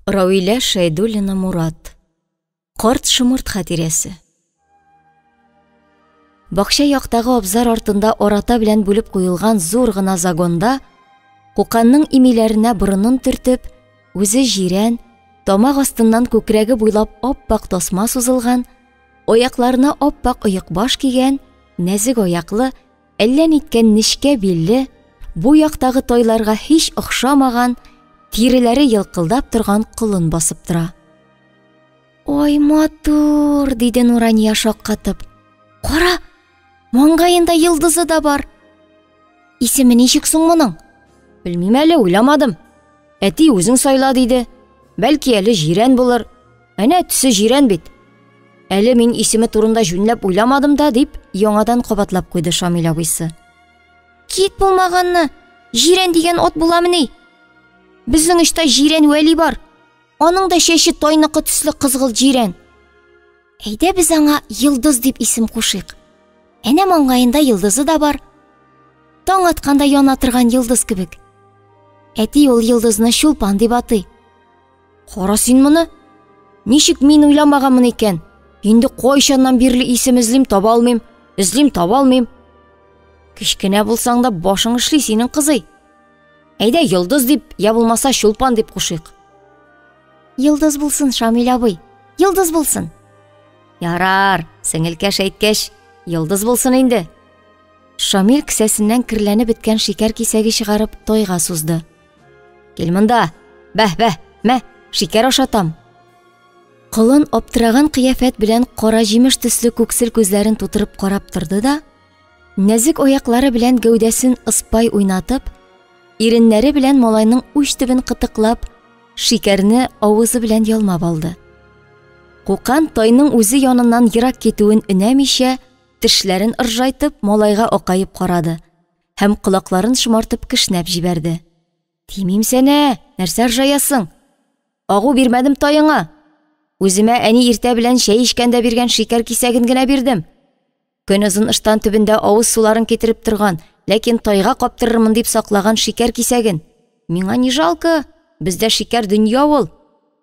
Равилә Шәйдуллина Мурат. Карт шомырт хатирәсе. Бакча яктагы абзар артында арата белән бүлеп куелган зур гына загонда Куканның имиләренә борынын төртеп, үзе җирән, тамак астыннан күкрәге буйлап ап-ак тасма сузылган, аякларына ап-ак оекбаш кигән, нәзек аяклы, әллә ниткән нечкә билле, бу яктагы тайларга һич охшамаган, тиреләре елкылдап торган колын басып тора. Ой, матур, диде Нурания шаккатып. Кара, маңгаенда йолдызы да бар. Исеме ничек соң моның? Белмим әле, уйламадым. Әти үзең сайла диде. Бәлки әле җирән булыр. Әнә төсе җирән бит. Әле мин исеме турында җүнләп уйламадым да, дип яңадан кабатлап куйды Шамил абыйсы. Кит булмаганны, җирән дигән ат буламыни? Безнең очта җирән Вәли бар. Аның да чәче тайныкы төсле кызгылт җирән. Әйдә без аңа Йолдыз дип исем кушыйк. Әнә маңгаенда йолдызы да бар. Таң атканда яна торган йолдыз кебек. Әти ул йолдызны Чулпан дип атый. Кара син моны. Ничек мин уйламаганмын икән? Инде кайчаннан бирле исем эзлим, таба алмыйм. Эзлим, таба алмыйм. Кечкенә булсаң да башың эшли синең, кызый. Әйдә Йолдыз дип, я булмаса Чулпан дип кушыйк. Йолдыз булсын, Шамил абый. Йолдыз булсын. Ярар, сеңелкәш әйткәч, йолдыз булсын инде. Шамил кесәсеннән керләнеп беткән шикәр кисәге чыгарып тайга сузды. Кил монда. Бәһ, бәһ, мә, шикәр ашатам. Колын аптыраган кыяфәт белән кара җимеш төсле күксел күзләрен тутырып карап торды да, нәзек аяклары белән гәүдәсен ыспай уйнатып, иреннәре белән малайның уч төбен кытыклап, шикәрне авызы белән ялмап алды. Кукан тайның үзе яныннан ерак китүен өнәмичә, тешләрен ыржайтып, малайга акаеп карады һәм колакларын шомартып кешнәп җибәрде. Тимим сәнә, нәрсә ыржаясың? Агу бирмәдем таеңа. Үземә әни иртә белән чәй эчкәндә биргән шикәр кисәген генә бирдем. Көнозын ыштан төбендә авыз суларын китереп торган, ләкин тайга каптырырмын дип саклаган шикәр кисәген. Миңа не жалко, бездә шикәр дөнья ул.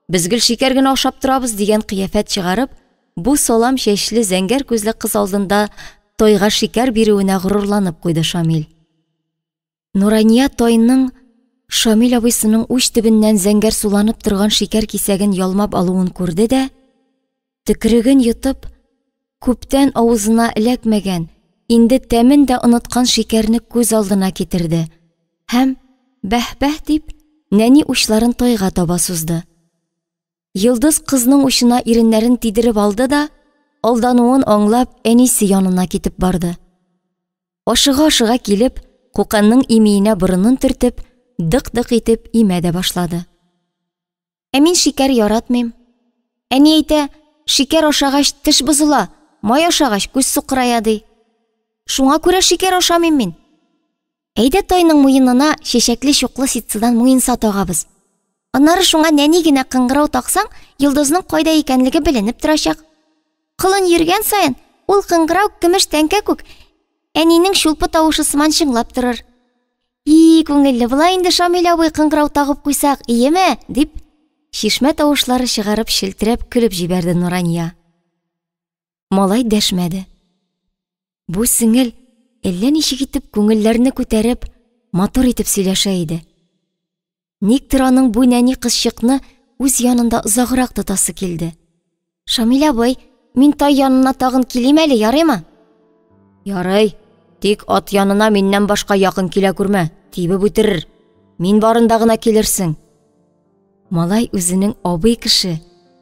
Без гел шикәр генә ашап торабыз дигән кыяфәт чыгарып, бу салам чәчле зәңгәр күзле кыз алдында тайга шикәр бирүенә горурланып куйды Шамил. Нурания тайның Шамил абыйсының уч төбеннән зәңгәр суланып торган шикәр кисәген ялмап алуын күрде дә, төкереген йотып, күптән авызына эләкмәгән, инде тәмен дә оныткан шикәрне күз алдына китерде һәм, бәһ-бәһ дип, нәни учларын тайга таба сузды. Йолдыз кызның учына иреннәрен тидереп алды да, алдануын аңлап, әнисе янына китеп барды. Ашыга-ашыга килеп, Куканның имиенә борынын төртеп, дык-дык итеп имә дә башлады. Ә мин шикәр яратмыйм. Әни әйтә, шикәр ашагач теш бозыла, май ашагач күз сукырая ди. Шуңа күрә шикәр ашамыйм мин. Әйдә тайның муенына чәчәкле чуклы ситсыдан муенса тагабыз. Аннары шуңа нәни генә кыңгырау таксаң, йолдызның кайда икәнлеге беленеп торачак. Колын йөргән саен, ул кыңгырау көмеш тәңкә күк, әнинең чулпы тавышы сыман чыңлап торыр. И, күңелле була инде Шамил абый кыңгырау тагып куйсак, иеме? дип, чишмә тавышлары чыгарып челтерәп көлеп җибәрде Нурания. Малай дәшмәде. Бу сеңел әллә ничек итеп күңелләрне күтәреп, матур итеп сөйләшә иде. Никтер аның бу нәни кызчыкны үз янында озаграк тотасы килде. Шамил абый, мин тай янына тагын килим әле, ярыймы? Ярый. Тик ат янына миннән башка якын килә күрмә, тибеп үтерер. Мин барында гына килерсең. Малай үзенең абый кеше,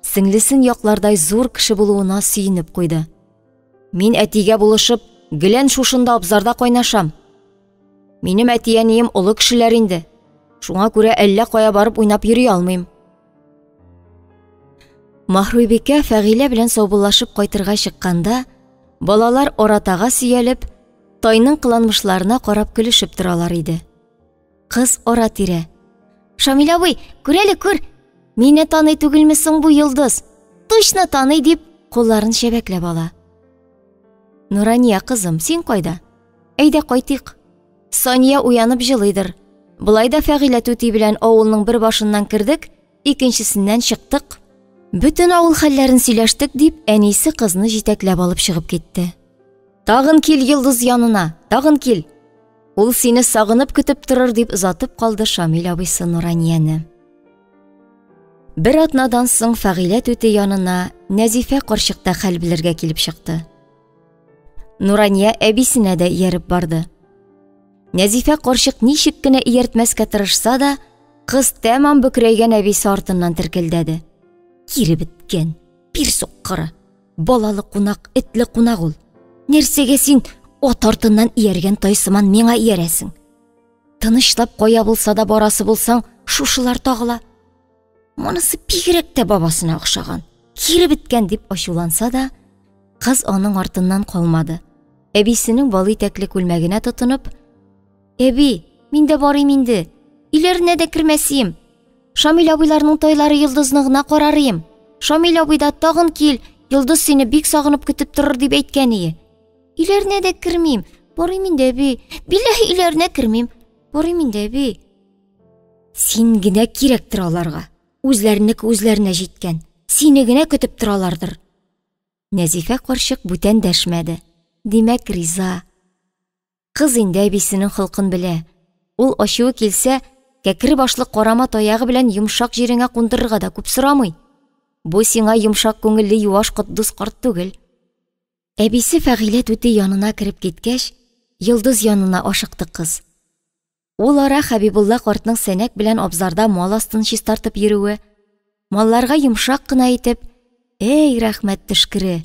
сеңлесен яклардай зур кеше булуына сөенеп куйды. Мин әтигә булышып, гелән шушында абзарда кайнашам. Минем әти-әнием олы кешеләр инде. Шуңа күрә әллә кая барып уйнап йөри алмыйм. Маһруйбикә Фәгыйлә белән саубуллашып кайтырга чыкканда, балалар аратага сөялеп, тайның кыланмышларына карап көлешеп торалар иде. Кыз ара-тирә. Шамил абый, күр әле, күр! Мине таный түгелме соң бу йолдыз? Точно таный, дип, кулларын чәбәкләп ала. Нурания, кызым, син кайда? Әйдә кайтыйк. Сания уянып җылыйдыр. Болай да Фәгыйлә түти белән авылның бер башыннан кердек, икенчесеннән чыктык. Бөтен авыл хәлләрен сөйләштек, дип, әнисе кызны җитәкләп алып чыгып китте. Тагын кил Йолдыз янына, тагын кил. Ул сине сагынып көтеп торыр, дип озатып калды Шамил абыйсы Нуранияне. Бер атнадан соң Фәгыйлә түти янына Нәзифә карчык та хәл белергә килеп чыкты. Нурания әбисенә дә ияреп барды. Нәзифә карчык ничек кенә ияртмәскә тырышса да, кыз тәмам бөкрәйгән әбисе артыннан теркелдәде. Кире беткән, пир суккыры, балалы кунак, этле кунак ул. Нәрсәгә син ат артыннан ияргән тай сыман миңа иярәсең? Тынычлап кая булса да барасы булсаң, шушылар тагыла. Монысы бигрәк тә бабасына охшаган. Кире беткән дип ачуланса да, кыз аның артыннан калмады. Әбисенең бал итәкле күлмәгенә тотынып, "Әби, мин дә барыйм инде. Өйләренә дә кермәсем. Шамил абыйларның тайлары Йолдызны гына карарыем. Шамил абый да тагын кил, Йолдыз сине бик сагынып көтеп торыр дип әйткән ие. Өйләренә дә кермим. Барыйм инде, әби. Билләһи, өйләренә кермим. Барыйм инде, әби. Син генә кирәктер аларга. Үзләренеке үзләренә җиткән. Сине генә көтеп торалардыр. Нәзифә карчык бүтән дәшмәде. Димәк, риза. Кыз инде әбисенең холкын белә. Ул ачуы килсә, кәкре башлы карама таягы белән йомшак җиреңә кундырырга да күп сорамый. Бу сиңа йомшак күңелле юаш Котдус карт түгел. Әбисе Фәгыйлә түти янына кереп киткәч, Йолдыз янына ашыкты кыз. Ул ара Хәбибулла картның сәнәк белән абзарда мал астын чистартып йөрүе, малларга йомшак кына итеп, «Эй, рәхмәт төшкере,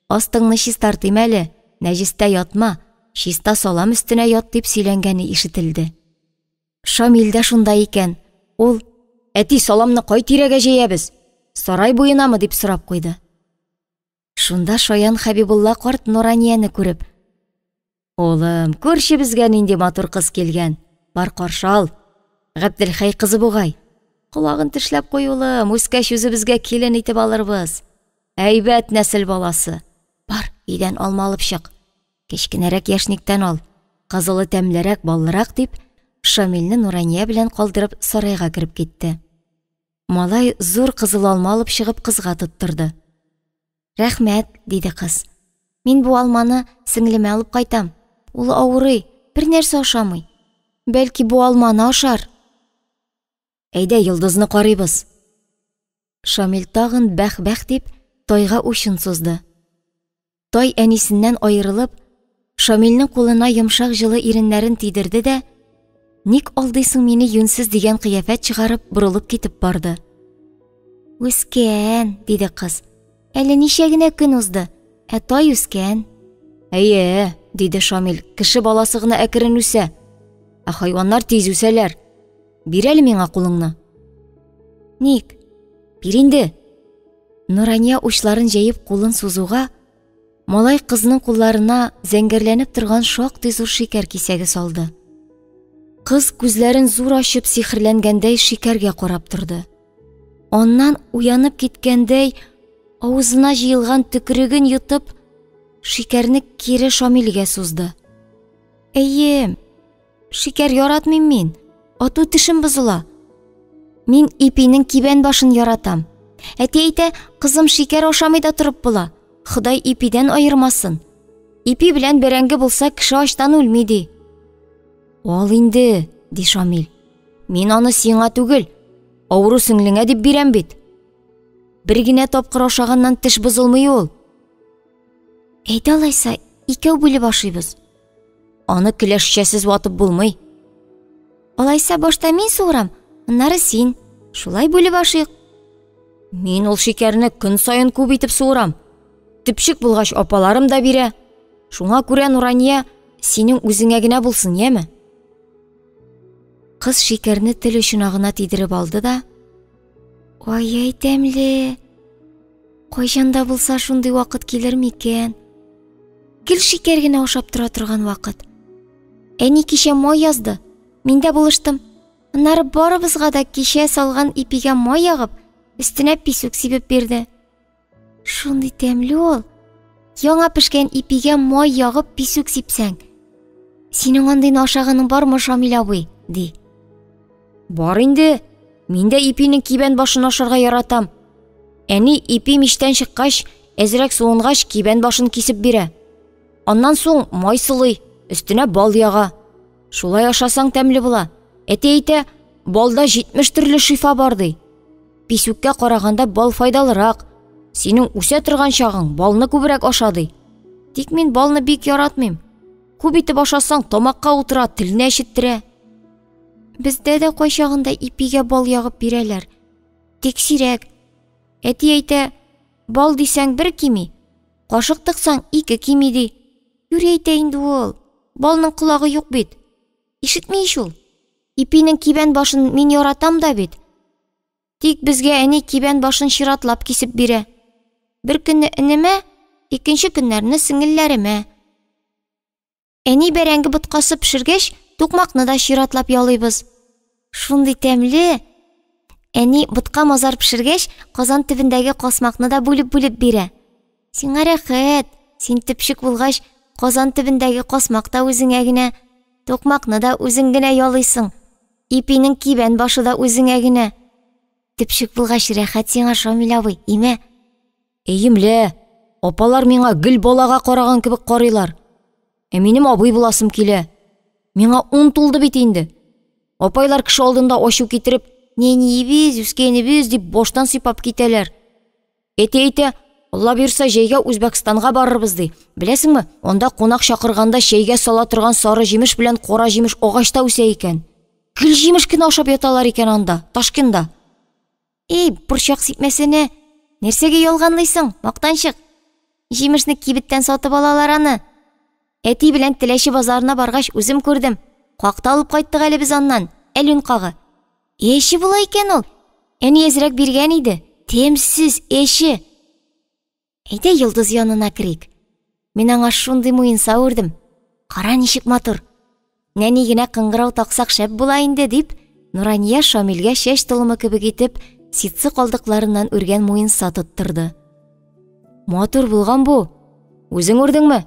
астыңны чистартыйм әле, нәҗестә ятма, чиста салам өстенә ят», дип сөйләнгәне ишетелде. Шамил дә шунда икән. Ул, «Әти, саламны кай тирәгә җәябез? Сарай буенамы?» дип сорап куйды. Шунда шаян Хәбибулла карт Нуранияне күреп, Улым, күрше безгә нинди матур кыз килгән. Бар каршы ал. Габделхәй кызы бугай. Колагын тешләп куй, улым, үскәч үзебезгә килен итеп алырбыз. Әйбәт нәсел баласы. Бар, өйдән алма алып чык. Кечкенәрәк яшниктән ал. Кызылы тәмлерәк, баллырак дип, Шамилне Нурания белән калдырып сарайга кереп китте. Малай зур кызыл алма алып чыгып кызга тоттырды. Рәхмәт, диде кыз. Мин бу алманы сеңлемә алып кайтам. Ул авырый, бер нәрсә ашамый. Бәлки бу алманы ашар. Әйдә, йолдызны карыйбыз. Шамил тагын бәх-бәх дип тайга учын сузды. Тай әнисеннән аерылып, Шамилнең кулына йомшак җылы иреннәрен тидерде дә, Ник алдыйсың мине юньсез дигән кыяфәт чыгарып, борылып китеп барды. Үскән, диде кыз. Әле ничә генә көн узды, ә тай үскән. Әйе, диде Шамил, кеше баласы гына әкрен үсә. Ә хайваннар тиз үсәләр. Бир әле миңа кулыңны. Ник? Бир инде. Нурания учларын җәеп кулын сузуга, малай кызның кулларына зәңгәрләнеп торган шактый зур шикәр кисәге салды. Кыз күзләрен зур ачып сихерләнгәндәй шикәргә карап торды. Аннан уянып киткәндәй, авызына җыелган төкереген йотып, шикәрне кире Шамилгә сузды. Әйе, Шикәр яратмыйм мин. Ату тешем бозыла. Мин ипинең кибән башын яратам. Әти әйтә, кызым шикәр ашамый да торып була. Ходай ипидән аермасын. Ипи белән бәрәңге булса, кеше ачтан үлми ди. Ал инде, ди Шамил. Мин аны сиңа түгел, авыру сеңлеңә дип бирәм бит. Бер генә тапкыр ашаганнан теш бозылмый ул. Әйдә алайса, икәү бүлеп ашыйбыз. Аны келәшчәсез ватып булмый. Алайса башта мин суырам, аннары син. Шулай бүлеп ашыйк. Мин ул шикәрне көн саен күп итеп суырам. Төпчек булгач апаларым да бирә. Шуңа күрә, Нурания, синең үзеңә генә булсын, яме? Кыз шикәрне тел очына гына тидереп алды да, Ай-яй тәмле. Кайчан да булса шундый вакыт килер микән? Гел шикәр генә ашап тора торган вакыт. Әни кичә май язды. Мин дә булыштым. Аннары барыбызга да кичә салган ипигә май ягып, өстенә писүк сибеп бирде. Шундый тәмле ул. Яңа пешкән ипигә май ягып писүк сипсәң. Синең андыйны ашаганың бармы, Шамил абый? ди. Бар инде. Мин дә ипинең кибән башын ашарга яратам. Әни ипи мичтән чыккач, әзрәк суынгач, кибән башын кисеп бирә. Аннан соң май сылый, өстенә бал яга. Шулай ашасаң тәмле була. Әти әйтә, балда 70 төрле шифа бар ди. Писүккә караганда бал файдалырак. Синең үсә торган чагың, балны күбрәк аша ди. Тик мин балны бик яратмыйм. Күп итеп ашасаң, тамакка утыра, телне әчеттерә. Бездә дә кайчагында ипигә бал ягып бирәләр. Тик сирәк. Әти әйтә, бал дисәң бер кими, кашык тыксаң ике кими ди. Юри әйтә инде ул. Балның колагы юк бит. Ишетми ич ул. Ипинең кибән башын мин яратам да бит. Тик безгә әни кибән башын чиратлап кисеп бирә. Бер көнне энемә, икенче көннәрне сеңелләремә. Әни бәрәңге боткасы пешергәч, тукмакны да чиратлап ялыйбыз. Шундый тәмле! Әни ботка мазар пешергәч, казан төбендәге касмакны да бүлеп-бүлеп бирә. Сиңа рәхәт, син төпчек булгач, казан төбендәге касмак та үзеңә генә, тукмакны да үзең генә ялыйсың. Ипинең кибән башы да үзеңә генә. Төпчек булгач, рәхәт сиңа, Шамил абый, име? Әйем лә, апалар миңа гел балага караган кебек карыйлар. Ә минем абый буласым килә. Миңа 10 тулды бит инде. Апайлар кеше алдында ачу китереп, нәниебез, үскәнебез дип баштан сыйпап китәләр. Әти әйтә, Алла бирса, җәйгә Үзбәкстанга барырбыз ди. Беләсеңме, анда кунак чакырганда чәйгә сала торган сары җимеш белән кара җимеш агачта үсә икән. Гел җимеш кенә ашап яталар икән анда, Ташкентда. Эй, борчак сипмәсәнә! Нәрсәгә ялганлыйсың, мактанчык? Җимешне кибеттән сатып алалар аны. Әти белән Теләче базарына баргач, үзем күрдем. Как та алып кайттык әле без аннан, әлүн кагы. Әче була икән ул. Әни әзрәк биргән иде. Тәмсез, әче. Әйдә йолдыз янына керик. Мин аңа шундый муенса үрдем. Кара ничек матур. Нәни генә кыңгырау таксак шәп була инде, дип, Нурания Шамилгә чәч толымы кебек итеп ситсы калдыкларыннан үргән муенса тоттырды. Матур булган бу. Үзең үрдеңме?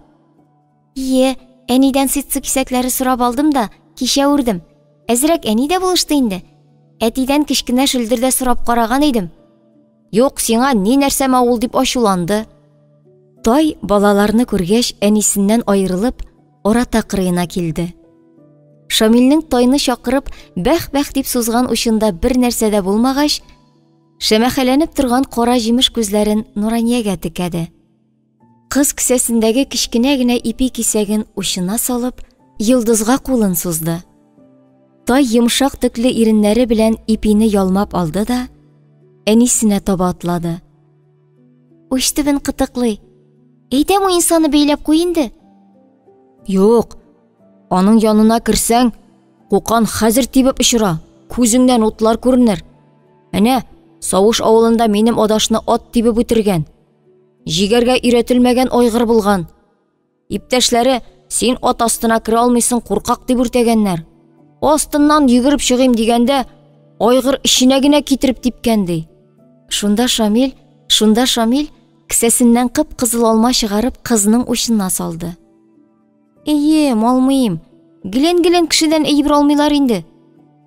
Ие, әнидән ситсы кисәкләре сорап алдым да, кичә үрдем. Әзрәк әни дә булышты инде. Әтидән кечкенә шөлдер дә сорап караган идем. Юк, сиңа ни нәрсәмә ул дип ачуланды. Тай балаларны күргәч, әнисеннән аерылып, арата кырыена килде. Шамилнең тайны чакырып, бәх-бәх дип сузган учында бер нәрсә дә булмагач, шәмәхәләнеп торган кара җимеш күзләрен Нураниягә текәде. Кыз кесәсендәге кечкенә генә ипи кисәген учына салып, йолдызга кулын сузды. Тай йомшак төкле иреннәре белән ипине ялмап алды да, әнисенә таба атлады. Уч төбен кытыклый. Әйдә муенсаны бәйләп куй инде. Юк, аның янына керсәң, кукан хәзер тибеп очыра, күзеңнән утлар күренер. Әнә, Савыш авылында минем адашны ат тибеп үтергән. Җигәргә өйрәтелмәгән айгыр булган. Иптәшләре, син ат астына керә алмыйсың, куркак дип үртәгәннәр. Астыннан йөгереп чыгыйм дигәндә, айгыр эченә генә китереп типкән ди. Шунда Шамил, шунда Шамил кесәсеннән кып-кызыл алма чыгарып кызның учына салды. Әйе, алмыйм. Гелән-гелән кешедән әйбер алмыйлар инде.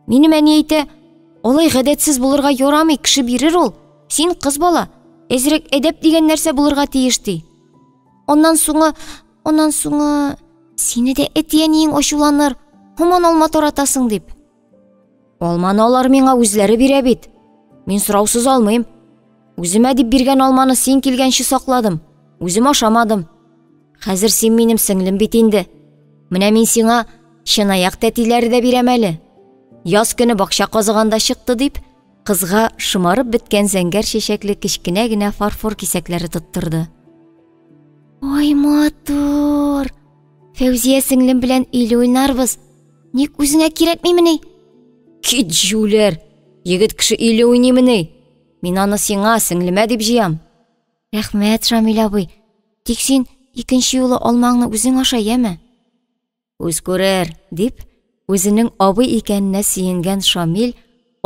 Минем әни әйтә, алай гадәтсез булырга ярамый, кеше бирер ул. Син кыз бала, әзрәк әдәп дигән нәрсә булырга тиеш ди. Аннан соңы, аннан соңы сине дә әти-әниең ачуланыр, һаман алма таратасың дип. Алманы алар миңа үзләре бирә бит. Мин сораусыз алмыйм. Үземә дип биргән алманы син килгәнче сакладым. Үзем ашамадым. Хәзер син минем сеңлем бит инде. Менә мин сиңа чынаяк тәтиләре дә бирәм әле. Яз көне бакча казыганда чыкты дип, кызга шомарып беткән зәңгәр чәчәкле кечкенә генә фарфор кисәкләре тоттырды. Ой, матур! Фәүзия сеңлем белән өйле уйнарбыз. Ник үзеңә кирәкмимени? Кит, җүләр! Егет кеше өйле уйныймыни? Мин аны сиңа, сеңлемә дип җыям. Рәхмәт, Шамил абый. Тик син икенче юлы алмаңны үзең аша, яме? Үз күрер, дип, үзенең абый икәненә сөенгән Шамил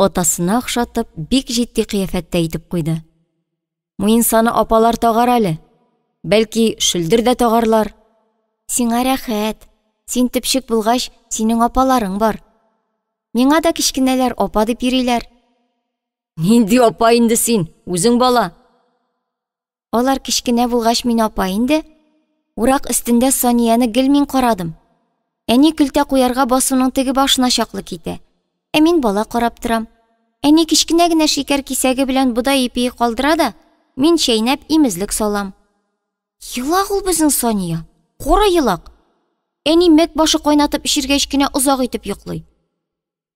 атасына охшатып, бик җитди кыяфәттә әйтеп куйды. Муенсаны апалар тагар әле. Бәлки, шөлдер дә тагарлар. Сиңа рәхәт. Син төпчек булгач, синең апаларың бар. Миңа да кечкенәләр апа дип йөриләр. Нинди апа инде син, үзең бала. Алар кечкенә булгач, мин апа инде. Урак өстендә Санияне гел мин карадым. Әни көлтә куярга басуның теге башына чаклы китә. Ә мин бала карап торам. Әни кечкенә генә шикәр кисәге белән бодай ипие калдыра да, мин чәйнәп имезлек салам. Елак ул безнең Сания. Кара елак. Әни мәк башы кайнатып эчергәч кенә озак итеп йоклый.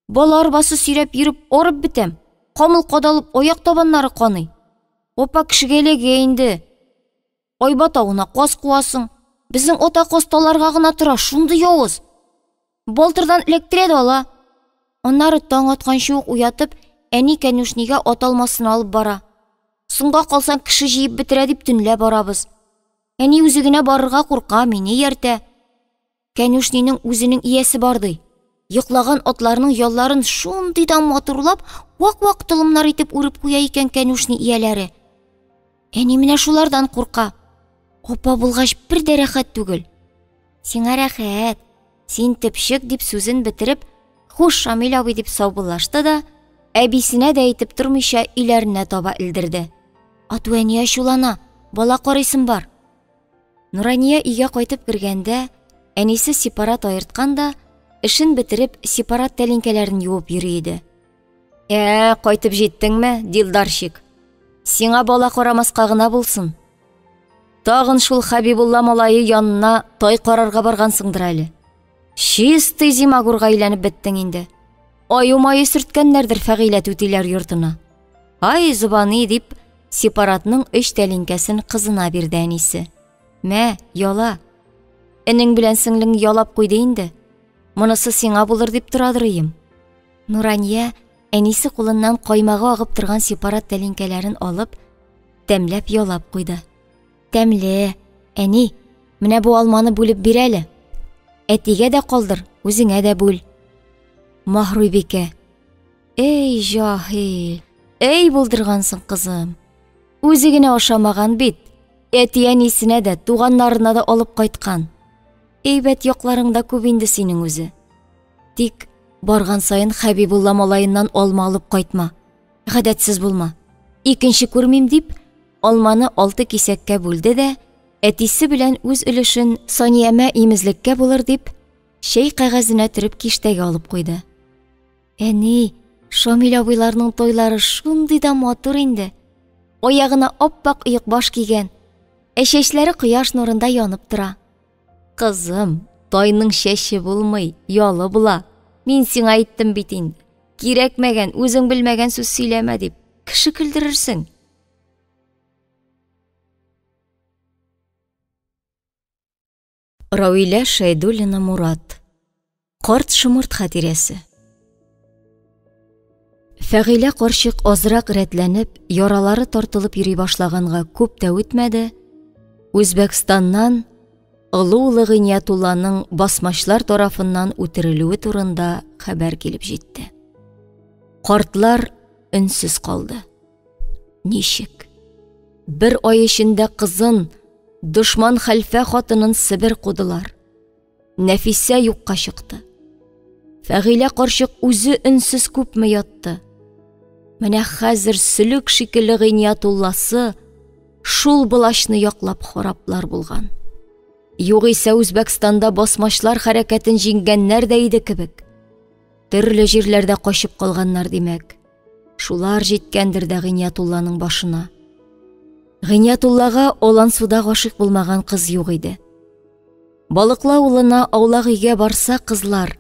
Бала арбасы сөйрәп йөреп арып бетәм. Камыл кадалып аяк табаннары каный. Апа кешегә эләгә инде. Айба тавына каз куасың. Безнең ата каз таларга гына тора, шундый явыз. Балтырдан эләктерә дә ала. Аннары таң атканчы ук уятып, әни кәнүшнигә ат алмасын алып бара. Соңга калсаң, кеше җыеп бетерә дип төнлә барабыз. Әни үзе генә барырга курка, мине ияртә. Кәнүшнинең үзенең иясе бар ди. Йоклаган атларның ялларын шундый да матурлап, вак-вак толымнар итеп үреп куя икән кәнүшни ияләре. Әни менә шулардан курка. Апа булгач бер дә рәхәт түгел. Сиңа рәхәт. Син төпчек дип сүзен бетереп, хуш Шамил абый дип саубуллашты да, әбисенә дә әйтеп тормыйча өйләренә таба элдерде. Ату әни ачулана, бала карыйсым бар. Нурания өйгә кайтып кергәндә, әнисе сепарат аерткан да, эшен бетереп, сепарат тәлинкәләрен юып йөри иде. Ә, кайтып җиттеңме, дилдарщик? Сиңа бала карамаска гына булсын. Тагын шул Хәбибулла малае янына тай карарга баргансыңдыр әле. Чистый зимагурга әйләнеп беттең инде. Аю мае сөрткәннәрдер Фәгыйлә түтиләр йортына. Ай, зобани, дип, сепаратның өч тәлинкәсен кызына бирде әнисе. Мә, яла. Энең белән сеңлең ялап куйды инде. Монысы сиңа булыр дип торадыр ием. Нурания әнисе кулыннан каймагы агып торган сепарат тәлинкәләрен алып, тәмләп ялап куйды. Тәмле, әни, менә бу алманы бүлеп бир әле. Әтигә дә калдыр, үзеңә дә бүл. Маһруйбикә, Эй, җаһил, эй булдыргансың, кызым. Үзе генә ашамаган бит. Әти-әнисенә дә, туганнарына да алып кайткан. Әйбәт якларың да күп инде синең үзе. Тик барган саен Хәбибулла малаеннан алма алып кайтма. Гадәтсез булма. Икенче күрмим дип, алманы алты кисәккә бүлде дә, әтисе белән үз өлешен Саниямә имезлеккә булыр дип, чәй кәгазенә төреп киштәгә алып куйды. Әни, Шамил абыйларның тойлары шундый да матур инде. Аягына ап-ак оекбаш кигән, ә чәчләре кояш нурында янып тора. Кызым, тайның чәче булмый, ялы була. Мин сиңа әйттем бит инде. Кирәкмәгән, үзең белмәгән сүз сөйләмә дип, кеше көлдерерсең. Равилә Шәйдуллина Мурат. Карт шомырт хатирәсе. Фәгыйлә карчык азрак рәтләнеп, яралары тартылып йөри башлаганга күп тә үтмәде, Үзбәкстаннан олы улы Гыйниятулланың басмачлар тарафыннан үтерелүе турында хәбәр килеп җитте. Картлар өнсез калды. Ничек? Бер ай эчендә кызын, дошман хәлфә хатынын Себер кудылар. Нәфисә юкка чыкты. Фәгыйлә карчык үзе өнсез күпме ятты. Менә хәзер сөлек шикелле Гыйниятулласы шул былачны яклап хараплар булган. Югыйсә Үзбәкстанда басмачлар хәрәкәтен җиңгәннәр дә иде кебек. Төрле җирләрдә качып калганнар димәк. Шулар җиткәндер дә Гыйниятулланың башына. Гыйниятуллага Олансуда гашыйк булмаган кыз юк иде. Балыкла улына аулак өйгә барса, кызлар,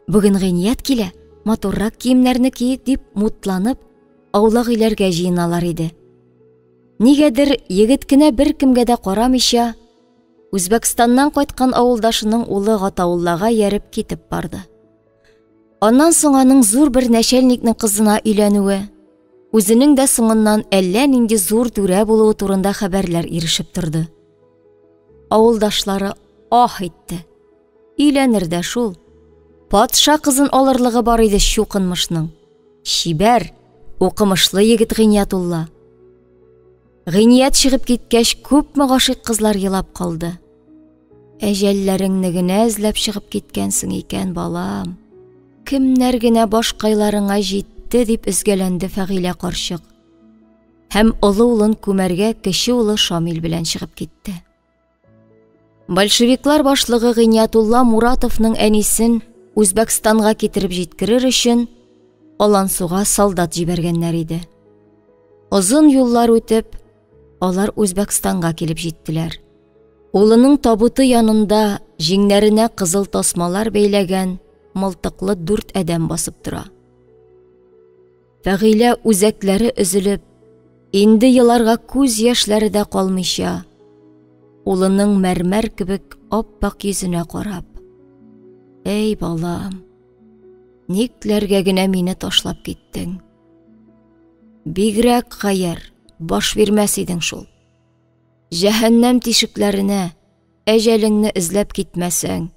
бүген Гыйният килә, матуррак киемнәрне киек дип мутланып, аулак өйләргә җыеналар иде. Нигәдер егет кенә беркемгә дә карамыйча, Үзбәкстаннан кайткан авылдашының улы Гатауллага ияреп китеп барды. Аннан соң аның зур бер нәчәлникнең кызына өйләнүе, үзенең дә соңыннан әллә нинди зур түрә булуы турында хәбәрләр ирешеп торды. Авылдашлары аһ итте. Өйләнер дә шул. Патша кызын алырлыгы бар иде чукынмышның. Чибәр, укымышлы егет Гыйниятулла. Гыйният чыгып киткәч, күпме гашыйк кызлар елап калды. Әҗәлләреңне генә эзләп чыгып киткәнсең икән, балам. Кемнәр генә башкайларыңа җитте. китте, дип өзгәләнде Фәгыйлә карчык. Һәм олы улын күмәргә кече улы Шамил белән чыгып китте. Большевиклар башлыгы Гыйниятулла Муратовның әнисен Үзбәкстанга китереп җиткерер өчен Алансуга солдат җибәргәннәр иде. Озын юллар үтеп, алар Үзбәкстанга килеп җиттеләр. Улының табуты янында җиңнәренә кызыл тасмалар бәйләгән мылтыклы дүрт адәм басып тора. Фәгыйлә үзәкләре өзелеп, инде еларга күз яшьләре дә калмыйча, улының мәрмәр кебек ап-ак йөзенә карап: "Әй балам, никләргә генә мине ташлап киттең? Бигрәк гаярь, баш бирмәс идең шул. Җәһәннәм тишекләренә әҗәлеңне эзләп китмәсәң,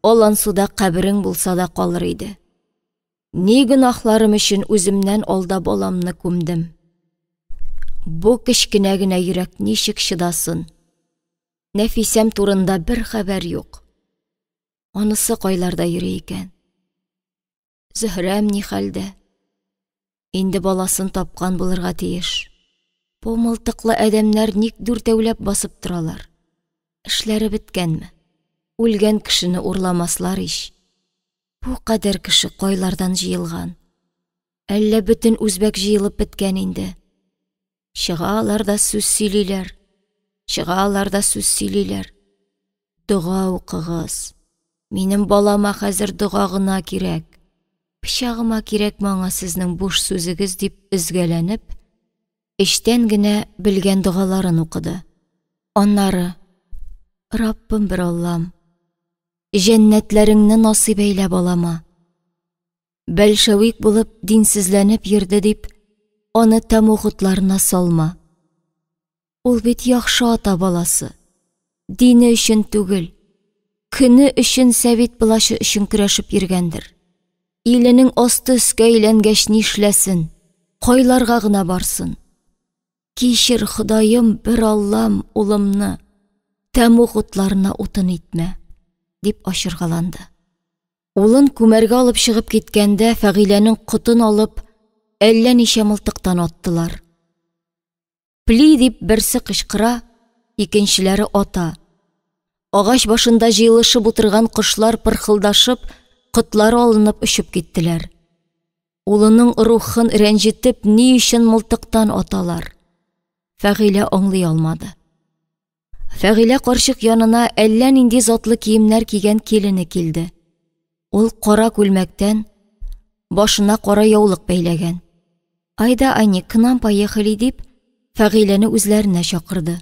Алансуда каберең булса да калыр иде. Ни гөнаһларым өчен үземнән алда баламны күмдем. Бу кечкенә генә йөрәк ничек чыдасын? Нәфисәм турында бер хәбәр юк. Анысы кайларда йөри икән? Зөһрәм ни хәлдә? Инде баласын тапкан булырга тиеш. Бу мылтыклы адәмнәр ник дүртәүләп басып торалар? Эшләре беткәнме? Үлгән кешене урламаслар ич. Бу кадәр кеше кайлардан җыелган? Әллә бөтен үзбәк җыелып беткән инде? Чыгалар да сүз сөйлиләр. Чыгалар да сүз сөйлиләр. Дога укыгыз. Минем балама хәзер дога гына кирәк. Пычагыма кирәкме аңа сезнең буш сүзегез дип өзгәләнеп, эчтән генә белгән догаларын укыды. Аннары: Раббым бер Аллам, җәннәтләреңне насыйп әйлә балама. Бәлшәвик булып динсезләнеп йөрде дип, аны тәмуг утларына салма. Ул бит яхшы ата баласы. Дине өчен түгел, көне өчен сәвит плащы өчен көрәшеп йөргәндер. Иленең асты өскә әйләнгәч нишләсен? Кайларга гына барсын? Кичер, Ходаем, бер Аллам, улымны тәмуг утларына утын итмә, дип ачыргаланды. Улын күмәргә алып чыгып киткәндә Фәгыйләнең котын алып, әллә ничә мылтыктан аттылар. Пли дип берсе кычкыра, икенчеләре ата. Агач башында җыелышып утырган кошлар пырхылдашып, котлары алынып очып киттеләр. Улының рухын рәнҗетеп, ни өчен мылтыктан аталар? Фәгыйлә аңлый алмады. Фәгыйлә карчык янына әллә нинди затлы киемнәр кигән килене килде. Ул кара күлмәктән, башына кара яулык бәйләгән. Айда, они, к нам поехали, дип, Фәгыйләне үзләренә чакырды.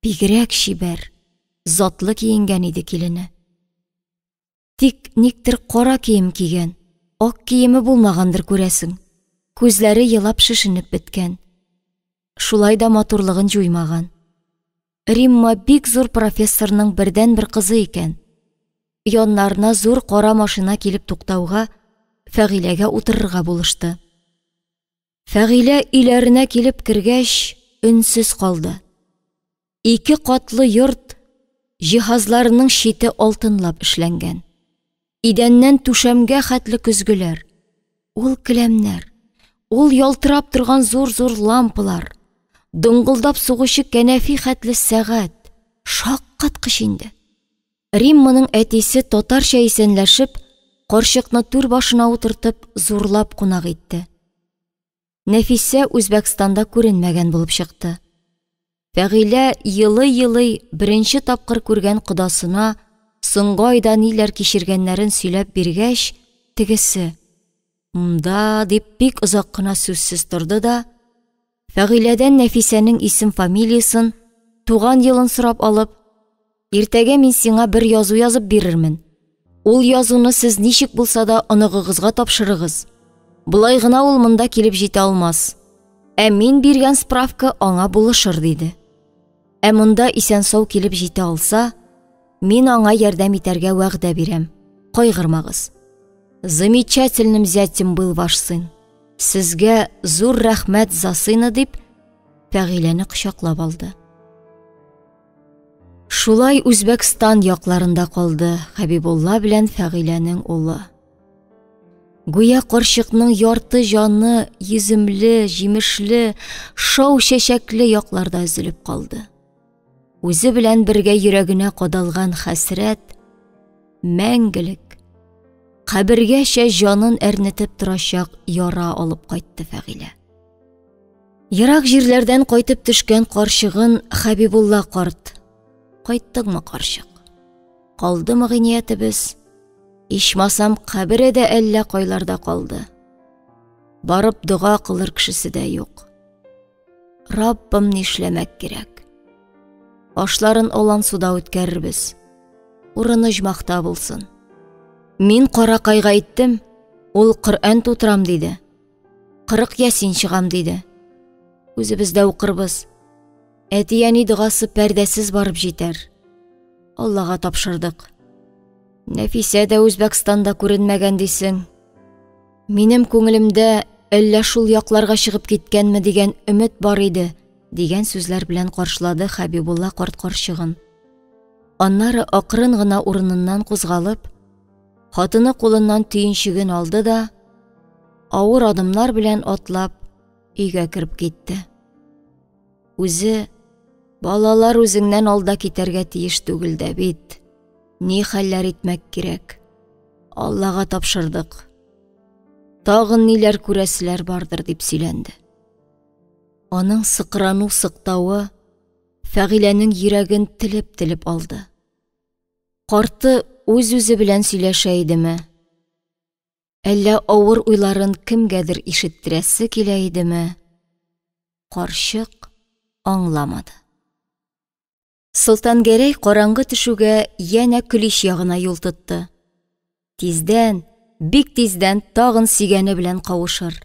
Бигрәк чибәр, затлы киенгән иде килене. Тик никтер кара кием кигән, ак киеме булмагандыр күрәсең. Күзләре елап шешенеп беткән. Шулай да матурлыгын җуймаган. Римма бик зур профессорның бердәнбер кызы икән. Яннарына зур кара машина килеп туктауга, Фәгыйләгә утырырга булышты. Фәгыйлә өйләренә килеп кергәч, өнсез калды. Ике катлы йорт җиһазларының чите алтынлап эшләнгән. Идәннән түшәмгә хәтле көзгеләр, ул келәмнәр, ул ялтырап торган зур-зур лампалар, доңгылдап сугучы кәнәфи хәтле сәгать, шаккаткыч инде. Римманың әтисе татарча исәнләшеп, карчыкны түр башына утыртып, зурлап кунак итте. Нәфисә Үзбәкстанда күренмәгән булып чыкты. Фәгыйлә елый-елый беренче тапкыр күргән кодасына соңгы айда ниләр кичергәннәрен сөйләп биргәч, тегесе: "Мда", дип бик озак кына сүзсез торды да, Фәгыйләдән Нәфисәнең исем-фамилиясын, туган елын сорап алып, Иртәгә мин сиңа бер язу язып бирермен. Ул язуны сез ничек булса да оныгыгызга тапшырыгыз. Болай гына ул монда килеп җитә алмас. Ә мин биргән справка аңа булышыр, диде. Ә монда исән-сау килеп җитә алса, мин аңа ярдәм итәргә вәгъдә бирәм. Кайгырмагыз. Замечательным зятем был ваш сын. Сезгә зур рәхмәт за сына, дип, Фәгыйләне кочаклап алды. Шулай Үзбәкстан якларында калды Хәбибулла белән Фәгыйләнең улы. Гүя карчыкның ярты җаны йөземле, җимешле, шау чәчәкле якларда өзелеп калды. Үзе белән бергә йөрәгенә кадалган хәсрәт мәңгелек, кабергәчә җанын әрнетеп торачак яра алып кайтты Фәгыйлә. Ерак җирләрдән кайтып төшкән карчыгын Хәбибулла карт: "Кайттыңмы, карчык? Калдымы гыйниятебез? Ичмасам, кабере дә әллә кайларда калды. Барып дога кылыр кешесе дә юк. Раббым, нишләмәк кирәк? Ашларын олан суда үткәрербез. Урыны оҗмахта булсын. Мин Каракайга әйттем, ул Коръән тутырам диде. 40 ясин чыгам диде. Үзебез дә укырбыз. Әти-әни догасы пәрдәсез барып җитәр. Аллага тапшырдык. Нәфисә дә Үзбәкстанда күренмәгән дисең. Минем күңелемдә әллә шул якларга чыгып киткәнме дигән өмет бар иде, дигән сүзләр белән каршылады Хәбибулла карт карчыгын. Аннары акрын гына урыныннан кузгалып, хатыны кулыннан төенчеген алды да, авыр адымнар белән атлап, өйгә кереп китте. Үзе, балалар үзеңнән алда китәргә тиеш түгел дә бит. Ни хәлләр итмәк кирәк? Аллага тапшырдык. Тагын ниләр күрәселәр бардыр, дип сөйләнде. Аның сыкрану сыктавы Фәгыйләнең йөрәген телеп-телеп алды. Карты үз-үзе белән сөйләшә идеме? Әллә авыр уйларын кемгәдер ишеттерәсе килә идеме? Карчык аңламады. Солтангәрәй караңгы төшүгә янә Көлич ягына юл тотты. Тиздән, бик тиздән тагын сөйгәне белән кавышыр.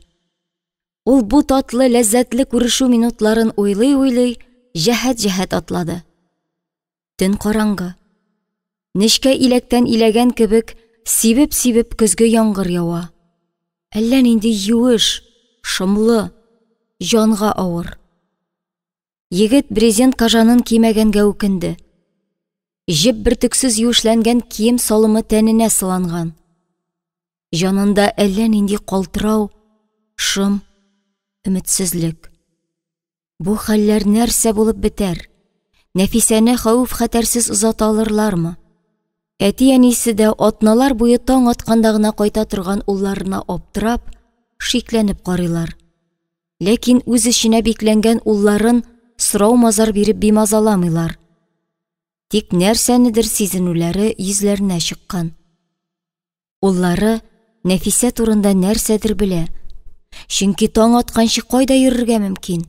Ул бу татлы, ләззәтле күрешү минутларын уйлый-уйлый җәһәт-җәһәт атлады. Төн караңгы. Нечкә иләктән иләгән кебек сибеп-сибеп көзге яңгыр ява. Әллә нинди юеш, шомлы, җанга авыр. Егет брезент кожанын кимәгәнгә үкенде. Җеп бөртексез юешләнгән кием салымы тәненә сыланган. Җанында әллә нинди калтырау, шом, өметсезлек. Бу хәлләр нәрсә булып бетәр? Нәфисәне хәвеф-хәтәрсез озата алырлармы? Әти-әнисе дә атналар буе таң атканда гына кайта торган улларына аптырап, шикләнеп карыйлар. Ләкин үз эченә бикләнгән улларын сорау-мазар биреп бимазаламыйлар. Тик нәрсәнедер сизенүләре йөзләренә чыккан. Уллары Нәфисә турында нәрсәдер белә. Чөнки таң атканчы кайда йөрергә мөмкин?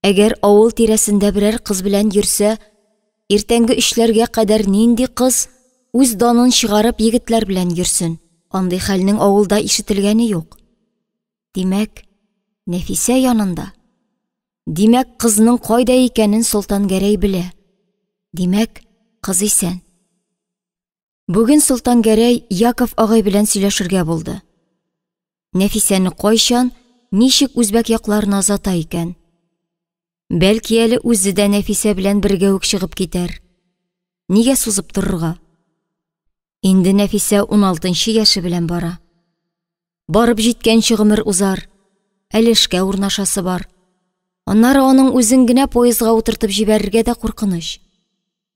Әгәр авыл тирәсендә берәр кыз белән йөрсә, иртәнге өчләргә кадәр нинди кыз үз данын чыгарып егетләр белән йөрсен? Андый хәлнең авылда ишетелгәне юк. Димәк, Нәфисә янында. Димәк, кызның кайда икәнен Солтангәрәй белә. Димәк, кыз исән. Бүген Солтангәрәй Яков агай белән сөйләшергә булды. Нәфисәне кайчан, ничек үзбәк якларына озата икән? Бәлки әле үзе дә Нәфисә белән бергә үк чыгып китәр. Нигә сузып торырга? Инде Нәфисә 16 яше белән бара. Барып җиткәнче гомер узар. Әле эшкә урнашасы бар. Аннары аның үзен генә поездга утыртып җибәрергә дә куркыныч.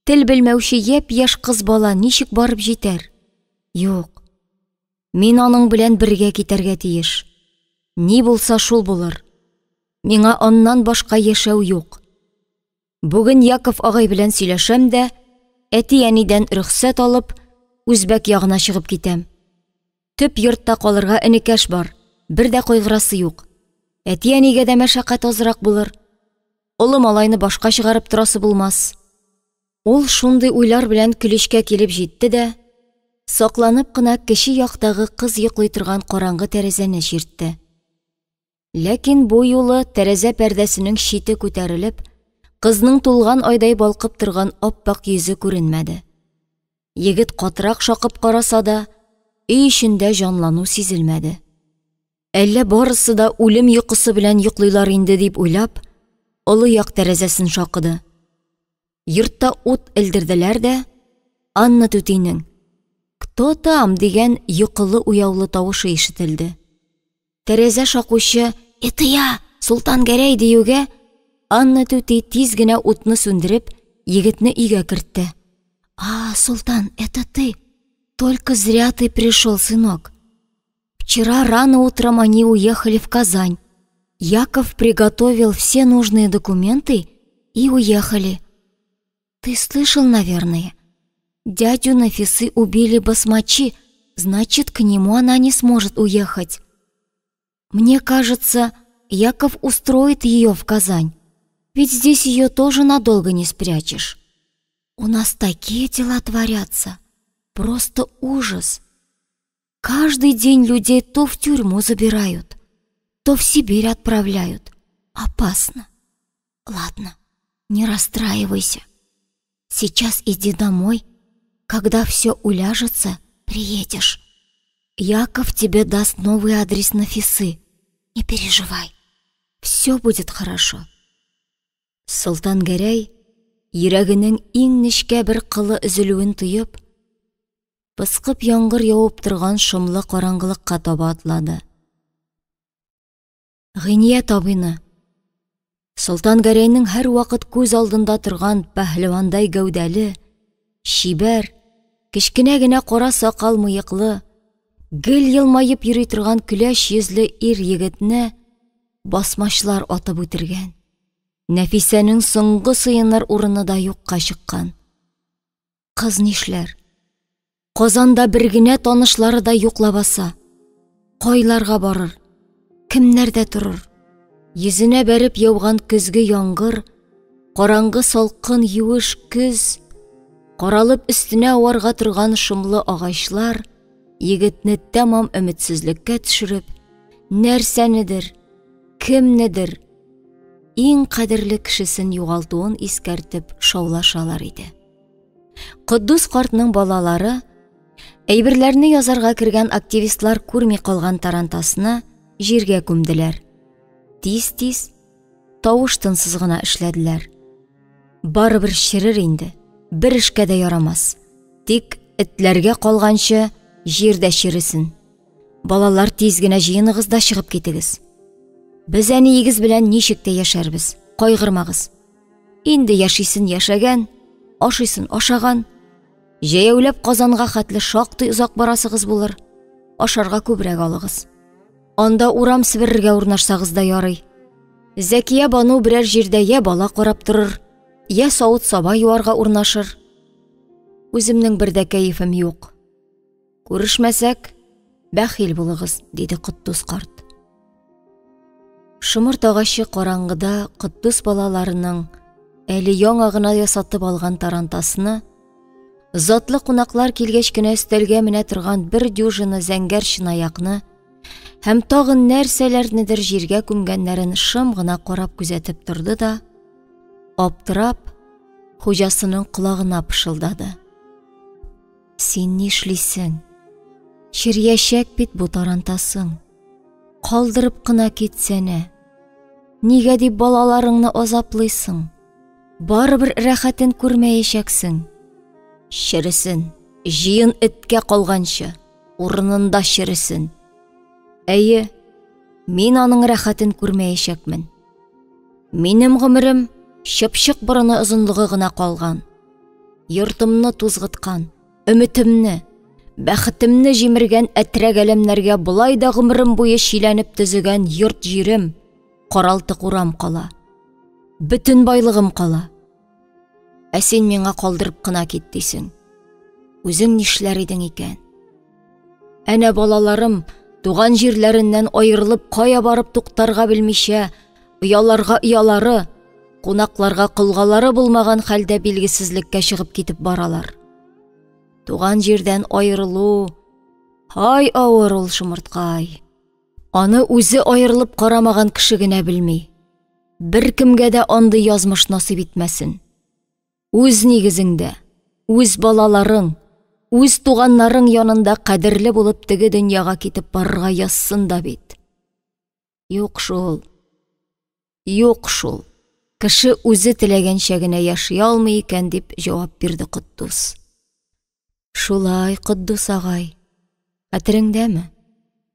Тел белмәүче япь-яшь кыз бала ничек барып җитәр? Юк. Мин аның белән бергә китәргә тиеш. Ни булса шул булыр. Миңа аннан башка яшәү юк. Бүген Яков агай белән сөйләшәм дә, әти-әнидән рөхсәт алып, үзбәк ягына чыгып китәм. Төп йортта калырга энекәш бар, бер дә кайгырасы юк. Әти-әнигә дә мәшәкать азрак булыр. Олы малайны башка чыгарып торасы булмас. Ул шундый уйлар белән Көличкә килеп җитте дә, сакланып кына кече яктагы кыз йоклый торган караңгы тәрәзәне чиртте. Ләкин бу юлы тәрәзә пәрдәсенең чите күтәрелеп, кызның тулган айдай балкып торган ап-ак йөзе күренмәде. Егет катырак шакып караса да, өй эчендә җанлану сизелмәде. Әллә барысы да үлем йокысы белән йоклыйлар инде дип уйлап, олы як тәрәзәсен шакыды. Йортта ут элдерделәр дә, Анна түтинең: Кто там? дигән йокылы-уяулы тавышы ишетелде. Тәрәзә шакучы «Это я, Солтан Гәрәй!» диюгә, Анна түти тиз генә утны сүндереп, егетне өйгә кертте. «А, Султан, это ты! Только зря ты пришел, сынок. Вчера рано утром они уехали в Казань. Яков приготовил все нужные документы и уехали. Ты слышал, наверное? Дядю Нафисы убили басмачи, значит, к нему она не сможет уехать. Мне кажется, Яков устроит ее в Казань, ведь здесь ее тоже надолго не спрячешь. У нас такие дела творятся, просто ужас. Каждый день людей то в тюрьму забирают, то в Сибирь отправляют. Опасно. Ладно, не расстраивайся. Сейчас иди домой. Когда все уляжется, приедешь. Яков тебе даст новый адрес Нафисы. Не переживай. Все будет хорошо. Солтан Гәрәй, йөрәгенең иң нечкә бер кылы өзелүен тоеп, пыскып яңгыр явып торган шомлы караңгылыкка таба атлады. Гыйният абыйны, Солтан Гәрәйнең һәрвакыт күз алдында торган пәһлевандай гәүдәле, чибәр, кечкенә генә кара сакал-мыеклы, гел елмаеп йөри торган көләч йөзле ир-егетне басмачлар атып үтергән. Нәфисәнең соңгы сыеныр урыны да юкка чыккан. Кыз нишләр? Казанда бер генә танышлары да юк лабаса. Кайларга барыр? Кемнәрдә торыр? Йөзенә бәреп яуган көзге яңгыр, караңгы салкын юеш көз, каралып өстенә аварга торган шомлы агачлар егетне тәмам өметсезлеккә төшереп, нәрсәнедер, кемнедер, иң кадерле кешесен югалтуын искәртеп шаулашалар иде. Котдус картның балалары әйберләрне язарга кергән активистлар күрми калган тарантасны җиргә күмделәр. Тиз-тиз, тавыш-тынсыз гына эшләделәр. Барыбер черер инде, бер эшкә дә ярамас. Тик этләргә калганчы җирдә чересен. Балалар, тиз генә җыеныгыз да чыгып китегез. Без әниегез белән ничек тә яшәрбез, кайгырмагыз. Инде яшисен яшәгән, ашыйсын ашаган. Җәяүләп Казанга хәтле шактый озак барасыгыз булыр. Ашарга күбрәк алыгыз. Анда урам себерергә урнашсагыз да ярый. Зәкия Бану берәр җирдә я бала карап торыр, я савыт-саба юарга урнашыр. Үземнең бер дә кәефем юк. Күрешмәсәк, бәхил булыгыз, диде Котдус карт. Шомырт агачы караңгыда Котдус балаларының әле яңа гына ясатып алган тарантасны, затлы кунаклар килгәч кенә өстәлгә менә торган бер дюжина зәңгәр чынаякны һәм тагын нәрсәләрнедер җиргә күмгәннәрен шым гына карап күзәтеп торды да, аптырап, хуҗасының колагына пышылдады. Син нишлисең? Чериячәк бит бу тарантасың. Калдырып кына китсәнә. Нигә дип балаларыңны азаплыйсың? Барыбер рәхәтен күрмәячәксең. Чересен, җыен эткә калганчы, урынында чересен. Әйе, мин аның рәхәтен күрмәячәкмен. Минем гомерем чыпчык борыны озынлыгы гына калган. Йортымны тузгыткан, өметемне, бәхетемне җимергән әтрәк-әләмнәргә болай да гомерем буе чиләнеп төзегән йорт-җирем, каралты-курам кала. Бөтен байлыгым кала. Ә син миңа калдырып кына кит дисең. Үзең нишләр идең икән? Әнә балаларым туган җирләреннән аерылып кая барып туктарга белмичә, ояларга оялары, кунакларга колгалары булмаган хәлдә билгесезлеккә чыгып китеп баралар. Туган җирдән аерылу, һай авыр ул шомырткай. Аны үзе аерылып карамаган кеше генә белми. Беркемгә дә андый язмыш насыйп итмәсен. Үз нигезеңдә, үз балаларың, үз туганнарың янында кадерле булып теге дөньяга китеп барырга язсын да бит. Юк шул. Юк шул. Кеше үзе теләгәнчә генә яши алмый икән, дип җавап бирде Котдус. Шулай, Котдус агай, хәтереңдәме?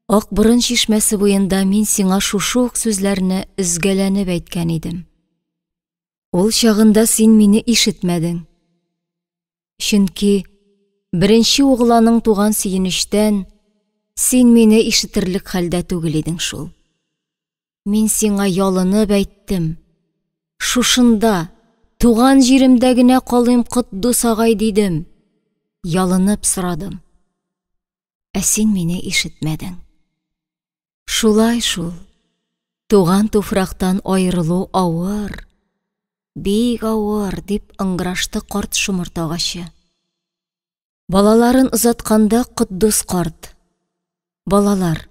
Акборын чишмәсе буенда мин сиңа шушы ук сүзләрне өзгәләнеп әйткән идем. Ул чагында син мине ишетмәдең. Чөнки беренче угланың туган сөенечтән син мине ишетерлек хәлдә түгел идең шул. Мин сиңа ялынып әйттем. Шушында, туган җиремдә генә калыйм, Котдус агай, дидем. Ялынып сорадым. Ә син мине ишетмәдең. Шулай шул. Туган туфрактан аерылу авыр, бик авыр, дип ыңгырашты карт шомырт агачы. Балаларын озатканда Котдус карт: "Балалар,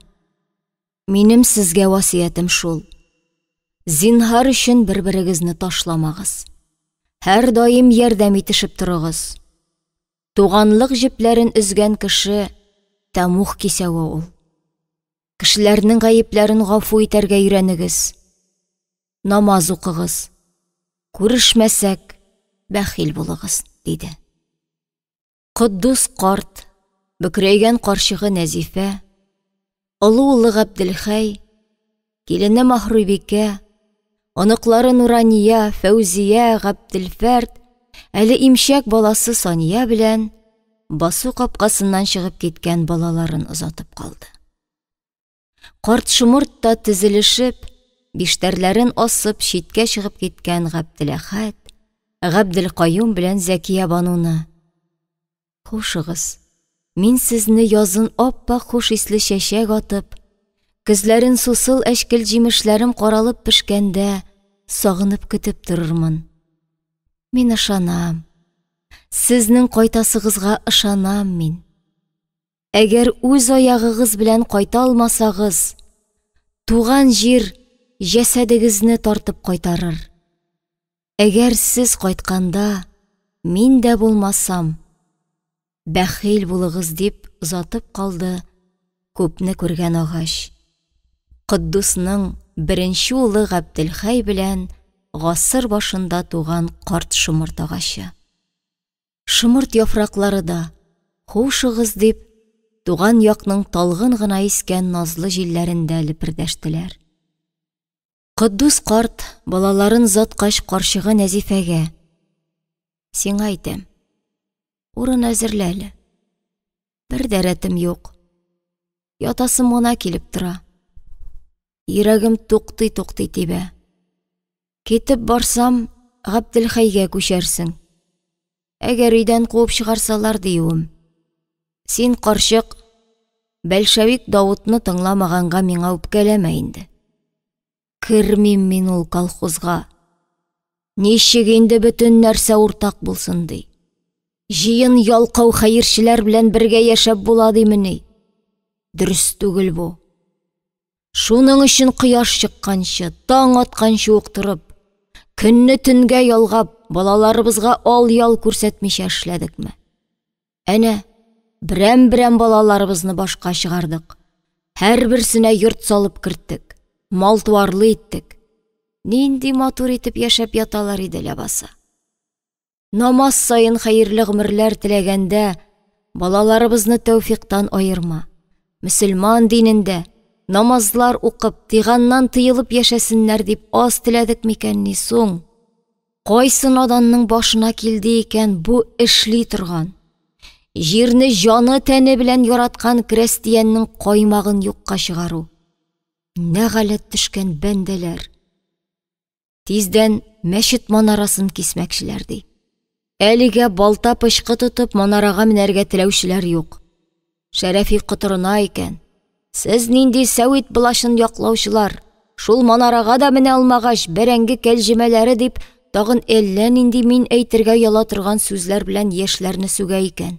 минем сезгә васыятем шул. Зинһар өчен бер-берегезне ташламагыз. Һәрдаим ярдәм итешеп торыгыз. Туганлык җепләрен өзгән кеше тәмуг кисәве ул. Кешеләрнең гаепләрен гафу итәргә өйрәнегез. Намаз укыгыз. Күрешмәсәк, бәхил булыгыз, диде. Котдус карт, бөкрәйгән карчыгы Нәзифә, олы улы Габделхәй, килене Маһруйбикә, оныклары Нурания, Фәүзия, Габделфәрт, әле имчәк баласы Сания белән басу капкасыннан чыгып киткән балаларын озатып калды. Карт шомырт та тезелешеп, биштәрләрен асып читкә чыгып киткән Габделәхәт, Габделкаюм белән Зәкия Бануны. Хушыгыз, мин сезне язын ап-ак хуш исле чәчәк атып, көзләрен сусыл әчкел җимешләрем каралып пешкәндә сагынып көтеп торырмын. Мин ышанам. Сезнең кайтасыгызга ышанам мин. Әгәр үз аягыгыз белән кайта алмасагыз, туган җир җәсәдегезне тартып кайтарыр. Әгәр сез кайтканда мин дә булмасам, бәхил булыгыз, дип озатып калды күпне күргән агач. Котдусның беренче улы Габделхәй белән гасыр башында туган карт шомырт агачы. Шомырт яфраклары да, хушыгыз дип, туган якның талгын гына искән назлы җилләрендә лепердәштеләр. Котдус карт балаларын озаткач карчыгы Нәзифәгә: "Сиңа әйтәм, урын әзерлә әле. Бер дә рәтем юк. Ятасым гына килеп тора. Йөрәгем туктый-туктый тибә. Китеп барсам, Габделхәйгә күчәрсең. Әгәр өйдән куып чыгарсалар диюем. Син, карчык, бәлшәвик Давытны тыңламаганга миңа үпкәләмә инде. Кермим мин ул колхозга. Ничек инде бөтен нәрсә уртак булсын ди. Җыен ялкау хәерчеләр белән бергә яшәп була димени? Дөрес түгел бу. Шуның өчен кояш чыкканчы, таң атканчы ук торып, көнне төнгә ялгап, балаларыбызга ал-ял күрсәтмичә эшләдекме? Әнә, берәм-берәм балаларыбызны башка чыгардык. Һәрберсенә йорт салып керттек, мал-туарлы иттек. Нинди матур итеп яшәп яталар иде ләбаса. Намаз саен хәерле гомерләр теләгәндә, балаларыбызны тәүфиктан аерма. Мөселман динендә намазлар укып, тыйганнан тыелып яшәсеннәр дип аз теләдек микәнни соң? Кайсы наданның башына килде икән бу эшли торган, җирне җаны-тәне белән яраткан крәстияннең каймагын юкка чыгару? Нәгаләт төшкән бәндәләр! Тиздән мәчет манарасын кисмәкчеләр, ди. Әлегә балта-пычкы тотып манарага менәргә теләүчеләр юк. Шәрәфи котырына икән. Сез нинди сәвит былашын яклаучылар? Шул манарага да менә алмагач, бәрәңге кәлҗемәләре дип, тагын әллә нинди мин әйтергә ояла торган сүзләр белән яшьләрне сүгә икән.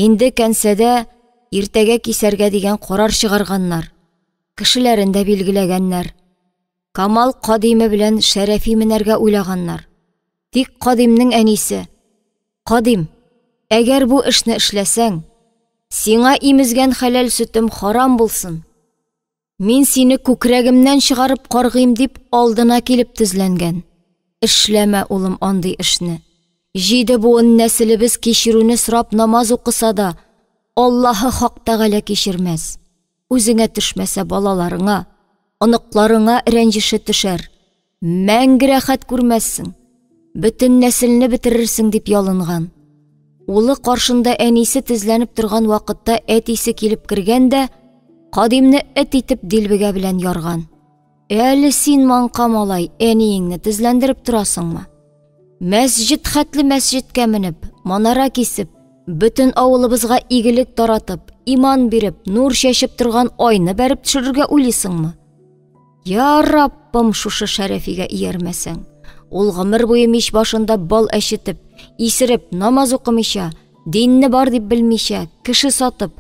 Инде кәнсәдә иртәгә кисәргә дигән карар чыгарганнар. Кешеләрен дә билгеләгәннәр. Камал Кадиме белән Шәрәфи менәргә уйлаганнар. Тик Кадимнең әнисе: "Кадим, әгәр бу эшне эшләсәң, сиңа имезгән хәләл сөтем харам булсын. Мин сине күкрәгемнән чыгарып каргыйм, дип алдына килеп тезләнгән. Эшләмә, улым, андый эшне. Җиде буын нәселебез кичерүне сорап намаз укыса да, Аллаһы Хак Тәгалә кичермәс. Үзеңә төшмәсә, балаларыңа, оныкларыңа рәнҗеше төшәр. Мәңге рәхәт күрмәссең. Бөтен нәселне бетерерсең дип ялынган. Улы каршында әнисе тезләнеп торган вакытта әтисе килеп кергән дә, Кадимне эт итеп дилбегә белән ярган. Әле син, маңка малай, әниеңне тезләндереп торасыңмы? Мәсҗид хәтле мәсҗидкә менеп, манара кисеп, бөтен авылыбызга игелек таратып, иман биреп, нур чәчеп торган айны бәреп төшерергә уйлыйсыңмы? Я Раббым, шушы Шәрәфигә иярмәсәң. Ул гомер буе мич башында бал әчетеп, исереп, намаз укымыйча, динне бар дип белмичә, кеше сатып,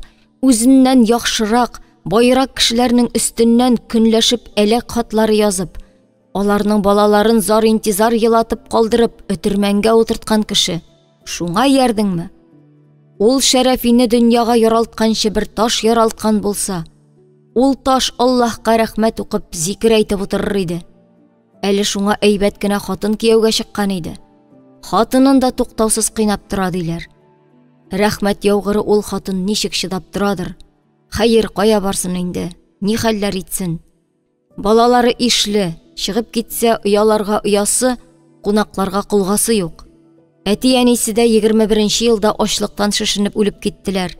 үзеннән яхшырак, байрак кешеләрнең өстеннән көнләшеп әләк хатлары язып, аларның балаларын зар-интизар елатып калдырып, өтермәнгә утырткан кеше. Шуңа иярдеңме? Ул Шәрәфине дөньяга яралтканчы бер таш яралткан булса, ул таш Аллаһка рәхмәт укып, зикер әйтеп утырыр иде. Әле шуңа әйбәт кенә хатын кияүгә чыккан иде. Хатынын да туктаусыз кыйнап тора диләр. Рәхмәт яугыры ул хатын ничек чыдап торадыр? Хәер, кая барсын инде? Ни хәлләр итсен? Балалары ишле, чыгып китсә, ояларга оясы, кунакларга колгасы юк. Әти-әнисе дә 21 елда ачлыктан шешенеп үлеп киттеләр.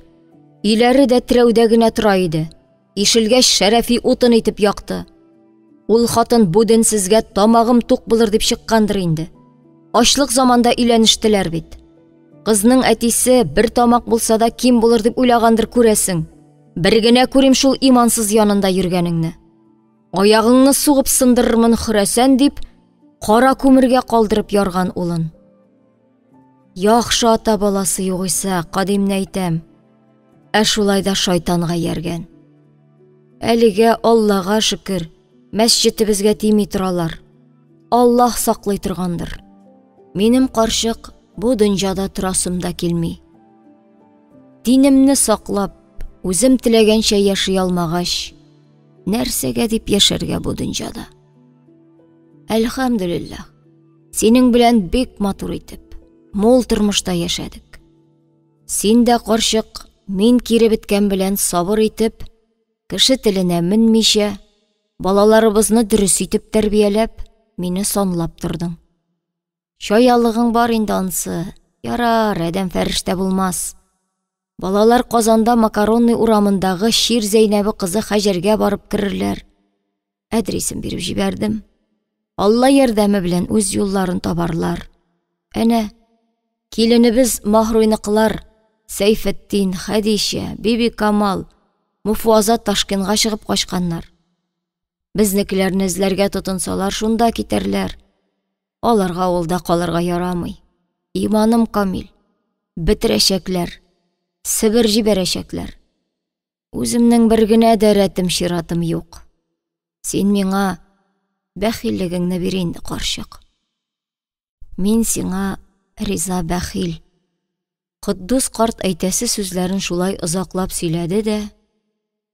Өйләре дә терәүдә генә тора иде. Ишелгәч, Шәрәфи утын итеп якты. Ул хатын бу денсезгә тамагым тук булыр дип чыккандыр инде. Ачлык заманда өйләнештеләр бит. Кызның әтисе бер тамак булса да ким булыр дип уйлагандыр күрәсең. Бер генә күрим шул имансыз янында йөргәнеңне. Аягыңны сугып сындырырмын хөрәсән дип, кара күмергә калдырып ярган улын. Яхшы ата баласы югыйсә, кадимне әйтәм. Ә шулай да шайтанга ияргән. Әлегә Аллага шөкер, мәсҗидебезгә тими торалар. Аллаһ саклый торгандыр. Минем карчык бу дөньяда торасым да килми. Динемне саклап, үзем теләгәнчә яши алмагач, нәрсәгә дип яшәргә бу дөньяда? Әлхәмдүлилләһ. Синең белән бик матур итеп, мул тормышта яшәдек. Син дә, карчык, мин кире беткән белән сабыр итеп, кеше теленә менмичә, балаларыбызны дөрес итеп тәрбияләп, мине санлап тордың. Чаялыгың бар инде ансы. Ярар, адәм фәрештә булмас. Балалар Казанда Макаронный урамындагы Шир Зәйнәбе кызы Хаҗәргә барып керерләр. Әдрисен биреп җибәрдем. Алла ярдәме белән үз юлларын табарлар. Әнә, киленебез Маһруйныкылар, Сәйфетдин, Хәдичә, Биби Камал, Муфуаза Ташкенга чыгып качканнар. Безнекеләрне эзләргә тотынсалар, шунда китәрләр. Аларга авылда калырга ярамый. Иманым камил. Бетерәчәкләр. Себер җибәрәчәкләр. Үземнең бер генә дә рәтем чиратым юк. Син миңа бәхиллегеңне бир инде, карчык. Мин сиңа риза бәхил. Котдус карт әйтәсе сүзләрен шулай озаклап сөйләде дә,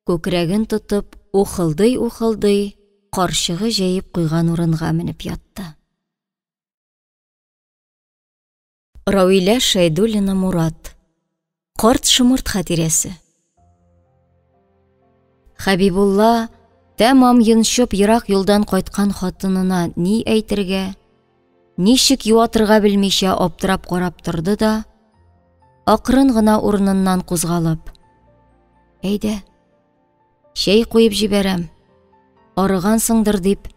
күкрәген тотып, ухылдый-ухылдый, карчыгы җәеп куйган урынга менеп ятты. Равилә Шәйдуллина Мурат. Карт шомырт хатирәсе. Хәбибулла тәмам йончып ерак юлдан кайткан хатынына ни әйтергә, ничек юатырга белмичә аптырап карап торды да, акрын гына урыныннан кузгалып, Әйдә, чәй куеп җибәрәм, арыгансыңдыр дип,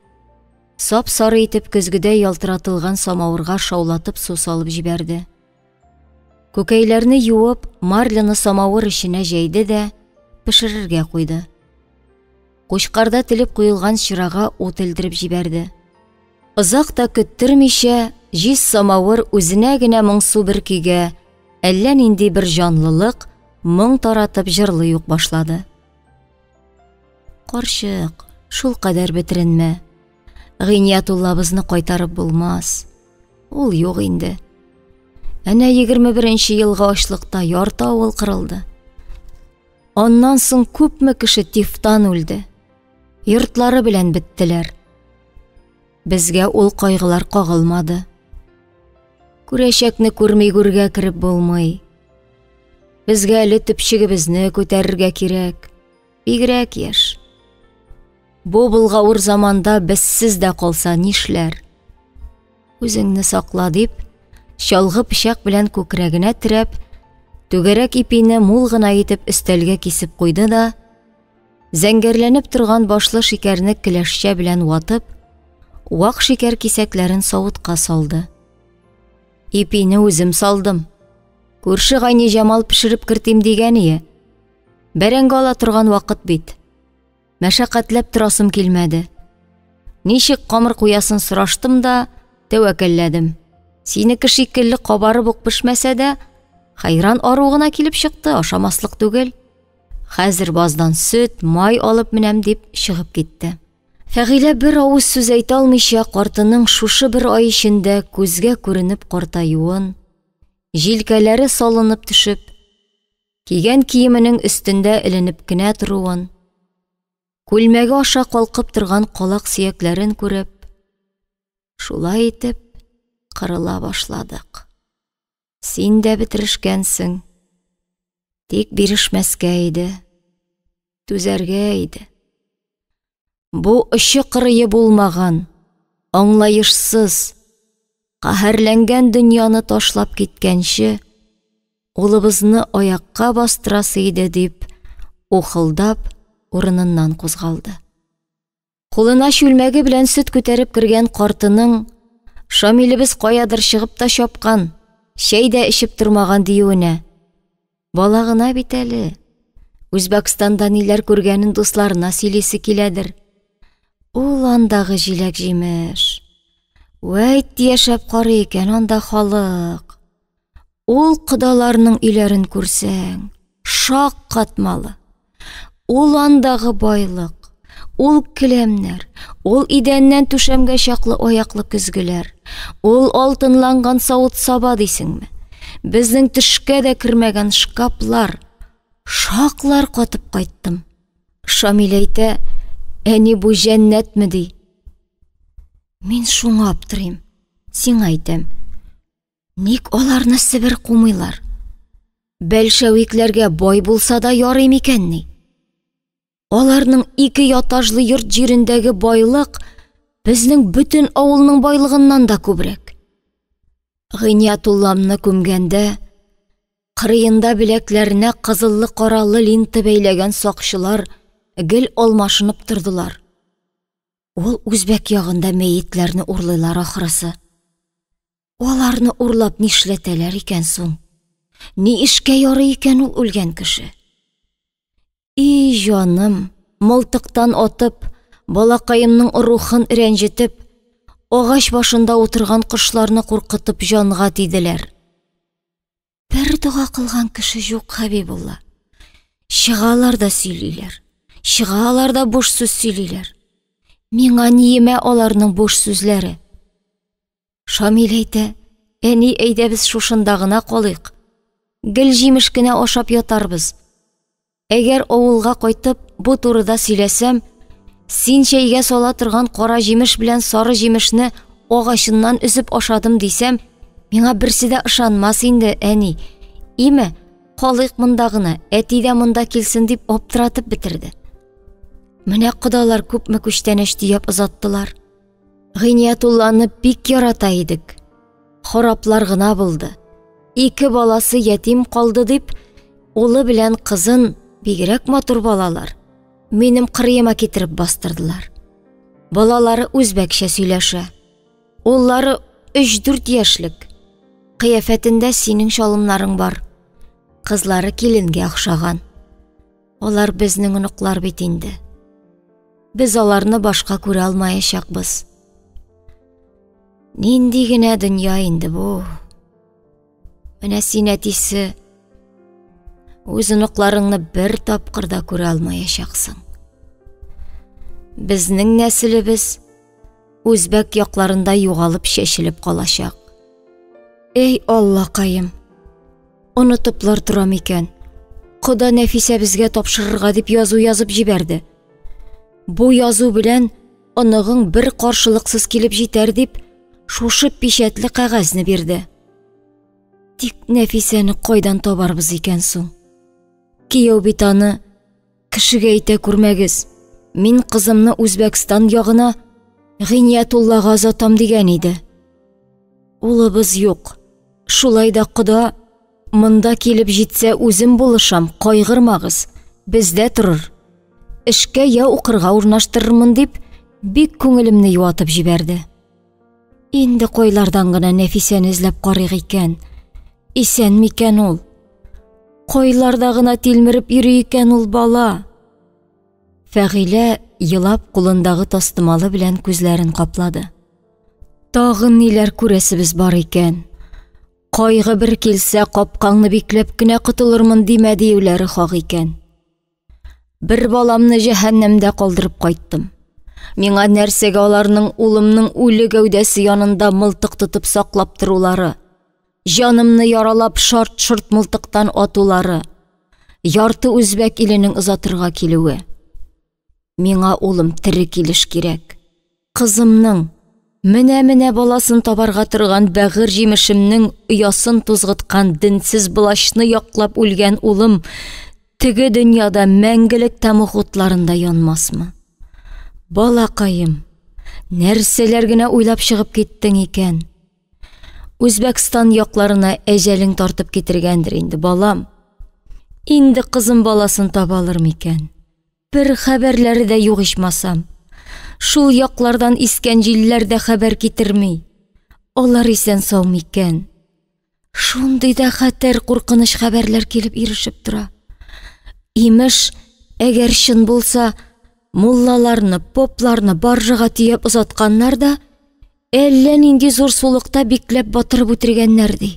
сап-сары итеп көзгедә ялтыратылган самавырга шаулатып су салып җибәрде. Күкәйләрне юып, марляны самавыр эченә җәйде дә пешерергә куйды. Кучкарда телеп куелган чырага ут элдереп җибәрде. Озак та көттермичә, җиз самавыр үзенә генә моңсу бер көйгә, әллә нинди бер җанлылык, моң таратып җырлый ук башлады. Карчык, шул кадәр бетеренмә. Гыйниятуллабызны кайтарып булмас. Ул юк инде. Әнә 21 елгы ачлыкта ярты авыл кырылды. Аннан соң күпме кеше тифтан үлде. Йортлары белән беттеләр. Безгә ул кайгылар кагылмады. Күрәчәкне күрми гүргә кереп булмый. Безгә әле төпчегебезне күтәрергә кирәк. Бигрәк яшь. Бу болгавыр заманда безсез дә калса нишләр? Үзеңне сакла дип, чалгы пычак белән күкрәгенә терәп, түгәрәк ипине мул гына итеп өстәлгә кисеп куйды да, зәңгәрләнеп торган башлы шикәрне келәшчә белән ватып, вак шикәр кисәкләрен савытка салды. Ипине үзем салдым. Күрше Гайниҗамал пешереп кертим дигән ие. Бәрәңге ала торган вакыт бит. Мәшәкатьләп торасым килмәде. Ничек камыр куясын сораштым да, тәвәккәлләдем. Синеке шикелле кабарып ук пешмәсә дә, хәйран ару гына килеп чыкты, ашамаслык түгел. Хәзер баздан сөт, май алып менәм дип чыгып китте. Фәгыйлә бер авыз сүз әйтә алмыйча картының шушы бер ай эчендә күзгә күренеп картаюын, җилкәләре салынып төшеп, кигән киеменең өстендә эленеп кенә торуын, күлмәге аша калкып торган калак сөякләрен күреп, шулай итеп кырыла башладык. Син дә бетерешкәнсең. Тик бирешмәскә иде, түзәргә иде. Бу очы-кырые булмаган, аңлаешсыз, каһәрләнгән дөньяны ташлап киткәнче, улыбызны аякка бастырасы иде, дип, ухылдап, урыныннан кузгалды. Кулына чүлмәге белән сөт күтәреп кергән картының Шамилебез каядыр чыгып та чапкан, чәй дә эчеп тормаган диюенә. Бала гына бит әле. Үзбәкстанда ниләр күргәнен дусларына сөйлисе киләдер. Ул андагы җиләк-җимеш. Вәйт яшәп карый икән анда халык. Ул кодаларның өйләрен күрсәң, шаккатмалы. Ул андагы байлык, ул келәмнәр, ул идәннән түшәмгә чаклы аяклы көзгеләр, ул алтынланган савыт-саба дисеңме? Безнең төшкә дә кермәгән шкафлар, шаклар катып кайттым. Шамил әйтә, әни бу җәннәтме ди. Мин шуңа аптырыйм. Сиңа әйтәм. Ник аларны Себер кумыйлар? Бәлшәвикләргә бай булса да ярый микәнни? Аларның ике ятажлы йорт җирендәге байлык безнең бөтен авылның байлыгыннан да күбрәк. Гыйниятулламны күмгәндә, кырыенда беләкләренә кызыллы-каралы лента бәйләгән сакчылар гел алмашынып тордылар. Ул үзбәк ягында мәетләрне урлыйлар ахрысы. Аларны урлап нишләтәләр икән соң? Ни эшкә ярый икән ул үлгән кеше? И җаным, мылтыктан атып, балакаемның рухын рәнҗетеп, агач башында утырган кошларны куркытып җанга тиделәр. Бер дога кылган кеше юк, Хәбибулла. Чыгалар да сөйлиләр. Чыгалар да буш сүз сөйлиләр. Миңа ниемә аларның буш сүзләре? Шамил әйтә, әни, әйдә без шушында гына калыйк. Гел җимеш кенә ашап ятарбыз. Әгәр авылга кайтып, бу турыда сөйләсәм, син чәйгә сала торган кара җимеш белән сары җимешне агачыннан өзеп ашадым дисәм, миңа берсе дә ышанмас инде, әни. Име, калыйк монда гына, әти дә монда килсен дип аптыратып бетерде. Менә кодалар күпме күчтәнәч төяп озаттылар. Гыйниятулланы бик ярата идек. Хораплар гына булды. Ике баласы ятим калды дип, улы белән кызын бигрәк матур балалар. Минем кырыема китереп бастырдылар. Балалары үзбәкчә сөйләшә. Уллары 3-4 яшьлек. Кыяфәтендә синең чалымнарың бар. Кызлары киленгә охшаган. Алар безнең оныклар бит инде. Без аларны башка күрә алмаячакбыз. Нинди генә дөнья инде бу. Менә син әтисе үз оныкларыңны бер тапкыр да күрә алмаячаксың. Безнең нәселебез үзбәк якларында югалып чәчелеп калачак. Эй Аллакаем! Онытыплар торам икән. Кода Нәфисә безгә тапшырырга дип язу язып җибәрде. Бу язу белән оныгың бер каршылыксыз килеп җитәр дип, шушы пичәтле кәгазьне бирде. Тик Нәфисәне кайдан табарбыз икән соң? Кияү бит аны кешегә әйтә күрмәгез. Мин кызымны Үзбәкстан ягына Гыйниятуллага озатам дигән иде. Улыбыз юк. Шулай да кода монда килеп җитсә үзем булышам, кайгырмагыз. Бездә торыр. Эшкә я укырга урнаштырырмын дип, бик күңелемне юатып җибәрде. Инде кайлардан гына Нәфисәне эзләп карыйк икән? Исән микән ул? Кайларда гына тилмереп йөри икән ул бала? Фәгыйлә елап кулындагы тастымалы белән күзләрен каплады. Тагын ниләр күрәсебез бар икән? Кайгы бер килсә, капкаңны бикләп кенә котылырмын димә диюләре хак икән. Бер баламны җәһәннәмдә калдырып кайттым. Миңа нәрсәгә аларның улымның үле гәүдәсе янында мылтык тотып саклап торулары, җанымны яралап шарт-шорт мылтыктан атулары, ярты үзбәк иленең озатырга килүе. Миңа улым тере килеш кирәк. Кызымның, менә-менә баласын табарга торган бәгырь җимешемнең оясын тузгыткан денсез былачны яклап үлгән улым теге дөньяда мәңгелек тәмуг утларында янмасмы? Балакаем, нәрсәләр генә уйлап чыгып киттең икән? Үзбәкстан якларына әҗәлең тартып китергәндер инде, балам. Инде кызым баласын таба алыр микән? Бер хәбәрләре дә юк ичмасам. Шул яклардан искән җилләр дә хәбәр китерми. Алар исән-сау микән? Шундый да хәтәр куркыныч хәбәрләр килеп ирешеп тора. Имеш, әгәр чын булса, муллаларны, попларны баржага төяп озатканнар да, әллә нинди зур сулыкта бикләп батырып үтергәннәр ди.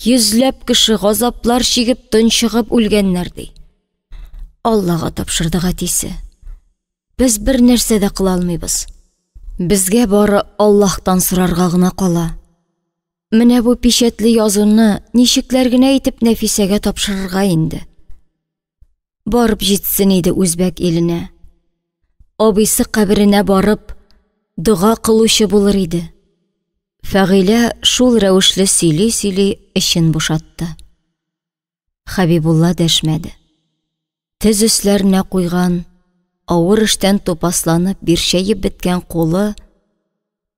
Йөзләп кеше газаплар чигеп тончыгып үлгәннәр ди. Аллага тапшырдык әтисе. Без бер нәрсә дә кыла алмыйбыз. Безгә бары Аллаһтан сорарга гына кала. Менә бу пичәтле язуны ничекләр генә итеп Нәфисәгә тапшырырга инде? Барып җитсен иде үзбәк иленә. Абыйсы каберенә барып, дога кылучы булыр иде. Фәгыйлә шул рәвешле сөйли-сөйли эчен бушатты. Хәбибулла дәшмәде. Тез өсләренә куйган, авыр эштән тупасланып бирчәеп беткән кулы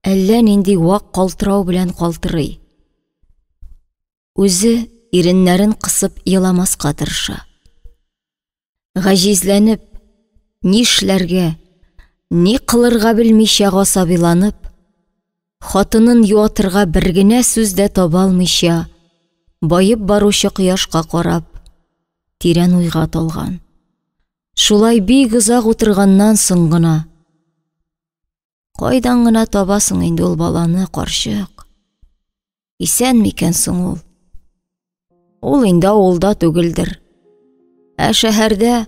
әллә нинди вак калтырау белән калтырый. Үзе иреннәрен кысып еламаска тырыша. Гаҗизләнеп, нишләргә, ни кылырга белмичә гасабиланып, хатынын юатырга бер генә сүз дә таба алмыйча, баеп баручы кояшка карап, тирән уйга талган. Шулай бик озак утырганнан соң гына, Кайдан гына табасың инде ул баланы, карчык? Исән микән соң ул? Ул инде авылда түгелдер. Ә шәһәрдә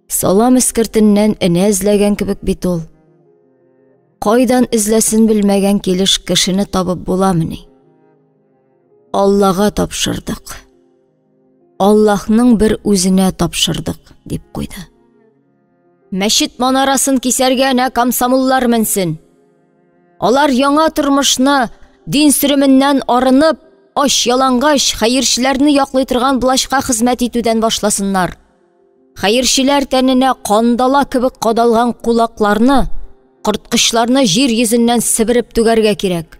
салам эскертеннән энә эзләгән кебек бит ул. Кайдан эзләсен белмәгән килеш кешене табып буламыни? Аллага тапшырдык. Аллаһның бер үзенә тапшырдык, дип куйды. Мәчет манарасын кисәргә әнә комсомоллар менсен. Алар яңа тормышны дин сөременнән арынып, ач ялангач хәерчеләрне яклый торган блачка хезмәт итүдән башласыннар. Хәерчеләр тәненә кандала кебек кадалган кулакларны, корткычларны җир йөзеннән себереп түгәргә кирәк.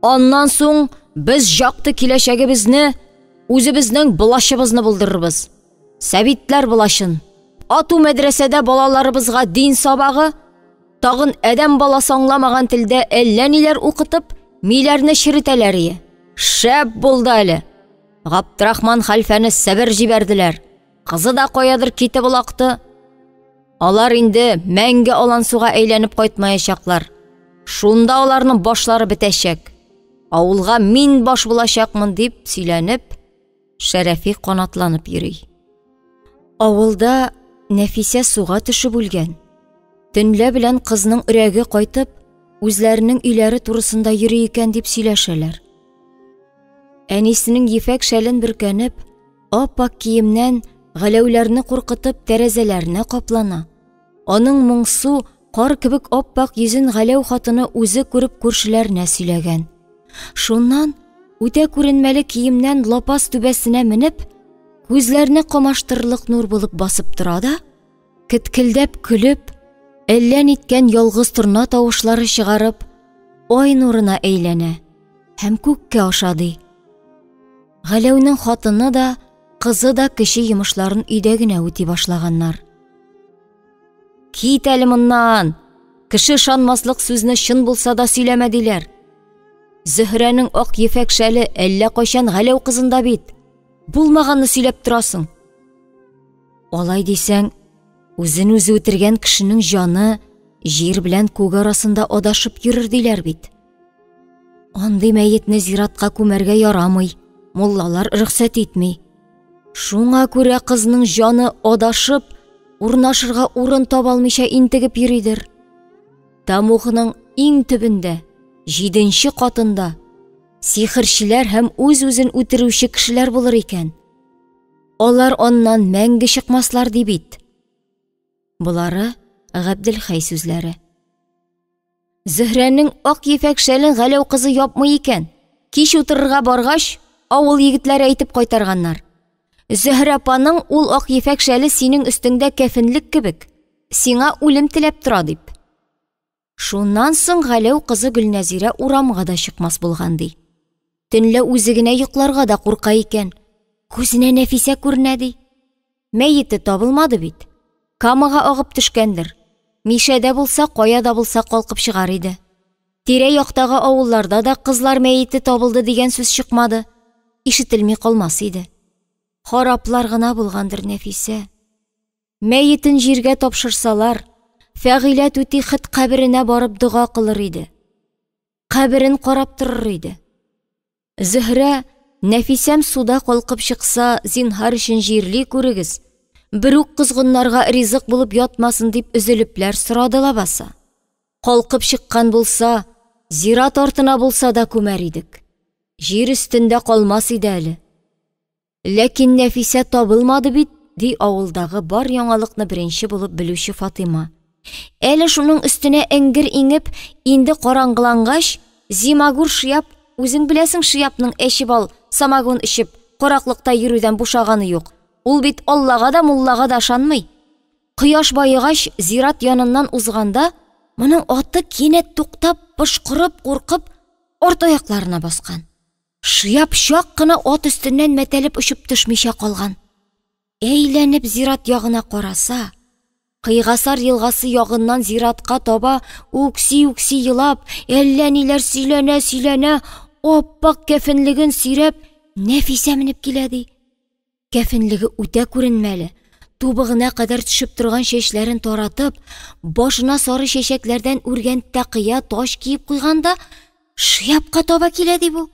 Аннан соң без jakты киләчәгебезне, үзебезнең блачыбызны булдырырбыз. Сәвитләр булашын. Ату мәдрәсәдә балаларыбызга дин сабагы, тагын адәм баласы аңламаган телдә әллә ниләр укытып, миләрне черетәләр ие. Шәп булды әле. Габдрахман хәлфәне Себер җибәрделәр. Кызы да каядыр китеп олакты. Алар инде мәңге алансуга әйләнеп кайтмаячаклар. Шунда аларның башлары бетәчәк. Авылга мин баш булачакмын дип сөйләнеп, Шәрәфи канатланып йөри. Авылда Нәфисә суга төшеп үлгән. Төнлә белән кызның өрәге кайтып, үзләренең өйләре турысында йөри икән дип сөйләшәләр. Әнисенең ефәк шәлен бөркәнеп, ап-ак киемнән галәүләрне куркытып тәрәзәләренә каплана. Аның моңсу, кар кебек ап-ак йөзен Галәү хатыны үзе күреп күршеләренә сөйләгән. Шуннан үтә күренмәле киемнән лапас түбәсенә менеп, күзләрне камаштырырлык нур булып басып тора да, кеткелдәп көлеп, әллә ниткән ялгыз торна тавышлары чыгарып, ай нурына әйләнә һәм күккә аша, ди. Галәүнең хатыны да, кызы да кече йомышларын өйдә генә үти башлаганнар. Кит әле моннан! Кеше ышанмаслык сүзне чын булса да сөйләмә, диләр. Зөһрәнең ак ефәк шәле әллә кайчан Галәү кызында бит. Булмаганны сөйләп торасың. Алай дисәң, үзен үзе үтергән кешенең җаны җир белән күк арасында адашып йөрер диләр бит. Андый мәетне зиратка күмәргә ярамый, муллалар рөхсәт итми. Шуңа күрә кызның җаны адашып, урнашырга урын таба алмыйча интегеп йөридер. Тамухның иң төбендә, җиденче катында сихерчеләр һәм үз-үзен үтерүче кешеләр булыр икән. Алар аннан мәңге чыкмаслар ди бит. Болары Габделхәй сүзләре. Зөһрәнең ак ефәк шәлен Галәү кызы япмый икән. Кич утырырга баргач, авыл егетләре әйтеп кайтарганнар. Зөһрә апаның ул ак ефәк шәле синең өстеңдә кәфенлек кебек, сиңа үлем теләп тора дип. Шуннан соң Галәү кызы Гөлнәзирә урамга да чыкмас булган ди. Төнлә үзе генә йокларга да курка икән. Күзенә Нәфисә күренә ди. Мәете табылмады бит. Камага агып төшкәндер. Мишәдә булса, кая да булса калкып чыгар иде. Тирә-яктагы авылларда да кызлар мәете табылды дигән сүз чыкмады. Ишетелми калмас иде. Хараплар гына булгандыр Нәфисә. Мәетен җиргә тапшырсалар, Фәгыйлә түти хет каберенә барып дога кылыр иде. Каберен карап торыр иде. Зөһрә, Нәфисәм суда калкып чыкса, зинһар өчен җирли күрегез. Берүк козгыннарга ризык булып ятмасын дип өзелепләр сорады лабаса. Калкып чыккан булса, зират артына булса да күмәр идек. Җир өстендә калмас иде әле. Ләкин Нәфисә табылмады бит, ди авылдагы бар яңалыкны беренче булып белүче Фатыйма. Әле шуның өстенә эңгер иңеп, инде караңгылангач, Зимагур Шиап, үзең беләсең Шиапның әче бал, самогон эчеп, караклыкта йөрүдән бушаганы юк. Ул бит Аллага да, муллага да ышанмый. Кояш баегач, зират яныннан узганда, моның аты кинәт туктап, пошкырып, куркып, арт аякларына баскан. Шиап чак кына ат өстеннән мәтәлеп очып төшмичә калган. Әйләнеп зират ягына караса, Кыйгасар елгасы ягыннан зиратка таба үкси-үкси елап, әллә ниләр сөйләнә-сөйләнә, аппак кәфенлеген сөйрәп, Нәфисә менеп килә ди. Кәфенлеге үтә күренмәле, тубыгына кадәр төшеп торган чәчләрен таратып, башына сары чәчәкләрдән үргән тәкыя таҗ киеп куйган да, шияпка таба килә ди бу.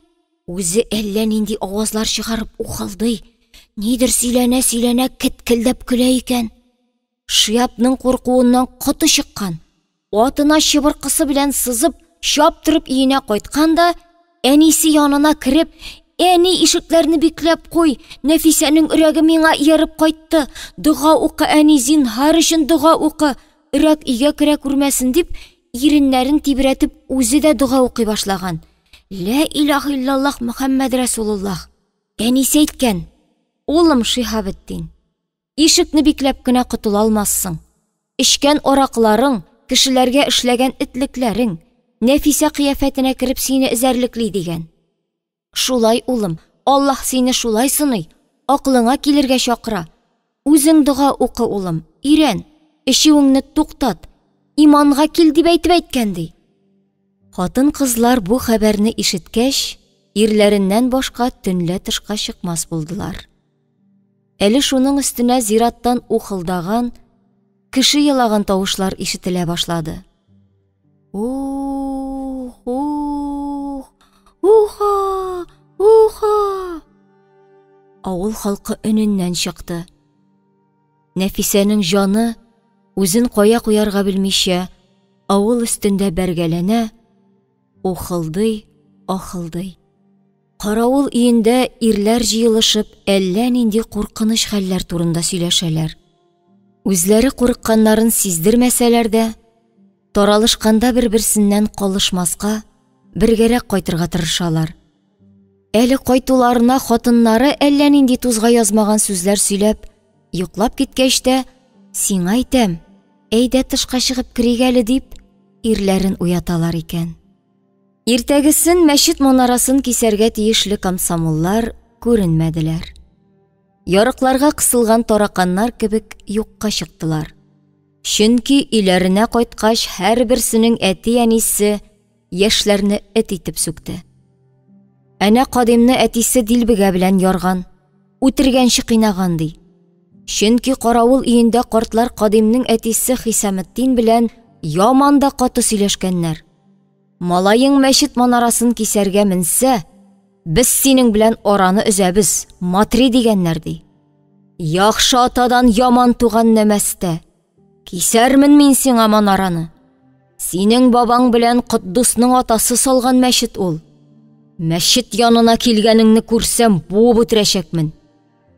Үзе әллә нинди авазлар чыгарып ухылдый, нидер сөйләнә-сөйләнә кеткелдәп көлә икән. Шияпның куркуыннан коты чыккан. Атына чыбыркысы белән сызып, чаптырып өенә кайткан да, әнисе янына кереп, «Әни, ишекләрне бикләп куй, Нәфисәнең өрәге миңа ияреп кайтты. Дога укы, әни, зинһар өчен дога укы. Өрәк өйгә керә күрмәсен», дип, иреннәрен тибрәтеп, үзе дә дога укый башлаган. «Лә илаһ иллаллаһ Мөхәммәд рәсулуллаһ». Әнисе әйткән: «Улым Шиһабетдин, Ишекне бикләп кенә котыла алмассың. Эчкән аракыларың, кешеләргә эшләгән этлекләрең, Нәфисә кыяфәтенә кереп сине эзәрлекли, дигән. Шулай, улым, Аллаһ сине шулай сыный, акылыңа килергә чакыра. Үзең дога укы, улым, өйрән, эчүеңне туктат, иманга кил, дип әйтеп әйткән, ди. Хатын-кызлар бу хәбәрне ишеткәч, ирләреннән башка төнлә тышка чыкмас булдылар. Әле шуның өстенә зираттан ухылдаган, кеше елаган тавышлар ишетелә башлады. Ух, ух, уха, уха. Авыл халкы өненнән чыкты. Нәфисәнең җаны үзен кая куярга белмичә, авыл өстендә бәргәләнә, ухылдый, ахылдый. Каравыл өендә ирләр җыелышып әллә нинди куркыныч хәлләр турында сөйләшәләр. Үзләре курыкканнарын сиздермәсәләр дә, таралышканда бер-берсеннән калышмаска, бергәрәк кайтырга тырышалар. Әле кайтуларына хатыннары әллә нинди тузга язмаган сүзләр сөйләп, йоклап киткәч тә, сиңа әйтәм, әйдә тышка чыгып керик әле дип, ирләрен уяталар икән. Иртәгесен мәчет манарасын кисәргә тиешле комсомоллар күренмәделәр. Ярыкларга кысылган тараканнар кебек юкка чыктылар. Чөнки өйләренә кайткач, һәрберсенең әти-әнисе яшьләрне эт итеп сүкте. Әнә Кадимны әтисе дилбегә белән ярган, үтергәнче кыйнаган ди. Чөнки каравыл өендә картлар Кадимнең әтисе Хисаметдин белән яман да каты сөйләшкәннәр. Малаең мәчет манарасын кисәргә менсә, без синең белән араны өзәбез, матри дигәннәр ди. Яхшы атадан яман туган нәмәстә. Кисәрмен мин сиңа манараны. Синең бабаң белән Котдусның атасы салган мәчет ул. Мәчет янына килгәнеңне күрсәм, буып үтерәчәкмен.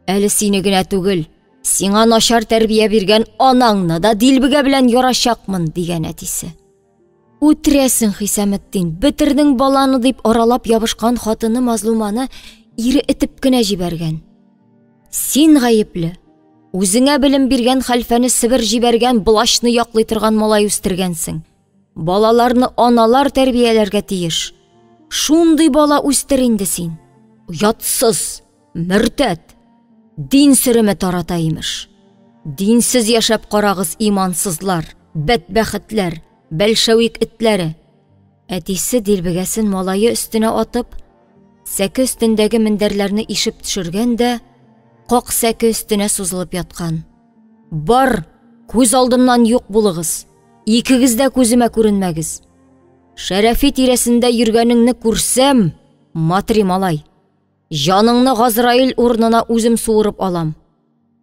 Әле сине генә түгел, сиңа начар тәрбия биргән анаңны да дилбегә белән ярачакмын, дигән әтисе. Үтерәсең, Хисаметдин, бетердең баланы дип аралап ябышкан хатыны Мазлуманы ире этеп кенә җибәргән. Син гаепле. Үзеңә белем биргән хәлфәне Себер җибәргән блачны яклый торган малай үстергәнсең. Балаларны аналар тәрбияләргә тиеш. Шундый бала үстер инде син. Оятсыз, мөртәт. Дин сөреме тарата имеш. Динсез яшәп карагыз, имансызлар, бәдбәхетләр, бәлшәвик этләре. Әтисе дилбегәсен малае өстенә атып, сәке өстендәге мендәрләрне ишеп төшергән дә, как сәке өстенә сузылып яткан. Бар, күз алдымнан юк булыгыз. Икегез дә күземә күренмәгез. Шәрәфи тирәсендә йөргәнеңне күрсәм, матри малай. Җаныңны Газраил урынына үзем суырып алам.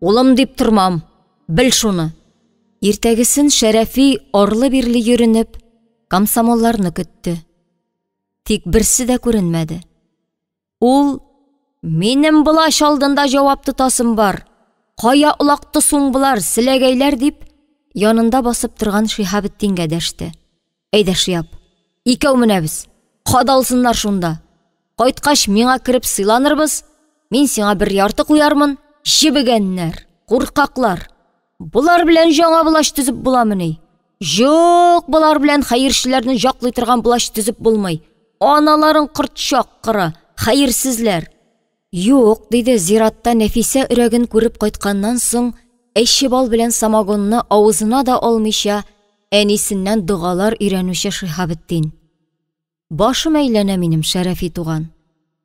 Улым дип тормам, бел шуны. Иртәгесен Шәрәфи арлы-бирле йөренеп, комсомолларны көтте. Тик берсе дә күренмәде. Ул, Минем былач алдында җавап тотасым бар. Кая олакты суң болар, селәгәйләр дип, янында басып торган Шиһабетдингә дәште. Әйдә, Шиап, икәү менәбез. Кадалсыннар шунда. Кайткач, миңа кереп сыйланырбыз. Мин сиңа бер ярты куярмын. Җебегәннәр, куркаклар. Болар белән жаңа влач төзеп буламыни? Юк, болар белән хәерчеләрне җаклый торган влач төзеп булмый. Аналарын корт чаккыры, хәерсезләр. Юк, диде зиратта Нәфисә өрәген күреп кайтканнан соң, әче бал белән самогонны авызына да алмыйча, әнисеннән догалар өйрәнүче Шиһабетдин. Башым әйләнә минем, Шәрәфи туган.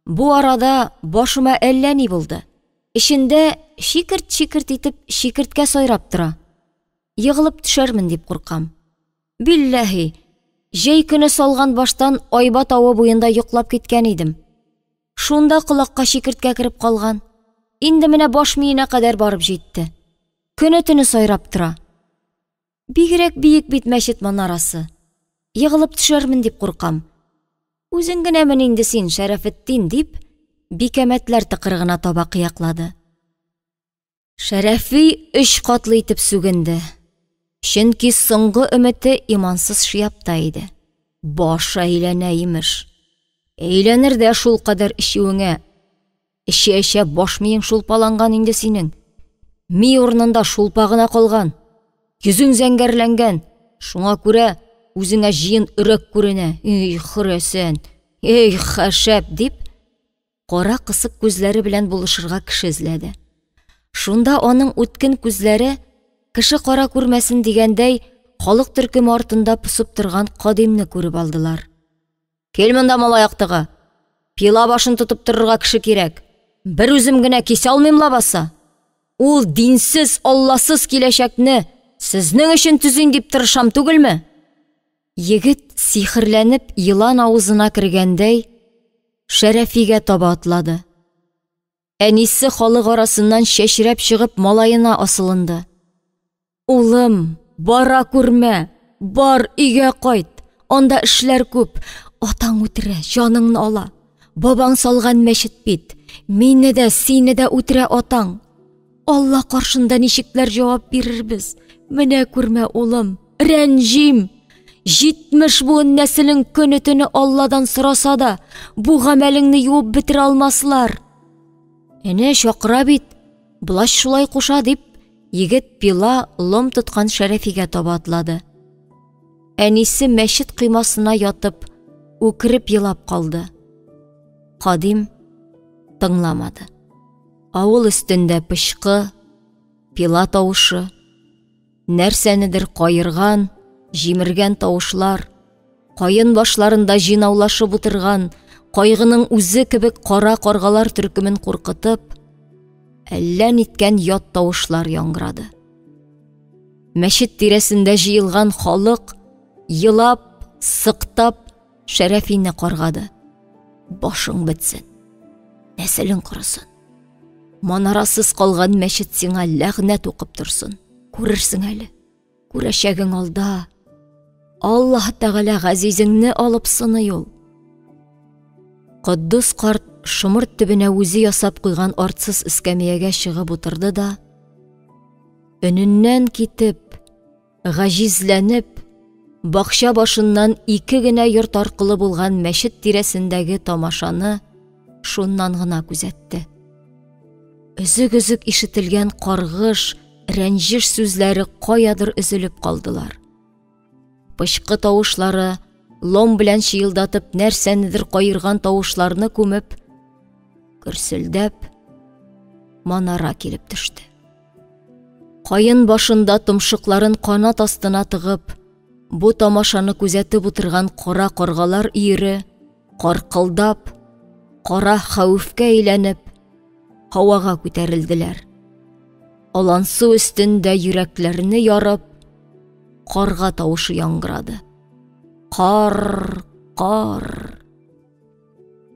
Бу арада башыма әллә ни булды. Эчендә чикерт-чикерт итеп чикерткә сайрап тора. Егылып төшәрмен дип куркам. Билләһи, җәй көне салган баштан Айба тавы буенда йоклап киткән идем. Шунда колакка чикерткә кереп калган. Инде менә баш миенә кадәр барып җитте. Көне-төне сайрап тора. Бигрәк биек бит мәчет манарасы. Егылып төшәрмен дип куркам. Үзең генәмен инде син, Шәрәфетдин, дип, Бикәмәтләр тыкрыгына таба кыяклады. Шәрәфи өч катлы итеп сүгенде. Чөнки соңгы өмете имансыз Шиапта иде. Башы әйләнә, имеш. Әйләнер дә шул кадәр эчүеңә. Эчә-эчә баш миең шулпаланган инде синең. Ми урынында шулпа гына калган. Йөзең зәңгәрләнгән. Шуңа күрә үзеңә җыен өрәк күренә. Эй, хөрәсән, эй, хәшәп, дип, кара кысык күзләре белән булышырга кеше эзләде. Шунда аның үткен күзләре, кеше кара күрмәсен дигәндәй, халык төркеме артында посып торган Кадимне күреп алдылар. Кил монда, малай актыгы. Пила башын тотып торырга кеше кирәк. Бер үзем генә кисә алмыйм лабаса. Ул динсез, алласыз киләчәкне сезнең өчен төзим дип тырышам түгелме? Егет сихерләнеп елан авызына кергәндәй, Шәрәфигә таба атлады. Әнисе халык арасыннан чәчрәп чыгып малаена асылынды. Улым, бара күрмә, бар өйгә кайт, анда эшләр күп, атаң үтерә, җаныңны ала. Бабаң салган мәчет бит, мине дә, сине дә үтерә атаң. Алла каршында ничекләр җавап бирербез? Менә күрмә, улым, рәнҗим. 70 буын нәселең көне-төне Алладан сораса да, бу гамәлеңне юып бетерә алмаслар. Әнә чакыра бит, блач шулай куша, дип, егет пила, лом тоткан Шәрәфигә таба атлады. Әнисе мәчет коймасына ятып, үкереп елап калды. Кадим тыңламады. Авыл өстендә пычкы, пила тавышы, нәрсәнедер каерган, җимергән тавышлар, каен башларында җыйнаулашып утырган, кайгының үзе кебек кара каргалар төркемен куркытып, әллә ниткән ят тавышлар яңгырады. Мәчет тирәсендә җыелган халык елап, сыктап Шәрәфине каргады. Башың бетсен, нәселең корысын. Манарасыз калган мәчет сиңа ләгънәт укып торсын. Күрерсең әле. Күрәчәгең алда. Аллаһ Тәгалә газизеңне алып сыный ул. Котдус карт шомырт төбенә үзе ясап куйган артсыз эскәмиягә чыгып утырды да, өненнән китеп, гаҗизләнеп, бакча башыннан ике генә йорт аркылы булган мәчет тирәсендәге тамашаны шуннан гына күзәтте. Өзек-өзек ишетелгән каргыш, рәнҗеш сүзләре каядыр өзелеп калдылар. Пычкы тавышлары, лом белән чыелдатып нәрсәнедер каерган тавышларны күмеп, гөрселдәп, манара килеп төште. Каен башында томшыкларын канат астына тыгып, бу тамашаны күзәтеп утырган кара каргалар өере, каркылдап, кара хәвефкә әйләнеп, һавага күтәрелделәр. Алансу өстендә йөрәкләрне ярып, карга тавышы яңгырады. Кар, кар.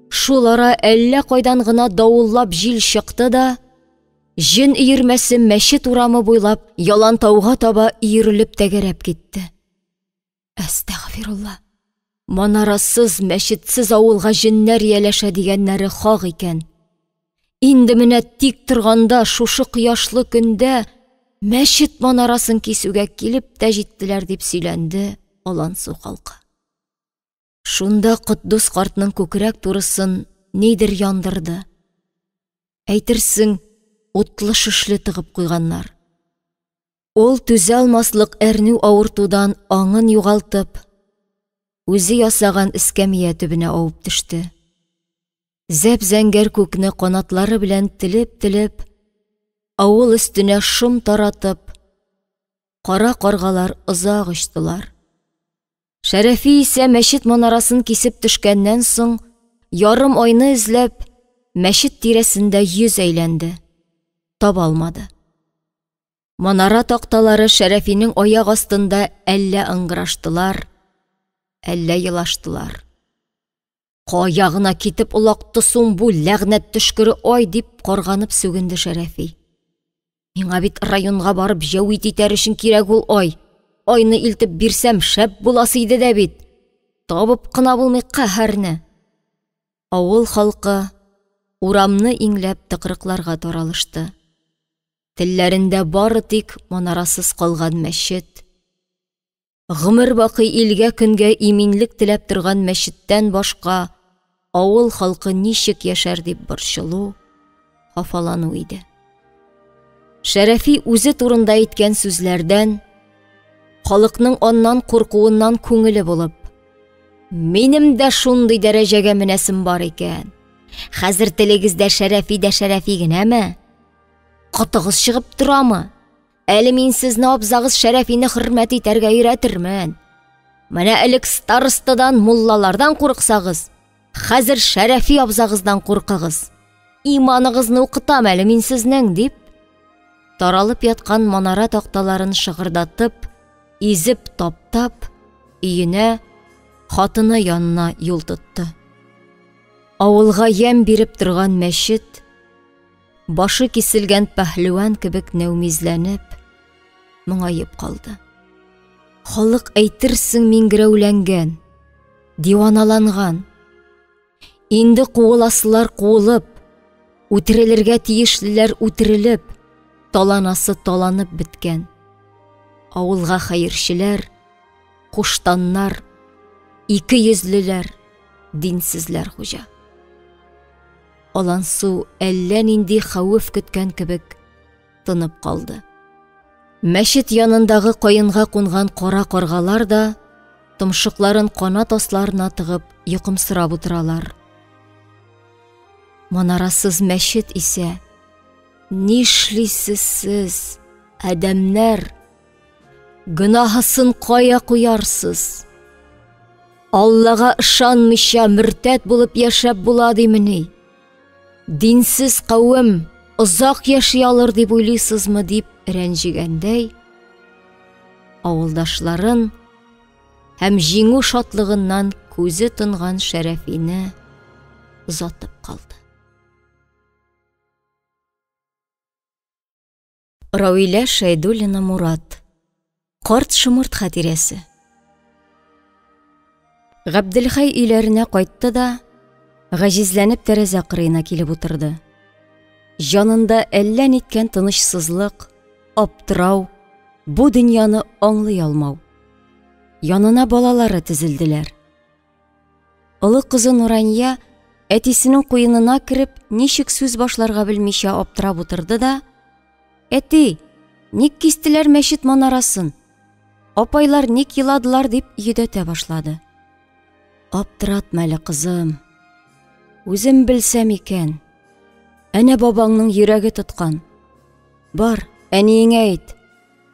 Шул ара әллә кайдан гына давыллап җил чыкты да, җен өермәсе мәчет урамы буйлап Ялантауга таба өерелеп тәгәрәп китте. Әстәгъфирулла. Манарасыз, мәчетсез авылга җеннәр ияләшә дигәннәре хак икән. Инде менә тик торганда шушы кояшлы көндә мәчет манарасын кисүгә килеп тә җиттеләр, дип сөйләнде Алансу халкы. Шунда Котдус картның күкрәк турысын нидер яндырды. Әйтерсең, утлы шөшле тыгып куйганнар. Ул түзә алмаслык әрнү авыртудан аңын югалтып, үзе ясаган эскәмия төбенә авып төште. Зәп-зәңгәр күкне канатлары белән телеп-телеп, авыл өстенә шом таратып, кара каргалар озак очтылар. Шәрәфи исә мәчет манарасын кисеп төшкәннән соң, ярым айны эзләп, мәчет тирәсендә йөз әйләнде. Таба алмады. Манара такталары Шәрәфинең аяк астында әллә ыңгыраштылар, әллә елаштылар. Кая гына китеп олакты соң бу ләгънәт төшкере ай, дип карганып сүгенде Шәрәфи. Миңа бит районга барып җәвит итәр өчен кирәк ул ай. Айны илтеп бирсәм, шәп буласы иде дә бит. Табып кына булмый каһәрне. Авыл халкы урамны иңләп тыкрыкларга таралышты. Телләрендә бары тик манарасыз калган мәчет, гомер бакый илгә-көнгә иминлек теләп торган мәчеттән башка авыл халкы ничек яшәр дип борчылу, хафалану иде. Шәрәфи үзе турында әйткән сүзләрдән, халыкның аннан куркуыннан күңеле булып, минем дә шундый дәрәҗәгә менәсем бар икән. Хәзер телегездә Шәрәфи дә Шәрәфи генәме? Котыгыз чыгып торамы? Әле мин сезне абзагыз Шәрәфине хөрмәт итәргә өйрәтермен. Менә элек старостадан, муллалардан курыксагыз, хәзер Шәрәфи абзагыздан куркыгыз. Иманыгызны укытам әле мин сезнең, дип, таралып яткан манара такталарын шыгырдатып, изеп таптап, өенә, хатыны янына юл тотты. Авылга ямь биреп торган мәчет, башы киселгән пәһлеван кебек нәүмизләнеп, моңаеп калды. Халык әйтерсең миңгерәүләнгән, диваналанган. Инде куыласылар куылып, үтерелергә тиешлеләр үтерелеп, таланасы таланып беткән. Авылга хәерчеләр, Куштаннар, икейөзлеләр, динсезләр хуҗа. Алансу әллә нинди хәвеф көткән кебек тынып калды. Мәчет янындагы каенга кунган кара каргалар да томшыкларын канат асларына тыгып йокымсырап утыралар. Манарасыз мәчет исә нишлисез сез, адәмнәр? Гөнаһысын кая куярсыз? Аллага ышанмыйча мөртәт булып яшәп була димени? Динсез кавем озак яши алыр дип уйлыйсызмы дип рәнҗегәндәй, авылдашларын һәм җиңү шатлыгыннан күзе тонган Шәрәфине озатып калды. Равилә Шәйдуллина Мурат. Карт шомырт хатирәсе. Габделхәй өйләренә кайтты да, гаҗизләнеп тәрәзә кырыена килеп утырды. Җанында әллә ниткән тынычсызлык, аптырау, бу дөньяны аңлый алмау. Янына балалары тезелделәр. Олы кызы Нурания әтисенең куенына кереп, ничек сүз башларга белмичә аптырап утырды да, «Әти, ник кистеләр мәчет манарасын? Апайлар ник еладылар?» дип йөдәтә башлады. Аптыратма әле, кызым. Үзем белсәм икән. Әнә бабаңның йөрәге тоткан. Бар, әниеңә әйт.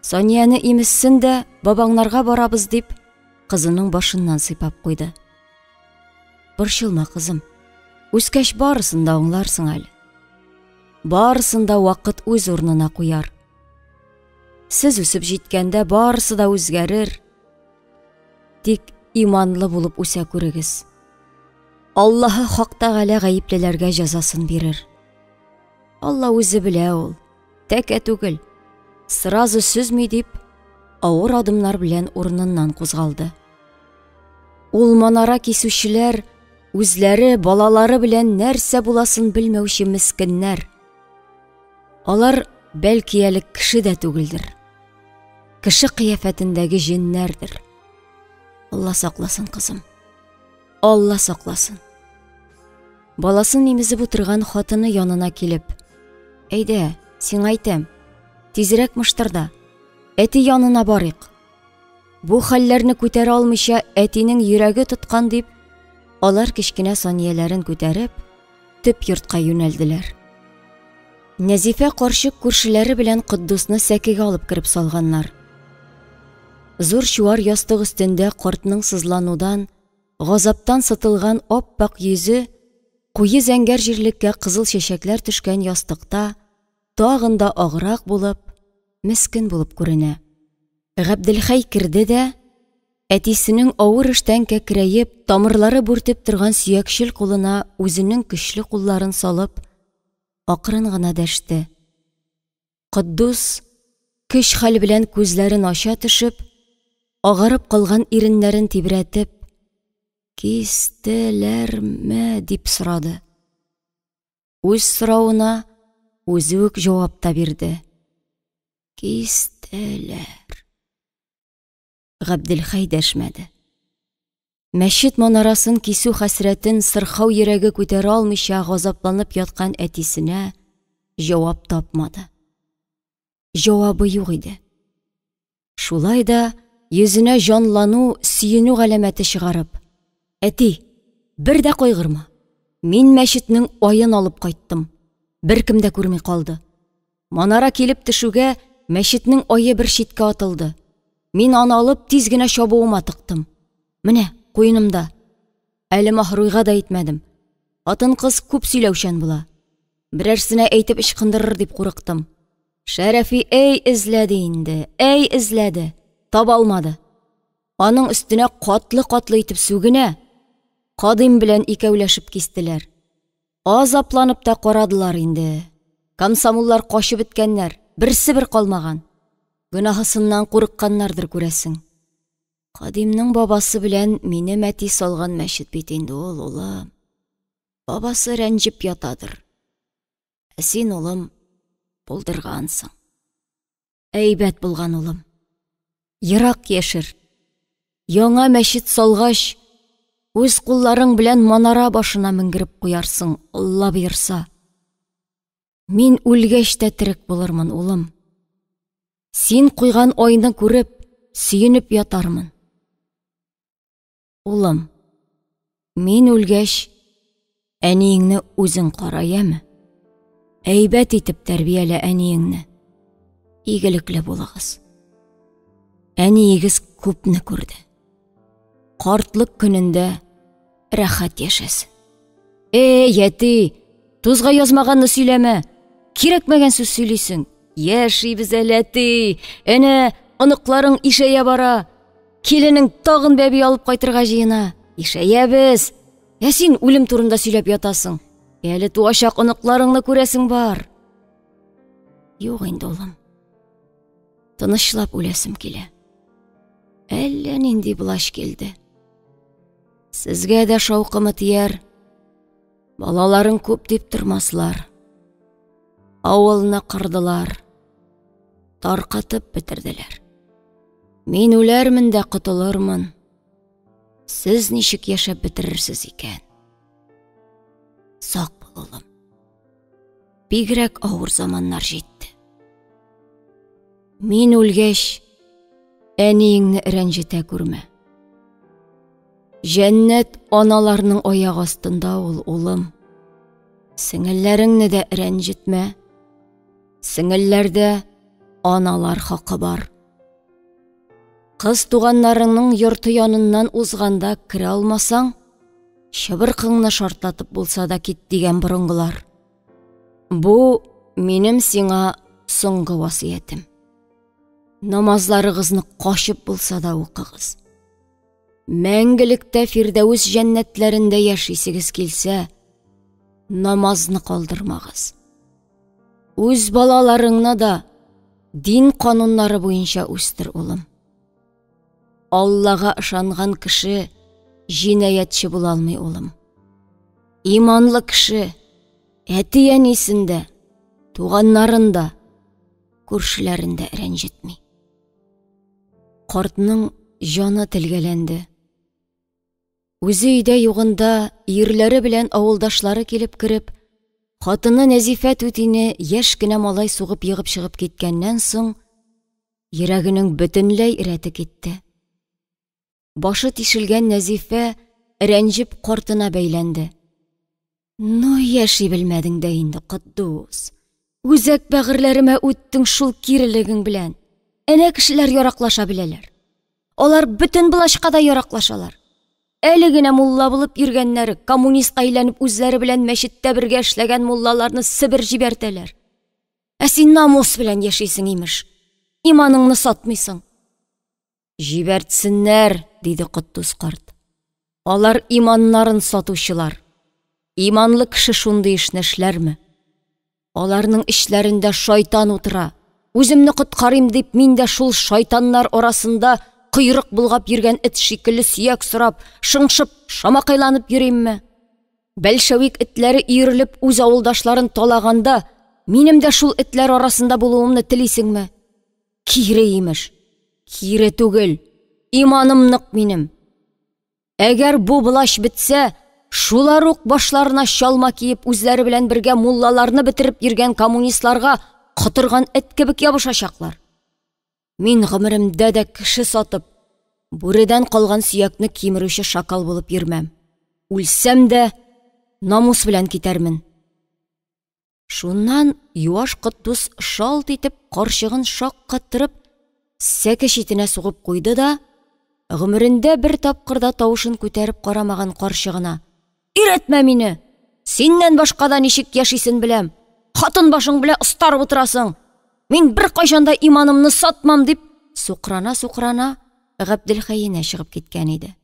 Санияне имезсен дә, бабаңнарга барабыз дип, кызының башыннан сыйпап куйды. Борчылма, кызым. Үскәч барысын да аңларсың әле. Барысын да вакыт үз урынына куяр. Сез үсеп җиткәндә барысы да үзгәрер. Тик иманлы булып үсә күрегез. Аллаһы Хак Тәгалә гаеплеләргә җәзасын бирер. Алла үзе белә ул. Тәкә түгел. Сразу сөзми дип, авыр адымнар белән урыныннан кузгалды. Ул манара кисүчеләр үзләре балалары белән нәрсә буласын белмәүче мескеннәр. Алар бәлки әле кеше дә түгелдер. Кеше кыяфәтендәге җеннәрдер. Алла сакласын, кызым. Алла сакласын. Баласын имезеп утырган хатыны янына килеп, "Әйдә, сиңа әйтәм, тизрәк мыштырда. Әти янына барыйк. Бу хәлләрне күтәрә алмыйча әтинең йөрәге тоткан дип, алар кечкенә Санияләрен күтәреп, төп йортка юнәлделәр. Нәзифә карчык күршеләре белән Котдусны сәкегә алып кереп салганнар. Зур чуар ястык өстендә картның сызланудан, газаптан сытылган ап-ак йөзе куе зәңгәр җирлеккә кызыл чәчәкләр төшкән ястыкта тагын да аграк булып, мескен булып күренә. Габделхәй керде дә, әтисенең авыр эштән кәкрәеп, тамырлары бүртеп торган сөякчел кулына үзенең көчле кулларын салып, акрын гына дәште. Котдус, көч-хәл белән күзләрен ача төшеп, агарып калган иреннәрен тибрәтеп, «Кистеләрме?» дип сорады. Үз соравына үзе үк җавап та бирде. Кистеләр. Габделхәй дәшмәде. Мәчет манарасын кисү хәсрәтен сырхау йөрәге күтәрә алмыйча газапланып яткан әтисенә җавап тапмады. Җавабы юк иде. Шулай да йөзенә җанлану, сөенү галәмәте чыгарып, Әти, бер дә кайгырма. Мин мәчетнең аен алып кайттым. Беркем дә күрми калды. Манара килеп төшүгә, мәчетнең ае бер читкә атылды. Мин аны алып тиз генә чабуыма тыктым. Менә, куенымда. Әле Маһруйга да әйтмәдем. Хатын-кыз күп сөйләүчән була. Берәрсенә әйтеп ычкындырыр дип курыктым. Шәрәфи әй эзләде инде, әй эзләде, таба алмады. Аның өстенә катлы-катлы итеп сүгенә. Кадыйм белән икәүләшеп кистеләр. Азапланып та карадылар инде. Комсомоллар качып беткәннәр, берсе бер калмаган. Гөнаһысыннан курыкканнардыр, күрәсең. Кадимнең бабасы белән минем әти салган мәчет бит инде ул, улым. Бабасы рәнҗеп ятадыр. Ә син, улым, булдыргансың. Әйбәт булган, улым. Ерак яшер. Яңа мәчет салгач, үз кулларың белән манара башына менгереп куярсың, Алла боерса. Мин үлгәч тә терек булырмын, улым. Син куйган айны күреп, сөенеп ятармын. Улым, мин үлгәч, әниеңне үзең кара, яме? Әйбәт итеп тәрбиялә әниеңне. Игелекле булыгыз. Әниегез күпне күрде. Картлык көнендә рәхәт яшәсен. Эй, әти, тузга язмаганны сөйләмә. Кирәкмәгән сүз сөйлисең. Яшибез әле, әти. Әнә, оныкларың ишәя бара. Киленең тагын бәби алып кайтырга җыена. Ишәябез. Ә син үлем турында сөйләп ятасың. Әле туачак оныкларыңны күрәсең бар. Юк инде, улым. Тынычлап үләсем килә. Әллә нинди блач килде. Сезгә дә шаукымы тияр. Балаларың күп дип тормаслар. Авылны кырдылар. Таркатып бетерделәр. Мин үләрмен дә котылырмын. Сез ничек яшәп бетерерсез икән? Сак бул, улым. Бигрәк авыр заманнар җитте. Мин үлгәч, әниеңне рәнҗетә күрмә. Җәннәт аналарның аяк астында ул, улым. Сеңелләреңне дә рәнҗетмә. Сеңелләрдә аналар хакы бар. Кыз туганнарыңның йорты яныннан узганда керә алмасаң, чыбыркыңны шартлатып булса да кит дигән борынгылар. Бу минем сиңа соңгы васыятем. Намазларыгызны качып булса да укыгыз. Мәңгелектә Фирдәвес җәннәтләрендә яшисегез килсә, намазны калдырмагыз. Үз балаларыңны да дин кануннары буенча үстер, улым. Аллага ышанган кеше җинаятьче була алмый, улым. Иманлы кеше әти-әнисен дә, туганнарын да, күршеләрен дә рәнҗетми. Картның җаны телгәләнде. Үзе өйдә югында ирләре белән авылдашлары килеп кереп, хатыны Нәзифә түтине яшь кенә малай сугып егып чыгып киткәннән соң, йөрәгенең бөтенләй рәте китте. Башы тишелгән Нәзифә рәнҗеп картына бәйләнде. Ну, яши белмәдең дә инде, Котдус. Үзәк бәгырьләремә үттең шул кирелегең белән. Әнә кешеләр яраклаша беләләр. Алар бөтен блачка да яраклашалар. Әле генә мулла булып йөргәннәре коммунистка әйләнеп үзләре белән мәчеттә бергә эшләгән муллаларны Себер җибәртәләр. Ә син намус белән яшисең, имеш. Иманыңны сатмыйсың. Җибәртсеннәр, диде Котдус карт. Алар иманнарын сатучылар. Иманлы кеше шундый эшне эшләрме? Аларның эчләрендә шайтан утыра. Үземне коткарыйм дип, мин дә шул шайтаннар арасында койрык болгап йөргән эт шикелле сөяк сорап, шыңшып, шамакайланып йөримме? Бәлшәвик этләре өерелеп үз авылдашларын талаганда, минем дә шул этләр арасында булуымны телисеңме? Кире имеш. Кире түгел. Иманым нык минем. Әгәр бу блач бетсә, шулар ук башларына чалма киеп үзләре белән бергә муллаларны бетереп йөргән коммунистларга котырган эт кебек ябышачаклар. Мин гомеремдә дә кеше сатып, бүредән калган сөякне кимерүче шакал булып йөрмәм. Үлсәм дә намус белән китәрмен. Шуннан юаш Котдус шалт итеп карчыгын шаккаттырып сәке читенә сугып куйды да, гомерендә бер тапкыр да тавышын күтәреп карамаган карчыгына: "Өйрәтмә мине! Синнән башка да ничек яшисен беләм. Хатын башың белән остарып утырасың. Мин беркайчан да иманымны сатмам!" дип, сукрана-сукрана Габделхәенә чыгып киткән иде.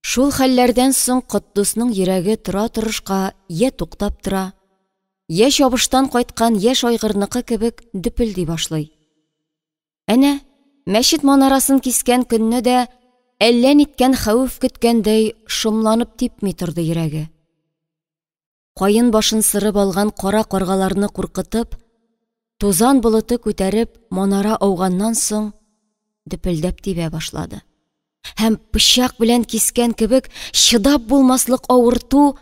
Шул хәлләрдән соң Котдусның йөрәге тора-торышка йә туктап тора, йә чабыштан кайткан яшь айгырныкы кебек дөпелди башлый. Әнә, мәчет манарасын кискән көнне дә әллә ниткән хәвеф көткәндәй шомланып типми торды йөрәге. Каен башын сырып алган кара каргаларны куркытып, тузан болыты күтәреп манара ауганнан соң дөпелдәп тибә башлады. Һәм пычак белән кискән кебек чыдап булмаслык авырту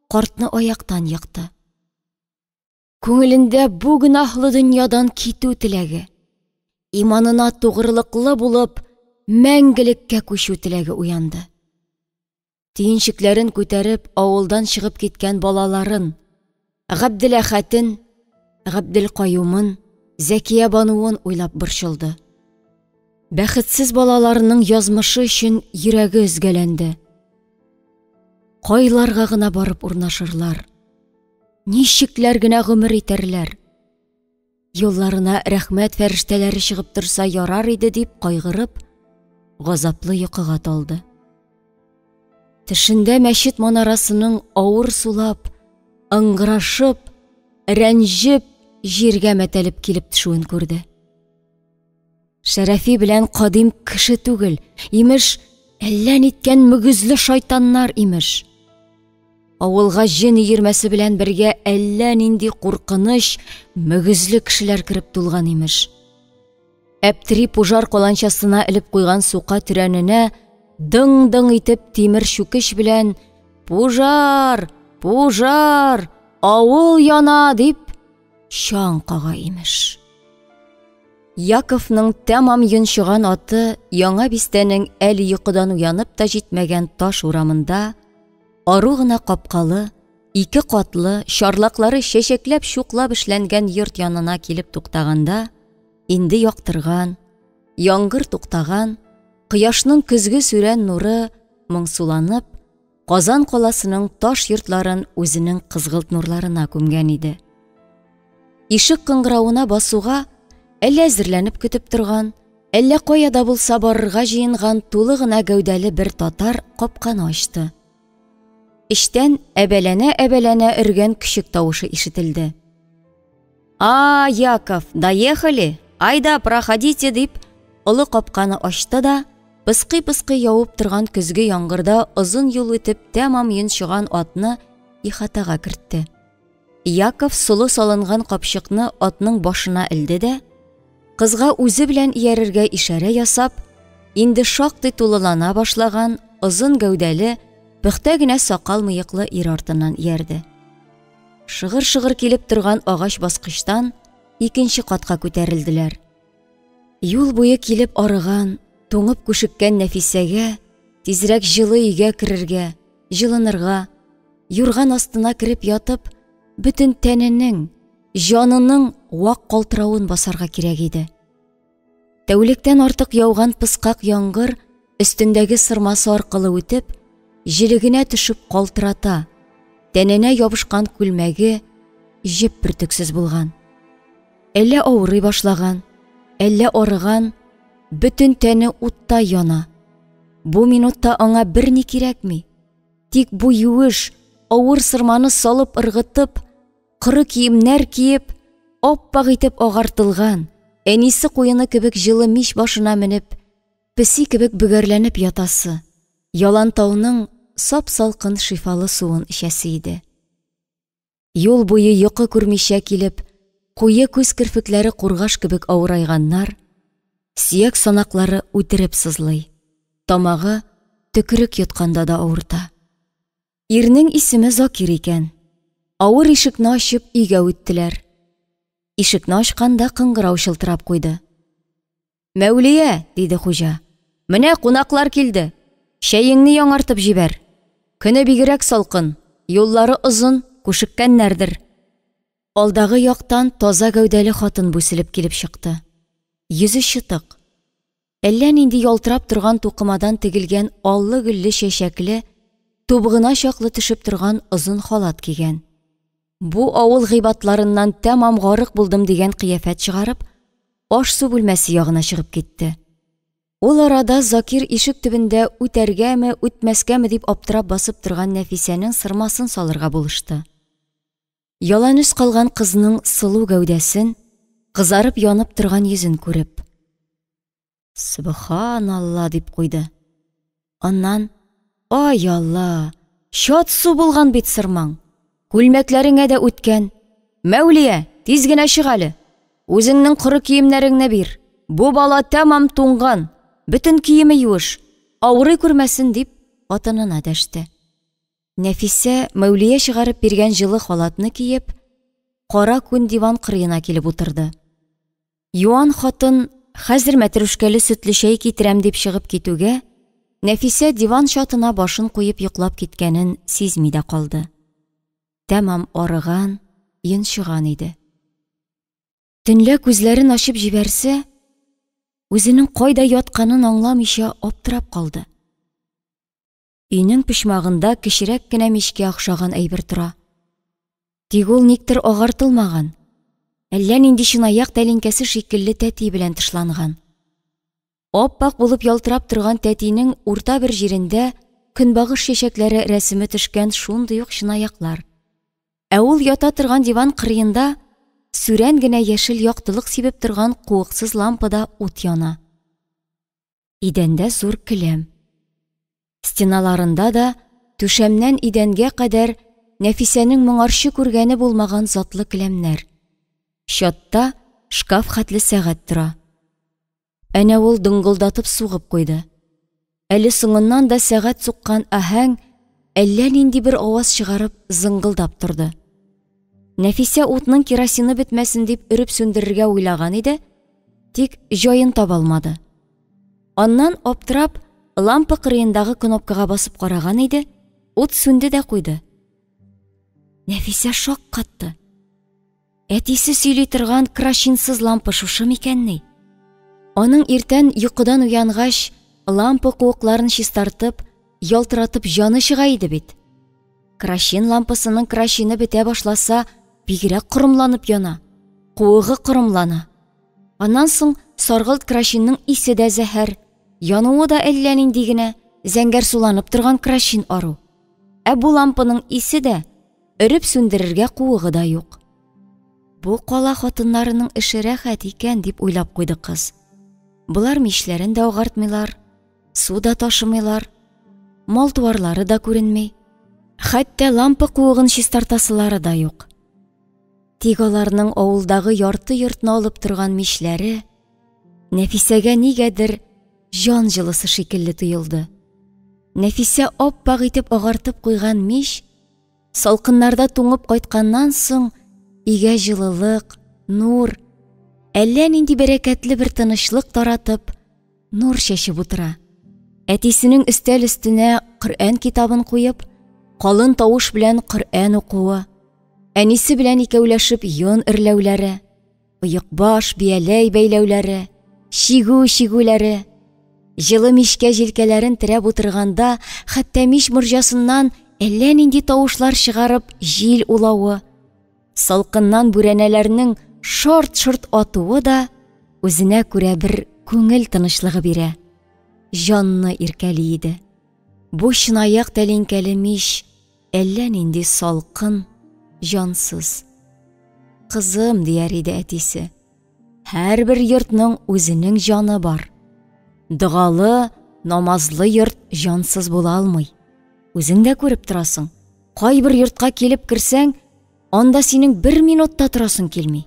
картны аяктан екты. Күңелендә бу гөнаһлы дөньядан китү теләге, иманына тугрылыклы булып, мәңгелеккә күчү теләге уянды. Төенчекләрен күтәреп, авылдан чыгып киткән балаларын, Габделәхәтен, Габделкаюмын, Зәкия бануын уйлап борчылды. Бәхетсез балаларының язмышы өчен йөрәге өзгәләнде. Кайларга гына барып урнашырлар? Ничекләр генә гомер итәрләр? Юлларына рәхмәт фәрештәләре чыгып торса ярар иде дип кайгырып, газаплы йокыга талды. Төшендә мәчет манарасының авыр сулап, ыңгырашып, рәнҗеп җиргә мәтәлеп килеп төшүен күрде. Шәрәфи белән Кадим кеше түгел, имеш, әллә ниткән мөгезле шайтаннар, имеш. Авылга җен өермәсе белән бергә әллә нинди куркыныч мөгезле кешеләр кереп тулган, имеш. Әптери пужар каланчасына элеп куйган сука төрәненә дың-дың итеп тимер чүкеч белән «Пужар! Пужар! Авыл яна!» дип чаң кага, имеш. Яковның тәмам йончыган аты Яңа бистәнең әле йокыдан уянып та җитмәгән таш урамында ару гына капкалы, ике катлы, чарлаклары чәчәкләп-чуклап эшләнгән йорт янына килеп туктаганда, инде яктырган, яңгыр туктаган, кояшның көзге сүрән нуры моңсуланып, Казан каласының таш йортларын үзенең кызгылт нурларына күмгән иде. Ишек кыңгыравына басуга әллә әзерләнеп көтеп торган, әллә кая да булса барырга җыенган тулы гына гәүдәле бер татар капканы ачты. Эчтән әбәләнә-әбәләнә өргән көчек тавышы ишетелде. А, Яков, доехали? Айда, проходите, дип, олы капканы ачты да, пыскый-пыскый явып торган көзге яңгырда озын юл үтеп тәмам йончыган атны ихатага кертте. Яков солы салынган капчыкны атның башына элде дә, кызга үзе белән иярергә ишарә ясап, инде шактый тулылана башлаган озын гәүдәле, пөхтә генә сакал-мыеклы ир артыннан иярде. Шыгыр-шыгыр килеп торган агач баскычтан икенче катка күтәрелделәр. Юл буе килеп арыган, туңып күшеккән Нәфисәгә тизрәк җылы өйгә керергә, җылынырга, юрган астына кереп ятып, бөтен тәненең, җанының вак калтыравын басарга кирәк иде. Тәүлектән артык яуган пыскак яңгыр өстендәге сырмасы аркылы үтеп, җелегенә төшеп калтырата, тәненә ябышкан күлмәге җеп бөртексез булган. Әллә авырый башлаган, әллә арыган, бөтен тәне утта яна. Бу минутта аңа берни кирәкми. Тик бу юеш, авыр сырманы салып ыргытып, коры киемнәр киеп, аппак итеп агартылган, әнисе куены кебек җылы мич башына менеп, песи кебек бөгәрләнеп ятасы, Ялантауның сап-салкын шифалы суын эчәсе иде. Юл буе йокы күрмичә килеп, куе күз керфекләре кургаш кебек авырайганнар, сөяк санаклары үтереп сызлый, тамагы төкерек йотканда да авырта. Ирнең исеме Закир икән. Авыр ишекне ачып өйгә үттеләр. Ишекне ачканда кыңгырау чылтырап куйды. Мәүлия, диде хуҗа. Менә кунаклар килде. Чәеңне яңартып җибәр. Көне бигрәк салкын, юллары озын, күшеккәннәрдер. Алдагы яктан таза гәүдәле хатын бүселеп килеп чыкты. Йөзе чытык. Әллә нинди ялтырап торган тукымадан тегелгән аллы-гөлле чәчәкле, тубыгына чаклы төшеп торган озын халат кигән. Бу авыл гыйбатларыннан тәмам гарык булдым дигән кыяфәт чыгарып, аш-су бүлмәсе ягына чыгып китте. Ул арада Закир ишек төбендә үтәргәме, үтмәскәме дип аптырап басып торган Нәфисәнең сырмасын салырга булышты. Яланөс калган кызның сылу гәүдәсен, кызарып янып торган йөзен күреп, Сөбханалла дип куйды. Аннан, Ай Алла, чат су булган бит сырмаң. Күлмәкләреңә дә үткән. Мәүлия, тиз генә чык әле. Үзеңнең коры киемнәреңне бир. Бу бала тәмам туңган, бөтен киеме юеш. авырый күрмәсен, дип, хатынына дәште. Нәфисә, Мәүлия чыгарып биргән җылы халатны киеп, кара күн диван кырыена килеп утырды. Юан хатын, хәзер мәтрүшкәле сөтле чәй китерәм дип чыгып китүгә, Нәфисә диван чатына башын куеп йоклап киткәнен сизми дә калды. Тәмам арыган, йончыган иде. Төнлә күзләрен ачып җибәрсә, үзенең кайда ятканын аңламыйча аптырап калды. Өйнең почмагында кечерәк кенә мичкә охшаган әйбер тора. Тик ул никтер агартылмаган, әллә нинди чынаяк тәлинкәсе шикелле тәти белән тышланган. Ап-ак булып ялтырап торган тәтинең урта бер җирендә көнбагыш чәчәкләре рәсеме төшкән шундый ук чынаяклар. Ә ул ята торган диван кырыенда сүрән генә яшел яктылык сибеп торган куыксыз лампада ут яна. Идәндә зур келәм. Стеналарында да түшәмнән идәнгә кадәр Нәфисәнең моңарчы күргәне булмаган затлы келәмнәр. Чатта шкаф хәтле сәгать тора. Әнә ул доңгылдатып сугып куйды. Әле соңыннан да сәгать суккан аһәң әллә нинди бер аваз чыгарып зыңгылдап торды. Нәфисә утның керосины бетмәсен дип өреп сүндерергә уйлаган иде, тик җаен таба алмады. Аннан аптырап лампа кырыендагы кнопкага басып караган иде, ут сүнде дә куйды. Нәфисә шаккатты. Әтисе сөйли торган крашинсыз лампа шушы микәнни? Аның иртән йокыдан уянгач, лампа куыкларын чистартып, ялтыратып җаны чыга иде бит. Крашин лампасының крашины бетә башласа, бигрәк корымланып яна, куыгы корымлана. Аннан соң саргылт крашинның исе дә зәһәр, януы да әллә нинди генә, зәңгәрсуланып торган крашин ару. Ә бу лампаның исе дә, өреп сүндерергә куыгы да юк. Бу кала хатыннарының эше рәхәт икән, дип уйлап куйды кыз. Болар мичләрен дә агартмыйлар, су да ташымыйлар, мал-туарлары да күренми. Хәтта лампа куыгын чистартасылары да юк. Тик аларның авылдагы ярты йортны алып торган мичләре Нәфисәгә нигәдер җан җылысы шикелле тоелды. Нәфисә ап-ак итеп агартып куйган мич салкыннарда туңып кайтканнан соң өйгә җылылык, нур, әллә нинди бәрәкәтле бер тынычлык таратып, нур чәчеп утыра. Әтисенең өстәл өстенә Коръән китабын куеп, калын тавыш белән Коръән укуы, әнисе белән икәүләшеп йон эрләүләре, оекбаш, бияләй бәйләүләре, чигү чигүләре, җылы мичкә җилкәләрен терәп утырганда, хәтта мич морҗасыннан әллә нинди тавышлар чыгарып җил улавы, салкыннан бүрәнәләрнең шорт-шорт атуы да үзенә күрә бер күңел тынычлыгы бирә, җанны иркәли иде. Бу чынаяк тәлинкәле мич әллә нинди салкын, җансыз. Кызым, дияр иде әтисе, һәрбер йортның үзенең җаны бар. Догалы, намазлы йорт җансыз була алмый. Үзең дә күреп торасың. Кайбер йортка килеп керсәң, анда синең бер минут та торасың килми.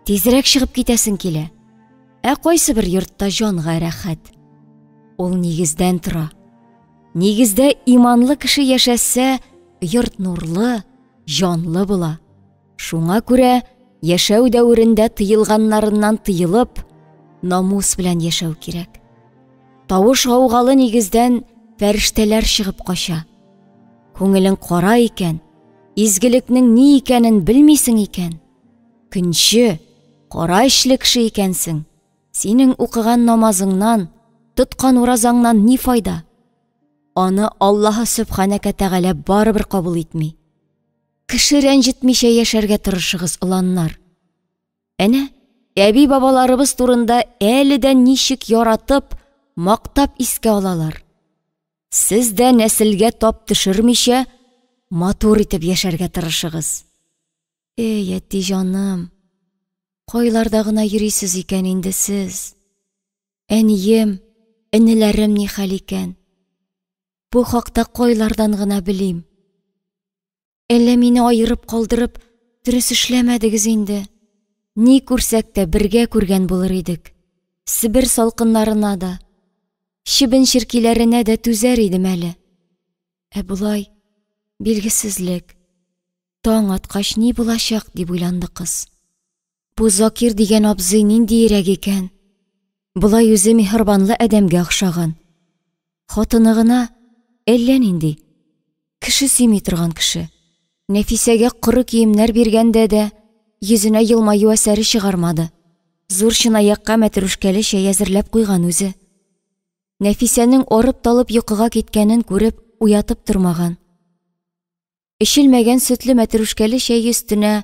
Тизрәк чыгып китәсең килә. Ә кайсы бер йортта җанга рәхәт. Ул нигездән тора. Нигездә иманлы кеше яшәсә, йорт нурлы, җанлы була. Шуңа күрә яшәү дәверендә тыелганнарыннан тыелып, намус белән яшәү кирәк. Тавыш гаугалы нигездән фәрештәләр чыгып кача. Күңелең кара икән, изгелекнең ни икәнен белмисең икән, көнче, кара эчле кеше икәнсең, синең укыган намазыңнан, тоткан уразаңнан ни файда? Аны Аллаһы Сөбханәкә Тәгалә барыбер кабул итми. Кеше рәнҗетмичә яшәргә тырышыгыз, оланнар. Әнә, әби-бабаларыбыз турында әле дә ничек яратып, мактап искә алалар. Сез дә нәселгә тап төшермичә, матур итеп яшәргә тырышыгыз. Эй, әти җаным, кайларда гына йөрисез икән инде сез? Әнием, энеләрем ни хәл икән? Бу хакта кайлардан гына белим? Әллә мине аерып калдырып, дөрес эшләмәдегез инде? Ни күрсәк тә бергә күргән булыр идек. Себер салкыннарына да, Чебен-черкиләренә дә түзәр идем әле. Ә болай билгесезлек. Таң аткач ни булачак, дип уйланды кыз. Бу Закир дигән абзый ниндиерәк икән? Болай үзе миһербанлы адәмгә охшаган. Хатыны гына әллә нинди, кеше сөйми торган кеше. Нәфисәгә коры киемнәр биргәндә дә йөзенә елмаю әсәре чыгармады. Зур чынаякка мәтрүшкәле чәй әзерләп куйган үзе. Нәфисәнең арып-талып йокыга киткәнен күреп, уятып тормаган. Эчелмәгән сөтле мәтрүшкәле чәй өстенә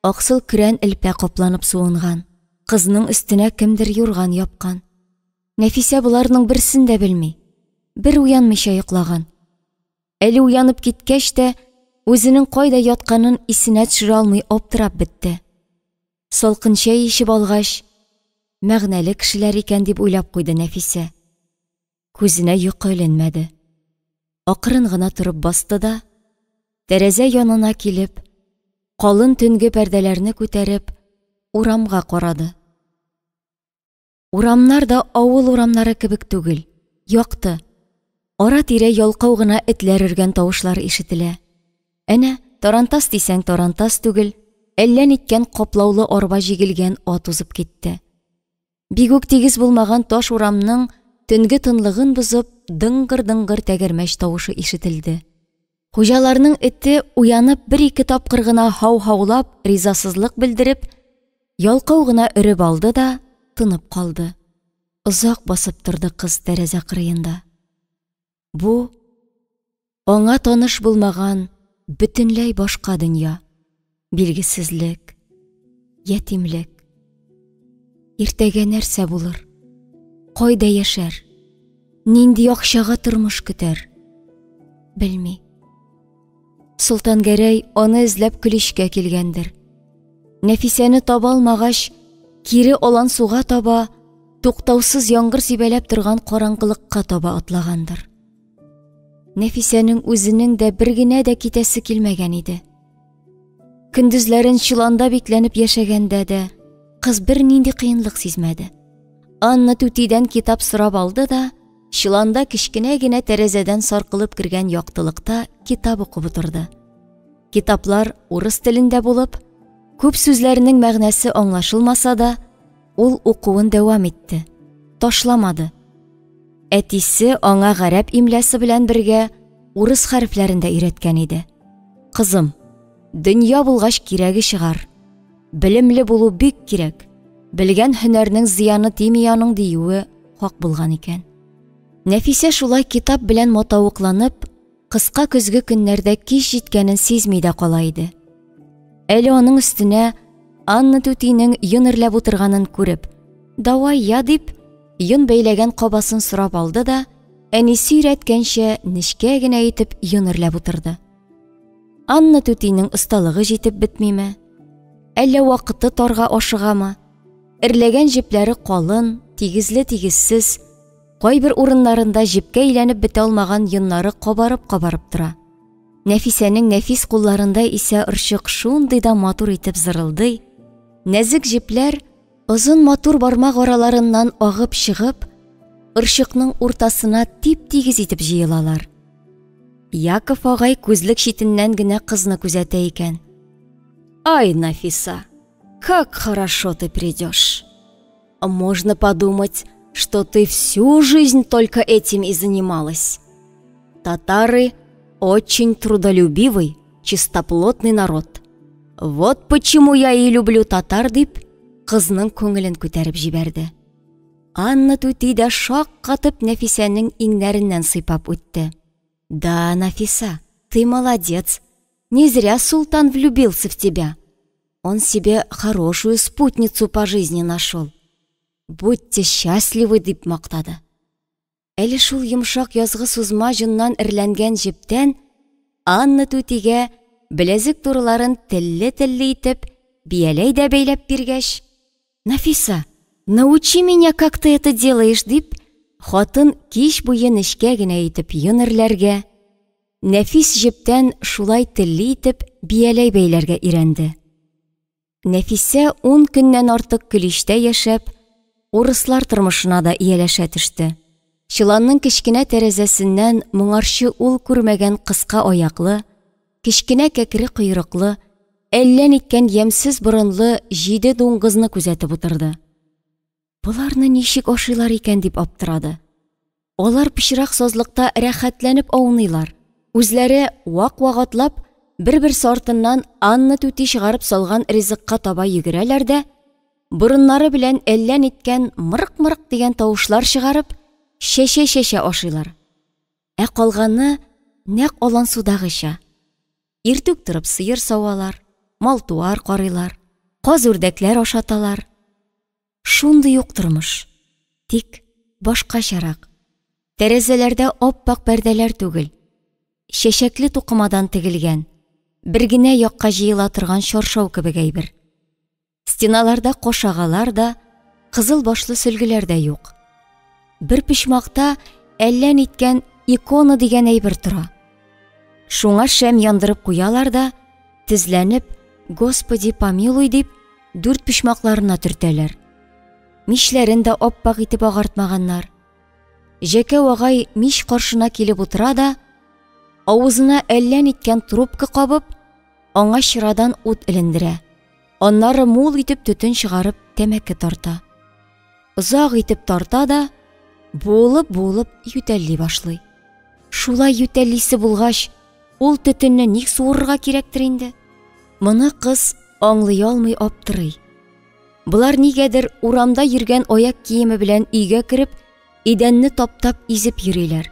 аксыл көрән элпә капланып суынган. Кызның өстенә кемдер юрган япкан. Нәфисә боларның берсен дә белми. Бер уянмыйча йоклаган. Әле уянып киткәч тә, үзенең кайда ятканын исенә төшерә алмый аптырап бетте. Салкын чәй эчеп алгач, мәгънәле кешеләр икән дип уйлап куйды Нәфисә. Күзенә йокы эленмәде. Акрын гына торып басты да, тәрәзә янына килеп, калын төнге пәрдәләрне күтәреп, урамга карады. Урамнар да авыл урамнары кебек түгел, якты. Ара-тирә ялкау гына этләр өргән тавышлар ишетелә. Әнә, тарантас дисәң тарантас түгел, әллә ниткән каплаулы арба җигелгән ат узып китте. Бигүк тигез булмаган таш урамның төнге тынлыгын бозып, дыңгыр-дыңгыр тәгәрмәч тавышы ишетелде. Хуҗаларның эте уянып бер-ике тапкыр гына һау-һаулап ризасызлык белдереп, ялкау гына өреп алды да тынып калды. Озак басып торды кыз тәрәзә кырыенда. Бу аңа таныш булмаган бөтенләй башка дөнья. Билгесезлек, ятимлек. Иртәгә нәрсә булыр? Кайда яшәр? Нинди акчага тормыш көтәр? Белми. Солтангәрәй аны эзләп Көличкә килгәндер. Нәфисәне таба алмагач, кире алан суга таба, туктаусыз яңгыр сибәләп торган караңгылыкка таба атлагандыр. Нәфисәнең үзенең дә бер генә дә китәсе килмәгән иде. Көндезләрен чоланда бикләнеп яшәгәндә дә кыз бернинди кыенлык сизмәде. Анна түтидән китап сорап алды да, чоланда кечкенә генә тәрәзәдән саркылып кергән яктылыкта китап укып утырды. Китаплар урыс телендә булып, күп сүзләрнең мәгънәсе аңлашылмаса да, ул укуын дәвам итте, ташламады. Әтисе аңа гарәп имлясы белән бергә урыс хәрефләрен дә өйрәткән иде. Кызым, дөнья булгач кирәге чыгар. Белемле булу бик кирәк. Белгән һөнәрнең зыяны тими аның диюе хак булган икән. Нәфисә шулай китап белән матавыкланып, кыска көзге көннәрдә кич җиткәнен сизми дә кала иде. Әле аның өстенә Анна түтинең йон эрләп утырганын күреп, «Давай я» дип, йон бәйләгән кабасын сорап алды да, әнисе өйрәткәнчә нечкә генә итеп йон эрләп утырды. Анна түтинең осталыгы җитеп бетмиме? Әллә вакыты тарга ашыгамы? Эрләгән җепләре калын, тигезле-тигезсез, кайбер урыннарында җепкә әйләнеп бетә алмаган йоннары кабарып-кабарып тора. Нәфисәнең нәфис кулларында исә орчык шундый да матур итеп зырылдый, нәзек җепләр озын матур бармак араларыннан агып чыгып, орчыкның уртасына тип-тигез итеп җыелалар. Яков агай күзлек читеннән генә кызны күзәтә икән. Ай, Нафиса, как хорошо ты придешь. Можно подумать, что ты всю жизнь только этим и занималась. Татары очень трудолюбивый, чистоплотный народ. Вот почему я и люблю татар, дип, кызның күңелен күтәреп җибәрде. Анна түти дә шаккатып Нәфисәнең иңнәреннән сыйпап үтте. Да, Нафиса, ты молодец. Не зря султан влюбился в тебя. Он себе хорошую спутницу по жизни нашел. Будьте счастливы, дип мактады. Әле шул йомшак язгы сузма җоннан эрләнгән җептән Анна түтигә беләзек турыларын телле-телле итеп, бияләй дә бәйләп биргәч, Нафиса, научи меня, как ты это делаешь, дип, хатын кич буе нечкә генә итеп йон эрләргә, нәфис җептән шулай телле итеп бияләй бәйләргә өйрәнде. Нәфисә 10 көннән артык Көличтә яшәп, урыслар тормышына да ияләшә төште. Чоланның кечкенә тәрәзәсеннән моңарчы ул күрмәгән кыска аяклы, кечкенә кәкре койрыклы, әллә ниткән ямьсез борынлы җиде дуңгызны күзәтеп утырды. Боларны ничек ашыйлар икән дип аптырады. Алар пычрак сазлыкта рәхәтләнеп ауныйлар. Үзләре вак-вак атлап, бер-берсе артыннан Анна түти чыгарып салган ризыкка таба йөгерәләр дә, борыннары белән әллә ниткән мырык-мырык дигән тавышлар чыгарып, чәчә-чәчә ашыйлар. Ә калганы нәкъ алансудагыча. Иртүк торып сыер савалар, мал-туар карыйлар, каз-үрдәкләр ашаталар. Шундый ук тормыш. Тик башкачарак. Тәрәзәләрдә ап-ак пәрдәләр түгел, чәчәкле тукымадан тегелгән, бер генә якка җыела торган чаршау кебек әйбер. Стеналарда кошагалар да, кызыл башлы сөлгеләр дә юк. Бер почмакта әллә ниткән икона дигән әйбер тора. Шуңа шәм яндырып куялар да, тезләнеп, Господи помилуй дип, дүрт почмакларына төртәләр. Мичләрен дә ап-ак итеп агартмаганнар. Җәкәү агай мич каршына килеп утыра да, авызына әллә ниткән трубка кабып, аңа чырадан ут элендерә. Аннары мул итеп төтен чыгарып тәмәке тарта. Озак итеп тарта да, буылып-буылып ютәлли башлый. Шулай ютәллисе булгач, ул төтенне ник суырырга кирәктер инде? Моны кыз аңлый алмый аптырый. Болар нигәдер урамда йөргән аяк киеме белән өйгә кереп, идәнне таптап изеп йөриләр.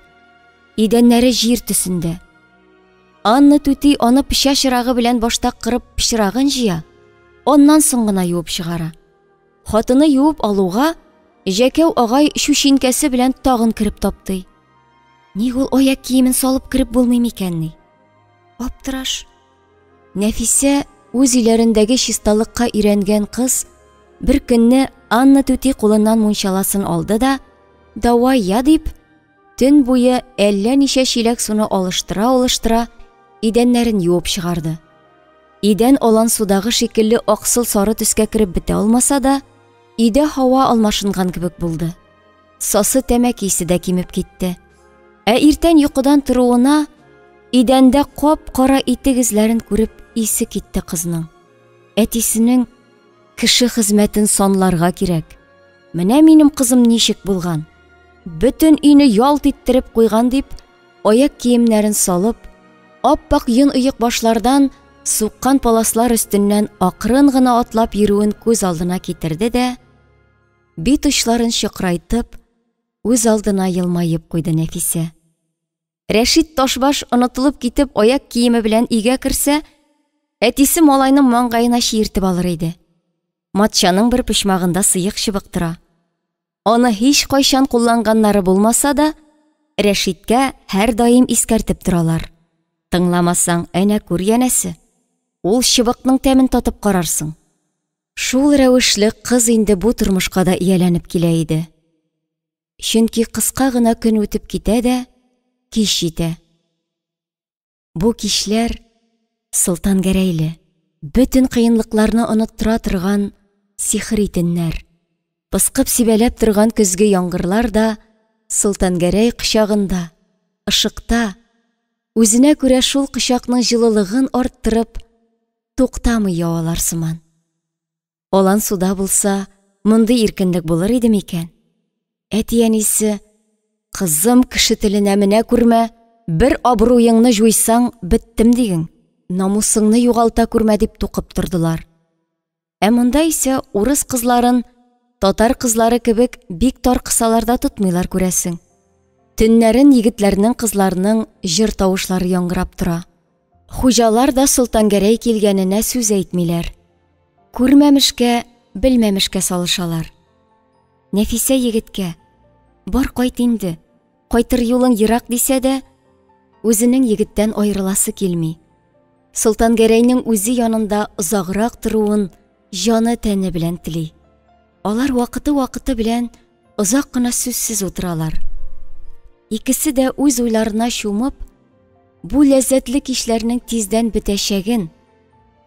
Идәннәре җир төсендә. Анна түти аны пыча чырагы белән башта кырып пычрагын җыя, аннан соң гына юып чыгара. Хатыны юып алуга, Җәкәү агай чүчинкәсе белән тагын кереп таптый. Ник ул аяк киемен салып кереп булмый микәнни? Аптыраш. Нәфисә, үз өйләрендәге чисталыкка өйрәнгән кыз, бер көнне Анна түти кулыннан мунчаласын алды да, «Давай я» дип, төн буе әллә ничә чиләк суны алыштыра-алыштыра, идәннәрен юып чыгарды. Идән алан судагы шикелле аксыл сары төскә кереп бетә алмаса да, өйдә һава алмашынган кебек булды. Сасы тәмәке исе дә кимеп китте. Ә иртән йокыдан торуына идәндә кап-кара итек эзләрен күреп исе китте кызның. Әтисенең кеше хезмәтен санларга кирәк. Менә минем кызым ничек булган. Бөтен өйне ялт иттереп куйган дип, аяк киемнәрен салып, ап-ак йон оекбашлардан суккан паласлар өстеннән акрын гына атлап йөрүен күз алдына китерде дә, бит очларын чокрайтып, үз алдына елмаеп куйды Нәфисә. Рәшит ташбаш онытылып китеп аяк киеме белән өйгә керсә, әтисе малайның маңгаена чиертеп алыр иде. Матчаның бер почмагында сыек чыбык тора. Аны һич кайчан кулланганнары булмаса да, Рәшиткә һәрдаим искәртеп торалар. Тыңламасаң, әнә күр янәсе. Ул чыбыкның тәмен татып карарсың. Шул рәвешле кыз инде бу тормышка да ияләнеп килә иде. Чөнки кыска гына көн үтеп китә дә, кич җитә. Бу кичләр Солтангәрәйле, бөтен кыенлыкларны оныттыра торган сихри төннәр. Пыскып сибәләп торган көзге яңгырлар да Солтангәрәй кочагында, ышыкта, үзенә күрә шул кочакның җылылыгын арттырып, туктамый явалар сыман. Алан суда булса, мондый иркенлек булыр иде микән? Әти-әнисе, кызым, кеше теленә менә күрмә, бер абруеңны җуйсаң, беттем диген, намусыңны югалта күрмә дип тукып тордылар. Ә монда исә урыс кызларын татар кызлары кебек бик тар кысаларда тотмыйлар күрәсең. Төннәрен егетләрнең кызларның җыр тавышлары яңгырап тора. Хуҗалар да Солтангәрәй килгәненә сүз әйтмиләр. Күрмәмешкә, белмәмешкә салышалар. Нәфисә егеткә, бар кайт инде, кайтыр юлың ерак дисә дә, үзенең егеттән аерыласы килми. Солтангәрәйнең үзе янында озаграк торуын җаны тәне белән тели. Алар вакыты-вакыты белән озак кына сүзсез утыралар. Икесе дә үз уйларына чумып, бу ләззәтле кичләрнең тиздән бетәчәген,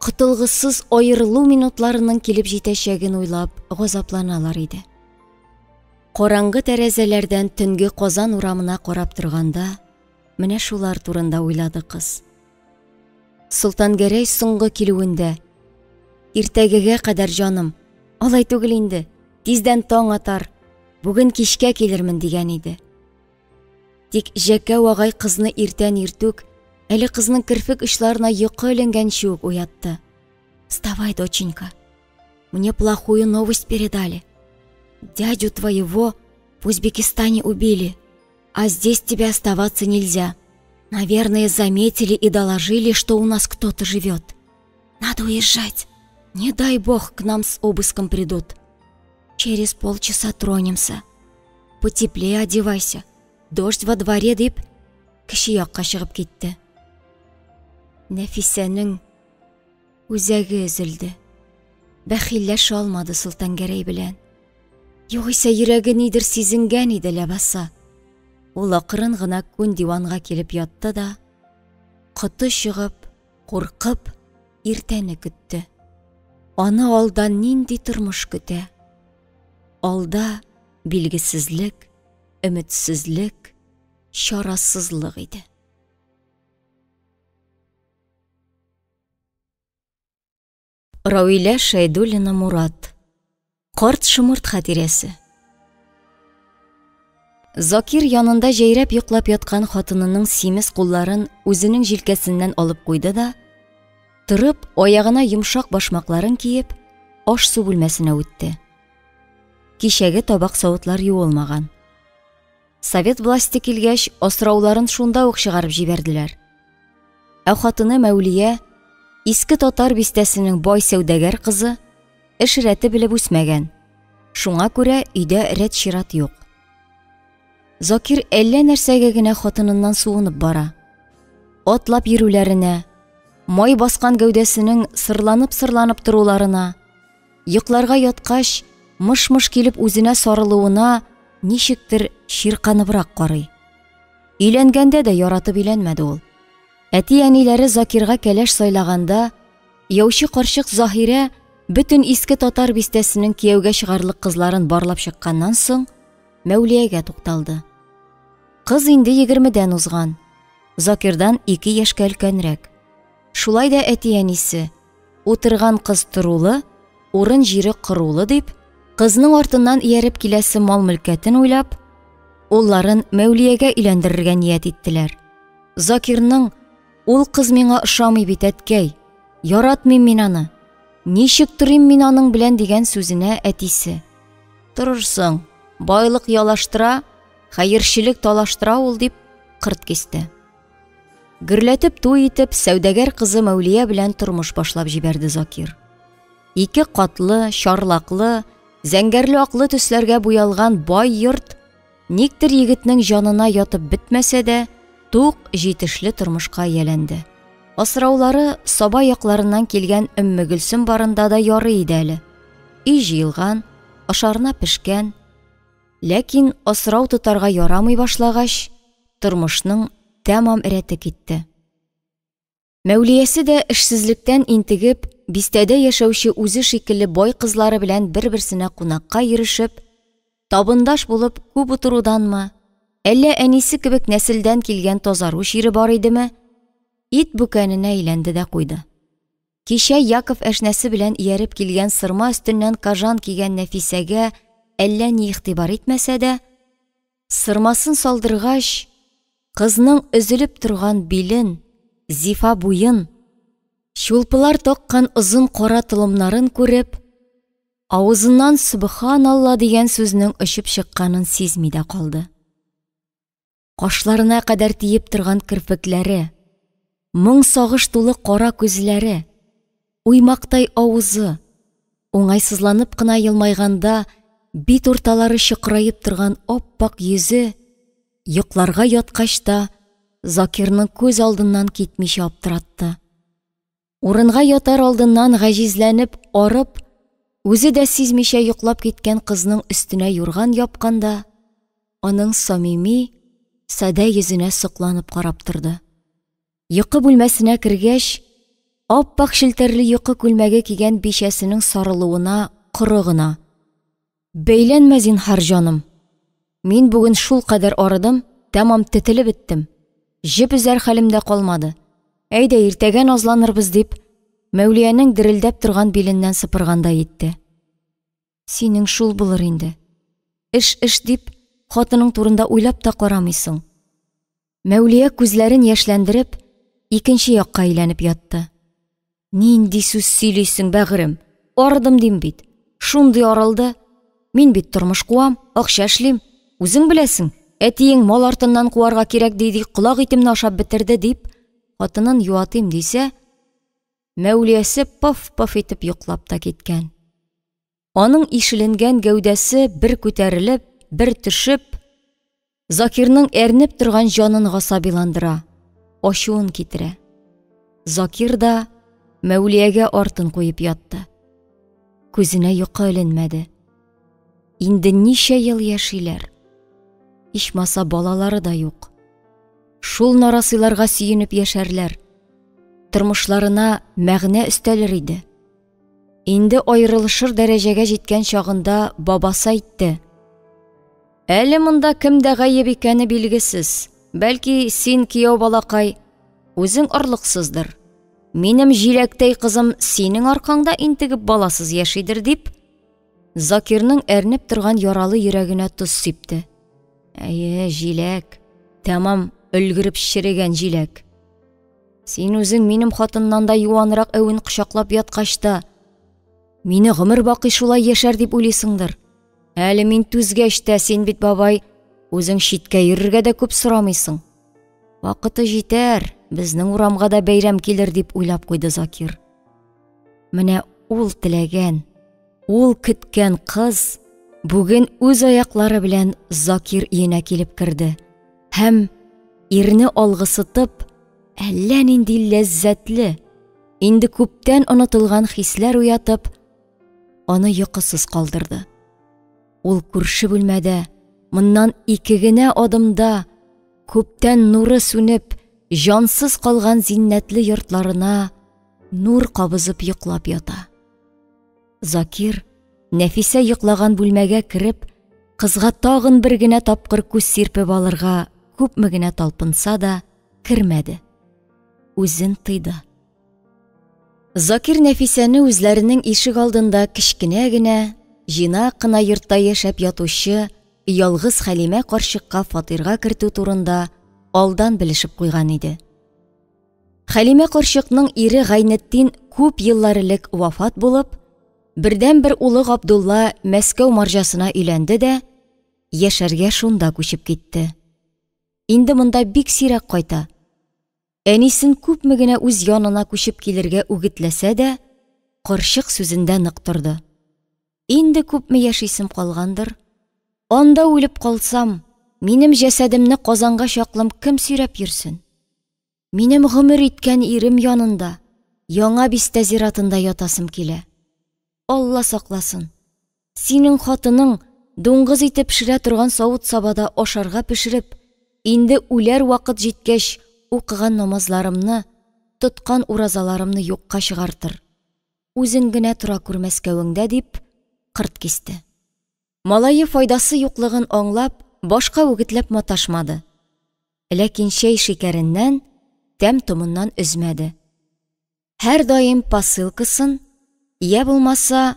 котылгысыз аерылу минутларының килеп җитәчәген уйлап газапланалар иде. караңгы тәрәзәләрдән төнге Казан урамына карап торганда, менә шулар турында уйлады кыз. Солтангәрәй соңгы килүендә: "Иртәгегә кадәр, җаным, алай түгел инде, тиздән таң атар, бүген кичкә килермен", дигән иде. Тик Җәкәү агай кызны иртән иртүк, әле кызның керфек очларына йокы эленгәнче үк уятты. «Вставай, доченька, мне плохую новость передали. Дядю твоего в Узбекистане убили, а здесь тебе оставаться нельзя. Наверное, заметили и доложили, что у нас кто-то живет. Надо уезжать. Не дай бог к нам с обыском придут. Через полчаса тронемся. Потеплее одевайся. Дождь во дворе», дип, кече якка чыгып китте. Нәфисәнең үзәге өзелде. Бәхилләшә алмады Солтангәрәй белән. Югыйсә йөрәге нидер сизенгән иде ләбаса. Ул акрын гына күн диванга килеп ятты да, коты чыгып, куркып, иртәне көтте. Аны алда нинди тормыш көтә? Алда билгесезлек, өметсезлек, чарасызлык иде. Рауилә Шәйдуллина Мурат. Карт шомырт хатирәсе. Закир янында җәйрәп йоклап яткан хатынының симез кулларын үзенең җилкәсеннән алып куйды да, торып, аягына йомшак башмакларын киеп, аш-су бүлмәсенә үтте. Кичәге табак-савытлар юылмаган. Совет власте килгәч, асрауларын шунда ук чыгарып җибәрделәр. Ә хатыны Мәүлия, иске татар бистәсенең бай сәүдәгәр кызы, эш рәте белеп үсмәгән. Шуңа күрә өйдә рәт-чират юк. Закир әллә нәрсәгә генә хатыныннан суынып бара. Атлап йөрүләренә, май баскан гәүдәсенең сырланып-сырланып торуларына, йокларга яткач, мыш-мыш килеп үзенә сарылуына ничектер чирканыбрак карый. Өйләнгәндә дә яратып өйләнмәде ул. Әти-әниләре Закирга кәләш сайлаганда, яучы карчык Заһирә бөтен иске татар бистәсенең кияүгә чыгарлык кызларын барлап чыкканнан соң, Мәүлиягә тукталды. Кыз инде 20-дән узган. Закирдан 2 яшькә өлкәнрәк. Шулай да әти-әнисе, утырган кыз торулы, урын җире корулы дип, кызның артыннан ияреп киләсе мал-мөлкәтен уйлап, улларын Мәүлиягә өйләндерергә ният иттеләр. Закирның «Ул кыз миңа ошамый бит, әткәй, яратмыйм мин аны, ничек торыйм мин аның белән» дигән сүзенә әтисе: «Торырсың, байлык ялаштыра, хәерчелек талаштыра ул», дип кырт кисте. Гөрләтеп туй итеп, сәүдәгәр кызы Мәүлия белән тормыш башлап җибәрде Закир. Ике катлы, чарлаклы, зәңгәрле-аклы төсләргә буялган бай йорт никтер егетнең җанына ятып бетмәсә дә, тук, җитешле тормышка ияләнде. Асраулары Саба якларыннан килгән Өммегөлсем барында да ярый иде әле. Өй җыелган, ашарына пешкән. Ләкин асрау тотарга ярамый башлагач, тормышның тәмам рәте китте. Мәүлиясе дә эшсезлектән интегеп, бистәдә яшәүче үзе шикелле бай кызлары белән бер-берсенә кунакка йөрешеп, табындаш булып күп утыруданмы, әллә әнисе кебек нәселдән килгән тазару чире бар идеме, ит бүкәненә әйләнде дә куйды. Кичә Яков әшнәсе белән ияреп килгән сырма өстеннән кожан кигән Нәфисәгә әллә ни игътибар итмәсә дә, сырмасын салдыргач, кызның өзелеп торган билен, зифа буен, чулпылар таккан озын кара толымнарын күреп, авызыннан «Субханалла» дигән сүзнең очып чыкканын сизми дә калды. Кашларына кадәр тиеп торган керфекләре, моң сагыш тулы кара күзләре, уймактай авызы, уңайсызланып кына елмайганда бит урталары чокыраеп торган ап-ак йөзе йокларга яткач та Закирның күз алдыннан китмичә аптыратты. Урынга ятар алдыннан гаҗизләнеп, арып, үзе дә сизмичә йоклап киткән кызның өстенә юрган япканда, аның самими, садә йөзенә сокланып карап торды. Йокы бүлмәсенә кергәч, ап-ак челтәрле йокы күлмәге кигән бичәсенең сарылуына коры гына: «Бәйләнмә зинһар, җаным, Мин бүген шулкадәр арыдым, тәмам тетелеп беттем. Җеп өзәр хәлем дә калмады. Әйдә, иртәгә назланырбыз, дип, Мәүлиянең дерелдәп торган биленнән сыпыргандай итте. Синең шул булыр инде. Эш эш дип, хатының турында уйлап та карамыйсың. Мәүлия күзләрен яшьләндереп, икенче якка әйләнеп ятты. Нинди сүз сөйлисең, бәгырем? Арыдым дим бит. Шундый арылды. Мин бит тормыш куам, акча эшлим. Үзең беләсең, әтиең мал артыннан куарга кирәк ди-ди колак итемне ашап бетерде дип, хатынын юатыйм дисә, Мәүлиясе пыф-пыф итеп йоклап та киткән. Аның ишеленгән гәүдәсе бер күтәрелеп, бер төшеп, Закирның әрнеп торган җанын гасабиландыра, ачуын китерә. Закир да Мәүлиягә артын куеп ятты. Күзенә йокы эленмәде. Инде ничә ел яшиләр. Ичмаса балалары да юк. Шул нарасыйларга сөенеп яшәрләр. Тормышларына мәгънә өстәлер иде. Инде аерылышыр дәрәҗәгә җиткән чагында бабасы әйтте. Әле монда кемдә гаеп икәне билгесез. Бәлки, син, кияү балакай, үзең орлыксыздыр. Минем җиләктәй кызым синең аркаңда интегеп баласыз яшидер, дип, Закирның әрнеп торган яралы йөрәгенә тоз сипте. Әйе, җиләк. Тәмам өлгереп черегән җиләк. Син үзең минем хатыннан да юанрак әвен кочаклап яткач та, мине гомер бакый шулай яшәр дип уйлыйсыңдыр. Әле мин түзгәч тә, син бит, бабай, үзең читкә йөрергә дә күп сорамыйсың. Вакыты җитәр, безнең урамга да бәйрәм килер дип уйлап куйды Закир. Менә ул теләгән, ул көткән кыз бүген үз аяклары белән Закир өенә килеп керде һәм ирне алгысытып, әллә нинди ләззәтле, инде күптән онытылган хисләр уятып, аны йокысыз калдырды. Ул күрше бүлмәдә, моннан ике генә адымда, күптән нуры сүнеп, җансыз калган зиннәтле йортларына нур кабызып йоклап ята. Закир, Нәфисә йоклаган бүлмәгә кереп, кызга тагын бер генә тапкыр күз сирпеп алырга күпме генә талпынса да, кермәде. Үзен тыйды. Закир Нәфисәне үзләренең ишек алдында кечкенә генә, җыйнак кына йортта яшәп ятучы ялгыз Хәлимә карчыкка фатирга кертү турында алдан белешеп куйган иде. Хәлимә карчыкның ире Гайнетдин күп еллар элек вафат булып, бердәнбер улы Габдулла Мәскәү марҗасына өйләнде дә, яшәргә шунда күчеп китте. Инде монда бик сирәк кайта. Әнисен күпме генә үз янына күчеп килергә үгетләсә дә, карчык сүзендә нык торды. Инде күпме яшисем калгандыр? Анда үлеп калсам, минем җәсәдемне Казанга чаклым кем сөйрәп йөрсен? Минем гомер иткән ирем янында, Яңа бистә зиратында ятасым килә. Алла сакласын. Синең хатының дуңгыз ите пешерә торган савыт-сабада ашарга пешереп, инде үләр вакыт җиткәч, укыган намазларымны, тоткан уразаларымны юкка чыгартыр. Үзең генә тора күр Мәскәвеңдә, дип кырт кисте. Малае файдасы юклыгын аңлап, башка үгетләп маташмады. Ләкин чәй шикәреннән, тәм-томыннан өзмәде. Һәрдаим посылкасын, йә булмаса,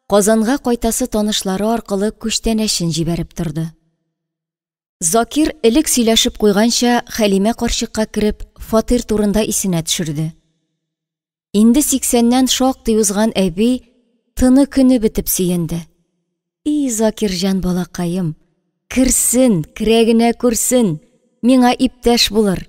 Казанга кайтасы танышлары аркылы күчтәнәчен җибәреп торды. Закир элек сөйләшеп куйганча Хәлимә карчыкка кереп, фатир турында исенә төшерде. Инде сиксәннән шактый узган әби тыны көне бетеп сөенде. И, Закирҗан балакаем, керсен, керә генә күрсен, миңа иптәш булыр.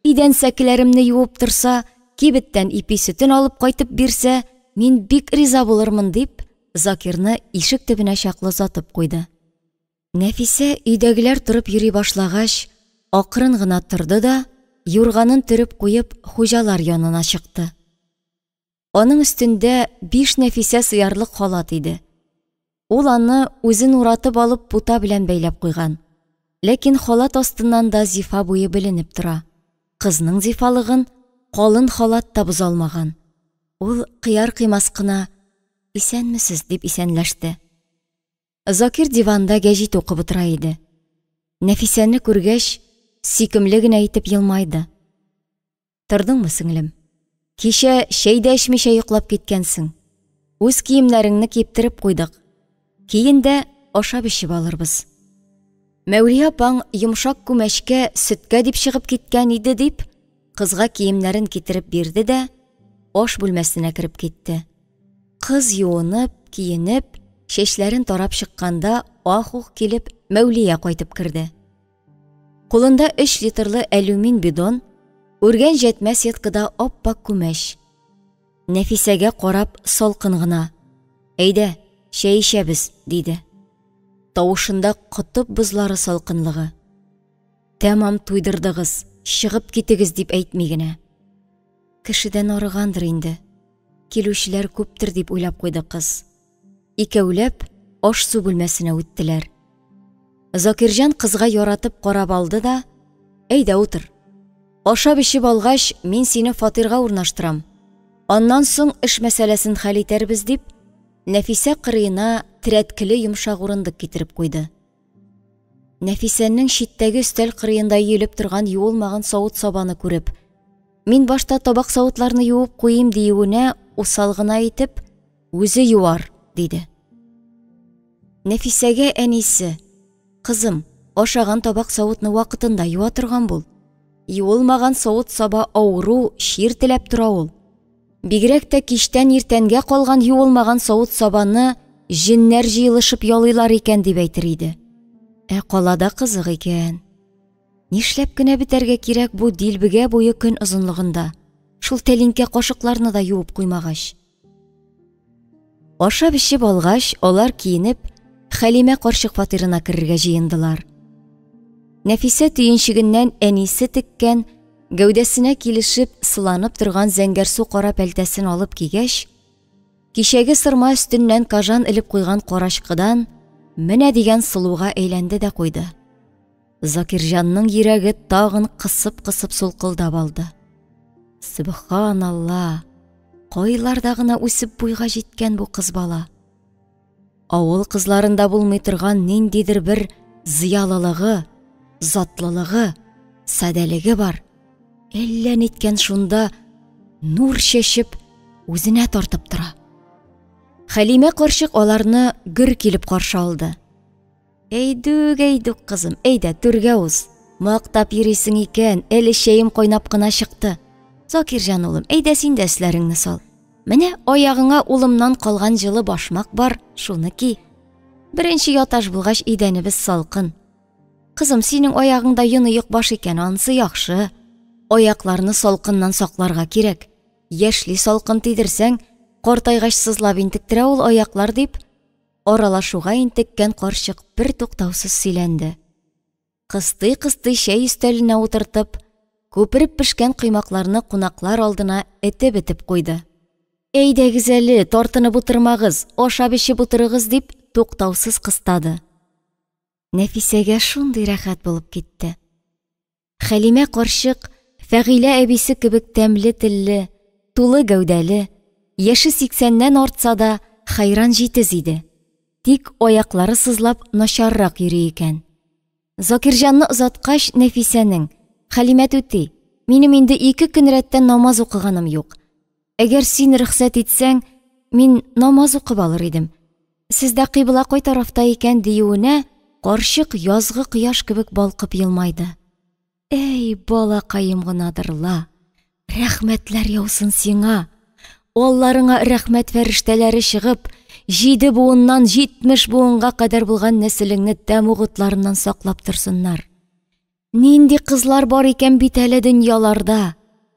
Идән сәкеләремне юып торса, кибеттән ипи сөтен алып кайтып бирсә, мин бик риза булырмын, дип, Закирны ишек төбенә чаклы озатып куйды. Нәфисә өйдәгеләр торып йөри башлагач, акрын гына торды да, юрганын төреп куеп, хуҗалар янына чыкты. Аның өстендә биш Нәфисә сыярлык халат иде. Ул аны үзен уратып алып пута белән бәйләп куйган. Ләкин халат астыннан да зифа буе беленеп тора. Кызның зифалыгын калын халат та боза алмаган. Ул кыяр-кыймас кына «Исәнмесез?» дип исәнләште. Закир диванда гәҗит укып утыра иде. Нәфисәне күргәч, сөйкемле генә итеп елмайды. Тордыңмы, сеңлем? Кичә чәй дә эчмичә йоклап киткәнсең. Үз киемнәреңне киптереп куйдык. Киен дә ашап-эчеп алырбыз. Мәүлия апаң йомшак күмәчкә, сөткә дип чыгып киткән иде, дип, кызга киемнәрен китереп бирде дә, аш бүлмәсенә кереп китте. Кыз юынып, киенеп, чәчләрен тарап чыкканда, ах-ух килеп, Мәүлия кайтып керде. Кулында 3 литрлы алюмин бидон, үргән җәтмә сеткада ап-ак күмәч. Нәфисәгә карап салкын гына: "Әйдә, чәй эчәбез", диде. Тавышында котып бозлары салкынлыгы. Тәмам туйдырдыгыз, чыгып китегез дип әйтми генә. Кешедән арыгандыр инде. Килүчеләр күптер дип уйлап куйды кыз. Икәүләп аш-су бүлмәсенә үттеләр. Закирҗан кызга яратып карап алды да, "Әйдә утыр. Ашап-эчеп алгач, мин сине фатирга урнаштырам. Аннан соң эш мәсьәләсен хәл итәрбез", дип, Нәфисә кырыена терәткеле йомшак урындык китереп куйды. Нәфисәнең читтәге өстәл кырыенда өелеп торган юылмаган савыт-сабаны күреп, мин башта табак-савытларны юып куйыйм диюенә усал гына итеп, үзе юар, диде. Нәфисәгә әнисе, кызым, ашаган табак-савытны вакытында юа торган бул. Юылмаган савыт-саба авыру, чир теләп тора ул. Бигрәк тә кичтән иртәнгә калган юылмаган савыт-сабаны җеннәр җыелышып ялыйлар икән дип әйтер иде. Ә калада кызык икән. Нишләп кенә бетәргә кирәк бу дилбегә буе көн озынлыгында? Шул тәлинкә кашыкларны да юып куймагач. Ашап-эчеп алгач, алар киенеп, Хәлимә карчык фатирына керергә җыендылар. Нәфисә төенчегеннән әнисе теккән, гәүдәсенә килешеп, сыланып торган зәңгәрсу кара пәлтәсен алып кигәч, кичәге сырма өстеннән кожан элеп куйган карачкыдан менә дигән сылуга әйләнде дә куйды. Закирҗанның йөрәге тагын кысып-кысып сулкылдап алды. Сөбханалла! Кайларда гына үсеп буйга җиткән бу кыз бала? Авыл кызларында булмый торган ниндидер бер зыялылыгы, затлылыгы, садәлеге бар. Әллә ниткән шунда нур чәчеп, үзенә тартып тора. Хәлимә карчык аларны гөр килеп каршы алды. Әйдүк, әйдүк, кызым, әйдә, түргә уз. Мактап йөрисең икән, әле чәем кайнап кына чыкты. Закирҗан улым, әйдә син дә өсләреңне сал. Менә аягыңа улымнан калган җылы башмак бар, шуны ки. Беренче яташ булгач, идәнебез салкын. Кызым, синең аягыңда йон оек баш икән, анысы яхшы. Аякларны салкыннан сакларга кирәк. Яшьли салкын тидерсәң, картайгач сызлап интектерә ул аяклар дип, аралашуга интеккән карчык бер туктаусыз сөйләнде. Кыстый-кыстый чәй өстәленә утыртып, күпереп пешкән коймакларны кунаклар алдына этеп-этеп куйды. Әйдәгез әле, тартынып утырмагыз, ашап-эчеп утырыгыз, дип туктаусыз кыстады. Нәфисәгә шундый рәхәт булып китте. Хәлимә карчык Фәгыйлә әбисе кебек тәмле телле, тулы гәүдәле, яше сиксәннән артса да, хәйран җитез иде. Тик аяклары сызлап начаррак йөри икән. Закирҗанны озаткач, Нәфисәнең, Хәлимә түти, минем инде ике көн рәттән намаз укыганым юк. Әгәр син рөхсәт итсәң, мин намаз укып алыр идем. Сездә кыйбла кай тарафта икән диюенә, карчык язгы кояш кебек балкып елмайды. Әй, балакаем гынадыр ла. Рәхмәтләр яусын сиңа. Алларыңа рәхмәт фәрештәләре чыгып, җиде буыннан 70 буынга кадәр булган нәселеңне тәмуг утларыннан саклап торсыннар. Нинди кызлар бар икән бит әле дөньяларда.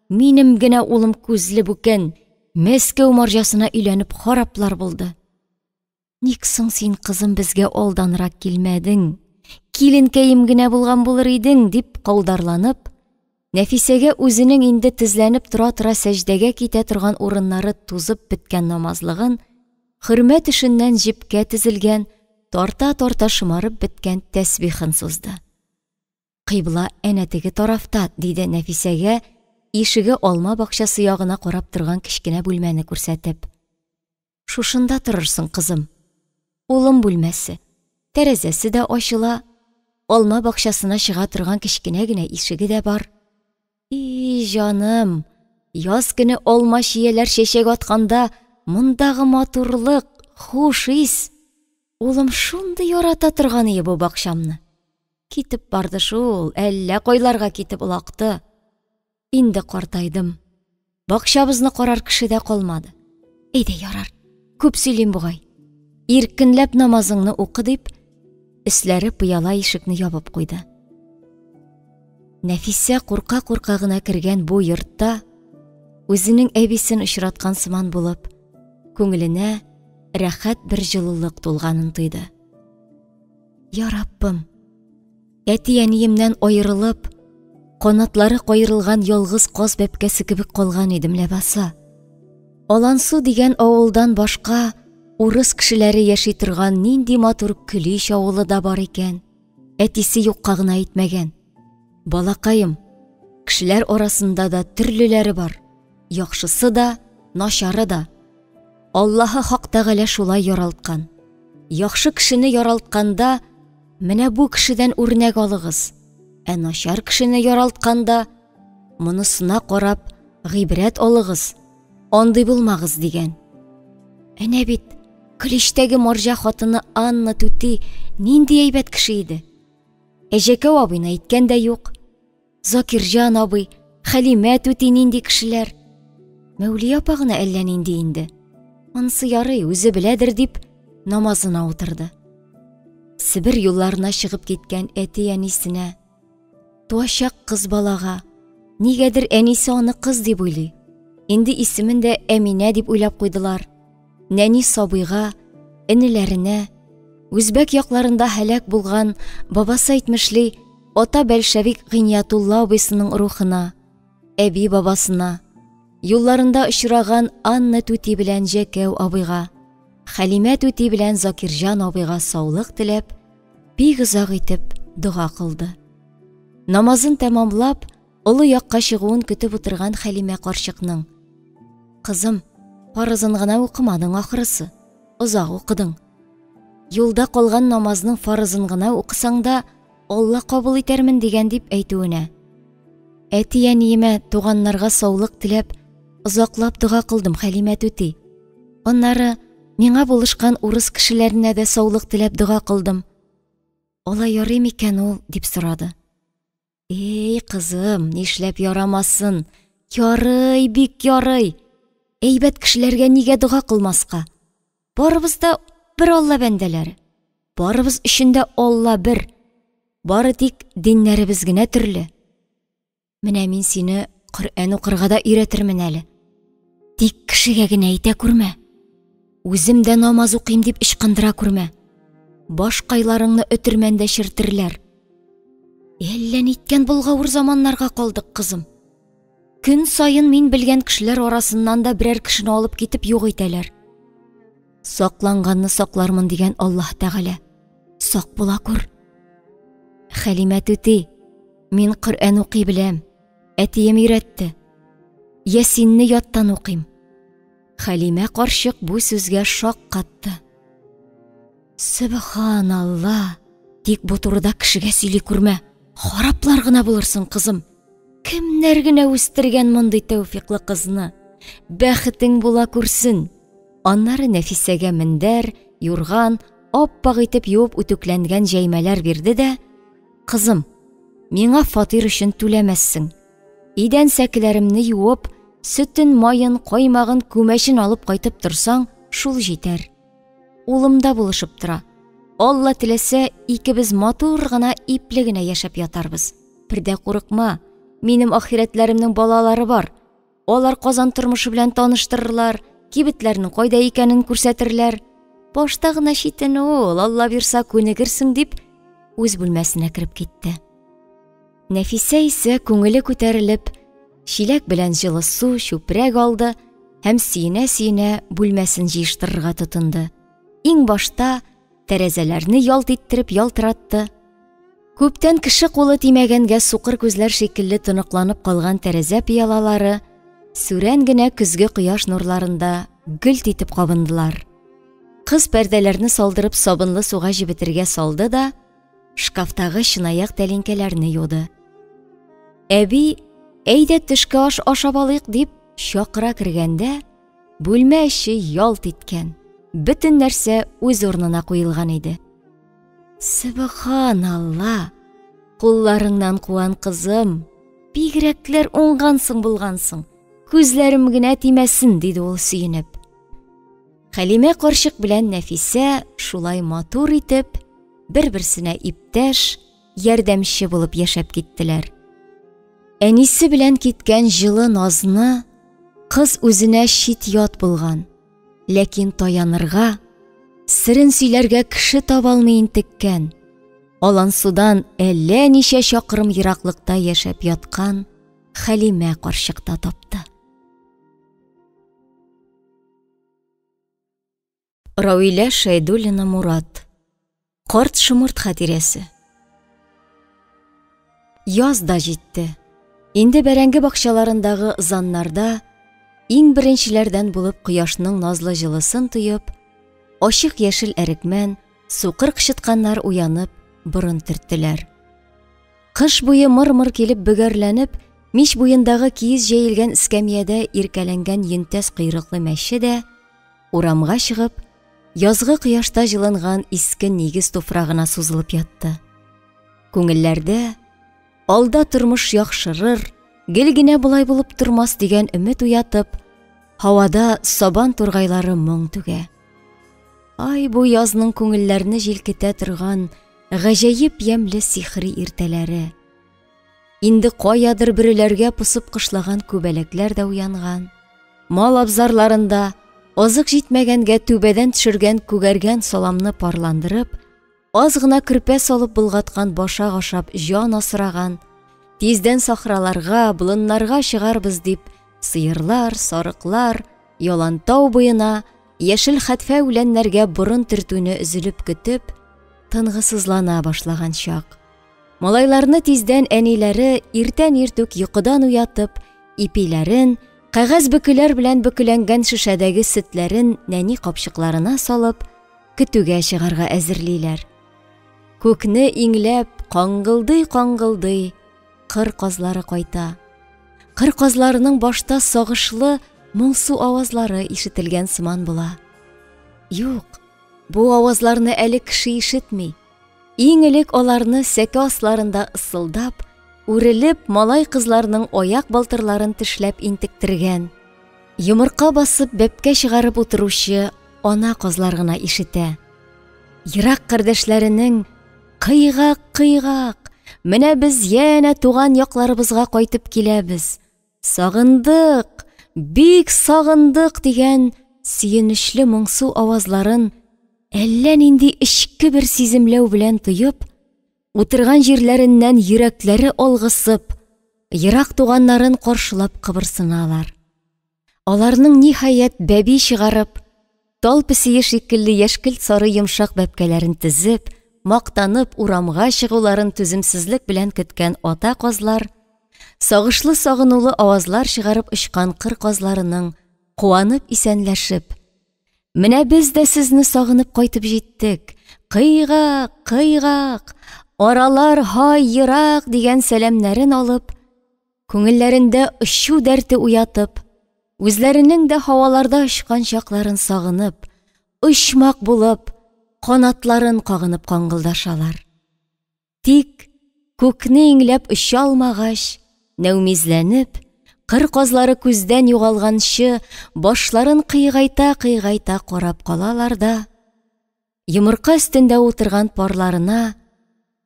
Минем генә улым күзле бүкән, Мәскәү марҗасына өйләнеп хараплар булды. Ник соң син, кызым, безгә алданрак килмәдең? Киленкәем генә булган булыр идең, дип каударланып, Нәфисәгә үзенең инде тезләнеп тора-тора сәҗдәгә китә торган урыннары тузып беткән намазлыгын, хөрмә төшеннән җепкә тезелгән, тарта-тарта шомарып беткән тәсбихын сузды. Кыйбла әнә теге тарафта, диде Нәфисәгә, ишеге алма бакчасы ягына карап торган кечкенә бүлмәне күрсәтеп. Шушында торырсың, кызым. Улым бүлмәсе. Тәрәзәсе дә ачыла. Алма бакчасына чыга торган кечкенә генә ишеге дә бар. И, җаным, яз көне алма чияләр чәчәк атканда мондагы матурлык, хуш ис. Улым шундый ярата торган ие бу бакчамны. Китеп барды шул, әллә кайларга китеп олакты. Инде картайдым. Бакчабызны карар кеше дә калмады. Әйдә, ярар, күп сөйлим бугай. Иркенләп намазыңны укы дип, өсләре пыяла ишекне ябып куйды. Нәфисә курка-курка гына кергән бу йортта үзенең әбисен очраткан сыман булып, күңеленә рәхәт бер җылылык тулганын тойды. Я Раббым, әти-әниемнән аерылып, канатлары каерылган ялгыз каз бәбкәсе кебек калган идем ләбаса. Алансу дигән авылдан башка урыс кешеләре яши торган нинди матур Көлич авылы да бар икән. Әтисе юкка гына әйтмәгән. Балакаем, кешеләр арасында да төрлеләре бар. Яхшысы да, начары да. Аллаһы Хак Тәгалә шулай яралткан. Яхшы кешене яралтканда, менә бу кешедән үрнәк алыгыз. Ә начар кешене яралтканда, монысына карап, гыйбрәт алыгыз. Андый булмагыз дигән. Әнә бит, Көличтәге марҗа хатыны Анна түти нинди әйбәт кеше иде. Әҗәкәү абыйны әйткән дә юк. Закирҗан абый, Хәлимә түти нинди кешеләр. Мәүлия апа гына әллә нинди инде. Анысы ярый, үзе беләдер дип, намазына утырды. Себер юлларына чыгып киткән әти-әнисенә, туачак кыз балага, нигәдер әнисе аны кыз дип уйлый. Инде исемен дә Әминә дип уйлап куйдылар. Нәни сабыйга, энеләренә, үзбәк якларында һәлак булган бабасы әйтмешли, ата бәлшәвик Гыйниятулла абыйсының рухына, әби бабасына, юлларында очраган Анна түти белән Җәкәү абыйга, Хәлимә түти белән Закирҗан абыйга саулык теләп, бик озак итеп дога кылды. Намазын тәмамлап, олы якка чыгуын көтеп утырган Хәлимә карчыкның: "Кызым, фарызын гына укымадың ахрысы, озак укыдың. Юлда калган намазның фарызын гына укысаң да, Алла кабул итәрмен дигән дип әйтүенә. Әти-әниемә, туганнарга саулык теләп, озаклап дога кылдым, Хәлимә түти. Аннары миңа булышкан урыс кешеләренә дә саулык теләп дога кылдым. Алай ярый микән ул, дип сорады. Эй, кызым, нишләп ярамасын? Ярый, бик ярый. Әйбәт кешеләргә нигә дога кылмаска? Барыбыз да бер Алла бәндәләре. Барыбыз өчен дә Алла бер. Бары тик диннәребез генә төрле. Менә мин сине Коръән укырга да өйрәтермен әле. Тик кешегә генә әйтә күрмә. Үзем дә намаз укыйм дип ычкындыра күрмә. Башкайларыңны өтермәндә чертерләр. Әллә ниткән болгавыр заманнарга калдык, кызым. Көн саен мин белгән кешеләр арасыннан да берәр кешене алып китеп юк итәләр. Сакланганны саклармын дигән Аллаһ Тәгалә. Сак була күр. Хәлимә түти, мин Коръән укый беләм. Әтием өйрәтте. Ясинне яттан укыйм. Хәлимә карчык бу сүзгә шаккатты. Сөбханалла! Тик бу турыда кешегә сөйли күрмә. Хараплар гына булырсың, кызым. Кемнәр генә үстергән мондый тәүфиклы кызны? Бәхетең була күрсен. Аннары Нәфисәгә мендәр, юрган, ап-ак итеп юып үтүкләнгән җәймәләр бирде дә, "Кызым, миңа фатир өчен түләмәссең. Идән сәкеләремне юып, сөтен, маен, каймагын, күмәчен алып кайтып торсаң, шул җитәр. Улым да булышып тора. Алла теләсә, икебез матур гына, ипле генә яшәп ятарбыз. Бер дә курыкма, минем ахирәтләремнең балалары бар. Алар Казан тормышы белән таныштырырлар, кибетләрнең кайда икәнен күрсәтерләр. Башта гына читен ул, Алла бирса, күнегерсең, дип, үз бүлмәсенә кереп китте. Нәфисә исә күңеле күтәрелеп, чиләк белән җылы су, чүпрәк алды һәм сөенә-сөенә бүлмәсен җыештырырга тотынды. Иң башта тәрәзәләрне ялт иттереп ялтыратты. Күптән кеше кулы тимәгәнгә сукыр күзләр шикелле тоныкланып калган тәрәзә пыялалары сүрән генә көзге кояш нурларында гөлт итеп кабындылар. Кыз пәрдәләрне салдырып сабынлы суга җебетергә салды да, Шкафтагы чынаяк тәлинкәләрне юды. Әби, әйдә төшке аш ашап алыйк дип чакыра кергәндә, бүлмә эче ялт иткән, бөтен нәрсә үз урынына куелган иде. Сөбханалла! Кулларыңнан куан, кызым. Бигрәкләр уңгансың булгансың. Күзләрем генә тимәсен, диде ул сөенеп. Хәлимә карчык белән Нәфисә шулай матур итеп, бер-берсенә иптәш, ярдәмче булып яшәп киттеләр. Әнисе белән киткән җылы назны кыз үзенә чит-ят булган, ләкин таянырга, серен сөйләргә кеше таба алмый интеккән, Алансудан әллә ничә чакрым ераклыкта яшәп яткан Хәлимә карчыкта тапты. Рауилә Шәйдуллина Мурат. Карт шомырт хатирәсе. Яз да җитте. Инде бәрәңге бакчаларындагы ызаннарда иң беренчеләрдән булып кояшның назлы җылысын тоеп, ачык яшел әрекмән, сукыр кычытканнар уянып, борын төрттеләр. Кыш буе мыр-мыр килеп бөгәрләнеп, мич буендагы киез җәелгән эскәмиядә иркәләнгән йөнтәс койрыклы мәче дә, урамга чыгып, язгы кояшта җылынган иске нигез туфрагына сузылып ятты. Күңелләрдә алда тормыш яхшырыр, гел генә болай булып тормас дигән өмет уятып, һавада сабан тургайлары моң түгә. Ай, бу язның күңелләрне җилкетә торган гаҗәеп ямьле сихри иртәләре. Инде каядыр бөреләргә посып кышлаган күбәләкләр дә уянган. Мал абзарларында азык җитмәгәнгә түбәдән төшергән күгәргән саламны парландырып, аз гына көрпә салып болгаткан башак ашап җан асраган, тиздән сахраларга, болыннарга чыгарбыз дип, сыерлар, сарыклар, ялантау буена, яшел хәтфә үләннәргә борын төртүне өзелеп көтеп, тынгысызлана башлаган чак. Малайларны тиздән әниләре иртән иртүк йокыдан уятып, ипиләрен, кәгазь бөкеләр белән бөкеләнгән шешәдәге сөтләрен нәни капчыкларына салып, көтүгә чыгарга әзерлиләр. Күкне иңләп, каңгылдый-каңгылдый, кыр казлары кайта. Кыр казларының башта сагышлы, моңсу авазлары ишетелгән сыман була. Юк, бу авазларны әле кеше ишетми. Иң элек аларны сәке асларында ысылдап, үрелеп, малай-кызларның аяк балтырларын тешләп интектергән, йомырка басып бәбкә чыгарып утыручы ана казлар гына ишетә. Ерак кардәшләренең Кыйгак, кыйгак, менә без янә туган якларыбызга кайтып киләбез. Сагындык, бик сагындык дигән сөенечле моңсу авазларын әллә нинди эчке бер сиземләү белән тоеп, утырган җирләреннән йөрәкләре алгысып, ерак туганнарын каршылап кыбырсыналар. Аларның ниһаять бәби чыгарып, тал песие шикелле яшькелт сары йомшак бәбкәләрен тезеп, мактанып урамга чыгуларын түземсезлек белән көткән ата казлар, сагышлы сагынулы авазлар чыгарып очкан кыр казларының куанып исәнләшеп, Менә без дә сезне сагынып кайтып җиттек. Кыйгак, кыйгак, аралар һай ерак дигән сәламнәрен алып, Күңелләрендә очу дәрте уятып, үзләренең дә һаваларда очкан чакларын сагынып, очмак булып, канатларын кагынып каңгылдашалар. Тик күкне иңләп оча алмагач, нәүмизләнеп, кыр казлары күздән югалганчы башларын кыйгайта-кыйгайта карап калалар да, йомырка өстендә утырган парларына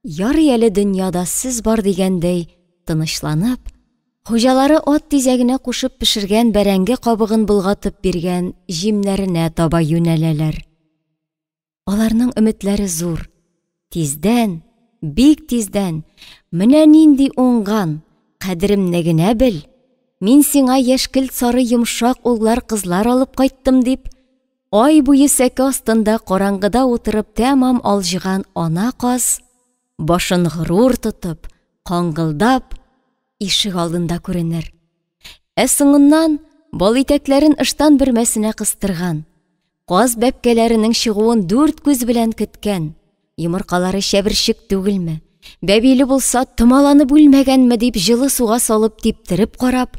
Ярый әле дөньяда сез бар дигәндәй тынычланып, хуҗалары ат тизәгенә кушып пешергән бәрәңге кабыгын болгатып биргән җимнәренә таба юнәләләр. Аларның өметләре зур. Тиздән, бик тиздән, менә нинди уңган, кадеремне генә бел, мин сиңа яшькелт сары йомшак уллар-кызлар алып кайттым дип, Ай буе сәке астында караңгыда утырып тәмам алҗыган ана каз, башын горур тотып, каңгылдап, ишек алдында күренер. Ә соңыннан балитәкләрен ыштан бөрмәсенә кыстырган, каз бәбкәләренең чыгуын дүрт күз белән көткән, Йомыркалары чәберчек түгелме, бәбиле булса томаланып үлмәгәнме дип җылы суга салып типтереп карап,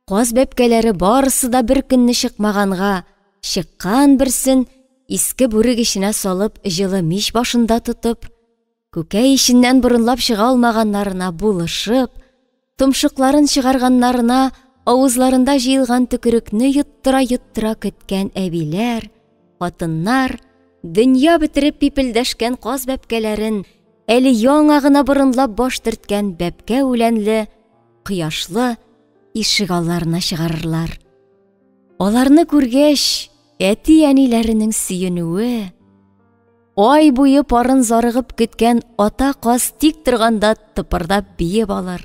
каз бәбкәләре барысы да бер көнне чыкмаганга, чыккан берсен иске бүрек эченә салып җылы мич башында тотып, күкәй эченнән борынлап чыга алмаганнарына булышып, томшыкларын чыгарганнарына авызларында җыелган төкерекне йоттыра-йоттыра көткән әбиләр, хатыннар, дөнья бетереп пипелдәшкән каз бәбкәләрен әле яңа гына борынлап баш төрткән бәбкә үләнле, кояшлы ишек алларына чыгарырлар. Аларны күргәч, әти-әниләренең сөенүе, ай буе парын зарыгып көткән ата каз тик торганда тыпырдап биеп алыр.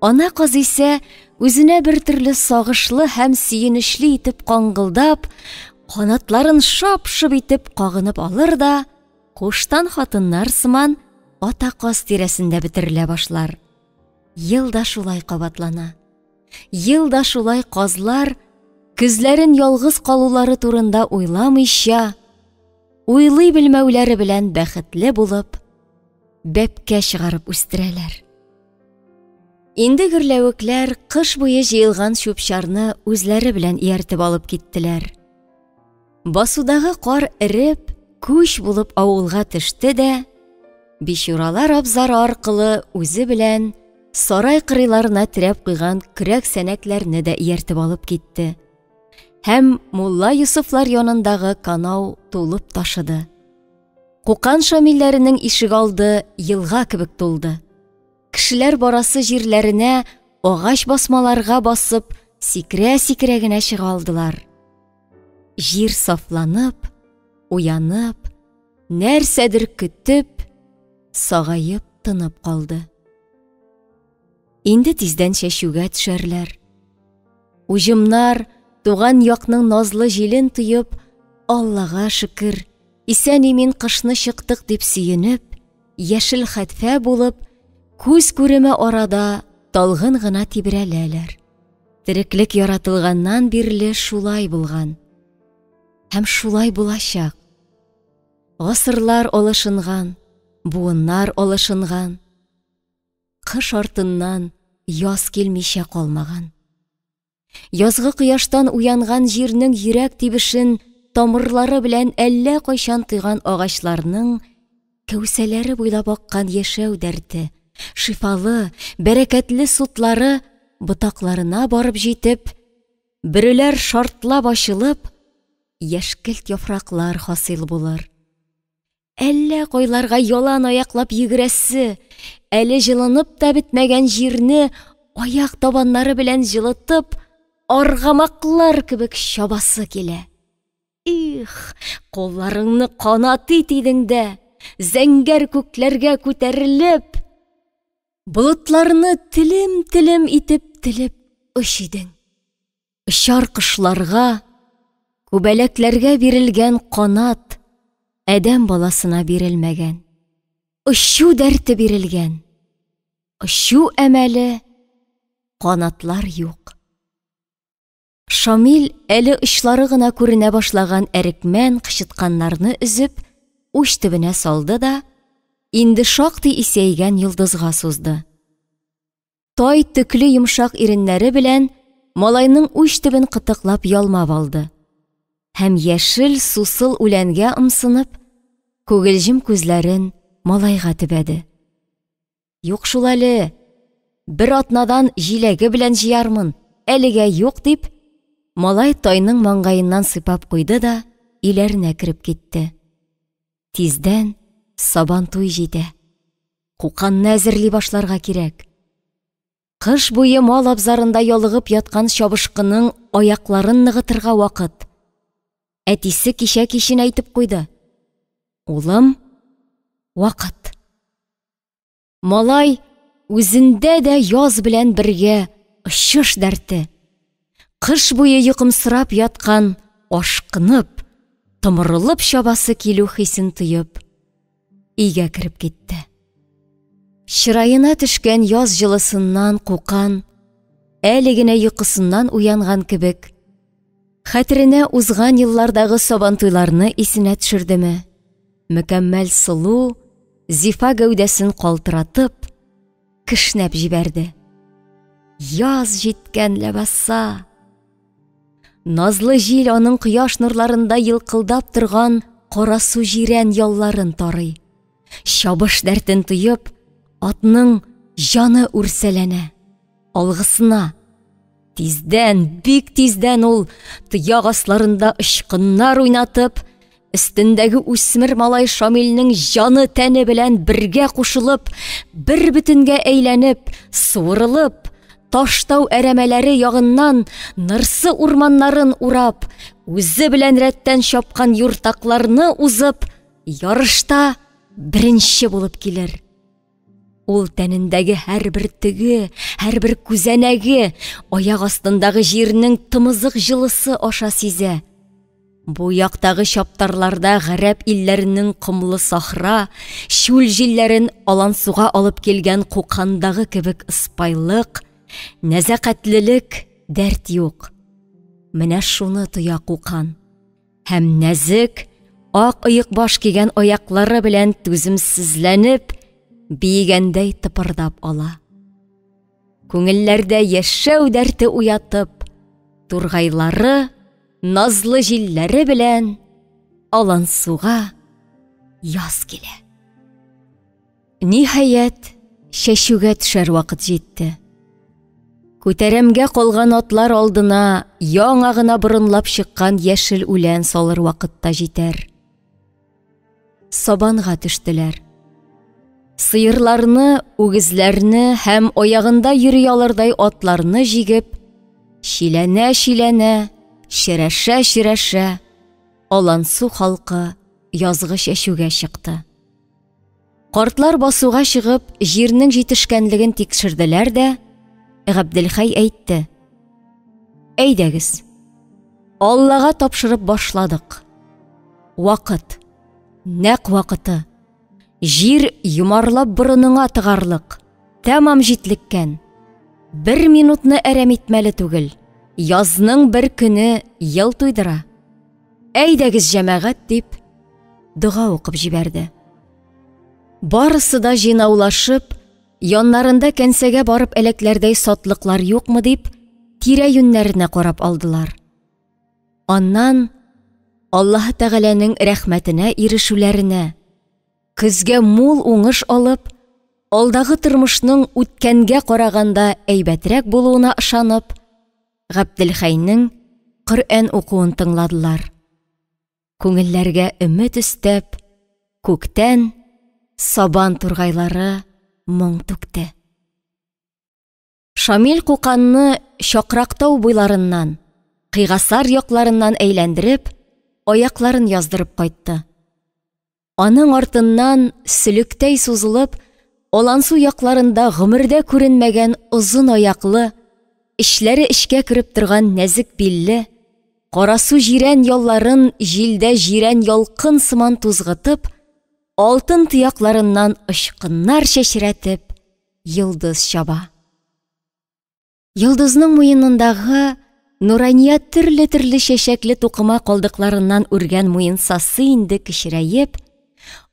Ана каз исә үзенә бер төрле сагышлы һәм сөенечле итеп каңгылдап, канатларын шап-шоп итеп кагынып алыр да, куштан хатыннар сыман ата каз тирәсендә бөтерелә башлар. Ел да шулай кабатлана. Ел да шулай казлар көзләрен ялгыз калулары турында уйламыйча, уйлый белмәүләре белән бәхетле булып, бәбкә чыгарып үстерәләр. Инде гөрләвекләр кыш буе җыелган чүп-чарны үзләре белән ияртеп алып киттеләр. Басудагы кар эреп, күч булып авылга төште дә, бичуралар абзары аркылы үзе белән сарай кырыйларына терәп куйган көрәк-сәнәкләрне дә ияртеп алып китте. Һәм мулла Йосыфлар янындагы канау тулып ташыды. Кукан Шамилләренең ишегалды елга кебек тулды. Кешеләр барасы җирләренә агач басмаларга басып, сикерә-сикерә генә чыга алдылар. Җир сафланып, уянып, нәрсәдер көтеп, сагаеп тынып калды. Инде тиздән чәчүгә төшәрләр. Уҗымнар туган якның назлы җилен тоеп, Аллага шөкер, исән-имин кышны чыктык дип сөенеп, яшел хәтфә булып, күз күреме арада талгын гына тибрәләләр. Тереклек яратылганнан бирле шулай булган. Һәм шулай булачак. Гасырлар алышынган, буыннар алышынган. Кыш артыннан яз килмичә калмаган. Язгы кояштан уянган җирнең йөрәк тибешен тамырлары белән әллә кайчан тойган агачларның кәүсәләре буйлап аккан яшәү дәрте, шифалы, бәрәкәтле сутлары ботакларына барып җитеп, бөреләр шартлап ачылып, яшькелт яфраклар хасил булыр. Әллә кайларга ялан аяклап йөгерәсе, әле җылынып та бетмәгән җирне аяк табаннары белән җылытып, аргамаклар кебек чабасы килә. Их, кулларыңны канат ит идең дә, зәңгәр күкләргә күтәрелеп, болытларны телем-телем итеп телеп оч идең. Очар кошларга, күбәләкләргә бирелгән канат адәм баласына бирелмәгән. Очу дәрте бирелгән. Очу әмәле, канатлар юк. Шамил әле очлары гына күренә башлаган әрекмән кычытканнарны өзеп, уч төбенә салды да, инде шактый исәйгән йолдызга сузды. Тай төкле йомшак иреннәре белән малайның уч төбен кытыклап ялмап алды. Һәм яшел сусыл үләнгә ымсынып, күгелҗем күзләрен малайга төбәде. Юк шул әле, бер атнадан җиләге белән җыярмын, әлегә юк дип, малай тайның маңгаеннан сыйпап куйды да өйләренә кереп китте. Тиздән Сабантуй җитә. Куканны әзерли башларга кирәк. Кыш буе мал абзарында ялыгып яткан чабышкының аякларын ныгытырга вакыт. Әтисе кичә кичен әйтеп куйды. Улым, вакыт. Малай үзендә дә яз белән бергә очыш дәрте. Кыш буе йокымсырап яткан, ашкынып, томырылып чабасы килү хисен тоеп, өйгә кереп китте. Чыраена төшкән яз җылысыннан кукан, әле генә йокысыннан уянган кебек, хәтеренә узган еллардагы сабантуйларны исенә төшердеме? Мөкәммәл сылу, зифа гәүдәсен калтыратып, кешнәп җибәрде. Яз җиткән ләбаса! Назлы җил аның кояш нурларында елкылдап торган карасу җирән ялларын тарый. Чабыш дәртен тоеп, атның җаны үрсәләнә. Алгысына. Тиздән, бик тиздән ул тояк асларында очкыннар уйнатып, өстендәге үсмер малай Шамилнең җаны тәне белән бергә кушылып, бер бөтенгә әйләнеп, суырылып, Таштау әрәмәләре ягыннан Нырсы урманнарын урап, үзе белән рәттән чапкан юртакларны узып, ярышта беренче булып килер. Ул тәнендәге һәрбер төге, һәрбер күзәнәге, аяк астындагы җирнең тымызык җылысы аша сизә. Бу яктагы чаптарларда гарәп илләренең комлы сахра, чүл җилләрен Алансуга алып килгән Кукандагы кебек ыспайлык, нәзакәтлелек, дәрт юк. Менә шуны тоя Кукан. Һәм нәзек, ак оекбаш кигән аяклары белән түземсезләнеп, биегәндәй тыпырдап ала. Күңелләрдә яшәү дәрте уятып, тургайлары, назлы җилләре белән Алансуга яз килә. Ниһаять, чәчүгә төшәр вакыт җитте. Күтәрәмгә калган атлар алдына яңа гына борынлап чыккан яшел үлән салыр вакыт та җитәр. Сабанга төштеләр. Сыерларны, үгезләрне һәм аягында йөри алырдай атларны җигеп, чиләнә-чиләнә, черәшә-черәшә, Алансу халкы язгы чәчүгә чыкты. Картлар басуга чыгып, җирнең җитешкәнлеген тикшерделәр дә, Габделхәй әйтте: "Әйдәгез. Аллага тапшырып башладык. Вакыт. Нәкъ вакыты. Җир йомарлап борыныңа тыгарлык. Тәмам җитлеккән. Бер минутны әрәм итмәле түгел. Язның бер көне ел туйдыра. Әйдәгез, җәмәгать, дип дога укып җибәрде. Барысы да җыйнаулашып, яннарында кәнсәгә барып әләкләрдәй сатлыклар юкмы дип, тирә-юньнәренә карап алдылар. Аннан Аллаһ Тәгаләнең рәхмәтенә ирешүләренә, көзгә мул уңыш алып, алдагы тормышның үткәнгә караганда әйбәтрәк булуына ышанып, Габделхәйнең Коръән укуын тыңладылар. Күңелләргә өмет өстәп, күктән сабан тургайлары моң түкте. Шамил Куканны Чакрактау буйларыннан, Кыйгасар якларыннан әйләндереп, аякларын яздырып кайтты. Аның артыннан сөлектәй сузылып, Алансу якларында гомердә күренмәгән озын аяклы, эчләре эчкә кереп торган нәзек билле, карасу җирән ялларын җилдә җирән ялкын сыман тузгытып, алтын тоякларыннан очкыннар чәчрәтеп, йолдыз чаба. Йолдызның муенындагы Нурания төрле-төрле чәчәкле тукыма калдыкларыннан үргән муенсасы инде кечерәеп,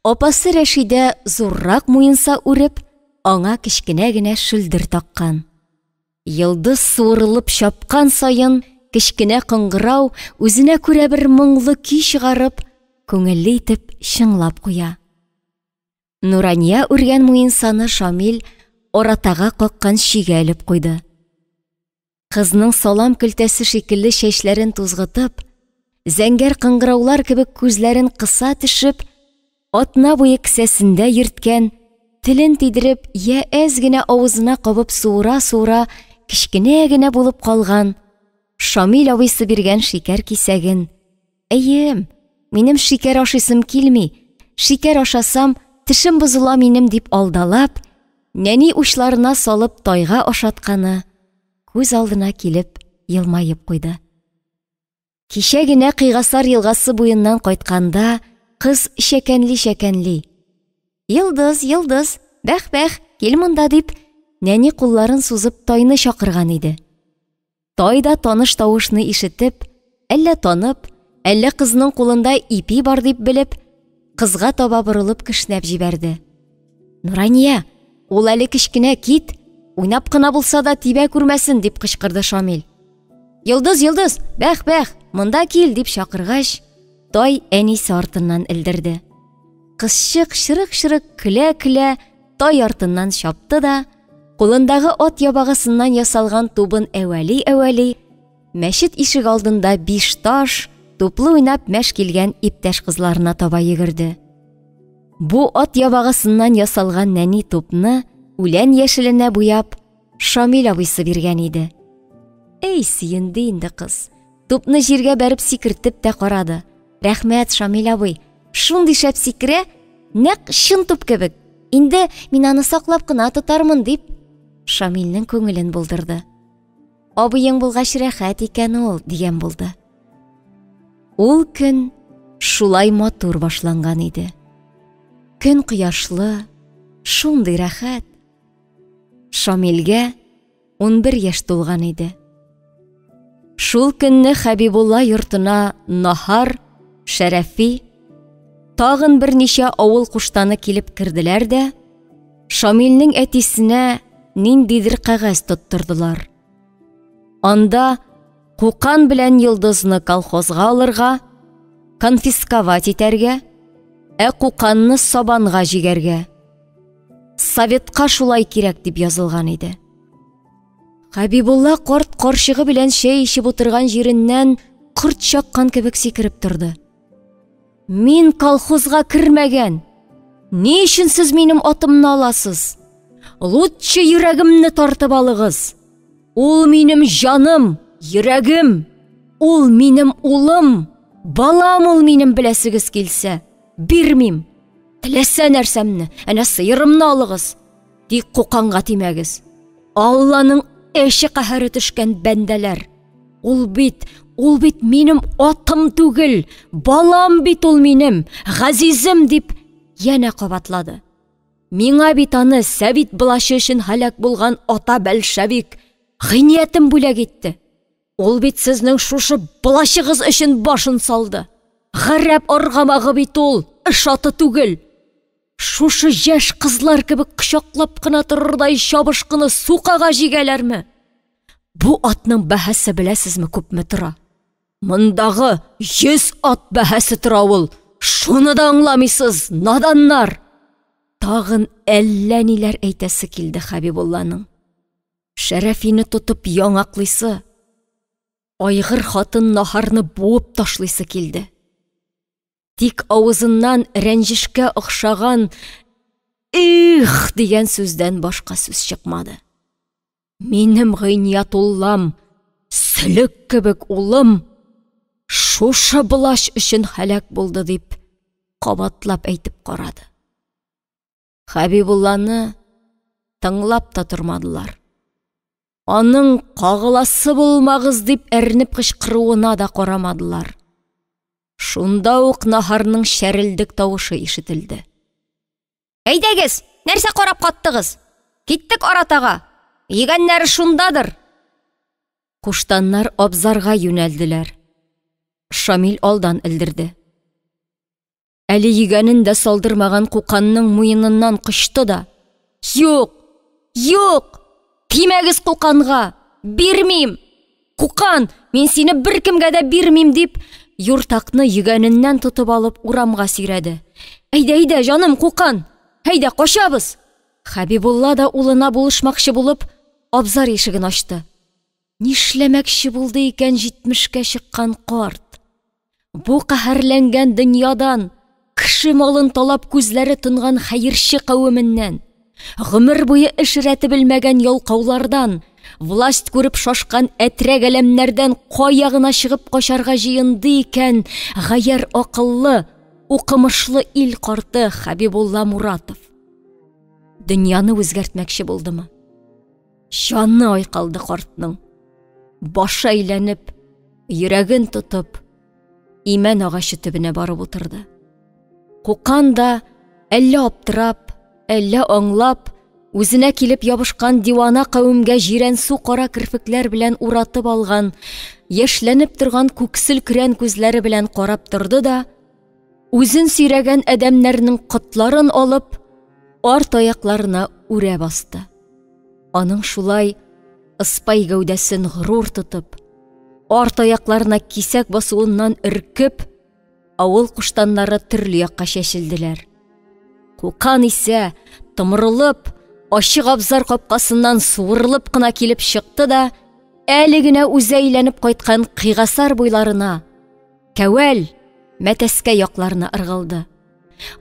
апасы Рәшидә зуррак муенса үреп, аңа кечкенә генә шөлдер таккан. Йолдыз суырылып чапкан саен кечкенә кыңгырау үзенә күрә бер моңлы көй чыгарып, күңелле итеп чыңлап куя. Нурания үргән муенсаны Шамил аратага каккан чөйгә элеп куйды. Кызның салам көлтәсе шикелле чәчләрен тузгытып, зәңгәр кыңгыраулар кебек күзләрен кыса төшеп, атна буе кесәсендә йөрткән, телен тидереп, я әз генә авызына кабып суыра-суыра кечкенә генә булып калган Шамил абыйсы биргән шикәр кисәген Әйем, минем шикәр ашыйсым килми, шикәр ашасам, тешем бозыла минем дип алдалап, нәни учларына салып тайга ашатканы күз алдына килеп елмаеп куйды. Кичә генә Кыйгасар елгасы буеннан кайтканда кыз чәкәнли-чәкәнли: "Йолдыз, йолдыз, бәх-бәх, кил монда", дип, нәни кулларын сузып тайны чакырган иде. Тай да таныш тавышны ишетеп, әллә танып, әллә кызның кулында ипи бар дип белеп, кызга таба борылып кешнәп җибәрде. Нурания, ул әле кечкенә, кит, уйнап кына булса да тибә күрмәсен, дип кычкырды Шамил. Йолдыз, Йолдыз, бәх, бәх, монда кил, дип чакыргач, тай әнисе артыннан элдерде. Кызчык чырык-чырык көлә-көлә тай артыннан чапты да, кулындагы ат ябагасыннан ясалган тубын әвәли-әвәли, мәчет ишек алдында биш таш, туплы уйнап мәш килгән иптәш кызларына таба йөгерде. Бу ат ябагасыннан ясалган нәни тупны үлән яшеленә буяп, Шамил абыйсы биргән иде. Эй, сөенде инде кыз. Тупны җиргә бәреп сикертеп тә карады. Рәхмәт, Шамил абый. Шундый шәп сикерә, нәкъ чын туп кебек. Инде мин аны саклап кына тотармын, дип, Шамилнең күңелен булдырды. Абыең булгач рәхәт икән ул, дигән булды. Ул көн шулай матур башланган иде. Көн кояшлы, шундый рәхәт. Шамилгә 11 яшь тулган иде. Шул көнне Хәбибулла йортына Наһар, Шәрәфи, тагын берничә авыл куштаны килеп керделәр дә, Шамилнең әтисенә ниндидер кәгазь тоттырдылар. Анда Кукан белән Йолдызны колхозга алырга, конфисковать итәргә, ә Куканны сабанга җигәргә. Советка шулай кирәк дип язылган иде. Хәбибулла карт карчыгы белән чәй эчеп утырган җиреннән корт чаккан кебек сикереп торды. Мин колхозга кермәгән. Ни өчен сез минем атымны аласыз? Лутчы йөрәгемне тартып алыгыз. Ул минем җаным, йөрәгем. Ул минем улым, балам ул минем беләсегез килсә. Бирмим. Теләсә нәрсәмне, әнә сыерымны алыгыз. Тик куканга тимәгез. Алланың әче каһәре төшкән бәндәләр. Ул бит, ул бит минем атым түгел, балам бит ул минем, газизем дип янә кабатлады. Миңа бит аны сәвит былачы өчен һәлак булган ата бәлшәвик Гыйниятем бүләк итте. Ул бит сезнең шушы былачыгыз өчен башын салды. Гарәп аргамагы бит ул, эш аты түгел. Шушы яшь кызлар кебек кочаклап кына торырдай чабышкыны сукага җигәләрме? Бу атның бәһасе беләсезме күпме тора? Мондагы 100 ат бәһасе тора ул. Шуны да аңламыйсыз, наданнар! Тагын әллә ниләр әйтәсе килде Хәбибулланың. Шәрәфине тотып яңаклыйсы, айгыр хатын Наһарны буып ташлыйсы килде. Тик авызыннан рәнҗешкә охшаган «Их!» дигән сүздән башка сүз чыкмады. Минем Гыйниятуллам, сөлек кебек улым, шушы былач өчен һәлак булды дип кабатлап әйтеп карады. Хәбибулланы тыңлап та тормадылар. Аның кагыласы булмагыз дип әрнеп кычкыруына да карамадылар. Шунда ук Наһарның чәрелдек тавышы ишетелде. Әйдәгез, нәрсә карап каттыгыз? Киттек аратага. Йөгәннәре шундадыр. Куштаннар абзарга юнәлделәр. Шамил алдан элдерде. Әле йөгәнен дә салдырмаган куканның муеныннан кочты да: "Юк! Юк! Тимәгез куканга! Бирмим! Кукан, мин сине беркемгә дә бирмим!" дип, юртакны йөгәненнән тотып алып урамга сөйрәде. "Әйдә, әйдә, җаным, кукан! Әйдә, качабыз!" Хәбибулла да улына булышмакчы булып, абзар ишеген ачты. Нишләмәкче булды икән җитмешкә чыккан карт? Бу каһәрләнгән дөньядан, кеше малын талап күзләре тонган хәерче кавеменнән, гомер буе эш рәте белмәгән ялкаулардан, власть күреп шашкан әтрәк-әләмнәрдән кая гына чыгып качарга җыенды икән гаярь акыллы, укымышлы ил карты Хәбибулла Муратов? Дөньяны үзгәртмәкче булдымы? Җаны айкалды картның. Башы әйләнеп, йөрәген тотып, имән агачы төбенә барып утырды. Кукан да әллә аптырап, әллә аңлап, үзенә килеп ябышкан дивана кавемгә җирәнсу кара керфекләр белән уратып алган, яшьләнеп торган күксел көрән күзләре белән карап торды да, Үзен сөйрәгән адәмнәрнең котларын алып, арт аякларына үрә басты. Аның шулай ыспай гәүдәсен горур тотып, арт аякларына кисәк басуыннан өркеп, авыл куштаннары төрле якка чәчелделәр. Кукан исә, томырылып, ачык абзар капкасыннан суырылып кына килеп чыкты да, әле генә үзе әйләнеп кайткан Кыйгасар буйларына, Кәвәл, Мәтәскә якларына ыргылды.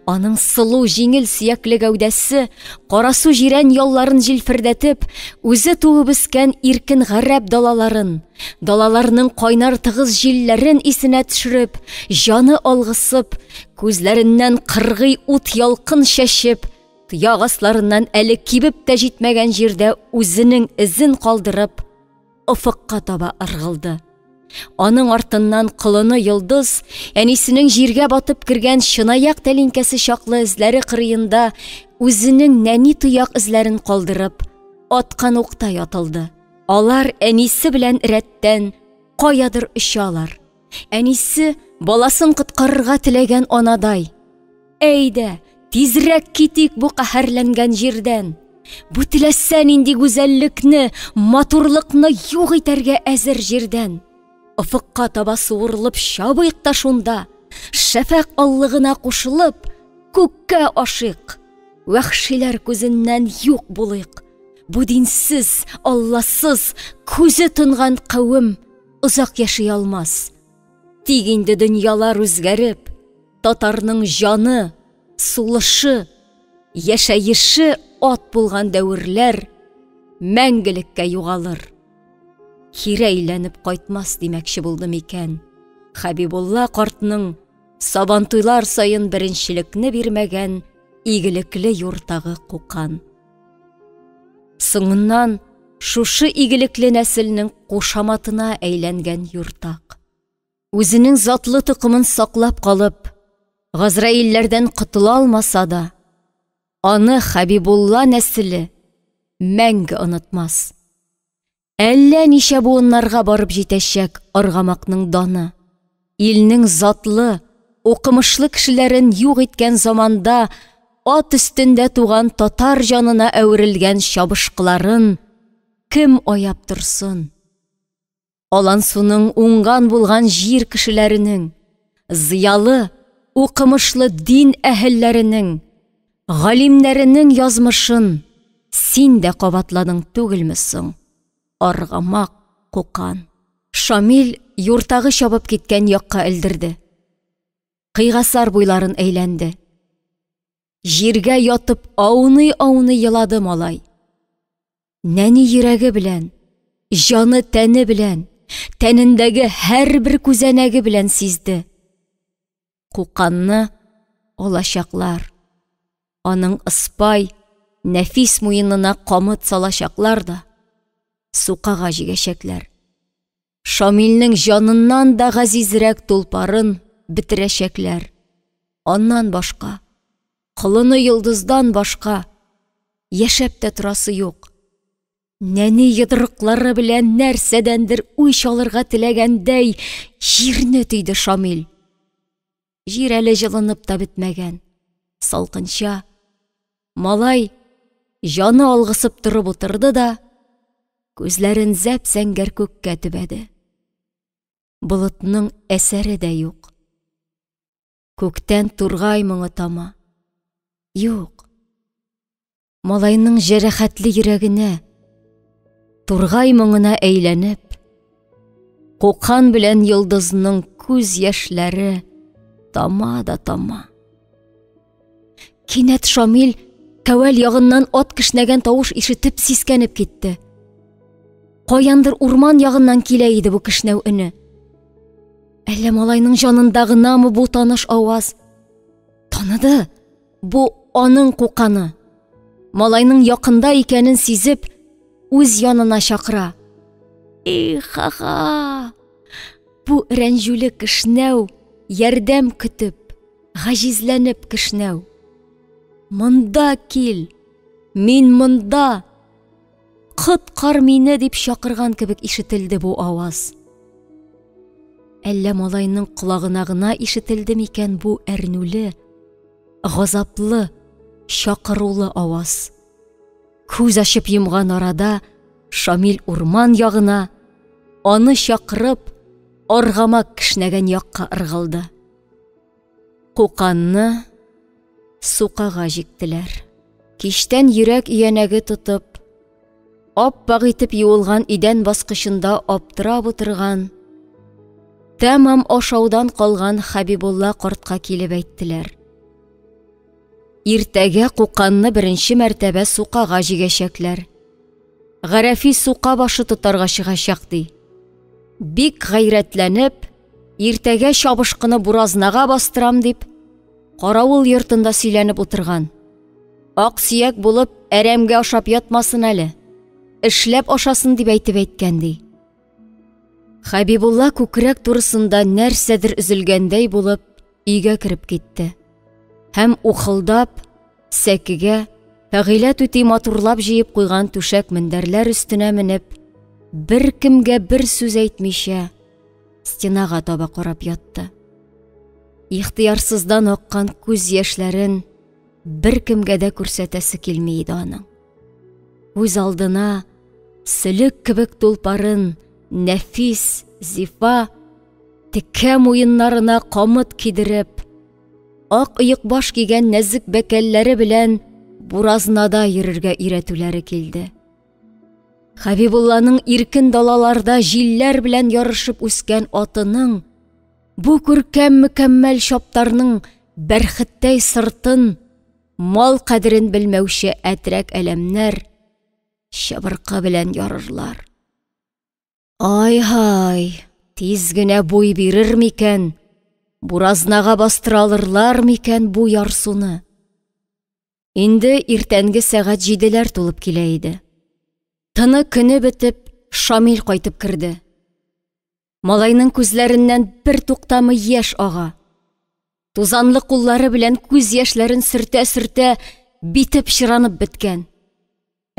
Аның сылу, җиңел сөякле гәүдәсе, карасу җирән ялларын җилфердәтеп, үзе туып үскән иркен гарәп далаларын, далаларның кайнар тыгыз җилләрен исенә төшереп, җаны алгысып, күзләреннән кыргый ут ялкын чәчеп, тояк асларыннан әле кибеп тә җитмәгән җирдә үзенең эзен калдырып, офыкка таба ыргылды. Аның артыннан колыны Йолдыз, әнисенең җиргә батып кергән чынаяк тәлинкәсе чаклы эзләре кырыенда үзенең нәни тояк эзләрен калдырып, аткан уктай атылды. Алар әнисе белән рәттән каядыр очалар. Әнисе баласын коткарырга теләгән анадай: "Әйдә, тизрәк китик бу каһәрләнгән җирдән. Бу теләсә нинди гүзәллекне, матурлыкны юк итәргә әзер җирдән. Офыкка таба суырылып чабыйк та шунда, шәфәкъ аллыгына кушылып, күккә ашыйк. Вәхшиләр күзеннән юк булыйк. Бу динсез, Алласыз, күзе тонган кавем озак яши алмас. Тик инде дөньялар үзгәреп, татарның җаны, сулышы, яшәеше ат булган дәверләр мәңгелеккә югалыр. Кире әйләнеп кайтмас димәкче булды микән? Хәбибулла картның сабантуйлар саен беренчелекне бирмәгән игелекле юртагы Кукан. Соңыннан шушы игелекле нәселнең кушаматына әйләнгән юртак. Үзенең затлы токымын саклап калып, Газраилләрдән котыла алмаса да, аны Хәбибулла нәселе мәңге онытмас. Әллә ничә буыннарга барып җитәчәк аргамакның даны. Илнең затлы, укымышлы кешеләрен юк иткән заманда ат өстендә туган татар җанына әверелгән чабышкыларын кем аяп торсын? Алансуның уңган булган җир кешеләренең, зыялы, укымышлы дин әһелләренең, галимнәренең язмышын син дә кабатладың түгелме соң, аргамак Кукан? Шамил юртагы чабып киткән якка элдерде. Кыйгасар буйларын әйләнде. Җиргә ятып ауный-ауный елады малай. Нәни йөрәге белән, җаны тәне белән, тәнендәге һәрбер күзәнәге белән сизде. Куканны алачаклар. Аның ыспай, нәфис муенына камыт салачаклар да, сукага җигәчәкләр. Шамилнең җаныннан да газизрәк тулпарын бетерәчәкләр. Аннан башка, колыны Йолдыздан башка яшәп тә торасы юк. Нәни йодрыклары белән нәрсәдәндер үч алырга теләгәндәй җирне төйде Шамил. Җир әле җылынып та бетмәгән. Салкынча. Малай җаны алгысып торып утырды да, күзләрен зәп-зәңгәр күккә төбәде. Болытның әсәре дә юк. Күктән тургай моңы тама. Юк. Малайның җәрәхәтле йөрәгенә, тургай моңына әйләнеп, Кукан белән Йолдызның күз яшьләре тама да тама. Кинәт Шамил Кәвәл ягыннан ат кешнәгән тавыш ишетеп сискәнеп китте. Каяндыр урман ягыннан килә иде бу кешнәү өне. Әллә малайның җанында гынамы бу таныш аваз? Таныды. Бу аның куканы. Малайның якында икәнен сизеп, үз янына чакыра. Их-ха-ха! Бу рәнҗүле кешнәү, ярдәм көтеп, гаҗизләнеп кешнәү. Монда кил! Мин монда! Коткар мине дип чакырган кебек ишетелде бу аваз. Әллә малайның колагына гына ишетелде микән бу әрнүле, газаплы, чакырулы аваз? Күз ачып йомган арада Шамил урман ягына, аны чакырып, аргамак кешнәгән якка ыргылды. Куканны сукага җиктеләр. Кичтән йөрәк өянәге тотып, ап-ак итеп юылган идән баскычында аптырап утырган, тәмам ашаудан калган Хәбибулла картка килеп әйттеләр. Иртәгә куканны беренче мәртәбә сукага җигәчәкләр. Гарәфи сука башы тотарга чыгачак, ди. Бик гайрәтләнеп, иртәгә чабышкыны буразнага бастырам дип, каравыл йортында сөйләнеп утырган. Ак сөяк булып, әрәмгә ашап ятмасын әле. Эшләп ашасын дип әйтеп әйткән, ди. Хәбибулла күкрәк турысында нәрсәдер өзелгәндәй булып, өйгә кереп китте. Һәм ухылдап, сәкегә, Фәгыйлә түти матурлап җыеп куйган түшәк-мендәрләр өстенә менеп, беркемгә бер сүз әйтмичә, стенага таба карап ятты. Ихтыярсыздан аккан күз яшьләрен беркемгә дә күрсәтәсе килми иде аның. Күз алдына сөлек кебек тулпарын нәфис, зифа, текә муеннарына камыт кидереп, ак оекбаш кигән нәзек бәкәлләре белән буразнада йөрергә өйрәтүләре килде. Хәбибулланың иркен далаларда җилләр белән ярышып үскән атының, бу күркәм мөкәммәл чаптарның бәрхеттәй сыртын, мал кадерен белмәүче әтрәк әләмнәр чыбыркы белән ярырлар. Ай-һай, тиз генә буй бирер микән, буразнага бастыра алырлар микән бу ярсуны? Инде иртәнге сәгать җиделәр тулып килә иде. Тыны көне бетеп, Шамил кайтып керде. Малайның күзләреннән бер туктамый яшь ага. Тузанлы куллары белән күз яшьләрен сөртә-сөртә, бите пычранып беткән.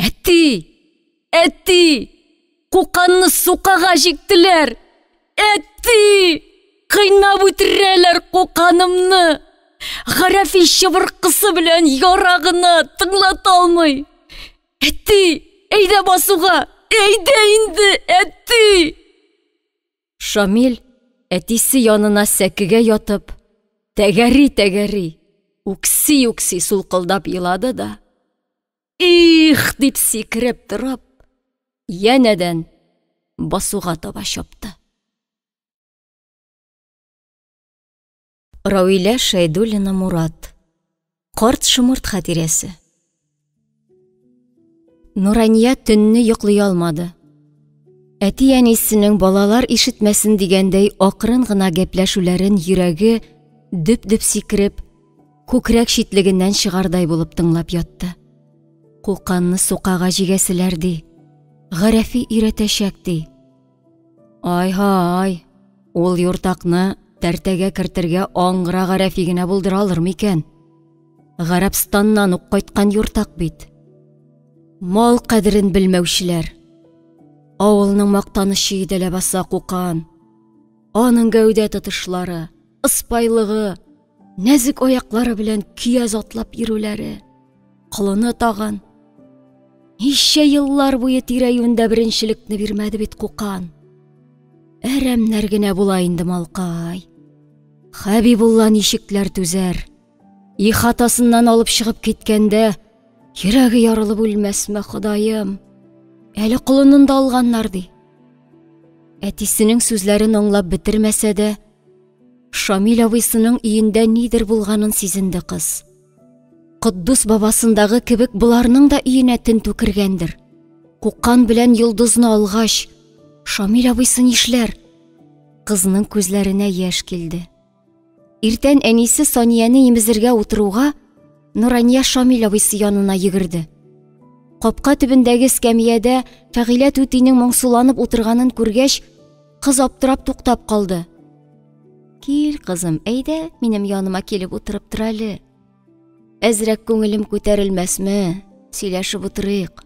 Әти! Әти! Куканны сукага җиктеләр! Әти! Кыйнап үтерәләр куканымны! Гарәфи чыбыркысы белән яра гына тыңлата алмый. Әти, әйдә басуга! Әйдә инде, әти! Шамил әтисе янына сәкегә ятып, тәгәри-тәгәри, үкси-үкси сулкылдап елады да, их дип сикереп торып, янәдән басуга таба чапты. Рауилә Шәйдуллина Мурат. Карт шомырт хатирәсе. Нурания төнне йоклый алмады. Әти-әнисенең балалар ишетмәсен дигәндәй акрын гына гәпләшүләрен йөрәге дөп-дөп сикереп, күкрәк читлегеннән чыгардай булып тыңлап ятты. Куканны сукага җигәселәр ди. Гарәфи өйрәтәчәк ди. Ай-һай, ул юртакны тәртәгә кертергә аңгыра Гарәфи генә булдыра алыр микән? Гарәбстаннан ук кайткан юртак бит. Мал кадерен белмәүчеләр. Авылның мактанычы иде ләбаса Кукан. Аның гәүдә тотышлары, ыспайлыгы, нәзек аяклары белән көяз атлап йөрүләре. Колыны тагын. Ничә еллар буе тирә-юньдә беренчелекне бирмәде бит Кукан. Әрәмнәр генә була инде малкай. Хәбибулла ничекләр түзәр. Ихатасыннан алып чыгып киткәндә, йөрәге ярылып үлмәсме, Ходаем. Әле колынын да алганнар ди. Әтисенең сүзләрен аңлап бетермәсә дә, Шамил абыйсының өендә нидер булганын сизенде кыз. Котдус бабасындагы кебек боларның да өенә тентү кергәндер. Кукан белән йолдызны алгач, Шамил абыйсы нишләр? Кызның күзләренә яшь килде. Иртән әнисе Санияне имезергә утыруга, Нурания Шамил абыйсы янына йөгерде. Капка төбендәге эскәмиядә Фәгыйлә түтинең моңсуланып утырганын күргәч, кыз аптырап туктап калды. Кил, кызым, әйдә, минем яныма килеп утырып тор әле. Әзрәк күңелем күтәрелмәсме? Сөйләшеп утырыйк.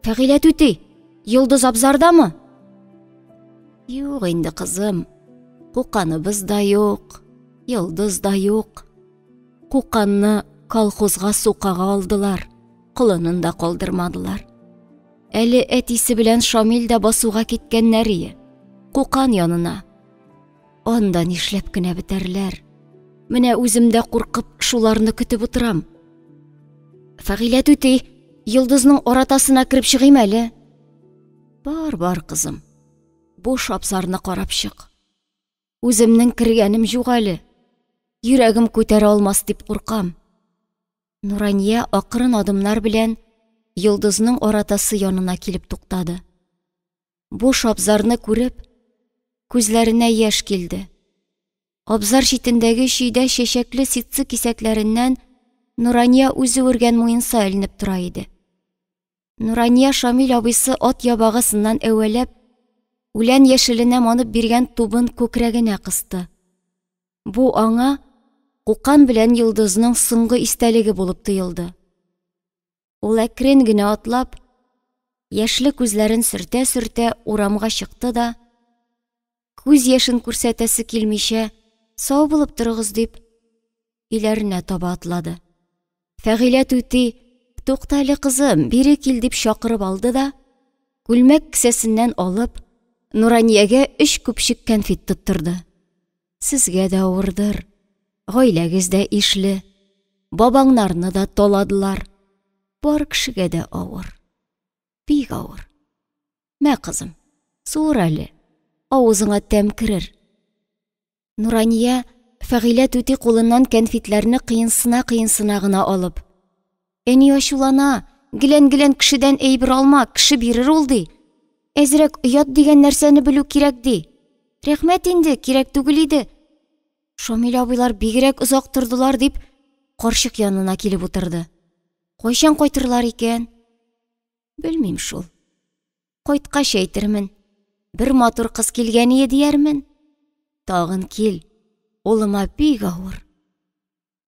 Фәгыйлә түти, Йолдыз абзардамы? Юк инде, кызым. Куканыбыз да юк, Йолдыз да юк. Куканны колхозга сукага алдылар, колынын да калдырмадылар. Әле әтисе белән Шамил дә басуга киткәннәр ие. Кукан янына. Анда нишләп кенә бетәрләр. Менә үзем дә куркып шуларны көтеп утырам. Фәгыйлә түти, Йолдызның аратасына кереп чыгыйм әле. Бар, бар, кызым. Буш абзарны карап чык. Үземнең кергәнем юк әле. Йөрәгем күтәрә алмас дип куркам. Нурания акрын адымнар белән Йолдызның аратасы янына килеп туктады. Буш абзарны күреп, күзләренә яшь килде. Абзар читендәге чөйдә чәчәкле ситсы кисәкләреннән Нурания үзе үргән муенса эленеп тора иде. Нурания Шамил абыйсы ат ябагасыннан әвәләп, үлән яшеленә манып биргән тубын күкрәгенә кысты. Бу аңа Кукан белән Йолдызның соңгы истәлеге булып тоелды. Ул әкрен генә атлап, яшьле күзләрен сөртә-сөртә урамга чыкты да, күз яшен күрсәтәсе килмичә, сау булып торыгыз дип, өйләренә таба атлады. Фәгыйлә түти, тукта әле, кызым, бире кил дип чакырып алды да, күлмәк кесәсеннән алып, Нураниягә өч күпчек кәнфит тоттырды. Сезгә дә авырдыр, гаиләгез дә ишле, бабаңнарны да таладылар. Бар кешегә дә авыр, бик авыр. Мә, кызым, суыр әле, авызыңа тәм керер. Нурания Фәгыйлә түти кулыннан кәнфитләрне кыенсына-кыенсына гына алып, Әни ачулана, гелән-гелән кешедән әйбер алма, кеше бирер ул, ди. Әзрәк оят дигән нәрсәне белү кирәк, ди. Рәхмәт инде, кирәк түгел иде. Шамил абыйлар бигрәк озак тордылар, дип, карчык янына килеп утырды. Кайчан кайтырлар икән? Белмим шул. Кайткач әйтермен. Бер матур кыз килгән ие диярмен. Тагын кил. Улыма бик авыр.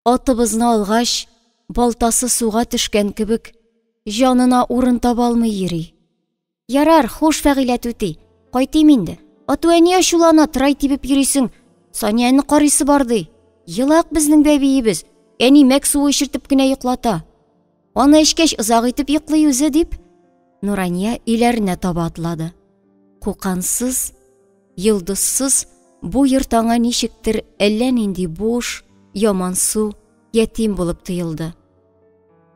Атыбызны алгач, балтасы суга төшкән кебек, җанына урын таба алмый йөри. Ярар, хуш, Фәгыйлә түти. Кайтыйм инде. Ату әни ачулана, трай тибеп йөрисең. Санияне карыйсы бар ди. Елак безнең бәбиебез. Әни мәк суы эчертеп кенә йоклата. Аны эчкәч озак итеп йоклый үзе, дип, Нурания өйләренә таба атлады. Кукансыз, йолдызсыз бу йорт аңа ничектер әллә нинди буш, ямансу, ятим булып тоелды.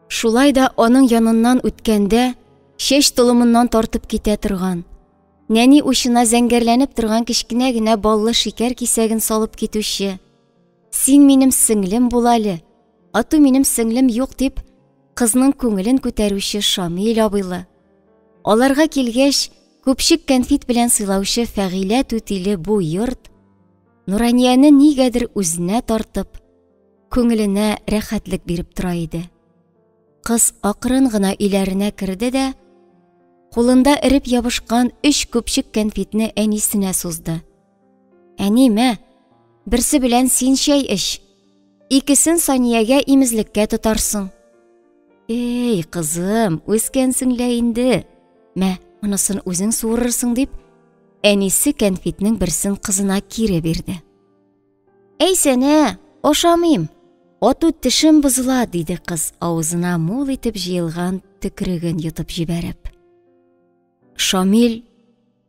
Шулай да аның яныннан үткәндә чәч толымыннан тартып китә торган, нәни учына зәңгәрләнеп торган кечкенә генә баллы шикәр кисәген салып китүче, Син минем сеңлем бул әле, ату минем сеңлем юк дип, кызның күңелен күтәрүче Шамил абыйлы. Аларга килгәч, күпчек кәнфит белән сыйлаучы Фәгыйлә түтиле бу йорт Нуранияне нигәдер үзенә тартып, күңеленә рәхәтлек биреп тора иде. Кыз акрын гына өйләренә керде дә, кулында эреп ябышкан өч күпчек кәнфитне әнисенә сузды. Әни, мә, берсе белән син чәй эч. Икесен Саниягә имезлеккә тотарсың. Эй, кызым, үскәнсең лә инде. Мә, монысын үзең суырырсың дип, әнисе кәнфитнең берсен кызына кире бирде. Әйсәнә, ашамыйм. Ату тешем бозыла, диде кыз, авызына мул итеп җыелган төкреген йотып җибәреп. Шамил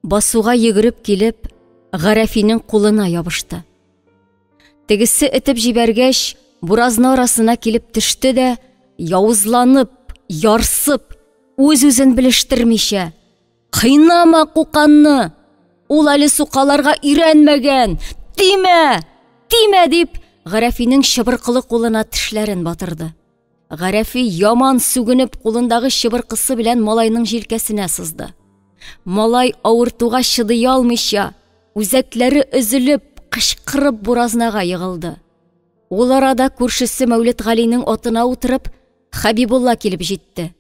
басуга йөгереп килеп, Гарәфинең кулына ябышты. Тегесе этеп җибәргәч, буразна арасына килеп төште дә, явызланып, ярсып, үз-үзен белештермичә, «Кыйнама куканны! Ул әле сукаларга өйрәнмәгән! Тимә! Тимә!» дип, Гарәфинең чыбыркылы кулына тешләрен батырды. Гарәфи яман сүгенеп кулындагы чыбыркысы белән малайның җилкәсенә сызды. Малай авыртуга чыдый алмыйча, үзәкләре өзелеп, кычкырып буразнага егылды. Ул арада күршесе Мәүлетгалинең атына утырып, Хәбибулла килеп җитте.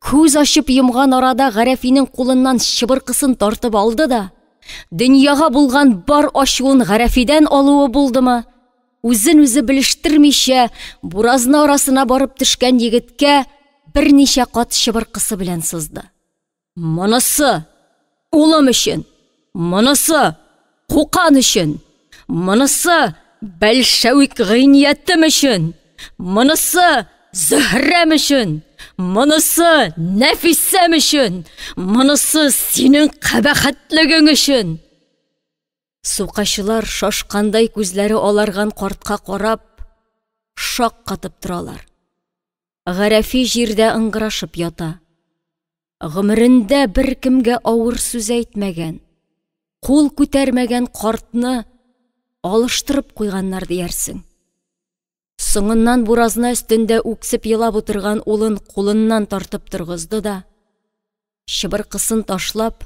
Күз ачып йомган арада Гарәфинең кулыннан чыбыркысын тартып алды да, дөньяга булган бар ачуын Гарәфидән алуы булдымы, үзен-үзе белештермичә, буразна арасына барып төшкән егеткә берничә кат чыбыркысы белән сызды. Монысы улым өчен, монысы Кукан өчен, Монысы бәлшәвик Гыйниятем өчен! Монысы Зөһрәм өчен! Монысы Нәфисәм өчен! Монысы синең кабахәтлегең өчен! Сукачылар шашкандай күзләре аларган картка карап, шаккатып торалар. Гарәфи җирдә ыңгырашып ята. Гомерендә беркемгә авыр сүз әйтмәгән, кул күтәрмәгән картны алыштырып куйганнар диярсең. Соңыннан буразна өстендә үксеп елап утырган улын кулыннан тартып торгызды да, чыбыркысын ташлап,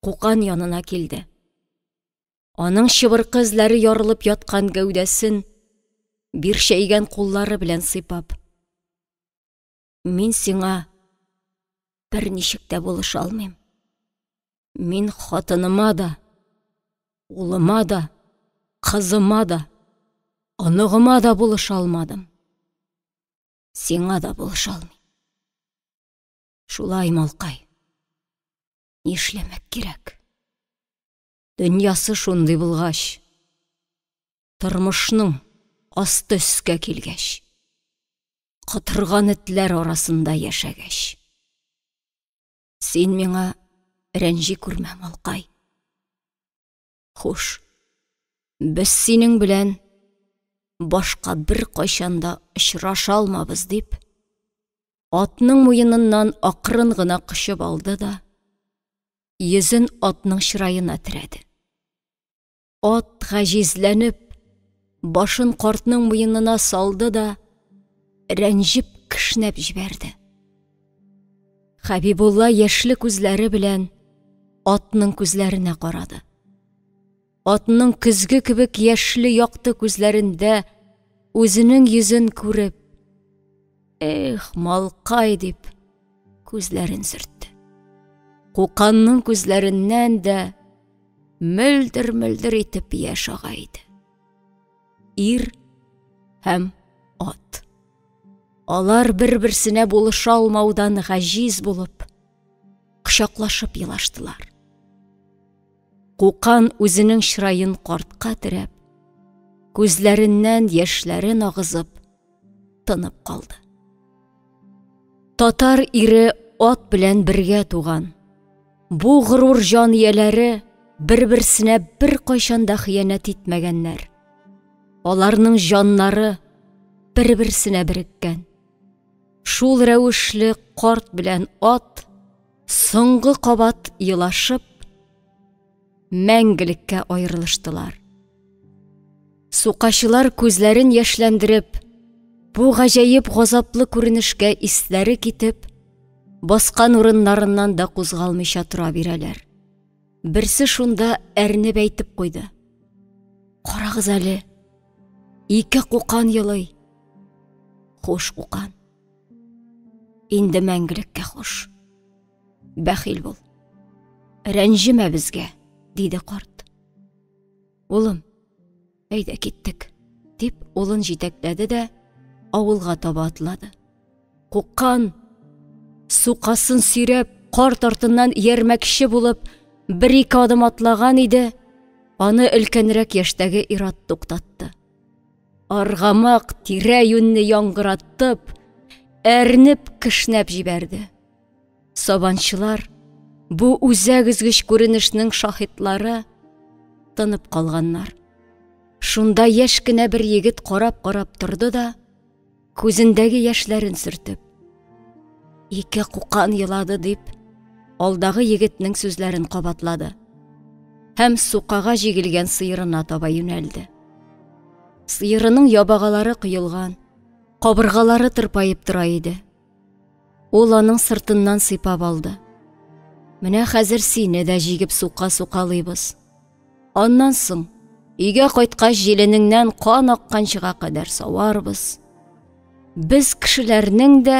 Кукан янына килде. Аның чыбыркы эзләре ярылып яткан гәүдәсен бирчәйгән куллары белән сыйпап: "Мин сиңа берничек тә булыша алмыйм. Мин хатыныма да, улыма да, кызыма да, оныгыма да булыша алмадым. Сиңа да булыша алмыйм. Шулай, малкай. Нишләмәк кирәк? Дөньясы шундый булгач, тормышның асты өскә килгәч, котырган этләр арасында яшәгәч. Син миңа рәнҗи күрмә, малкай. Хуш. Без синең белән башка беркайчан да очраша алмабыз, дип, атның муеныннан акрын гына кочып алды да, йөзен атның чыраена терәде. Ат гаҗизләнеп, башын картның муенына салды да, рәнҗеп кешнәп җибәрде. Хәбибулла яшьле күзләре белән атның күзләренә карады. Атның көзге кебек яшьле якты күзләрендә үзенең йөзен күреп, Эх, малкай дип, күзләрен сөртте. Куканның күзләреннән дә мөлдер-мөлдер итеп яшь ага иде. Ир һәм ат. Алар бер-берсенә булыша алмаудан гаҗиз булып, кочаклашып елаштылар. Кукан үзенең чыраен картка терәп, күзләреннән яшьләрен агызып, тынып калды. Татар ире ат белән бергә туган. Бу горур җан ияләре бер-берсенә беркайчан да хыянәт итмәгәннәр. Аларның җаннары бер-берсенә береккән. Шул рәвешле карт белән ат соңгы кабат елашып, мәңгелеккә аерылыштылар. Сукачылар күзләрен яшьләндереп, бу гаҗәеп газаплы күренешкә исләре китеп, баскан урыннарыннан да кузгалмыйча тора бирәләр. Берсе шунда әрнеп әйтеп куйды. Карагыз әле, ике кукан елый. Хуш, кукан. Инде мәңгелеккә хуш. Бәхил бул. Рәнҗемә безгә, диде карт. Улым, әйдә киттек, дип улын җитәкләде дә авылга таба атлады. Куккан сукасын сөйрәп, карт артыннан иярмәкче булып, бер-ике адым атлаган иде, аны өлкәнрәк яшьтәге ир-ат туктатты. Аргамак тирә-юньне яңгыратып, әрнеп кешнәп җибәрде. Сабанчылар, бу үзәк өзгеч күренешнең шаһитлары, тынып калганнар. Шунда яшь кенә бер егет карап-карап торды да, күзендәге яшьләрен сөртеп, ике кукан елады дип, алдагы егетнең сүзләрен кабатлады һәм сукага җигелгән сыерына таба юнәлде. Сыерының ябагалары коелган, кабыргалары тырпаеп тора иде. Ул аның сыртыннан сыйпап алды. Менә хәзер сине дә җигеп сука сукалыйбыз. Аннан соң өйгә кайткач җиленеңнән кан акканчыга кадәр саварбыз. Без кешеләрнең дә,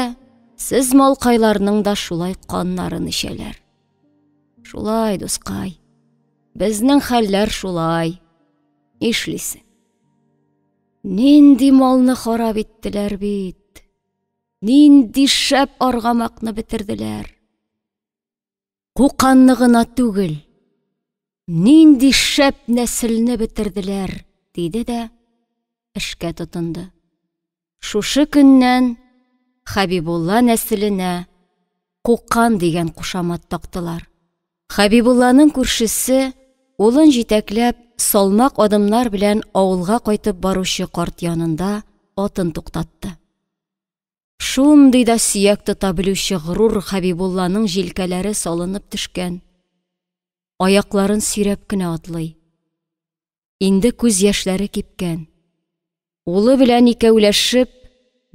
сез малкайларның да шулай каннарын эчәләр. Шулай, дускай. Безнең хәлләр шулай. Нишлисең? Нинди малны харап иттеләр бит. Нинди шәп аргамакны бетерделәр. Куканны гына түгел, Нинди шәп нәселне бетерделәр, диде дә эшкә тотынды. Шушы көннән Хәбибулла нәселенә Кукан дигән кушамат тактылар. Хәбибулланың күршесе, улын җитәкләп, салмак адымнар белән авылга кайтып баручы карт янында атын туктатты. Шундый да сөяк тота белүче горур Хәбибулланың җилкәләре салынып төшкән, аякларын сөйрәп кенә атлый. Инде күз яшьләре кипкән. Улы белән икәүләшеп,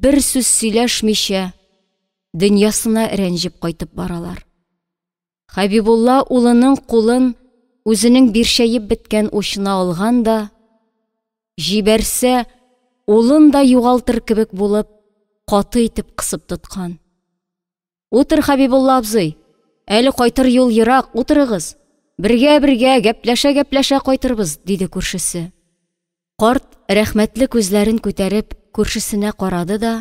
бер сүз сөйләшмичә, дөньясына рәнҗеп кайтып баралар. Хәбибулла улының кулын үзенең биршәеп беткән учына алган да, җибәрсә, улын да югалтыр кебек булып, каты итеп кысып тоткан. Утыр, Хәбибулла абзый, әле кайтыр юл ерак, утырыгыз. Бергә-бергә, гәпләшә-гәпләшә кайтырбыз, диде күршесе. Карт рәхмәтле күзләрен күтәреп күршесенә карады да,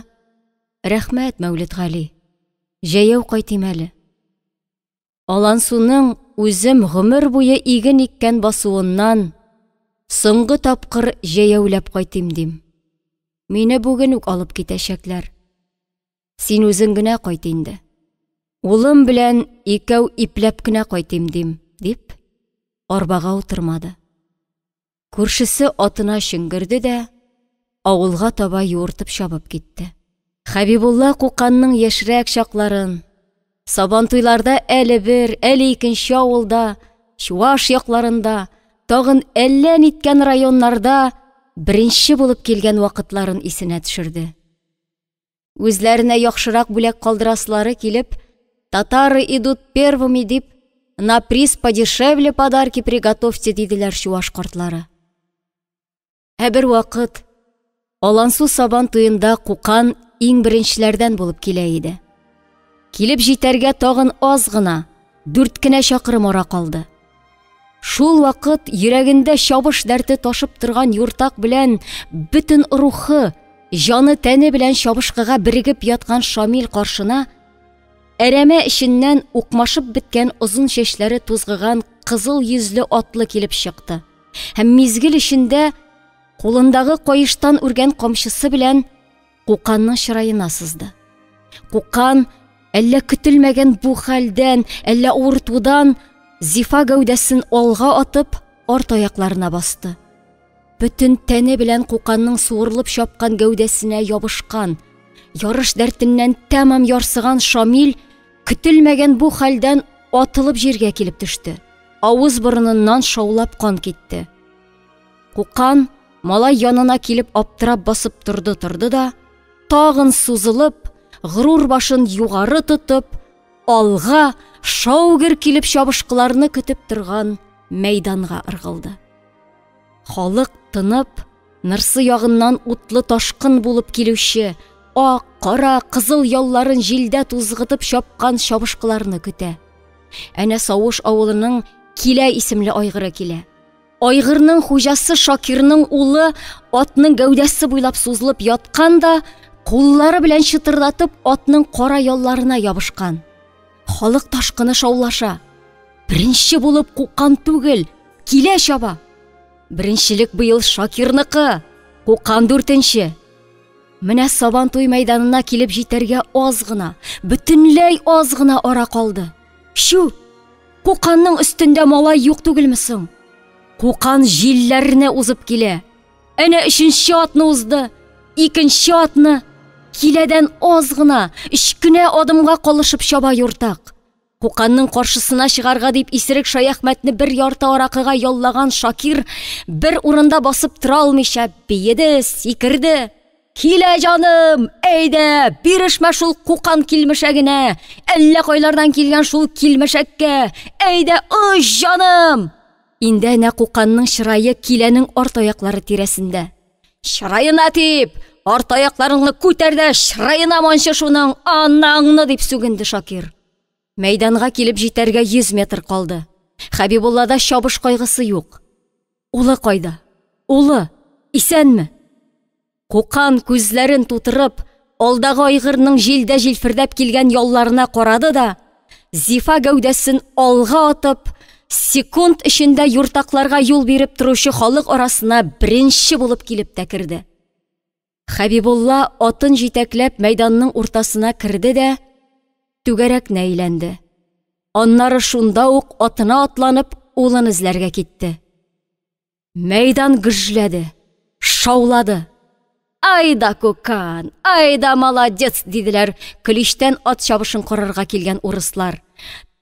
Рәхмәт, Мәүлетгали, җәяү кайтыйм әле. Алансуның үзем гомер буе иген иккән басуыннан соңгы тапкыр җәяүләп кайтыйм дим. Мине бүген үк алып китәчәкләр. Син үзең генә кайт инде. Улым белән икәү ипләп кенә кайтыйм дим, дип, арбага утырмады. Күршесе атына чөңгерде дә, авылга таба юыртып чабып китте. Хәбибулла Куканның яшьрәк чакларын, Сабантуйларда әле бер, әле икенче авылда, Чуаш якларында, тагын әллә ниткән районнарда беренче булып килгән вакытларын исенә төшерде. Үзләренә яхшырак бүләк калдырасылары килеп, татары идут первыми дип, на приз подешевле подарки приготовьте, диделәр чуаш картлары. Ә бер вакыт Алансу сабан туенда Кукан иң беренчеләрдән булып килә иде. Килеп җитәргә тагын аз гына, дүрт кенә чакрым ара калды. Шул вакыт йөрәгендә чабыш дәрте ташып торган юртак белән бөтен рухы, җаны тәне белән чабышкыга берегеп яткан Шамил каршына әрәмә эченнән укмашып беткән озын чәчләре тузгыган кызыл йөзле атлы килеп чыкты. Һәм мизгел эчендә кулындагы каештан үргән камчысы белән Куканның чыраена сызды. Кукан әллә көтелмәгән бу хәлдән, әллә авыртудан зифа гәүдәсен алга атып, арт аякларына басты. Бөтен тәне белән Куканның суырылып чапкан гәүдәсенә ябышкан, ярыш дәртеннән тәмам ярсыган Шамил көтелмәгән бу хәлдән атылып җиргә килеп төште. Авыз борыныннан шаулап кан китте. Кукан малай янына килеп аптырап басып торды-торды да, тагын сузылып, горур башын югары тотып, алга шау-гөр килеп чабышкыларны көтеп торган мәйданга ыргылды. Халык тынып, Нырсы ягыннан утлы ташкын булып килүче, ак, кара, кызыл ялларын җилдә тузгытып чапкан чабышкыларны көтә. Әнә Савыш авылының Килә исемле айгыры килә. Айгырның хуҗасы Шакирның улы атның гәүдәсе буйлап сузылып яткан да, куллары белән чытырдатып атның кара ялларына ябышкан. Халык ташкыны шаулаша. Беренче булып Кукан түгел, Килә чаба. Беренчелек быел Шакирныкы, Кукан дүртенче. Менә Сабантуй мәйданына килеп җитәргә аз гына, бөтенләй аз гына ара калды. Чү! Куканның өстендә малай юк түгелме соң? Кукан җилләрне узып килә. Әнә өченче атны узды, икенче атны. Киләдән аз гына, өч кенә адымга калышып чаба юртак. Куканның каршысына чыгарга дип исерек Шаяхмәтне бер ярты аракыга яллаган Шакир бер урында басып тора алмыйча биеде, сикерде. Килә, җаным, әйдә, бирешмә шул кукан килмешәгенә, әллә кайлардан килгән шул килмешәккә, әйдә, оч, җаным! Инде әнә куканның чырае киләнең арт аяклары тирәсендә. Чыраена дип, арт аякларыңны күтәр дә чыраена манчы шуның, анаңны, дип сүгенде Шакир. Мәйданга килеп җитәргә 100 метр калды. Хәбибуллада чабыш кайгысы юк. Улы кайда? Улы, исәнме? Кукан күзләрен тутырып, алдагы айгырның җилдә җилфердәп килгән ялларына карады да, зифа гәүдәсен алга атып, секунд эчендә юртакларга юл биреп торучы халык арасына беренче булып килеп тә керде. Хәбибулла атын җитәкләп мәйданның уртасына керде дә түгәрәкне әйләнде. Аннары шунда ук атына атланып улын эзләргә китте. Мәйдан гөжләде, шаулады. Ай да Кукан, ай да молодец, диделәр Көличтән ат чабышын карарга килгән урыслар.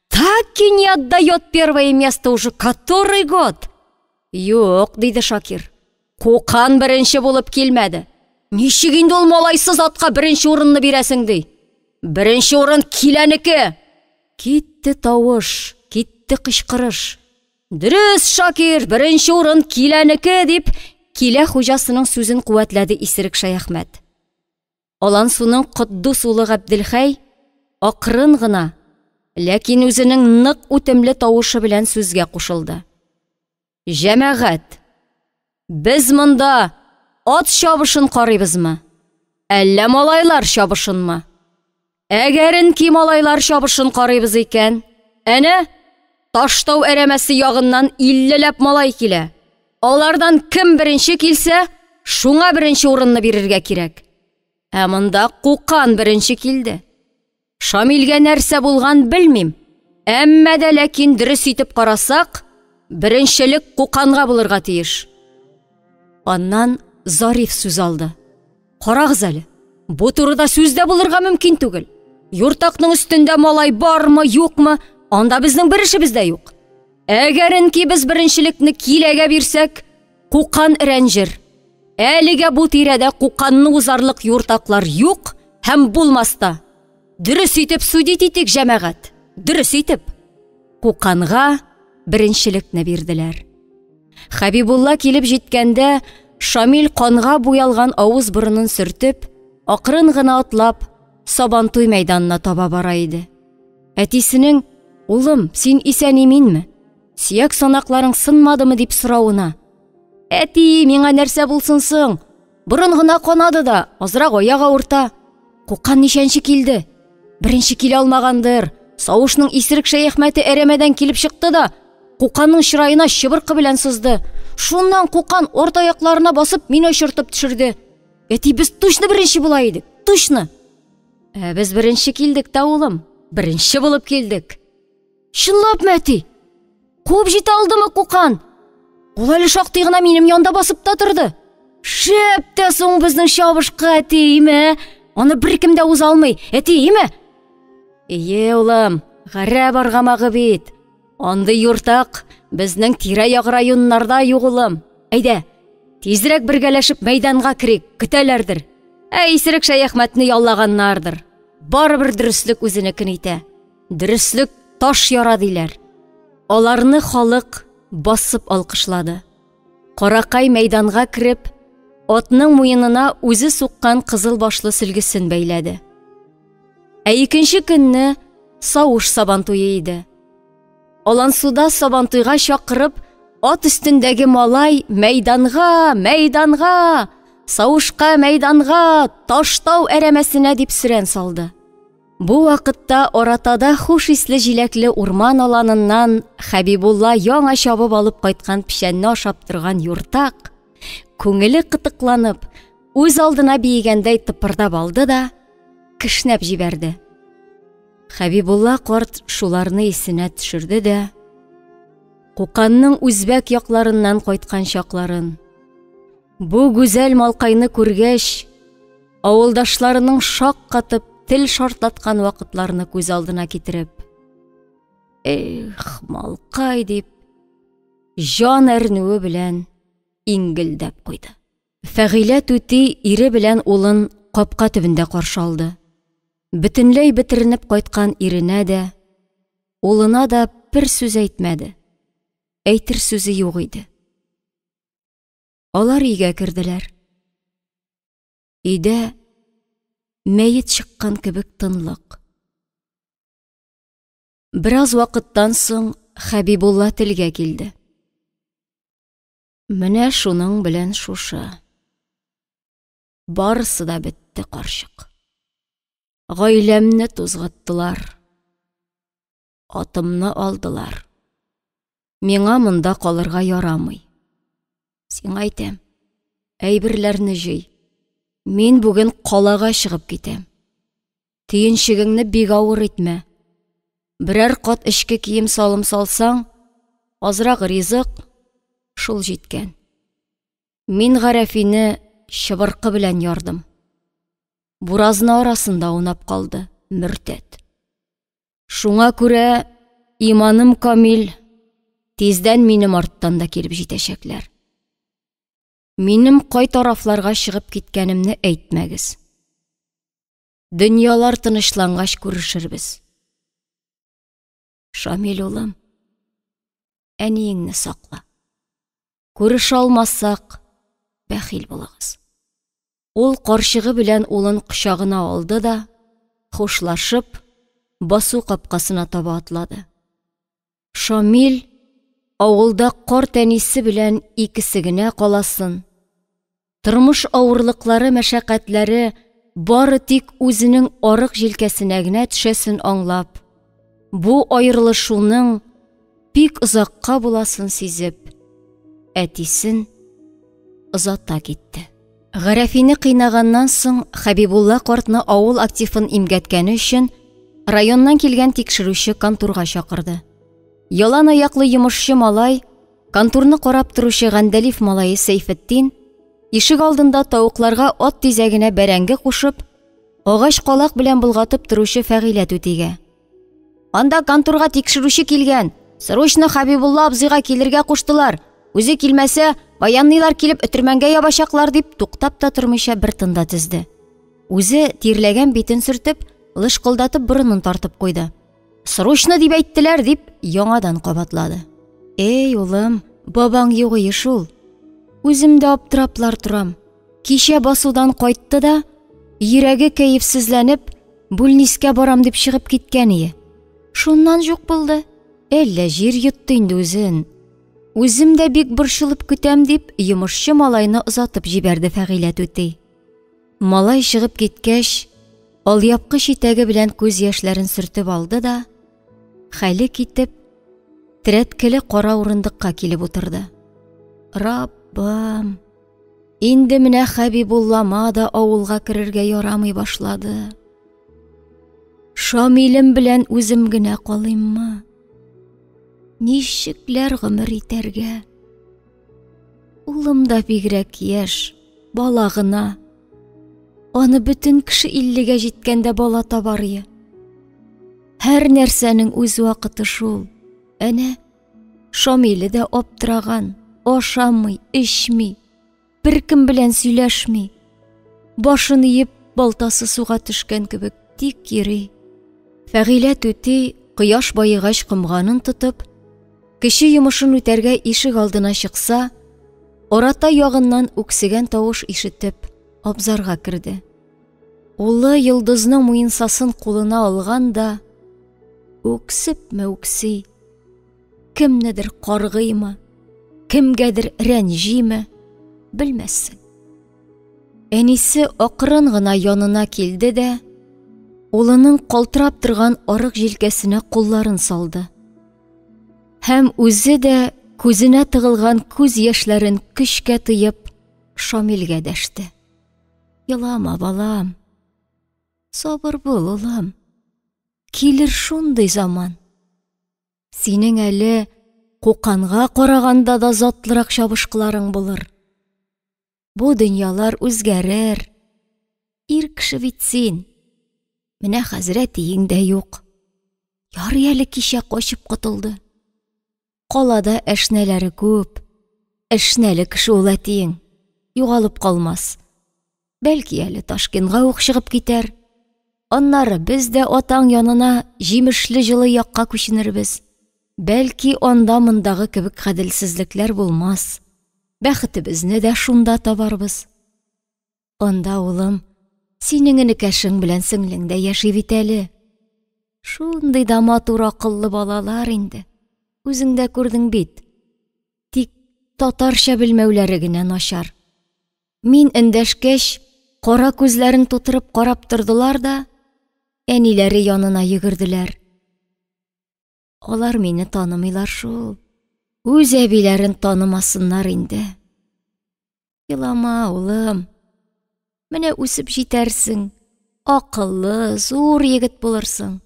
Так и не отдает первое место уже который год. Юк, диде Шакир. Кукан беренче булып килмәде. Ничек инде ул малайсыз атка беренче урынны бирәсең ди? Беренче урын киләнеке. Китте тавыш, китте кычкырыш. Дөрес, Шакир, беренче урын киләнеке, дип, килә хуҗасының сүзен куәтләде исерек Шәяхмәт. Алансуның Котдус улы Габделхәй акрын гына, ләкин үзенең нык үтемле тавышы белән сүзгә кушылды. Җәмәгать, без монда ат чабышын карыйбызмы? Әллә малайлар чабышынмы? Әгәренки малайлар чабышын карыйбыз икән, әнә Таштау әрәмәсе ягыннан иллеләп малай килә. Алардан кем беренче килсә, шуңа беренче урынны бирергә кирәк. Ә монда Кукан беренче килде. Шамилгә нәрсә булган белмим. Әмма дә ләкин дөрес итеп карасак, беренчелек Куканга булырга тиеш. Аннан Зариф сүз алды. Карагыз әле, бу турыда сүз дә булырга мөмкин түгел. Юртакның өстендә малай бармы, юкмы, анда безнең бер эшебез дә юк. Әгәренки без беренчелекне киләгә бирсәк, Кукан рәнҗер. Әлегә бу тирәдә Куканны узарлык юртаклар юк һәм булмас та. Дөрес итеп судить итик, җәмәгать, дөрес итеп. Куканга беренчелекне бирделәр. Хәбибулла килеп җиткәндә, Шамил канга буялган авыз-борынын сөртеп, акрын гына атлап, Сабантуй мәйданына таба бара иде. Әтисенең, "Улым, син исән-иминме? Сөяк санакларың сынмадымы?" дип соравына, "Әти, миңа нәрсә булсын соң? Борын гына канады да, азрак аяк авырта. Кукан ничәнче килде? Беренче килә алмагандыр. Савышның исерек Шәяхмәте әрәмәдән килеп чыкты да, Куканның чыраена чыбыркы белән сызды. Шуннан Кукан орт аякларына басып мине очыртып төшерде. Әти, без точно беренче була идек, точно. Ә без беренче килдек тә, улым, беренче булып килдек. Чынлапмы, әти? Куып җитә алдымы Кукан? Ул әле шактый гына минем янда басып та торды. Шәп тә соң безнең чабышкы, әти, име? Аны беркем дә уза алмый, әти, име? Ие, улым, гарәп аргамагы бит. Андый юртак безнең тирә-як районнарда юк, улым. Әйдә, тизрәк бергәләшеп мәйданга керик, көтәләрдер. Ә исерек Шәяхмәтне яллаганнардыр. Барыбер дөреслек үзенекен итә. Дөреслек таш яра диләр. Аларны халык басып алкышлады. Каракай мәйданга кереп, атның муенына үзе суккан кызыл башлы сөлгесен бәйләде. Ә икенче көнне Сауш сабантуе иде. Алансуда сабантуйга чакырып, ат өстендәге малай мәйданга, мәйданга, Саушка мәйданга, Таштау әрәмәсенә дип сөрән салды. Бу вакытта Оратада хуш исле җиләкле урман аланыннан Хәбибулла яңа чабып алып кайткан печәнне ашап торган юртак, күңеле кытыкланып, үз алдына биегәндәй тыпырдап алды да, кешнәп җибәрде. Хәбибулла карт шуларны исенә төшерде дә, Куканның үзбәк якларыннан кайткан чакларын, бу гүзәл малкайны күргәч, авылдашларының шаккатып тел шартлаткан вакытларны күз алдына китереп, эх, малкай дип, җан әрнүе белән иңгелдәп куйды. Фәгыйлә түти ире белән улын капка төбендә каршы алды. Бөтенләй бетеренеп кайткан иренә дә, улына да бер сүз әйтмәде. Әйтер сүзе юк иде. Алар өйгә керделәр. Өйдә мәет чыккан кебек тынлык. Бераз вакыттан соң Хәбибулла телгә килде. Менә шуның белән шушы. Барысы да бетте, карчык. Гаиләмне тузгыттылар. Атымны алдылар. Миңа монда калырга ярамый. Сиңа әйтәм, әйберләрне җый. Мин бүген калага чыгып китәм. Төенчегеңне бик авыр итмә. Берәр кат эчке кием-салым салсаң, азрак ризык, шул җиткән. Мин Гарәфине чыбыркы белән ярдым. Буразна арасында аунап калды, мөртәт. Шуңа күрә иманым камил, тиздән минем арттан да килеп җитәчәкләр. Минем кай тарафларга чыгып киткәнемне әйтмәгез. Дөньялар тынычлангач күрешербез. Шамил улым, әниеңне сакла. Күрешә алмасак, бәхил булыгыз. Ул карчыгы белән улын кочагына алды да, хушлашып, басу капкасына таба атлады. Шамил авылда карт әнисе белән икесе генә каласын, тормыш авырлыклары, мәшәкатьләре бары тик үзенең арык җилкәсенә генә төшәсен аңлап, бу аерылышуның бик озакка буласын сизеп, әтисен озата китте. Гарәфине кыйнаганнан соң Хәбибулла картны авыл активын имгәткәне өчен районнан килгән тикшерүче конторга чакырды. Ялан аяклы йомышчы малай, конторны карап торучы Гандәлиф малае Сәйфетдин, ишек алдында тавыкларга ат тизәгенә бәрәңге кушып, агач калак белән болгатып торучы Фәгыйлә түтигә: Анда конторга тикшерүче килгән. Срочно Хәбибулла абзыйга килергә куштылар. Үзе килмәсә, военныйлар килеп өтермәнгә ябачаклар, дип туктап та тормыйча бер тында тезде. Үзе тирләгән битен сөртеп, лышкылдатып борынын тартып куйды. Срочно дип әйттеләр, дип яңадан кабатлады. Эй, улым, бабаң юк ие шул. Үзем дә аптыраплар торам. Кичә басудан кайтты да, йөрәге кәефсезләнеп, бүлнискә барам дип чыгып киткән ие. Шуннан җук булды. Әллә җир йотты инде үзен. Үзем дә бик борчылып көтәм дип, йомышчы малайны озатып җибәрде Фәгыйлә түти. Малай чыгып киткәч, алъяпкыч итәге белән күз яшьләрен сөртеп алды да, хәле китеп, терәткеле кара урындыкка килеп утырды. Раббым, инде менә Хәбибуллама да авылга керергә ярамый башлады. Шамилем белән үзем генә калыйммы? Ничекләр гомер итәргә? Улым да бигрәк яшь, бала гына. Аны бөтен кеше иллегә җиткәндә бала табар ие. Һәр нәрсәнең үз вакыты шул. Әнә, Шамиле дә аптыраган, ашамый, эчми, беркем белән сөйләшми. Башын иеп, балтасы суга төшкән кебек тик йөри. Фәгыйлә түти кояш баегач комганын тотып, кече йомышын үтәргә ишек алдына чыкса, арата ягыннан үксегән тавыш ишетеп, абзарга керде. Улы Йолдызның муенсасын кулына алган да, үксепме үкси, кемнедер каргыймы, кемгәдер рәнҗиме, белмәссең. Әнисе акрын гына янына килде дә, улының калтырап торган арык җилкәсенә кулларын салды. Һәм үзе дә күзенә тыгылган күз яшьләрен көчкә тыеп, Шамилгә дәште. Елама, балам. Сабыр бул, улым. Килер шундый заман. Синең әле Куканга караганда да затлырак чабышкыларың булыр. Бу дөньялар үзгәрер. Ир кеше бит син. Менә хәзер әтиең дә юк. Ярый әле кичә качып котылды. Калада әшнәләре күп. Әшнәле кеше ул әтиең. Югалып калмас. Бәлки әле Ташкентка ук чыгып китәр. Аннары без дә атаң янына җимешле җылы якка күченербез. Бәлки анда мондагы кебек гаделсезлекләр булмас. Бәхетебезне дә шунда табарбыз. Анда, улым, синең энекәшең белән сеңлең дә яши бит әле. Шундый да матур акыллы балалар инде. Үзең дә күрдең бит. Тик татарча белмәүләре генә начар. Мин эндәшкәч, кара күзләрен тутырып карап тордылар да, әниләре янына йөгерделәр. Алар мине танымыйлар шул. Үз әбиләрен танымасыннар инде. Елама, улым. Менә үсеп җитәрсең, акыллы, зур егет булырсың.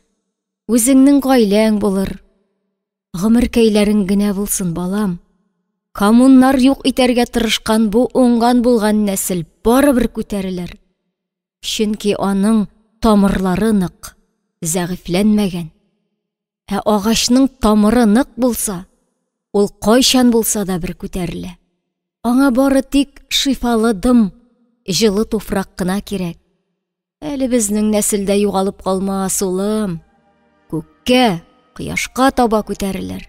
Үзеңнең гаиләң булыр. Гомеркәйләрең генә булсын, балам. Коммуннар юк итәргә тырышкан бу уңган булган нәсел барыбер күтәрелер. Чөнки аның тамырлары нык, зәгыйфьләнмәгән. Ә агачның тамыры нык булса, ул кайчан булса да бер күтәрелә. Аңа бары тик шифалы дым, җылы туфрак кына кирәк. Әле безнең нәселдә югалып калмас, улым. Күккә, кояшка таба күтәрелер.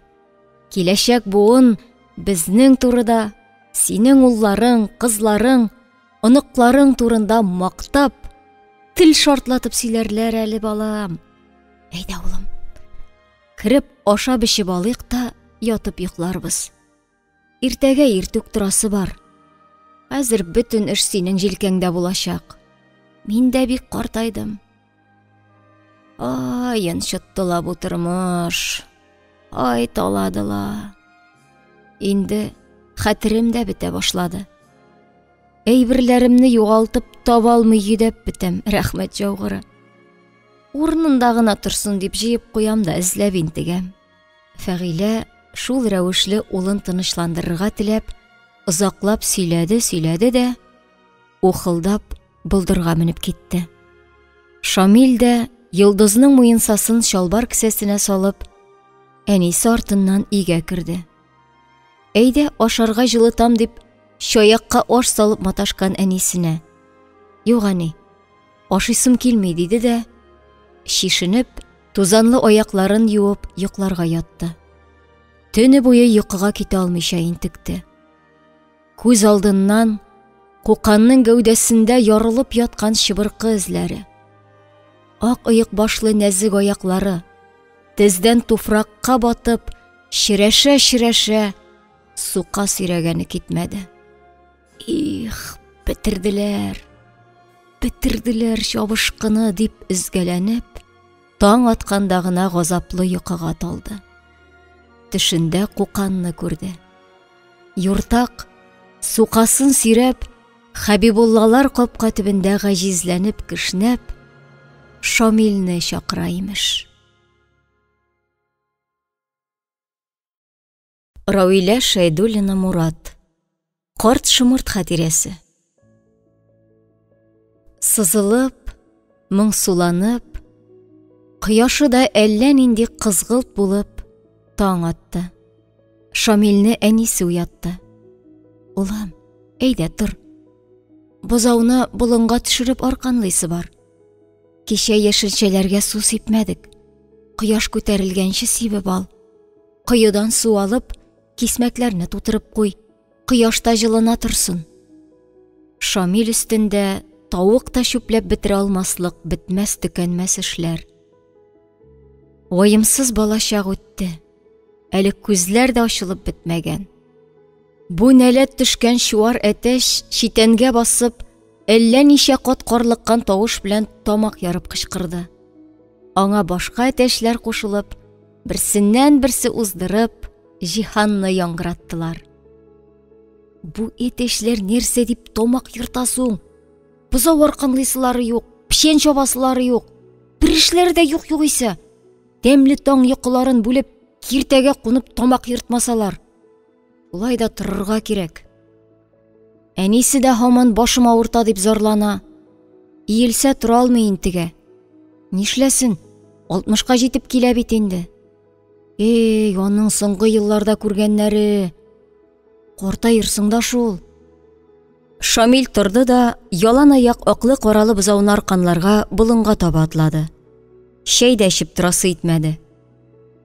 Киләчәк буын безнең турыда, синең улларың, кызларың, оныкларың турында мактап, тел шартлатып сөйләрләр әле, балам. Әйдә, улым. Кереп ашап-эчеп алыйк та ятып йокларбыз. Иртәгә иртүк торасы бар. Хәзер бөтен эш синең җилкәңдә булачак. Мин дә бик картайдым. Ай, йончытты ла бу тормыш. Ай, талады ла. Инде хәтерем дә бетә башлады. Әйберләремне югалтып таба алмый йөдәп бетәм, рәхмәт җаугыры. Урынында гына торсын дип җыеп куям да эзләп интегәм. Фәгыйлә шул рәвешле улын тынычландырырга теләп, озаклап сөйләде-сөйләде дә, ухылдап болдырга менеп китте. Шамил дә Йолдызның муенсасын чалбар кесәсенә салып, әнисе артыннан өйгә керде. Әйдә, ашарга җылытам дип, чаякка аш салып маташкан әнисенә. Юк, әни, ашыйсым килми, диде дә, чишенеп, Тузанлы аякларын юып, йокларга ятты. Төне буе йокыга китә алмыйча интекте. Күз алдыннан Куканның гәүдәсендә ярылып яткан чыбыркы эзләре, ак оек башлы нәзек аяклары, тездән туфракка батып, черәшә-черәшә сука сөйрәгәне китмәде. Их, бетерделәр, бетерделәр чабышкыны, дип өзгәләнеп, таң атканда гына газаплы йокыга талды. Төшендә Куканны күрде. Юртак, сукасын сөйрәп, Хәбибуллалар капка төбендә гаҗизләнеп кешнәп, Шамилне чакыра, имеш. Равилә Шәйдуллина Мурат. Карт шомырт хатирәсе. Сызылып, моңсуланып, кояшы да әллә нинди кызгылт булып таң атты. Шамилне әнисе уятты. Улым, әйдә тор. Бозауны болынга төшереп арканлыйсы бар. Кичә яшелчәләргә су сипмәдек. Кояш күтәрелгәнче сибеп ал. Коедан су алып, кисмәкләрне тутырып куй. Кояшта җылына торсын. Шамил өстендә тавык та чүпләп бетерә алмаслык бетмәс-төкәнмәс эшләр. Ваемсыз балачак үтте. Әле күзләр дә ачылып бетмәгән. Бу нәләт төшкән чуар әтәч читәнгә басып, әллә ничә кат карлыккан тавыш белән тамак ярып кычкырды. Аңа башка әтәчләр кушылып, берсеннән-берсе уздырып, җиһанны яңгыраттылар. Бу әтәчләр нәрсә дип тамак ерта соң? Бозау арканлыйсылары юк, печән чабасылары юк. Бер эшләре дә юк югыйсә. Тәмле таң йокыларын бүлеп, киртәгә кунып тамак ертмасалар. Шулай да торырга кирәк. Әнисе дә һаман башым авырта дип зарлана. Иелсә тора алмый интегә. Нишләсен? Алтмышка җитеп килә бит инде. Эй, аның соңгы елларда күргәннәре. Картаерсың да шул. Шамил торды да, ялан аяк аклы-каралы бозауны арканларга болынга таба атлады. Чәй дә эчеп торасы итмәде.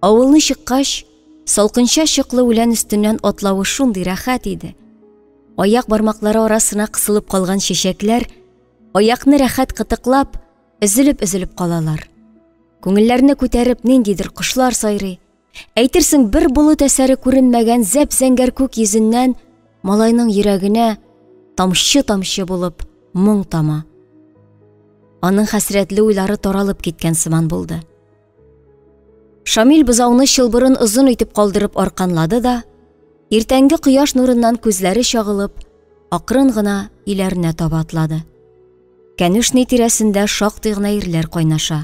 Авылны чыккач, салкынча чыклы үлән өстеннән атлавы шундый рәхәт иде. Аяк бармаклары арасына кысылып калган чәчәкләр аякны рәхәт кытыклап, өзелеп-өзелеп калалар. Күңелләрне күтәреп ниндидер кошлар сайрый. Әйтерсең, бер болыт әсәре күренмәгән зәп-зәңгәр күк йөзеннән малайның йөрәгенә тамчы-тамчы булып моң тама. Аның хәсрәтле уйлары таралып киткән сыман булды. Шамил бозауны чылбырын озын итеп калдырып арканлады да, Иртәнге кояш нурыннан күзләре чагылып, акрын гына өйләренә таба атлады. Кәнүшни тирәсендә шактый гына ирләр кайнаша.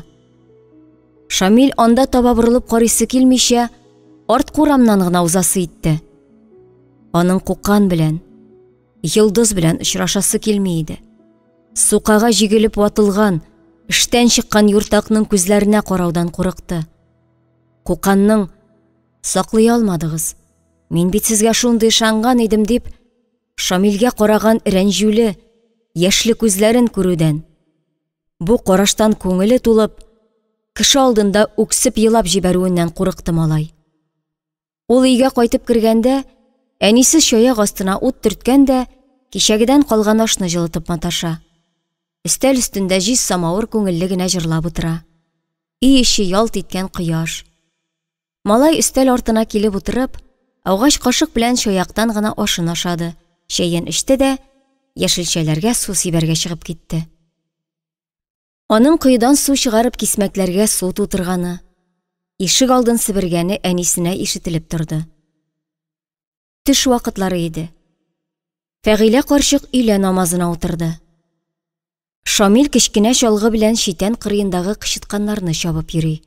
Шамил анда таба борылып карыйсы килмичә, арткы урамнан гына узасы итте. Аның Кукан белән, Йолдыз белән очрашасы килми иде. Сукага җигелеп ватылган, эштән чыккан юртакның күзләренә караудан курыкты. Куканның саклый алмадыгыз. Мин бит сезгә шундый ышанган идем дип, Шамилгә караган рәнҗүле, яшьле күзләрен күрүдән, бу караштан күңеле тулып, кеше алдында үксеп елап җибәрүеннән курыкты малай. Ул өйгә кайтып кергәндә, әнисе чаяк астына ут төрткән дә, кичәгедән калган ашны җылытып маташа. Өстәл өстендә җиз самавыр күңелле генә җырлап утыра. Өй эче ялт иткән кояш. Малай өстәл артына килеп утырып, аугач кашык белән чаяктан гына ашын ашады, чәен эчте дә, яшелчәләргә су сибәргә чыгып китте. Аның коедан су чыгарып кисмәкләргә су тутырганы, ишек алдын себергәне әнисенә ишетелеп торды. Төш вакытлары иде. Фәгыйлә карчык өйлә намазына утырды. Шамил кечкенә чалгы белән читән кырыендагы кычытканнарны чабып йөри.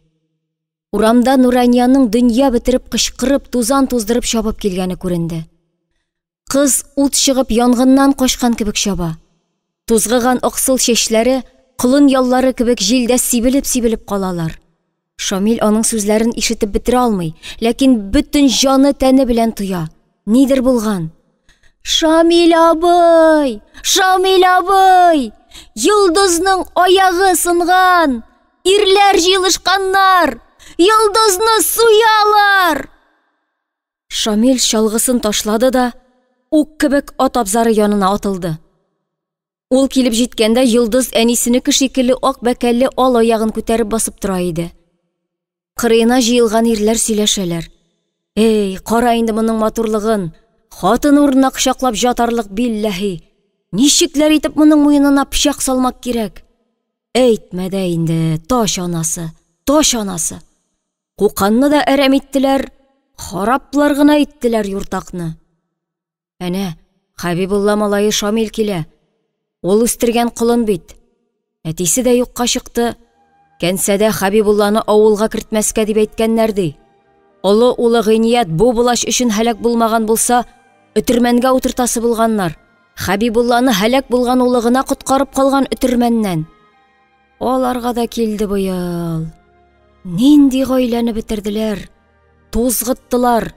Урамда Нуранияның дөнья бетереп кычкырып, тузан туздырып чабып килгәне күренде. Кыз ут чыгып янгыннан качкан кебек чаба. Тузгыган аксыл чәчләре колын яллары кебек җилдә сибелеп-сибелеп калалар. Шамил аның сүзләрен ишетеп бетерә алмый, ләкин бөтен җаны тәне белән тоя. Нидер булган. Шамил абый! Шамил абый! Йолдызның аягы сынган! Ирләр җыелышканнар! Йолдызны суялар! Шамил чалгысын ташлады да, ук кебек ат абзары янына атылды. Ул килеп җиткәндә Йолдыз әнисенеке шикелле ак бәкәлле ал аягын күтәреп басып тора иде. Кырыена җыелган ирләр сөйләшәләр. Эй, кара инде моның матурлыгын! Хатын урынына кочаклап жатарлык билләһи! Ничекләр итеп моның муенына пычак салмак кирәк? Әйтмә дә инде, тач анасы, тач анасы! Куканны да әрәм иттеләр, хараплар гына иттеләр юртакны. Әнә, Хәбибулла малае Шамил килә. Ул үстергән колын бит. Әтисе дә юкка чыкты. Кәнсәдә Хәбибулланы авылга кертмәскә дип әйткәннәр ди. Олы улы Гыйният бу булач өчен һәлак булмаган булса, өтермәнгә утыртасы булганнар. Хәбибулланы һәлак булган улы гына коткарып калган өтермәннән. Аларга да килде быел. Нинди гаиләне бетерделәр, тузгыттылар,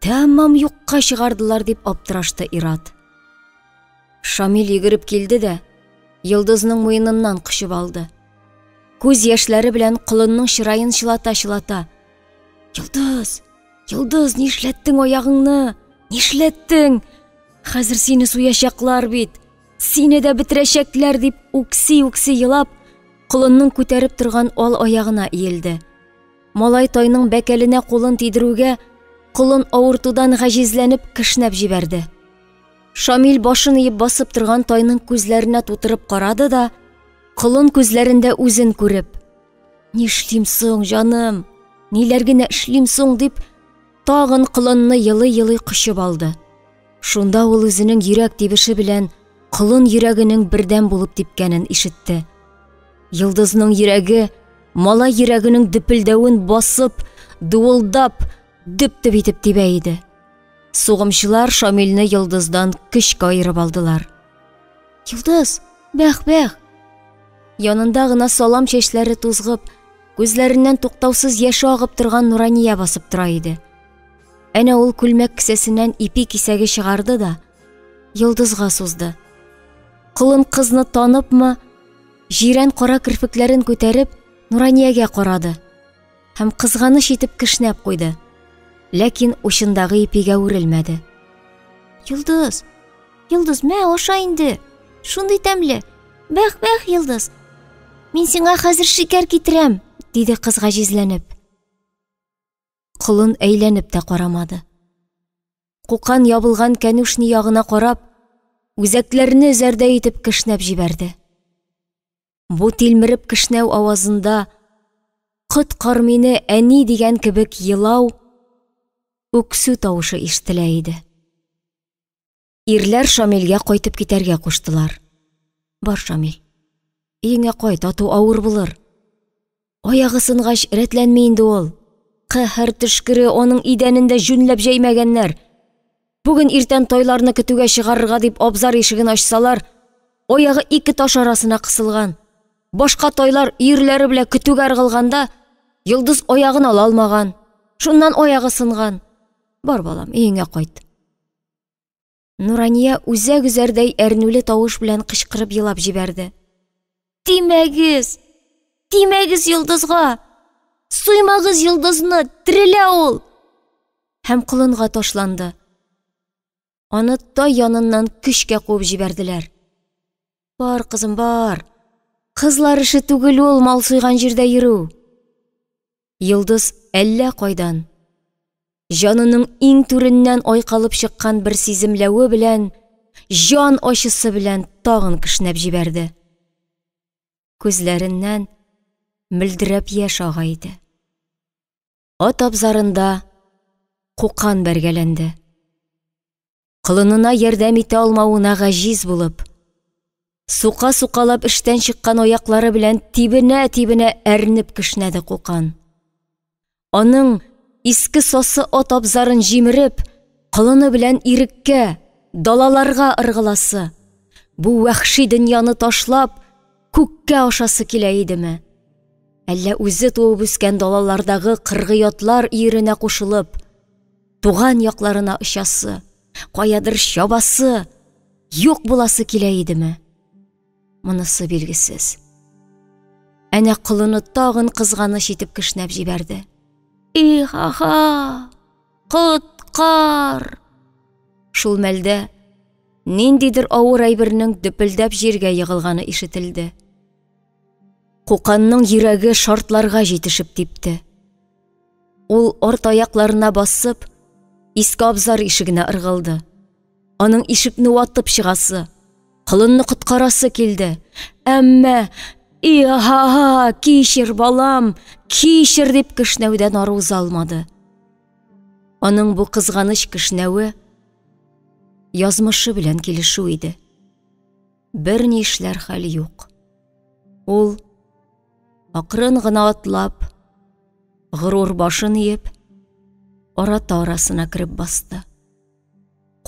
тәмам юкка чыгардылар дип аптырашты Ират. Шамил йөгереп килде дә, Йолдызның муеныннан кочып алды. Күз яшьләре белән колынның чыраен чылата-чылата. Йолдыз, Йолдыз, нишләттең аягыңны? Нишләттең? Хәзер сине суячаклар бит. Сине дә бетерәчәкләр, дип үкси-үкси елап, колынның күтәреп торган ал аягына иелде. Малай тайның бәкәленә кулын тидерүгә, колын авыртудан гаҗизләнеп кешнәп җибәрде. Шамил башын иеп басып торган тайның күзләренә тутырып карады да, колын күзләрендә үзен күреп, «Нишлим соң, җаным? Ниләр генә эшлим соң?» дип, тагын колынны елый-елый кочып алды. Шунда ул үзенең йөрәк тибеше белән колын йөрәгенең бердәм булып типкәнен ишетте. Йолдызның йөрәге малай йөрәгенең дөпелдәвен басып, дуылдап, дөп-дөп итеп тибә иде. Сугымчылар Шамилне Йолдыздан көчкә аерып алдылар. Йолдыз, бәх-бәх! Янында гына салам чәчләре тузгып, күзләреннән туктаусыз яше агып торган Нурания басып тора иде. Әнә ул күлмәк кесәсеннән ипи кисәге чыгарды да, Йолдызга сузды. Колын кызны таныпмы, җирән кара керфекләрен күтәреп, Нураниягә карады һәм кызганыч итеп кешнәп куйды. Ләкин учындагы ипигә үрелмәде. Йолдыз, Йолдыз, мә, аша инде. Шундый тәмле. Бәх, бәх, Йолдыз. Мин сиңа хәзер шикәр китерәм, диде кыз гаҗизләнеп. Колын әйләнеп тә карамады. Кукан ябылган кәнүшни ягына карап, үзәкләрне өзәрдәй итеп кешнәп җибәрде. Бу тилмереп кешнәү авазында «Коткар мине, әни!» дигән кебек елау, үксү тавышы ишетелә иде. Ирләр Шамилгә кайтып китәргә куштылар. Бар, Шамил, өеңә кайт, ату авыр булыр. Аягы сынгач, рәтләнми инде ул. Каһәр төшкере, аның идәнен дә җүнләп җәймәгәннәр. Бүген иртән тайларны көтүгә чыгарырга дип абзар ишеген ачсалар, аягы ике таш арасына кысылган. Башка тайлар өерләре белән көтүгә ыргылганда, Йолдыз аягын ала алмаган. Шуннан аягы сынган. Бар, балам, өеңә кайт. Нурания үзәк өзәрдәй әрнүле тавыш белән кычкырып елап җибәрде. Тимәгез! Тимәгез Йолдызга! Суймагыз Йолдызны, терелә ул! Һәм колынга ташланды. Аны тай яныннан көчкә куып җибәрделәр. Бар, кызым, бар. Кызлар эше түгел ул мал суйган җирдә йөрү. Йолдыз әллә кайдан, җанының иң түреннән айкалып чыккан бер сиземләве белән, җан ачысы белән тагын кешнәп җибәрде. Күзләреннән мөлдерәп яшь ага иде. Ат абзарында кукан бәргәләнде. Колынына ярдәм итә алмавына гаҗиз булып, сука сукалап эштән чыккан аяклары белән тибенә-тибенә әрнеп кешнәде Кукан. Аның иске сасы ат абзарын җимереп, колыны белән иреккә, далаларга ыргыласы, бу вәхши дөньяны ташлап, күккә ашасы килә идеме? Әллә үзе туып үскән далалардагы кыргый атлар өеренә кушылып, туган якларына очасы, каядыр чабасы, юк буласы килә идеме? Монысы билгесез. Әнә колыны тагын кызганыч итеп кешнәп җибәрде. Иха-ха! Коткар! Шул мәлдә ниндидер авыр әйбернең дөпелдәп җиргә егылганы ишетелде. Куканның йөрәге шартларга җитешеп типте. Ул арт аякларына басып, иске абзар ишегенә ыргылды. Аның ишекне ватып чыгасы, колынны коткарасы килде. Әмма «Иха-ха, кичер, балам, кичер!» дип кешнәүдән ары уза алмады. Аның бу кызганыч кешнәве язмышы белән килешү иде. Берни эшләр хәл юк. Ул акрын гына атлап, горур башын иеп, арата арасына кереп басты.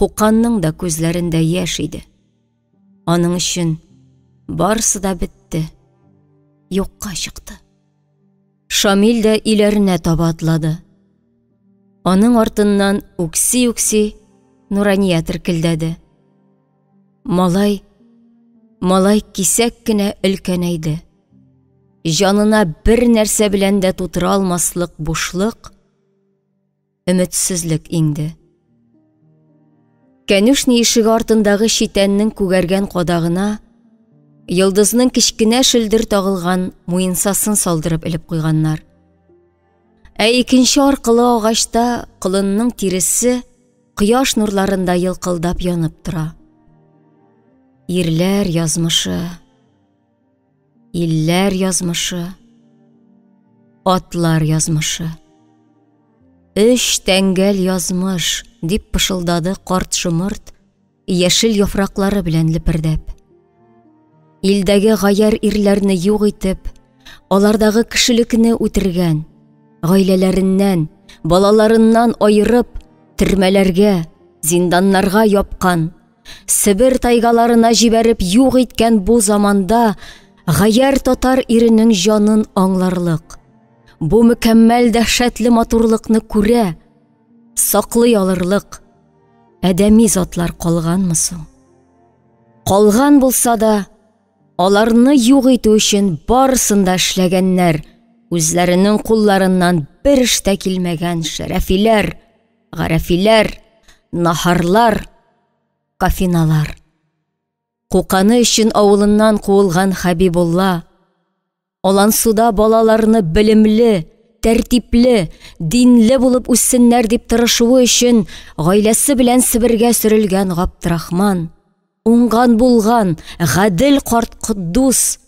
Куканның да күзләрендә яшь иде. Аның өчен барысы да бетте, юкка чыкты. Шамил дә өйләренә таба атлады. Аның артыннан үкси-үкси Нурания теркелдәде. Малай, малай кисәк кенә өлкәнәйде. Җанына бер нәрсә белән дә тутыра алмаслык бушлык, өметсезлек иңде. Кәнүшни ишеге артындагы читәннең күгәргән кадагына Йолдызның кечкенә шөлдер тагылган муенсасын салдырып элеп куйганнар. Ә икенче аркылы агачта колынның тиресе кояш нурларында елкылдап янып тора. Ирләр язмышы, илләр язмышы, атлар язмышы. Өч тәңгәл язмыш, дип пышылдады карт шомырт, яшел яфраклары белән лепердәп. Илдәге гаярь ирләрне юк итеп, алардагы кешелекне үтергән, гаиләләреннән, балаларыннан аерып, төрмәләргә, зинданнарга япкан, Себер тайгаларына җибәреп юк иткән бу заманда гаярь татар иренең җанын аңларлык, бу мөкәммәл дәһшәтле матурлыкны күрә, саклый алырлык адәми затлар калганмы соң? Калган булса да, аларны юк итү өчен барысын да эшләгәннәр, үзләренең кулларыннан бер эш тә килмәгән шәрәфиләр, гарәфиләр, наһарлар, кафиналар. Куканы өчен авылыннан куылган Хәбибулла, Алансуда балаларны белемле, тәртипле, динле булып үссеннәр дип тырышуы өчен гаиләсе белән Себергә сөрелгән Габдрахман, уңган-булган, гадел карт Котдус,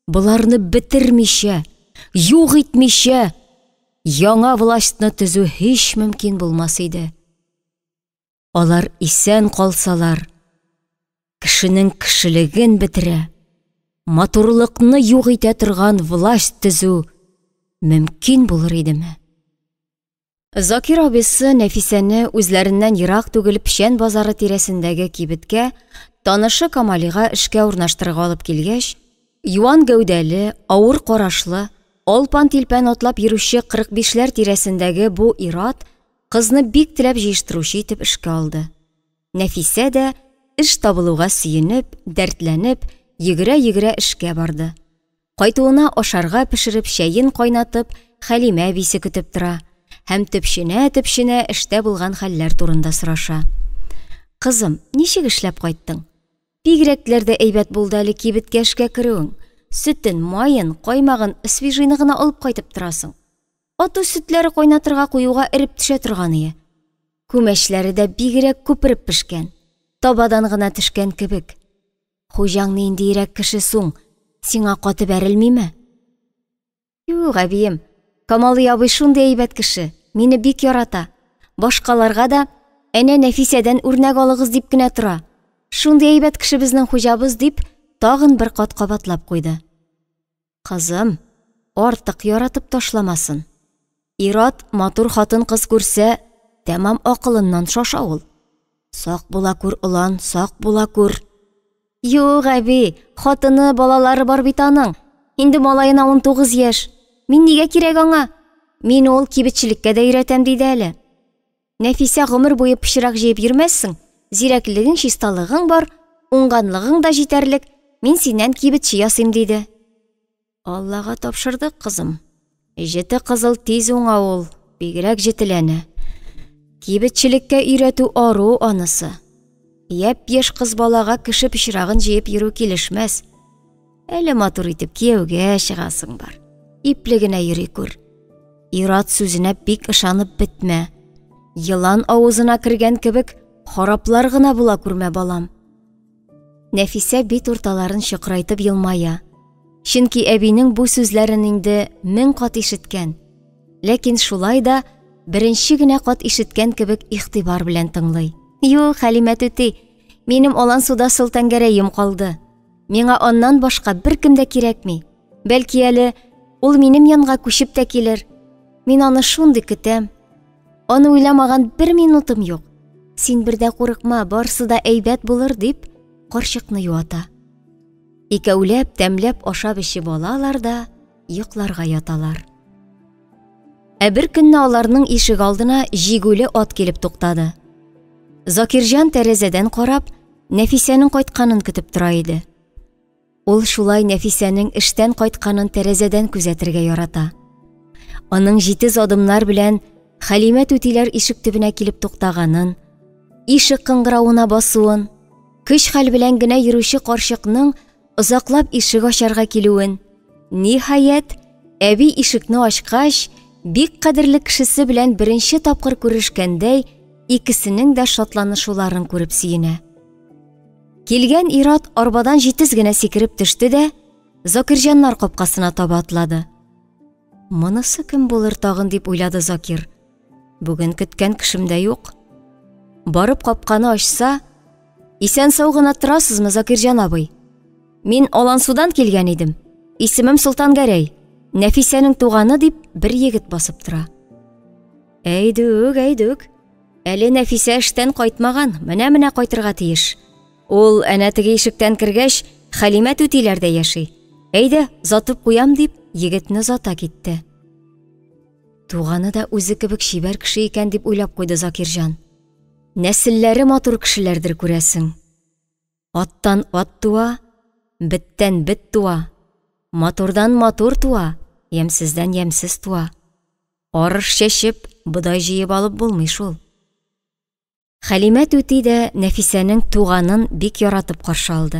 боларны бетермичә, юк итмичә, яңа властьны төзү һич мөмкин булмас иде. Алар исән калсалар, кешенең кешелеген бетерә, матурлыкны юк итә торган власть төзү мөмкин булыр идеме? Закир абыйсы Нәфисәне үзләреннән ерак түгел Печән базары тирәсендәге кибеткә танышы Камалига эшкә урнаштырырга алып килгәч, юан гәүдәле, авыр карашлы, алпан-тилпән атлап йөрүче 45ләр тирәсендәге бу ир-ат кызны бик теләп җыештыручы итеп эшкә алды. Нәфисә дә эш табылуга сөенеп, дәртләнеп, йөгерә-йөгерә эшкә барды. Кайтуына ашарга пешереп, чәен кайнатып, Хәлимә әбисе көтеп тора һәм төпченә-төпченә эштә булган хәлләр турында сораша. Кызым, ничек эшләп кайттың? Бигрәкләр дә әйбәт булды әле кибеткә эшкә керүең. Сөтен, маен, каймагын, свежийны гына алып кайтып торасың. Ату сөтләре кайнатырга куюга эреп төшә торганые. Күмәчләре дә бигрәк күпереп пешкән, табадан гына төшкән кебек. Хуҗаң ниндиерәк кеше суң, сиңа каты бәрелмиме? Юк, әбием, Камалый абый шундый әйбәт кеше, мине бик ярата. Башкаларга да, әнә Нәфисәдән үрнәк алыгыз дип кенә тора. Шундый әйбәт кеше безнең хуҗабыз дип, тагын бер кат кабатлап куйды. Кызым, артык яратып ташламасын. Ир-ат матур хатын-кыз күрсә, тәмам акылыннан шаша ул. Сак була күр, олан, сак була күр. Юк, әби, хатыны, балалары бар бит аның. Инде малаена 19 яшь. Мин нигә кирәк аңа? Мин ул кибетчелеккә дә өйрәтәм диде әле. Нәфисә, гомер буе пычрак җыеп йөрмәссең. Зирәклегең, чисталыгың бар, уңганлыгың да җитәрлек. Мин синнән кибетче ясыйм, диде. Аллага тапшырдык, кызым. Җете кызыл тиз уңа ул, бигрәк җетеләнә. Кибетчелеккә өйрәтү ару анысы. Япь-яшь кыз балага кеше пычрагын җыеп йөрү килешмәс. Әле матур итеп кияүгә чыгасың бар. Ипле генә йөри күр. Ир-ат сүзенә бик ышанып бетмә. Елан авызына кергән кебек хараплар гына була күрмә, балам. Нәфисә бит урталарын чокырайтып елмая. Чөнки әбинең бу сүзләрен инде мең кат ишеткән. Ләкин шулай да беренче генә кат ишеткән кебек игътибар белән тыңлый. Юк, Хәлимә түти, минем алан суда Солтангәрәем калды. Миңа аннан башка беркем дә кирәкми. Бәлки әле ул минем янга күчеп тә килер. Мин аны шундый көтәм. Аны уйламаган бер минутым юк. Син бер дә курыкма, барсы да әйбәт булыр, дип, карчыкны юата. Икәүләп, тәмләп ашап-эчеп алалар да, йокларга яталар. Ә бер көнне аларның ишек алдына җигүле ат килеп туктады. Закирҗан тәрәзәдән карап, Нәфисәнең кайтканын көтеп тора иде. Ул шулай Нәфисәнең эштән кайтканын тәрәзәдән күзәтергә ярата. Аның җитез адымнар белән Хәлимә түтиләр ишек төбенә килеп туктаганын, ишек кыңгыравына басуын, көч-хәл белән генә йөрүче карчыкның озаклап ишек ачарга килүен, ниһаять, әби ишекне ачкач, бик кадерле кешесе белән беренче тапкыр күрешкәндәй, икесенең дә шатланышуларын күреп сөенә. Килгән ир-ат арбадан җитез генә сикереп төште дә, Закирҗаннар капкасына таба атлады. Монысы кем булыр тагын дип уйлады Закир. Бүген көткән кешем дә юк. Барып капканы ачса, исән-сау гына торасызмы, Закирҗан абый? Мин Алансудан килгән идем. Исемем Солтангәрәй. Нәфисәнең туганы дип бер егет басып тора. Әйдүк, әйдүк. Әле Нәфисә эштән кайтмаган, менә-менә кайтырга тиеш. Ул әнә теге ишектән кергәч, Хәлимә түтиләрдә яши. Әйдә, озатып куям дип, егетне озата китте. Туганы да үзе кебек чибәр кеше икән дип уйлап куйды Закирҗан. Нәселләре матур кешеләрдер күрәсең. Аттан ат туа, беттән бет туа, матурдан матур туа, ямьсездән ямьсез туа. Арыш чәчеп, бодай җыеп алып булмый шул. Хәлимә түти дә Нәфисәнең туганын бик яратып каршы алды.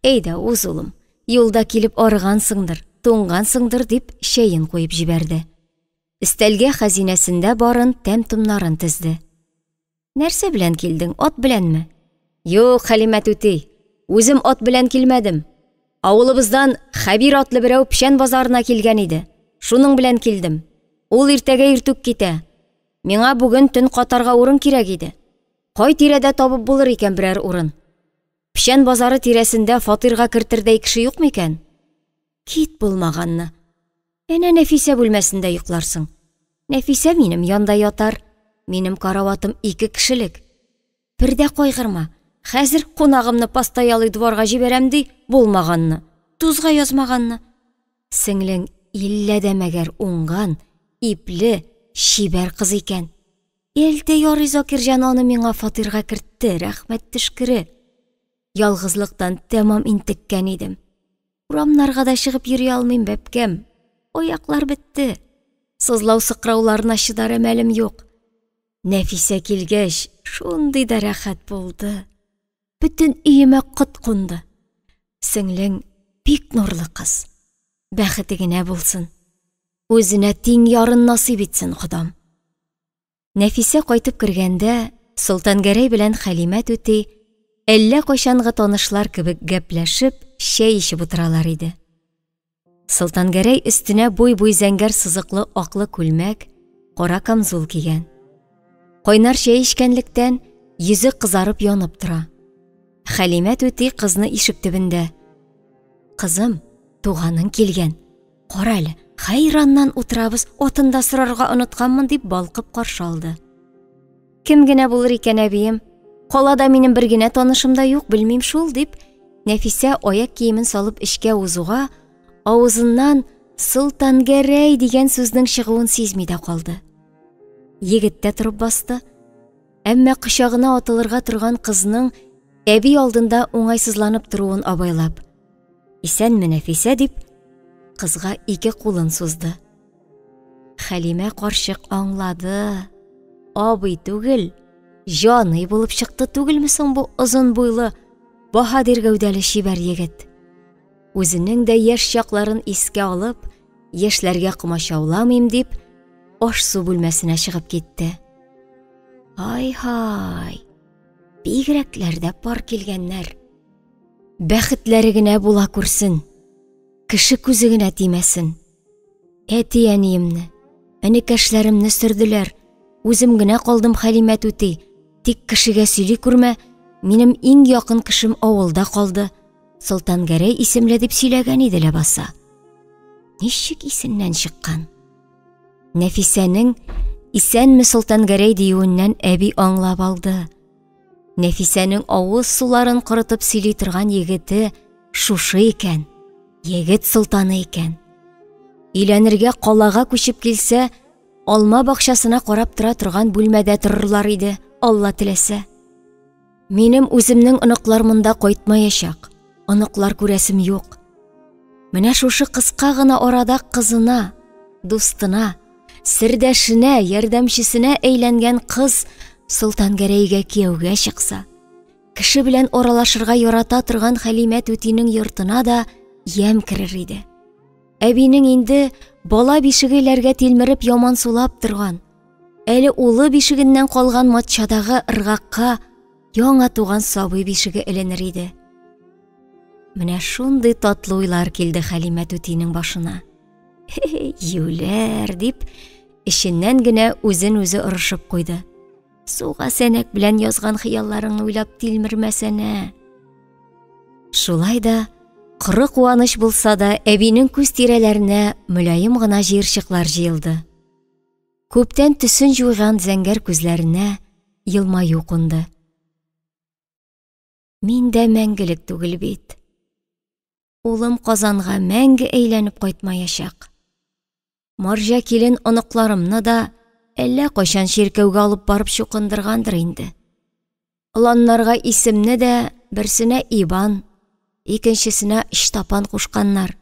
Әйдә, уз, улым, юлда килеп арыгансыңдыр, туңгансыңдыр, дип чәен куеп җибәрде. Өстәлгә хәзинәсендә барын тәм-томнарын тезде. Нәрсә белән килдең, ат беләнме? Юк, Хәлимә түти, үзем ат белән килмәдем. Авылыбыздан Хәбир атлы берәү печән базарына килгән иде. Шуның белән килдем. Ул иртәгә иртүк китә. Миңа бүген төн катарга урын кирәк иде. Кай тирәдә табып булыр икән берәр урын? Печән базары тирәсендә фатирга кертердәй кеше юк микән? Кит булмаганны. Әнә Нәфисә бүлмәсендә йокларсың. Нәфисә минем янда ятар. Минем караватым ике кешелек. Бер дә кайгырма. Хәзер кунагымны постоялый дворга җибәрәм ди, булмаганны, тузга язмаганны. Сеңлең иллә дә мәгәр уңган, ипле, чибәр кыз икән. Әлдә ярый Закирҗан аны миңа фатирга кертте, рәхмәт төшкере. Ялгызлыктан тәмам интеккән идем. Урамнарга да чыгып йөри алмыйм, бәбкәм. Аяклар бетте. Сызлау-сыкрауларына чыдар әмәлем юк. Нәфисә килгәч, шундый да рәхәт булды. Бөтен өемә кот кунды. Сеңлең бик нурлы кыз. Бәхете генә булсын. Үзенә тиң ярын насыйп итсен Ходам. Нәфисә кайтып кергәндә, Солтангәрәй белән Хәлимә түти әллә кайчангы танышлар кебек гәпләшеп, чәй эчеп утыралар иде. Солтангәрәй өстенә буй-буй зәңгәр сызыклы аклы күлмәк, кара камзул кигән. Кайнар чәй эчкәнлектән йөзе кызарып янып тора. Хәлимә түти кызны ишек төбендә. Кызым, туганың килгән. Кара әле, хәйраннан утырабыз, атын да сорарга онытканмын, дип балкып каршы алды. Кем генә булыр икән, әбием? Калада минем бер генә танышым да юк, белмим шул, дип, Нәфисә аяк киемен салып эчкә узуга, авызыннан Солтангәрәй дигән сүзнең чыгуын сизми дә калды. Егет тә торып басты. Әмма кочагына атылырга торган кызның әби алдында уңайсызланып торуын абайлап, «Исәнме, Нәфисә?» дип, кызга ике кулын сузды. Хәлимә карчык аңлады. Абый түгел, җаный булып чыкты түгелме соң бу озын буйлы, баһадир гәүдәле чибәр егет? Үзенең дә яшь чакларын искә алып, яшьләргә комачауламыйм дип, аш-су бүлмәсенә чыгып китте. Ай-һай, бигрәкләр дә пар килгәннәр. Бәхетләре генә була күрсен, кеше күзе генә тимәсен. Әти-әниемне, энекәшләремне сөрделәр. Үзем генә калдым, Хәлимә түти. Тик кешегә сөйли күрмә, минем иң якын кешем авылда калды. Солтангәрәй исемле дип сөйләгән иде ләбаса. Ничек исеннән чыккан? Нәфисәнең исәнме Солтангәрәй диюеннән әби аңлап алды. Нәфисәнең авыз суларын корытып сөйли торган егете шушы икән. Егет солтаны икән. Өйләнергә калага күчеп килсә, алма бакчасына карап тора торган бүлмәдә торырлар иде, Алла теләсә. Минем үземнең оныклар монда кайтмаячак. Оныклар күрәсем юк. Менә шушы кыска гына арада кызына, дустына, сердәшенә, ярдәмчесенә әйләнгән кыз Солтангәрәйгә кияүгә чыкса, кеше белән аралашырга ярата торган Хәлимә түтинең йортына да ямь керер иде. Әбинең инде бала бишеге тилмереп ямансулап торган, әле улы бишегеннән калган матчадагы ыргакка яңа туган сабый бишеге эленер иде. Менә шундый татлы уйлар килде Хәлимә түтинең башына. Хе, юләр дип, эченнән генә үзен үзе орышып куйды. Суга сәнәк белән язган хыялларыңны уйлап тилмермәсәнә. Шулай да, коры куаныч булса да, әбинең күз тирәләренә мөлаем гына җыерчыклар җыелды. Күптән төсен җуйган зәңгәр күзләренә елмаю кунды. Мин дә мәңгелек түгел бит. Улым Казанга мәңге әйләнеп кайтмаячак. Марҗа килен оныкларымны да әллә кайчан чиркәүгә алып барып чукындыргандыр инде. Оланнарга исемне дә берсенә Иван, икенчесенә Ычтапан кушканнар.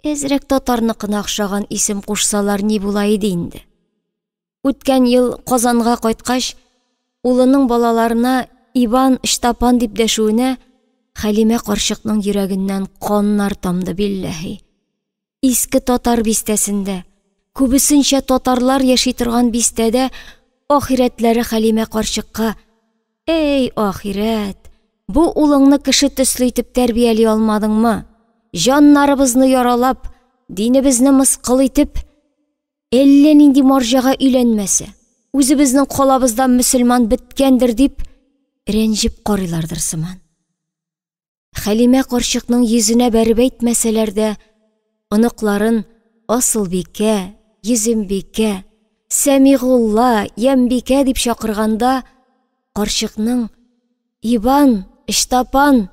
Әзрәк татарныкына охшаган исем кушсалар ни була иде инде. Үткән ел Казанга кайткач, улының балаларына Иван Ычтапан дип дәшүенә Хәлимә карчыкның йөрәгеннән каннар тамды билләһи. Иске татар бистәсендә, күбесенчә татарлар яши торган бистәдә ахирәтләре Хәлимә карчыкка: "Эй, ахирәт, бу улыңны кеше төсле итеп тәрбияли алмадыңмы? Җаннарыбызны яралап, динебезне мыскыл итеп, Әллә нинди марҗага өйләнмәсә, үзебезнең калабызда мөселман беткәндер дип рәнҗеп карыйлардыр сыман. Хәлимә карчыкның йөзенә бәреп әйтмәсәләр дә, оныкларын Асылбикә, Йөзембикә, Сәмигулла, Ямбикә дип чакырганда, карчыкның Ибан, Ычтапан,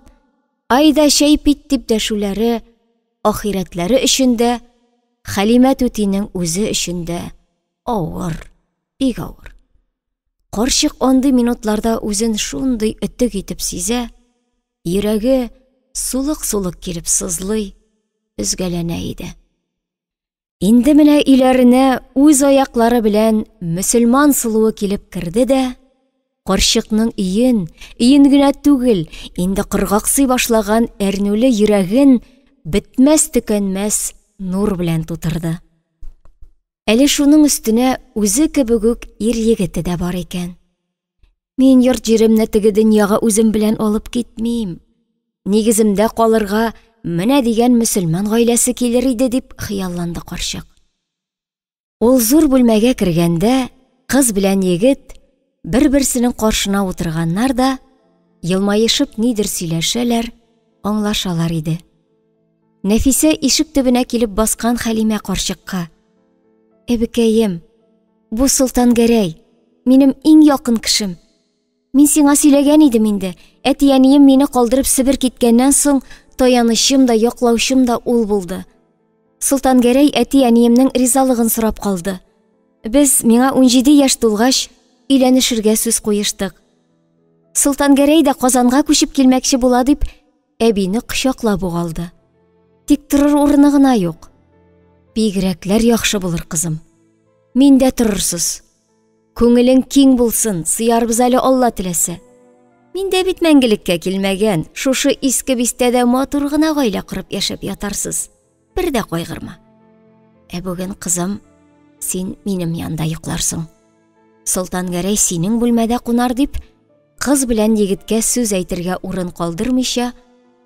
айда чәй пит дип дәшүләре ахирәтләре өчен дә, Хәлимә түтинең үзе өчен дә авыр, бик авыр. Карчык андый минутларда үзен шундый өтек итеп сизә, йөрәге сулык-сулык килеп сызлый, өзгәләнә иде. Инде менә өйләренә үз аяклары белән мөселман сылуы килеп керде дә, карчыкның өен, өен генә түгел, инде коргаксый башлаган әрнүле йөрәген бетмәс-төкәнмәс нур белән тутырды. Әле шуның өстенә үзе кебек үк ир-егете дә бар икән. Мин йорт-җиремне теге дөньяга үзем белән алып китмим. Нигеземдә калырга менә дигән мөселман гаиләсе килер иде, дип хыялланды карчык. Ул зур бүлмәгә кергәндә, кыз белән егет бер-берсенең каршына утырганнар да, елмаешып нидер сөйләшәләр, аңлашалар иде. Нәфисә ишек төбенә килеп баскан Хәлимә карчыкка: "Әбекәем, Бу Солтангәрәй, минем иң якын кешем. Мин сиңа сөйләгән идем инде, әти-әнием мине калдырып Себер киткәннән соң, таянычым да, яклаучым да ул булды. Солтангәрәй әти-әниемнең ризалыгын сорап калды. Без, миңа 17 яшь тулгач, өйләнешергә сүз куештык. Солтангәрәй дә Казанга күчеп килмәкче була дип, әбине кочаклап ук алды. Тик торыр урыны гына юк. Бигрәкләр яхшы булыр, кызым. Мин дә торырсыз. Күңелең киң булсын, сыярбыз әле Алла теләсә. Мин дә бит мәңгелеккә килмәгән, шушы иске бистәдә матур гына гаилә корып яшәп ятарсыз. Бер дә кайгырма. Ә бүген, кызым, син минем янда йокларсың. Солтангәрәй синең бүлмәдә кунар дип, кыз белән егеткә сүз әйтергә урын калдырмыйча,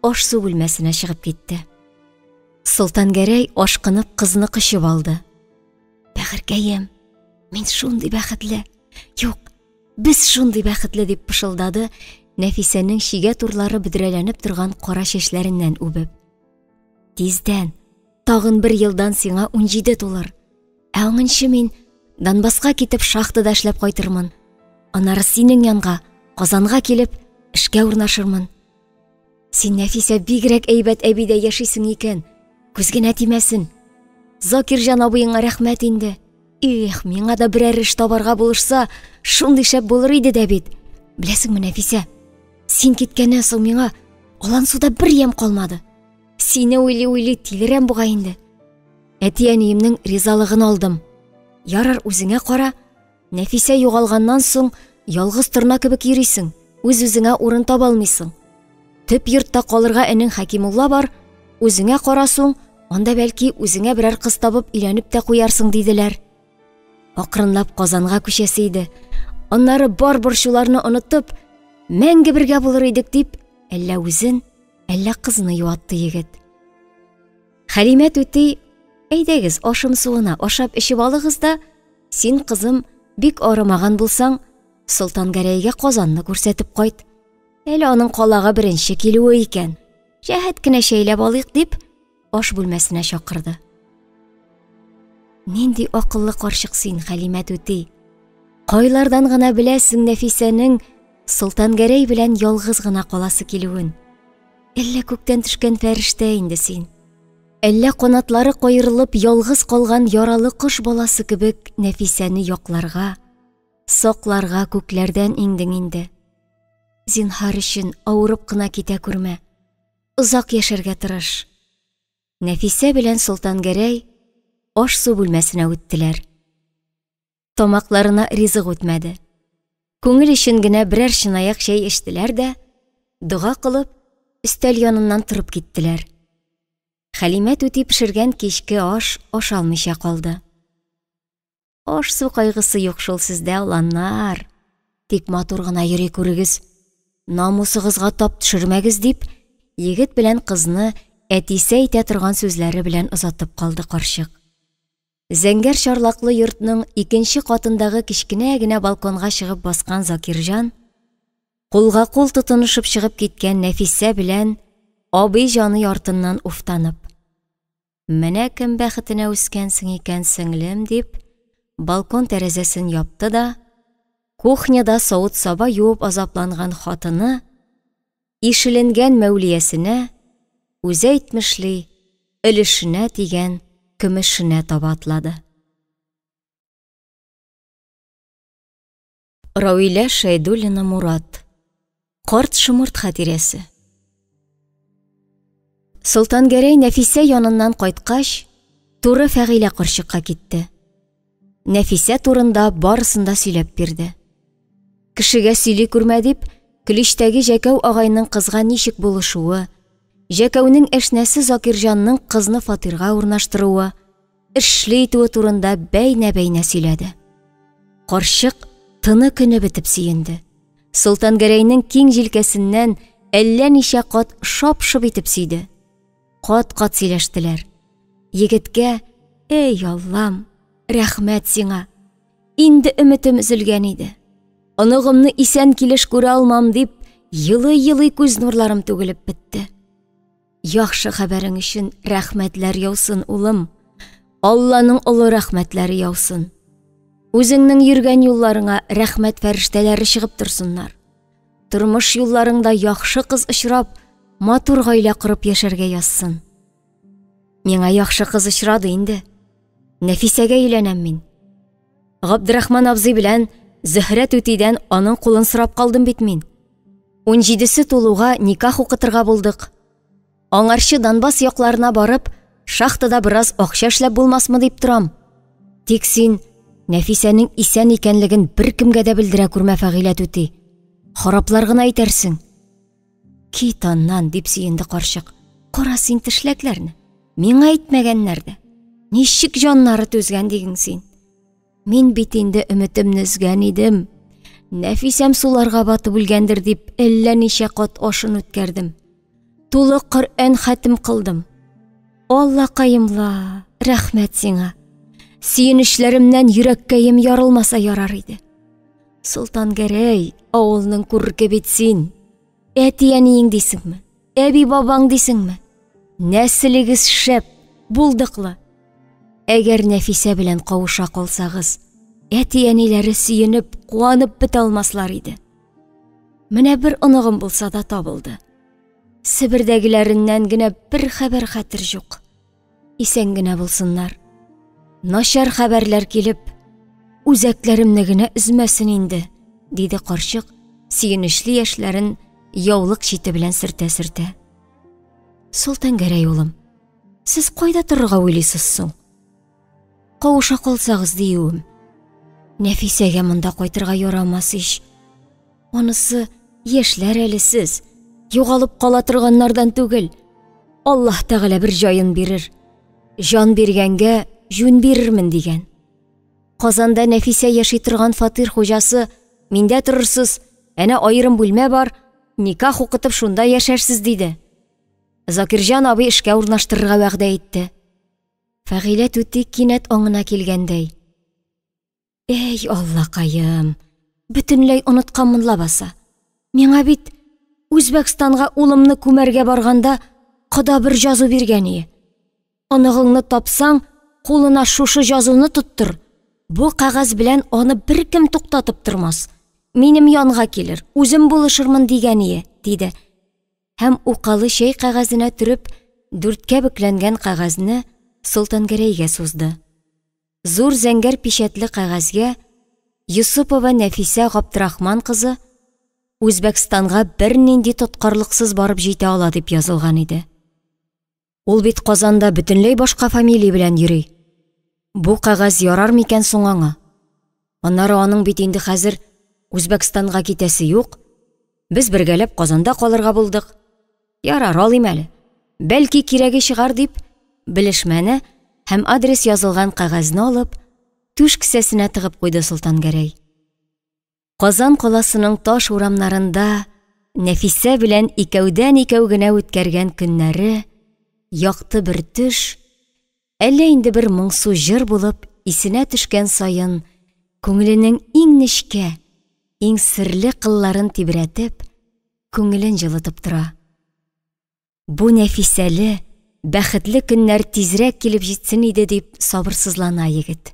аш-су бүлмәсенә чыгып китте. Солтангәрәй ашкынып кызны кочып алды. Бәгырькәем, мин шундый бәхетле. Юк, без шундый бәхетле дип пышылдады Нәфисәнең чигә турлары бөдрәләнеп торган кара чәчләреннән үбеп. Тиздән, тагын бер елдан сиңа 17 тулыр. Ә аңынчы мин Донбасска китеп шахтада эшләп кайтырмын. Аннары синең янга, Казанга килеп, эшкә урнашырмын. Син, Нәфисә, бигрәк әйбәт әбидә яшисең икән. Күз генә тимәсен. Закирҗан абыеңа рәхмәт инде. Эх, миңа да берәр эш табарга булышса, шундый шәп булыр иде дә бит. Беләсеңме, Нәфисә, син киткәннән соң миңа Алансуда бер ямь калмады. Сине уйлый-уйлый тилерәм бугай инде. Әти-әниемнең ризалыгын алдым. Ярар, үзеңә кара. Нәфисә югалганнан соң ялгыз торна кебек йөрисең, үз-үзеңә урын таба алмыйсың. Төп йортта калырга энең Хәкимулла бар, үзеңә кара соң, анда бәлки үзеңә берәр кыз табып өйләнеп тә куярсың, диделәр. Акрынлап Казанга күчәсе иде. Аннары бар борчуларны онытып, мәңге бергә булыр идек дип, әллә үзен, әллә кызны юатты егет. Хәлимә түти, әйдәгез, ашым суына, ашап эчеп алыгыз да, син, кызым, бик арымаган булсаң, Солтангәрәйгә Казанны күрсәтеп кайт. Әле аның калага беренче килүе икән. Җәһәт кенә чәйләп алыйк дип, аш бүлмәсенә чакырды. Нинди акыллы карчык син, Хәлимә түти. Кайлардан гына беләсең Нәфисәнең Солтангәрәй белән ялгыз гына каласы килүен. Әллә күктән төшкән фәрештә инде син? Әллә канатлары каерылып ялгыз калган яралы кош баласы кебек Нәфисәне якларга, сакларга күкләрдән иңдең инде? Зинһар өчен авырып кына китә күрмә. Озак яшәргә тырыш. Нәфисә белән Солтангәрәй аш-су бүлмәсенә үттеләр. Тамакларына ризык үтмәде. Күңел өчен генә берәр чынаяк чәй эчтеләр дә, дога кылып, өстәл яныннан торып киттеләр. Хәлимә түти пешергән кичке аш ашалмыйча калды. Аш-су кайгысы юк шул сездә, оланнар. Тик матур гына йөри күрегез. Намусыгызга тап төшермәгез, дип, егет белән кызны әтисе әйтә торган сүзләре белән озатып калды карчык. Зәңгәр чарлаклы йортның икенче катындагы кечкенә генә балконга чыгып баскан Закирҗан, кулга-кул тотынышып чыгып киткән Нәфисә белән абый җаный артыннан уфтанып: Менә кем бәхетенә үскәнсең икән, сеңлем, дип, балкон тәрәзәсен япты да, кухняда савыт-саба юып азапланган хатыны, ишеленгән Мәүлиясенә, үзе әйтмешли, өлешенә тигән көмешенә таба атлады. Равилә Шәйдуллина Мурат. Карт шомырт хатирәсе. Солтангәрәй Нәфисә яныннан кайткач, туры Фәгыйлә карчыкка китте. Нәфисә турында барысын да сөйләп бирде. Кешегә сөйли күрмә дип, Көличтәге Җәкәү агайның кызга ничек булышуы, Җәкәүнең әшнәсе Закирҗанның кызны фатирга урнаштыруы, эшле итүе турында бәйнә-бәйнә сөйләде. Карчык тыны көне бетеп сөенде. Солтангәрәйнең киң җилкәсеннән әллә ничә кат шап-шоп итеп сөйде. Кат-кат сөйләштеләр. Егеткә, "Эй, Аллам, рәхмәт сиңа. Инде өметем өзелгән иде. Оныгымны исән килеш күрә алмам дип, елый-елый күз нурларым түгелеп бетте. Яхшы хәбәрең өчен рәхмәтләр яусын, улым. Алланың олы рәхмәтләре яусын. Үзеңнең йөргән юлларыңа рәхмәт фәрештәләре чыгып торсыннар. Тормыш юлларыңда яхшы кыз очрап, матур гаилә корып яшәргә язсын. Миңа яхшы кыз очрады инде. Нәфисәгә өйләнәм мин. Габдрахман абзый белән Зөһрә түтидән аның кулын сорап калдым бит мин. Унҗидесе тулуга никах укытырга булдык. Аңарчы Донбасс якларына барып, шахтада бераз акча эшләп булмасмы дип торам. Тик син Нәфисәнең исән икәнлеген беркемгә дә белдерә күрмә, Фәгыйлә түти. Хараплар гына итәрсең. Кит аннан, дип сөенде карчык. Кара син тешләкләрне. Миңа әйтмәгәннәр дә. Ничек җаннары түзгән диген син. Мин бит инде өметемне өзгән идем. Нәфисәм суларга батып үлгәндер дип әллә ничә кат ашын үткәрдем. Тулы Коръән хәтем кылдым. Аллакаем ла, рәхмәт сиңа. Сөенечләремнән йөрәккәем ярылмаса ярар иде. Солтангәрәй, авылның күрке бит син. Әти-әниең дисеңме? Әби-бабаң дисеңме? Нәселегез шәп, булдыклы. Әгәр Нәфисә белән кавыша калсагыз, әти-әниләре сөенеп, куанып бетә алмаслар иде. Менә бер оныгым булса да табылды. Себердәгеләреннән генә бер хәбәр хәтер юк. Исән генә булсыннар. Начар хәбәрләр килеп, үзәкләремне генә өзмәсен инде, диде карчык, сөенечле яшьләрен яулык чите белән сөртә-сөртә. Солтангәрәй улым, сез кайда торырга уйлыйсыз соң? Кавыша калсагыз диюем. Нәфисәгә монда кайтырга ярамас ич. Анысы яшьләр әле сез, югалып кала торганнардан түгел. Аллаһ Тәгалә бер җаен бирер. Җан биргәнгә җүн бирермен дигән. Казанда Нәфисә яши торган фатир хуҗасы, миндә торырсыз, әнә аерым бүлмә бар, никах укытып шунда яшәрсез диде. Закирҗан абый эшкә урнаштырырга вәгъдә итте. Фәгыйлә түти кинәт аңына килгәндәй. Әй, Аллакаем, бөтенләй онытканмын лабаса. Миңа бит Үзбәкстанга улымны күмәргә барганда кода бер җазу биргән ие. Оныгыңны тапсаң, кулына шушы җазуны тоттыр. Бу кәгазь белән аны беркем туктатып тормас. Минем янга килер, үзем булышырмын дигән ие, диде. Һәм укалы чәй кәгазенә төреп, дүрткә бөкләнгән кәгазьне Солтангәрәйгә сузды. Зур зәңгәр пичәтле кәгазьгә Йосыпова Нәфисә Габдрахман кызы Үзбәкстанга бернинди тоткарлыксыз барып җитә ала дип язылган иде. Ул бит Казанда бөтенләй башка фамилия белән йөри. Бу кәгазь ярар микән соң аңа? Аннары аның бит инде хәзер Үзбәкстанга китәсе юк. Без бергәләп Казанда калырга булдык. Ярар, алыйм әле. Бәлки кирәге чыгар дип, белешмәне һәм адрес язылган кәгазьне алып, түш кесәсенә тыгып куйды Солтангәрәй. Казан каласының таш урамнарында Нәфисә белән икәүдән-икәү генә үткәргән көннәре якты бер төш, әллә инде бер моңсу җыр булып исенә төшкән саен күңеленең иң нечкә, иң серле кылларын тибрәтеп, күңелен җылытып тора. Бу нәфисәле, бәхетле көннәр тизрәк килеп җитсен иде дип сабырсызлана егет.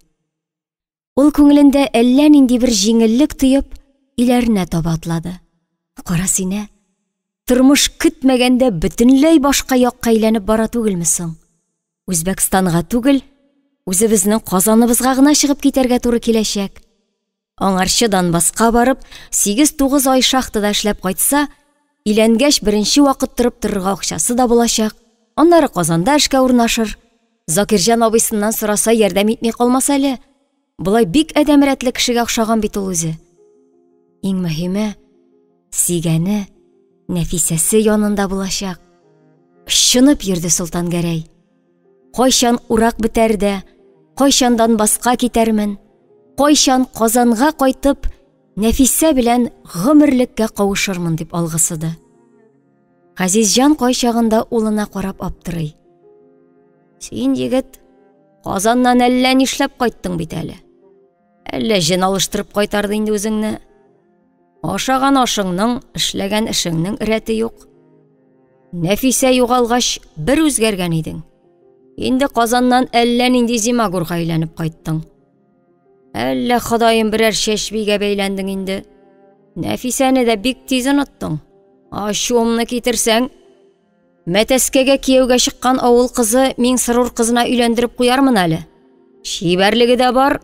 Ул күңелендә әллә нинди бер җиңеллек тоеп, өйләренә таба атлады. Кара син, ә! Тормыш көтмәгәндә бөтенләй башка якка әйләнеп бара түгелме соң? Үзбәкстанга түгел, үзебезнең Казаныбызга гына чыгып китәргә туры киләчәк. Аңарчы Донбасска барып, 8-9 ай шахтада эшләп кайтса, өйләнгәч беренче вакыт торып торырга акчасы да булачак. Аннары Казанда эшкә урнашыр. Закирҗан абыйсыннан сораса, ярдәм итми калмас әле. Болай бик адәм рәтле кешегә охшаган бит ул үзе. Иң мөһиме, сөйгәне, Нәфисәсе янында булачак. Очынып йөрде Солтангәрәй. Кайчан урак бетәр дә, кайчан Донбасска китәрмен, кайчан Казанга кайтып, Нәфисә белән гомерлеккә кавышырмын дип алгысыды. Газизҗан кайчагында улына карап аптырый. Син, егет, Казаннан әллә нишләп кайттың бит әле. Әллә җен алыштырып кайтарды инде үзеңне. Ашаган ашыңның, эшләгән эшеңнең рәте юк. Нәфисә югалгач, бер үзгәргән идең. Инде Казаннан әллә нинди зимагурга әйләнеп кайттың. Әллә Ходаем берәр чәчбигә бәйләндең инде. Нәфисәне дә бик тиз оныттың. Ачуымны китерсәң, Мәтәскәгә кияүгә чыккан авыл кызы Миңсырур кызына өйләндереп куярмын әле. Чибәрлеге дә бар,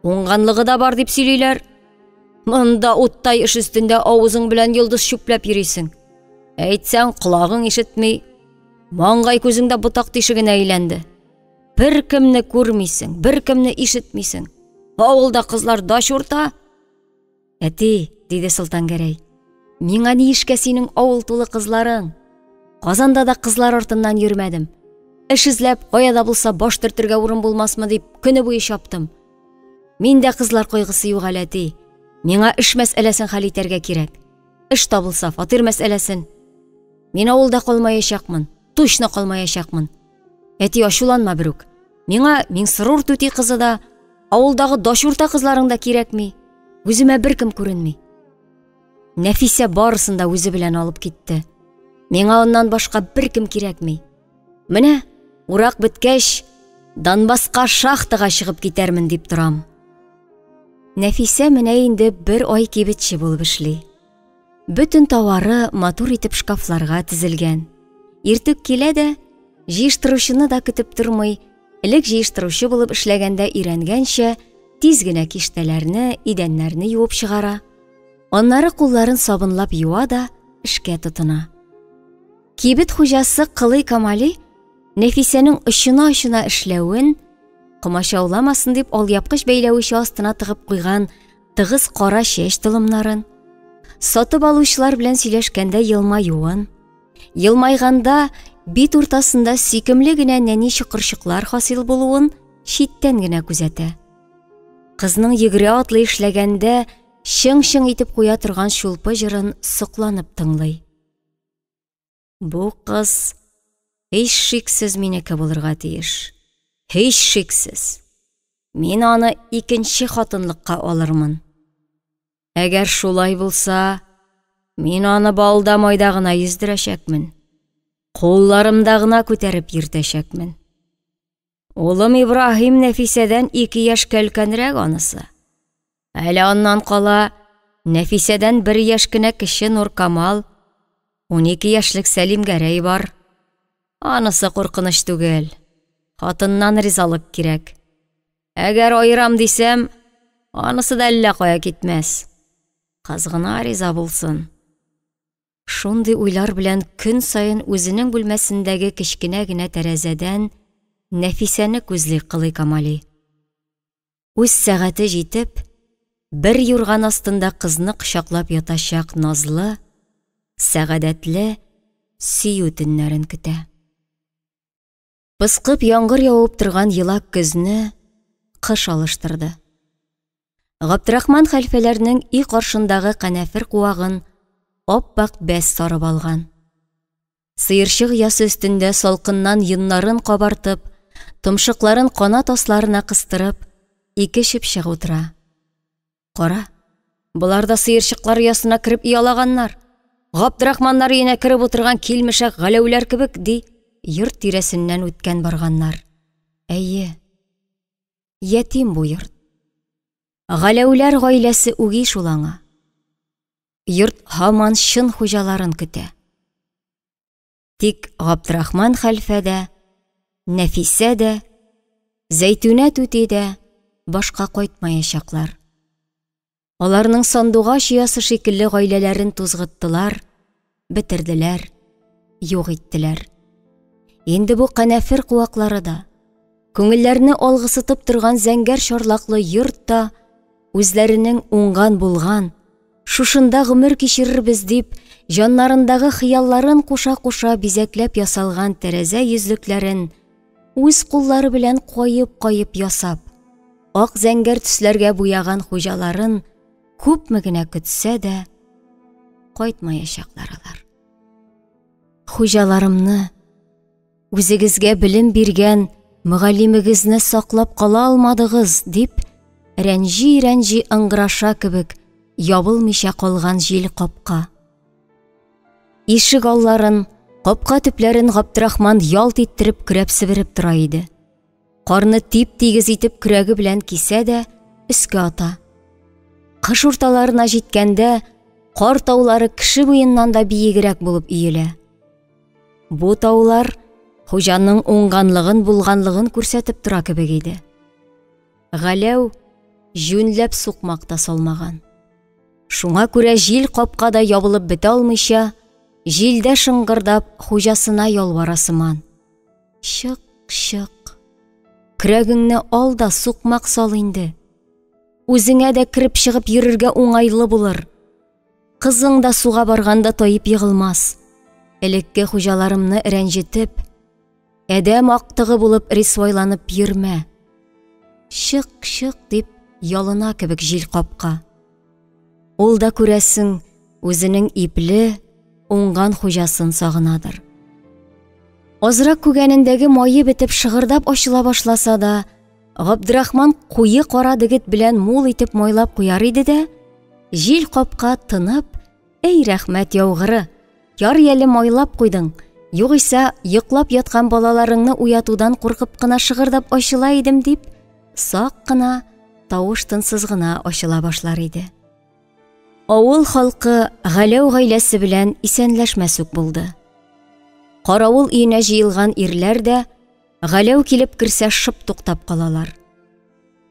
уңганлыгы да бар дип сөйлиләр. Монда уттай эш өстендә авызың белән йолдыз чүпләп йөрисең. Әйтсәң, колагың ишетми. Маңгай күзең дә ботак тишегенә әйләнде. Беркемне күрмисең, беркемне ишетмисең. Авылда кызлар дач урта. Әти, диде Солтангәрәй, миңа ни эшкә синең авыл тулы кызларың? Казанда да кызлар артыннан йөрмәдем. Эш эзләп, кая да булса баш төртергә урын булмасмы дип, көне буе чаптым. Миндә кызлар кайгысы юк әле, әти. Миңа эш мәсьәләсен хәл итәргә кирәк. Эш табылса, фатир мәсьәләсен. Мин авылда калмаячакмын, точно калмаячакмын. Әти, ачуланма берүк. Миңа Миңсырур түти кызы да, авылдагы дачурта кызларың да кирәкми. Үземә беркем күренми. Нәфисә барысын да үзе белән алып китте. Миңа аннан башка беркем кирәкми. Менә урак беткәч, Донбасска шахтага чыгып китәрмен дип торам. Нәфисә менә инде бер ай кибетче булып эшли. Бөтен тауары матур итеп шкафларга тезелгән. Иртүк килә дә, җыештыручыны да көтеп тормый, элек җыештыручы булып эшләгәндә өйрәнгәнчә, тиз генә киштәләрне, идәннәрне юып чыгара. Аннары кулларын сабынлап юа да эшкә тотына. Кибет хуҗасы Кылый Камали Нәфисәнең очына-очына эшләвен, комачауламасын дип алъяпкыч бәйләвече астына тыгып куйган тыгыз кара чәч толымнарын, сатып алучылар белән сөйләшкәндә елмаюын, елмайганда бит уртасында сөйкемле генә нәни чокырчыклар хасил булуын читтән генә күзәтә. Кызның йөгерә атлый эшләгәндә чың-чың итеп куя торган чулпы җырын сокланып тыңлый. Бу кыз һичшиксез минеке булырга тиеш. Һичшиксез. Мин аны икенче хатынлыкка алырмын. Әгәр шулай булса, мин аны балда майда гына йөздерәчәкмен. Кулларымда гына күтәреп йөртәчәкмен. Улым Ибраһим Нәфисәдән 2 яшькә өлкәнрәк анысы. Әле аннан кала Нәфисәдән 1 яшь кенә кече Нуркамал, 12 яшьлек Сәлимгәрәй бар. Анысы куркыныч түгел. Хатыннан ризалык кирәк. Әгәр айырам дисәм, анысы да әллә кая китмәс. Кыз гына риза булсын. Шундый уйлар белән көн саен үзенең бүлмәсендәге кечкенә генә тәрәзәдән Нәфисәне күзли Кылый Камали. Үз сәгате җитеп, бер юрган астында кызны кочаклап ятачак назлы, сәгадәтле сөю төннәрен көтә. Пыскып яңгыр явып торган елак көзне кыш алыштырды. Габдрахман хәлфәләрнең өй каршындагы канәфер куагын ап-ак бәс сарып алган. Сыерчык ясы өстендә салкыннан йоннарын кабартып, Томшыкларын канат асларына кыстырып, ике чыпчык утыра. Кара, болар да сыерчыклар оясына кереп оялаганнар. Габдрахманнар өенә кереп утырган килмешәк Галәүләр кебек, ди йорт тирәсеннән үткән барганнар. Әйе, ятим бу йорт. Галәүләр гаиләсе үги шул аңа. Йорт һаман чын хуҗаларын көтә. Тик Габдрахман хәлфә дә, Нәфисә дә, Зәйтүнә түти дә башка кайтмаячаклар. Аларның сандугач оясы шикелле гаиләләрен тузгыттылар, бетерделәр, юк иттеләр. Инде бу канәфер куаклары да, күңелләрне алгысытып торган зәңгәр чарлаклы йорт та үзләренең уңган-булган, шушында гомер кичерербез дип, җаннарындагы хыялларын куша-куша бизәкләп ясалган тәрәзә йөзлекләрен үз куллары белән каеп-каеп ясап, ак зәңгәр төсләргә буяган хуҗаларын күпме генә көтсә дә, кайтмаячаклар алар. Хуҗаларымны, үзегезгә белем биргән мөгаллимегезне саклап кала алмадыгыз, дип, рәнҗи-рәнҗи ыңгыраша кебек ябылмыйча калган җил капка. Ишек алларын, капка төпләрен Габдрахман ялт иттереп көрәп себереп тора иде. Карны тип-тигез итеп көрәге белән кисә дә өскә ата. Кыш урталарына җиткәндә, кар таулары кеше буеннан да биегрәк булып өелә. Бу таулар хуҗаның уңганлыгын булганлыгын күрсәтеп тора кебек иде. Галәү җүнләп сукмак та салмаган. Шуңа күрә җил капка да ябылып бетә алмыйча, җилдә шыңгырдап хуҗасына ялвара сыман. Чык, чык. Көрәгеңне ал да сукмак сал инде. Үзеңә дә кереп чыгып йөрергә уңайлы булыр. Кызың да суга барганда таеп егылмас. Элекке хуҗаларымны рәнҗетеп, адәм актыгы булып рисвайланып йөрмә. Чык, чык дип ялына кебек җил капка. Ул да, күрәсең, үзенең ипле, уңган хуҗасын сагынадыр. Азрак күгәнендәге мае бетеп шыгырдап ачыла башласа да, Габдрахман куе кара дегет белән мул итеп майлап куяр иде дә, җил капка тынып, Әй, рәхмәт яугыры, ярый әле майлап куйдың, югыйсә йоклап яткан балаларыңны уятудан куркып кына шыгырдап ачыла идем, дип, сак кына, тавыш-тынсыз гына ачыла башлар иде. Авыл халкы Галәү гаиләсе белән исәнләшмәс үк булды. Каравыл өенә җыелган ирләр дә Галәү килеп керсә шып туктап калалар.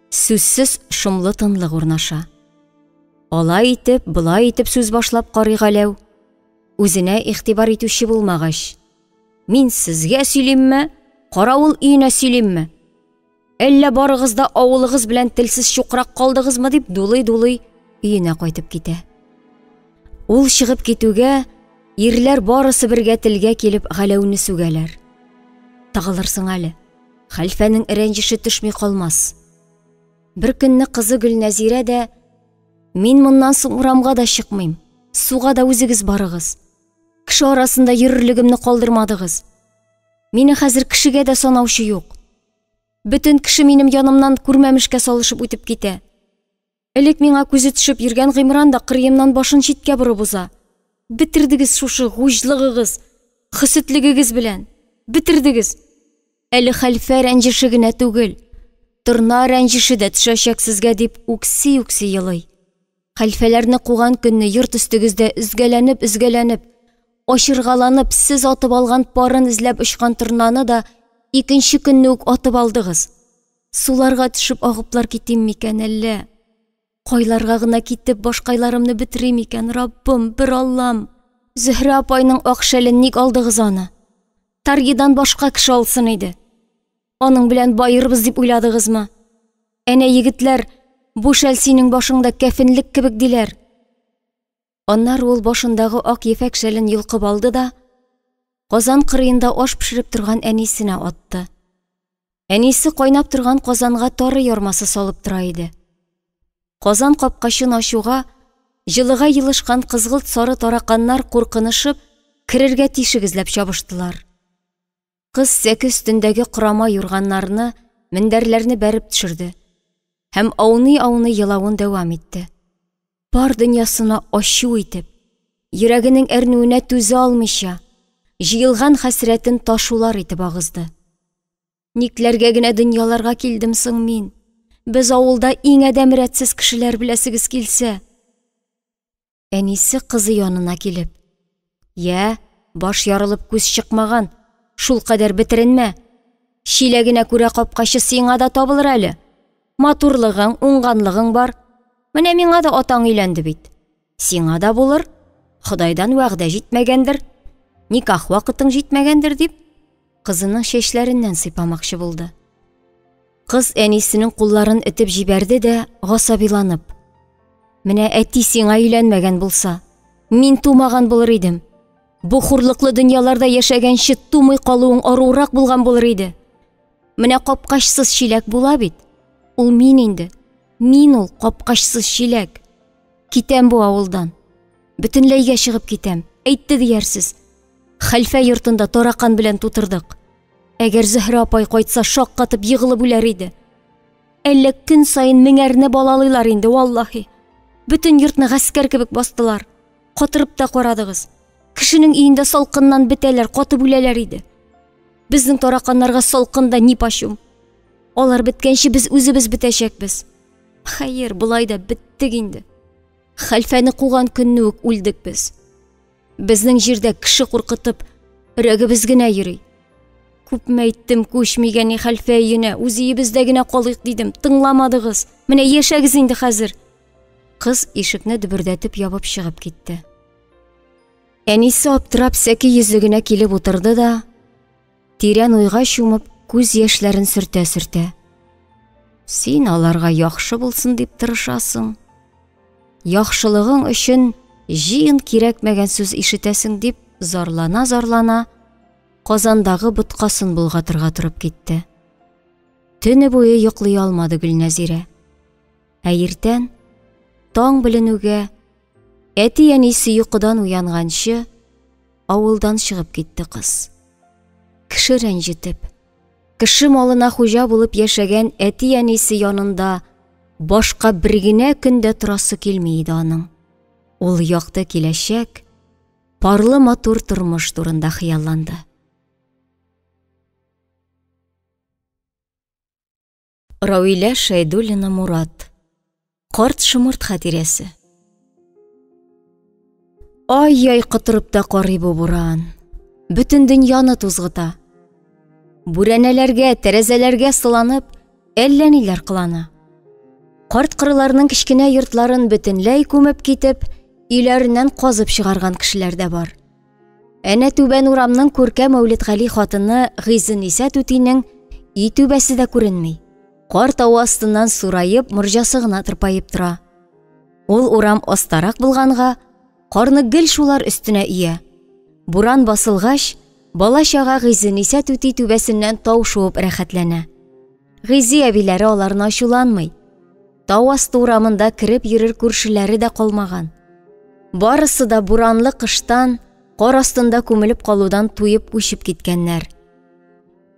Сүзсез шомлы тынлык урнаша. Алай итеп, болай итеп сүз башлап карый Галәү. Үзенә игътибар итүче булмагач, мин сезгә сөйлимме, каравыл өенә сөйлимме? Әллә барыгыз да авылыгыз белән телсез чукрак калдыгызмы дип дулый-дулый өенә кайтып китә. Ул чыгып китүгә, ирләр барысы бергә телгә килеп Галәүне сүгәләр. Тагылырсың әле. Хәлфәнең рәнҗеше төшми калмас. Бер көнне кызы Гөлнәзирә дә, мин моннан соң урамга да чыкмыйм, суга да үзегез барыгыз. Кеше арасында йөрерлегемне калдырмадыгыз. Мине хәзер кешегә дә санаучы юк. Бөтен кеше минем янымнан күрмәмешкә салышып үтеп китә. Элек миңа күзе төшеп йөргән Гыймран да кырыемнан башын читкә борып уза. Бетердегез шушы гуҗлыгыгыз, хөсетлегегез белән. Бетердегез. Әле хәлфә рәнҗеше генә түгел, торна рәнҗеше дә төшәчәк сезгә, дип үкси-үкси елый. Хәлфәләрне куган көнне йорт өстегездә өзгәләнеп-өзгәләнеп, ачыргаланып, сез атып алган парын эзләп очкан торнаны да икенче көнне үк атып алдыгыз. Суларга төшеп агыплар китим микән әллә? Кайларга гына китеп башкайларымны бетерим икән, Раббым, бер Аллам. Зөһрә апайның ак шәлен ник алдыгыз аны? Таргидан башка кеше алсын иде. Аның белән баербыз дип уйладыгызмы? Әнә егетләр, бу шәл синең башыңда кәфенлек кебек диләр. Аннары ул башындагы ак ефәк шәлен йолкып алды да, казан кырыенда аш пешереп торган әнисенә атты. Әнисе кайнап торган казанга тары ярмасы салып тора иде. Казан капкачын ачуга, җылыга елышкан кызгылт сары тараканнар куркынышып, керергә тишек эзләп чабыштылар. Кыз сәке өстендәге корама юрганнарны, мендәрләрне бәреп төшерде һәм ауный-ауный елавын дәвам итте. Бар дөньясына ачу итеп, йөрәгенең әрнүенә түзә алмыйча, җыелган хәсрәтен ташулар итеп агызды. Никләргә генә дөньяларга килдем соң мин? Без авылда иң адәм рәтсез кешеләр, беләсегез килсә. Әнисе кызы янына килеп: "Йә, баш ярылып күз чыкмаган, шулкадәр бетеренмә. Чиләгенә күрә капкачы сиңа да табылыр әле. Матурлыгың, уңганлыгың бар. Менә миңа да атаң өйләнде бит. Сиңа да булыр. Ходайдан вәгъдә җитмәгәндер, никах вакытың җитмәгәндер", дип, кызының чәчләреннән сыйпамакчы булды. Кыз әнисенең кулларын этеп җибәрде дә, гасабиланып: "Менә әти сиңа өйләнмәгән булса, мин тумаган булыр идем. Бу хурлыклы дөньяларда яшәгәнче тумый калуың аруырак булган булыр иде. Менә капкачсыз чиләк була бит. Ул мин инде. Мин ул капкачсыз чиләк. Китәм бу авылдан. Бөтенләйгә чыгып китәм. Әйтте диярсез. Хәлфә йортында таракан белән тутырдык. Әгәр Зөһрә апай кайтса, шаккатып егылып үләр иде. Әллә көн саен меңәрне балалыйлар инде, валлаһи. Бөтен йортны гаскәр кебек бастылар. Катырып та карадыгыз. Кешенең өендә салкыннан бетәләр, катып үләләр иде. Безнең тараканнарга салкын да нипочем. Алар беткәнче без үзебез бетәчәкбез. Хәер, болай да беттек инде. Хәлфәне куган көнне үк үлдек без. Безнең җирдә кеше куркытып, өрәгебез генә йөри. Күпме әйттем, күчмик әни хәлфә өенә, үз өебездә генә калыйк дидем, тыңламадыгыз. Менә яшәгез инде хәзер. Кыз ишекне дөбердәтеп ябып чыгып китте. Әнисе аптырап сәке йөзлегенә килеп утырды да, тирән уйга чумып, күз яшьләрен сөртә-сөртә. Син аларга яхшы булсын дип тырышасың. Яхшылыгың өчен җыен кирәкмәгән сүз ишетәсең дип зарлана-зарлана, казандагы боткасын болгатырга торып китте. Төне буе йоклый алмады Гөлнәзирә. Ә иртән, таң беленүгә, әти-әнисе йокыдан уянганчы, авылдан чыгып китте кыз. Кеше рәнҗетеп, кеше малына хуҗа булып яшәгән әти-әнисе янында башка бер генә көн дә торасы килми иде аның. Ул якты киләчәк, парлы матур тормыш турында хыялланды. Равилә Шәйдуллина Мурат. Карт шомырт хатирәсе. Ай-яй котырып та карый бу буран. Бөтен дөньяны тузгыта. Бүрәнәләргә, тәрәзәләргә сыланып, әллә ниләр кылана. Карт кырыларның кечкенә йортларын бөтенләй күмеп китеп, өйләреннән казып чыгарган кешеләр дә бар. Әнә түбән урамның күркә Мәүлетгали хатыны Гыйззениса түтинең өй түбәсе дә күренми. Кар тавы астыннан сураеп, морҗасы гына тырпаеп тора. Ул урам астарак булганга, карны гел шулар өстенә ия. Буран басылгач, бала-чага Гыйззениса түти түбәсеннән тау шуып рәхәтләнә. Гыйзи әбиләре аларны ачуланмый. Тау асты урамында кереп йөрер күршеләре дә калмаган. Барысы да буранлы кыштан, кар астында күмелеп калудан туеп күчеп киткәннәр.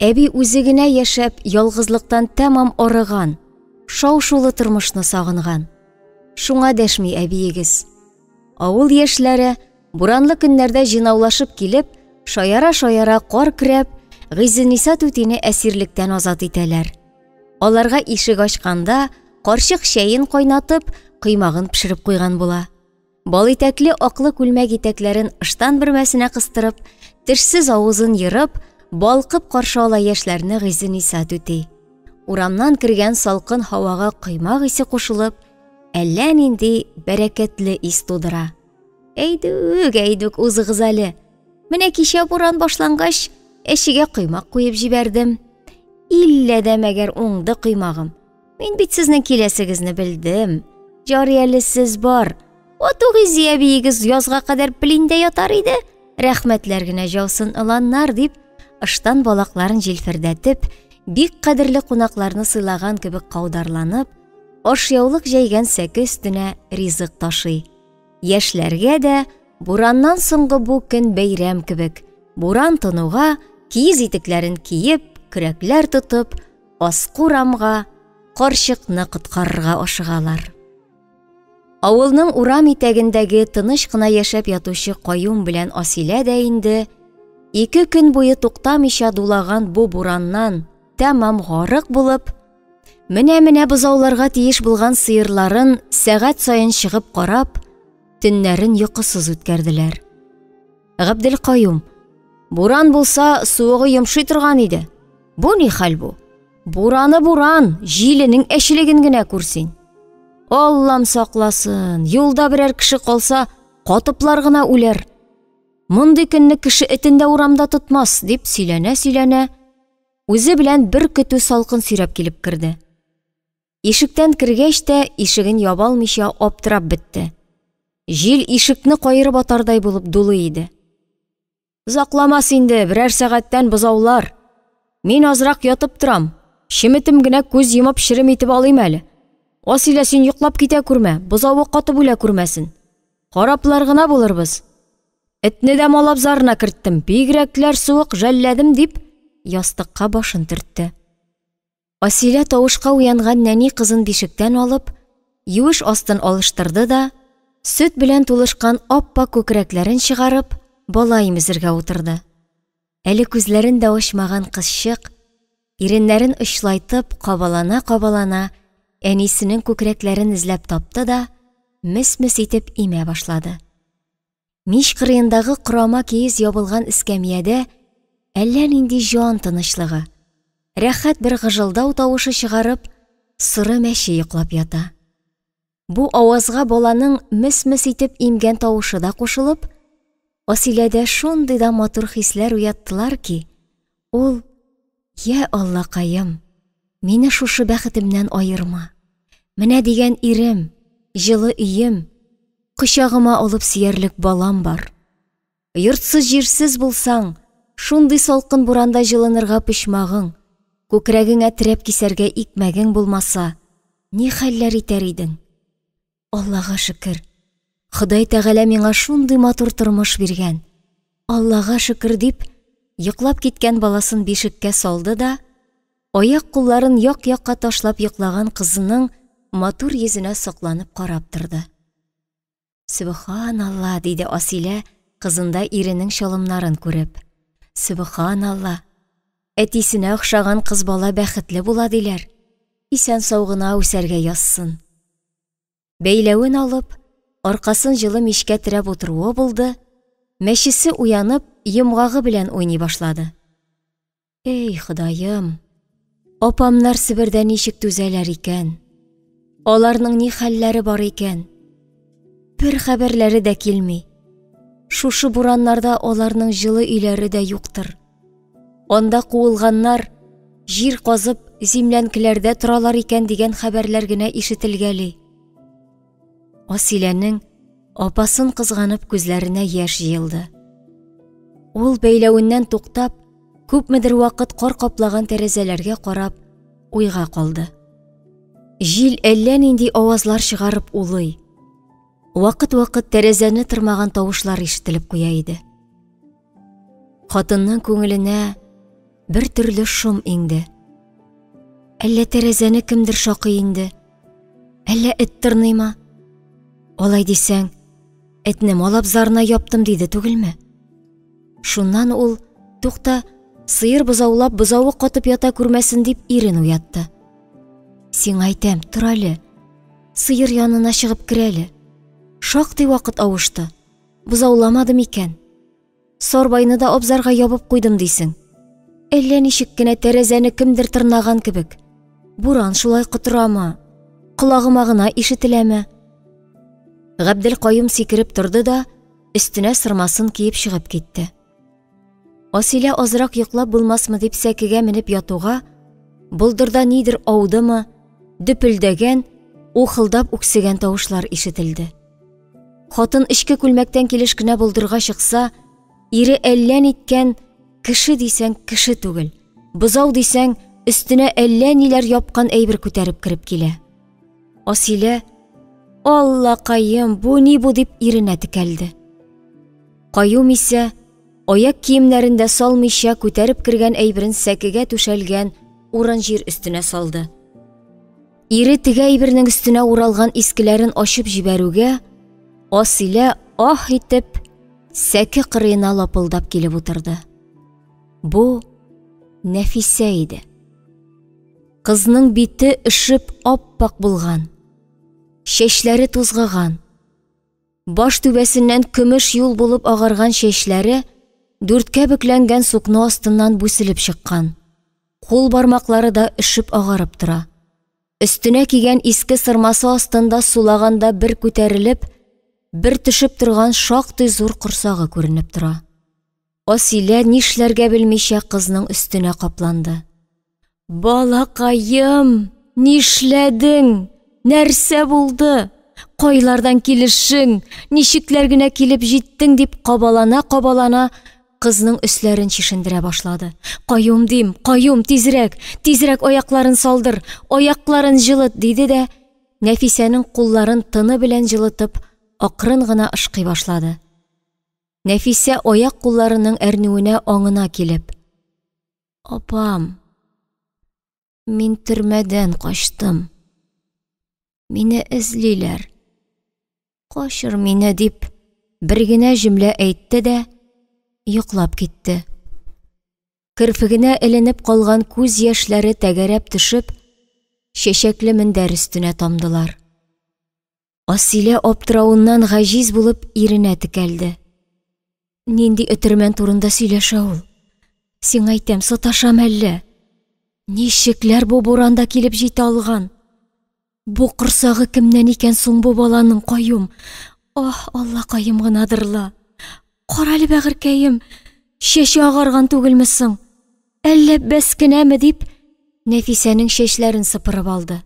Әби үзе генә яшәп, ялгызлыктан тәмам арыган, шау-шулы тормышны сагынган. Шуңа дәшми әбиегез. Авыл яшьләре буранлы көннәрдә җыйнаулашып килеп, шаяра-шаяра кар көрәп, Гыйззениса түтине әсирлектән азат итәләр. Аларга ишек ачканда, карчык чәен кайнатып, коймагын пешереп куйган була. Балитәкле аклы күлмәк итәкләрен ыштан бөрмәсенә кыстырып, тешсез авызын ерып, балкып каршы ала яшьләрне Гыйззениса түти. Урамнан кергән салкын һавага коймак исе кушылып, әллә нинди бәрәкәтле ис тудыра. Әйдүк, әйдүк, узыгыз әле. Менә кичә буран башлангач, әчегә коймак куеп җибәрдем. Иллә дә мәгәр уңды коймагым. Мин бит сезнең киләсегезне белдем. Ярый әле сез бар. Ату Гыйзи әбиегез язга кадәр плиндә ятар иде. Рәхмәтләр генә җаусын ыланнар, дип, ыштан балакларын җилфердәтеп, бик кадерле кунакларны сыйлаган кебек каударланып, ашъяулык җәйгән сәке өстенә ризык ташый. Яшьләргә дә бураннан соңгы бу көн бәйрәм кебек. Буран тынуга, киез итекләрен киеп, көрәкләр тотып, аскы урамга карчыкны коткарырга ашыгалар. Авылның урам итәгендәге тыныч кына яшәп ятучы Каюм белән Асилә дә инде ике көн буе туктамыйча дулаган бу бураннан тәмам гарык булып, менә-менә бозауларга тиеш булган сыерларын сәгать саен чыгып карап, төннәрен йокысыз үткәрделәр. Габделкаюм, буран булса, суыгы йомшый торган иде. Бу ни хәл бу? Бураны буран, җиленең әчелеген генә күр син. Аллам сакласын, юлда берәр кеше калса, катыплар гына үләр. Мондый көнне кеше этен дә урамда тотмас, дип сөйләнә-сөйләнә, үзе белән бер көтү салкын сөйрәп килеп керде. Ишектән кергәч тә ишеген яба алмыйча аптырап бетте. Җил ишекне каерып атардай булып дулый иде. Озакламас инде, берәр сәгатьтән бозаулар. Мин азрак ятып торам. Чеметем генә күз йомып черем итеп алыйм әле. Асилә, син йоклап китә күрмә, бозавы катып үлә күрмәсен. Хараплар гына булырбыз. Этне дә мал абзарына керттем, бигрәкләр суык, жәлләдем, дип, ястыкка башын төртте. Асилә тавышка уянган нәни кызын бишектән алып, юеш астын алыштырды да, сөт белән тулышкан ап-ак күкрәкләрен чыгарып, бала имезергә утырды. Әле күзләрен дә ачмаган кызчык, иреннәрен очлайтып, кабалана-кабалана, әнисенең күкрәкләрен эзләп тапты да, мес-мес итеп имә башлады. Мич кырыендагы корама киез ябылган эскәмиядә әллә нинди җан тынычлыгы, рәхәт бер гыжылдау тавышы чыгарып, соры мәче йоклап ята. Бу авазга баланың мес-мес итеп имгән тавышы да кушылып, Асиләдә шундый да матур хисләр уяттылар ки, ул: "Я Аллакаем, мине шушы бәхетемнән аерма. Менә дигән ирем, җылы өем, кочагыма алып сөярлек балам бар. Йортсыз-җирсез булсаң, шундый салкын буранда җылынырга почмагың, күкрәгеңә терәп кисәргә икмәгең булмаса, ни хәлләр итәр идең? Аллага шөкер, Ходай Тәгалә миңа шундый матур тормыш биргән. Аллага шөкер, дип, йоклап киткән баласын бишеккә салды да, аяк-кулларын як-якка ташлап йоклаган кызының матур йөзенә сокланып карап торды. Сөбханалла, диде Асилә, кызында иренең чалымнарын күреп. Сөбханалла. Әтисенә охшаган кыз бала бәхетле була диләр. Исән-сау гына үсәргә язсын. Бәйләвен алып, аркасын җылы мичкә терәп утыруы булды, мәчесе уянып, йомгагы белән уйный башлады. Эй, Ходаем, апамнар Себердә ничек түзәләр икән? Аларның ни хәлләре бар икән? Бер хәбәрләре дә килми. Шушы бураннарда аларның җылы өйләре дә юктыр. Анда куылганнар җир казып, зимләнкеләрдә торалар икән дигән хәбәрләр генә ишетелгәли. Асиләнең апасын кызганып күзләренә яшь җыелды. Ул бәйләвеннән туктап, күпмедер вакыт кар каплаган тәрәзәләргә карап, уйга калды. Җил әллә нинди авазлар чыгарып улый. Вакыт-вакыт тәрәзәне тырмаган тавышлар ишетелеп куя иде. Хатынның күңеленә бер төрле шом иңде. Әллә тәрәзәне кемдер шакый инде? Әллә эт тырныймы? Алай дисәң, этне мал абзарына яптым диде түгелме? Шуннан ул, тукта, сыер бозаулап бозавы катып ята күрмәсен дип ирен уятты. Сиңа әйтәм, тор әле. Сыер янына чыгып кер әле. Шактый вакыт авышты. Бозауламады микән? Сарбайны да абзарга ябып куйдым дисең. Әллә ничек кенә тәрәзәне кемдер тырнаган кебек. Буран шулай котырамы? Колагыма гына ишетеләме? Габделкаюм сикереп торды да, өстенә сырмасын киеп чыгып китте. Асилә азрак йоклап булмасмы дип сәкегә менеп ятуга, болдырда нидер аудымы, дөпелдәгән, ухылдап үксегән тавышлар ишетелде. Хатын эчке күлмәктән килеш кенә болдырга чыкса, ире әллә ниткән кеше дисәң кеше түгел, бозау дисәң өстенә әллә ниләр япкан әйбер күтәреп кереп килә. Асилә, Аллакаем, бу ни бу дип иренә текәлде. Каюм исә, Аяк киемнәрен дә салмыйча күтәреп кергән әйберен сәкегә түшәлгән урын-җир өстенә салды. Ире теге әйбернең өстенә уралган искеләрен ачып җибәрүгә, Асилә аһ итеп сәке кырыена лапылдап килеп утырды. Бу Нәфисә иде. Кызның бите өшеп ап-ак булган. Чәчләре тузгыган. Баш түбәсеннән көмеш юл булып агарган чәчләре дүрткә бөкләнгән сукно астыннан бүселеп чыккан. Кул бармаклары да өшеп агарып тора. Өстенә кигән иске сырмасы астында сулаганда бер күтәрелеп, бер төшеп торган шактый зур корсагы күренеп тора. Асилә нишләргә белмичә кызның өстенә капланды. Балакаем, нишләдең? Нәрсә булды? Кайлардан килешең? Ничекләр генә килеп җиттең? дип кабалана-кабалана кызның өсләрен чишендерә башлады. Каюм дим, Каюм, тизрәк, тизрәк аякларын салдыр, аякларын җылыт, диде дә, Нәфисәнең кулларын тыны белән җылытып, акрын гына ышкый башлады. Нәфисә аяк-кулларының әрнүенә аңына килеп: "Апам, мин төрмәдән качтым. Мине эзлиләр. Качыр мине", – дип, бер генә җөмлә әйтте дә йоклап китте. Керфегенә эленеп калган күз яшьләре тәгәрәп төшеп, чәчәкле мендәр өстенә тамдылар. Асилә аптыравыннан гаҗиз булып иренә текәлде. Нинди өтермән турында сөйләшә ул? Сиңа әйтәм, саташам әллә? Ничекләр бу буранда килеп җитә алган? Бу корсагы кемнән икән соң бу баланың, Каюм? Аһ, Аллакаем гынадыр ла. Карале, бәгырькәем, чәче агарган түгелме соң? Әллә бәс кенәме дип, Нәфисәнең чәчләрен сыпырып алды.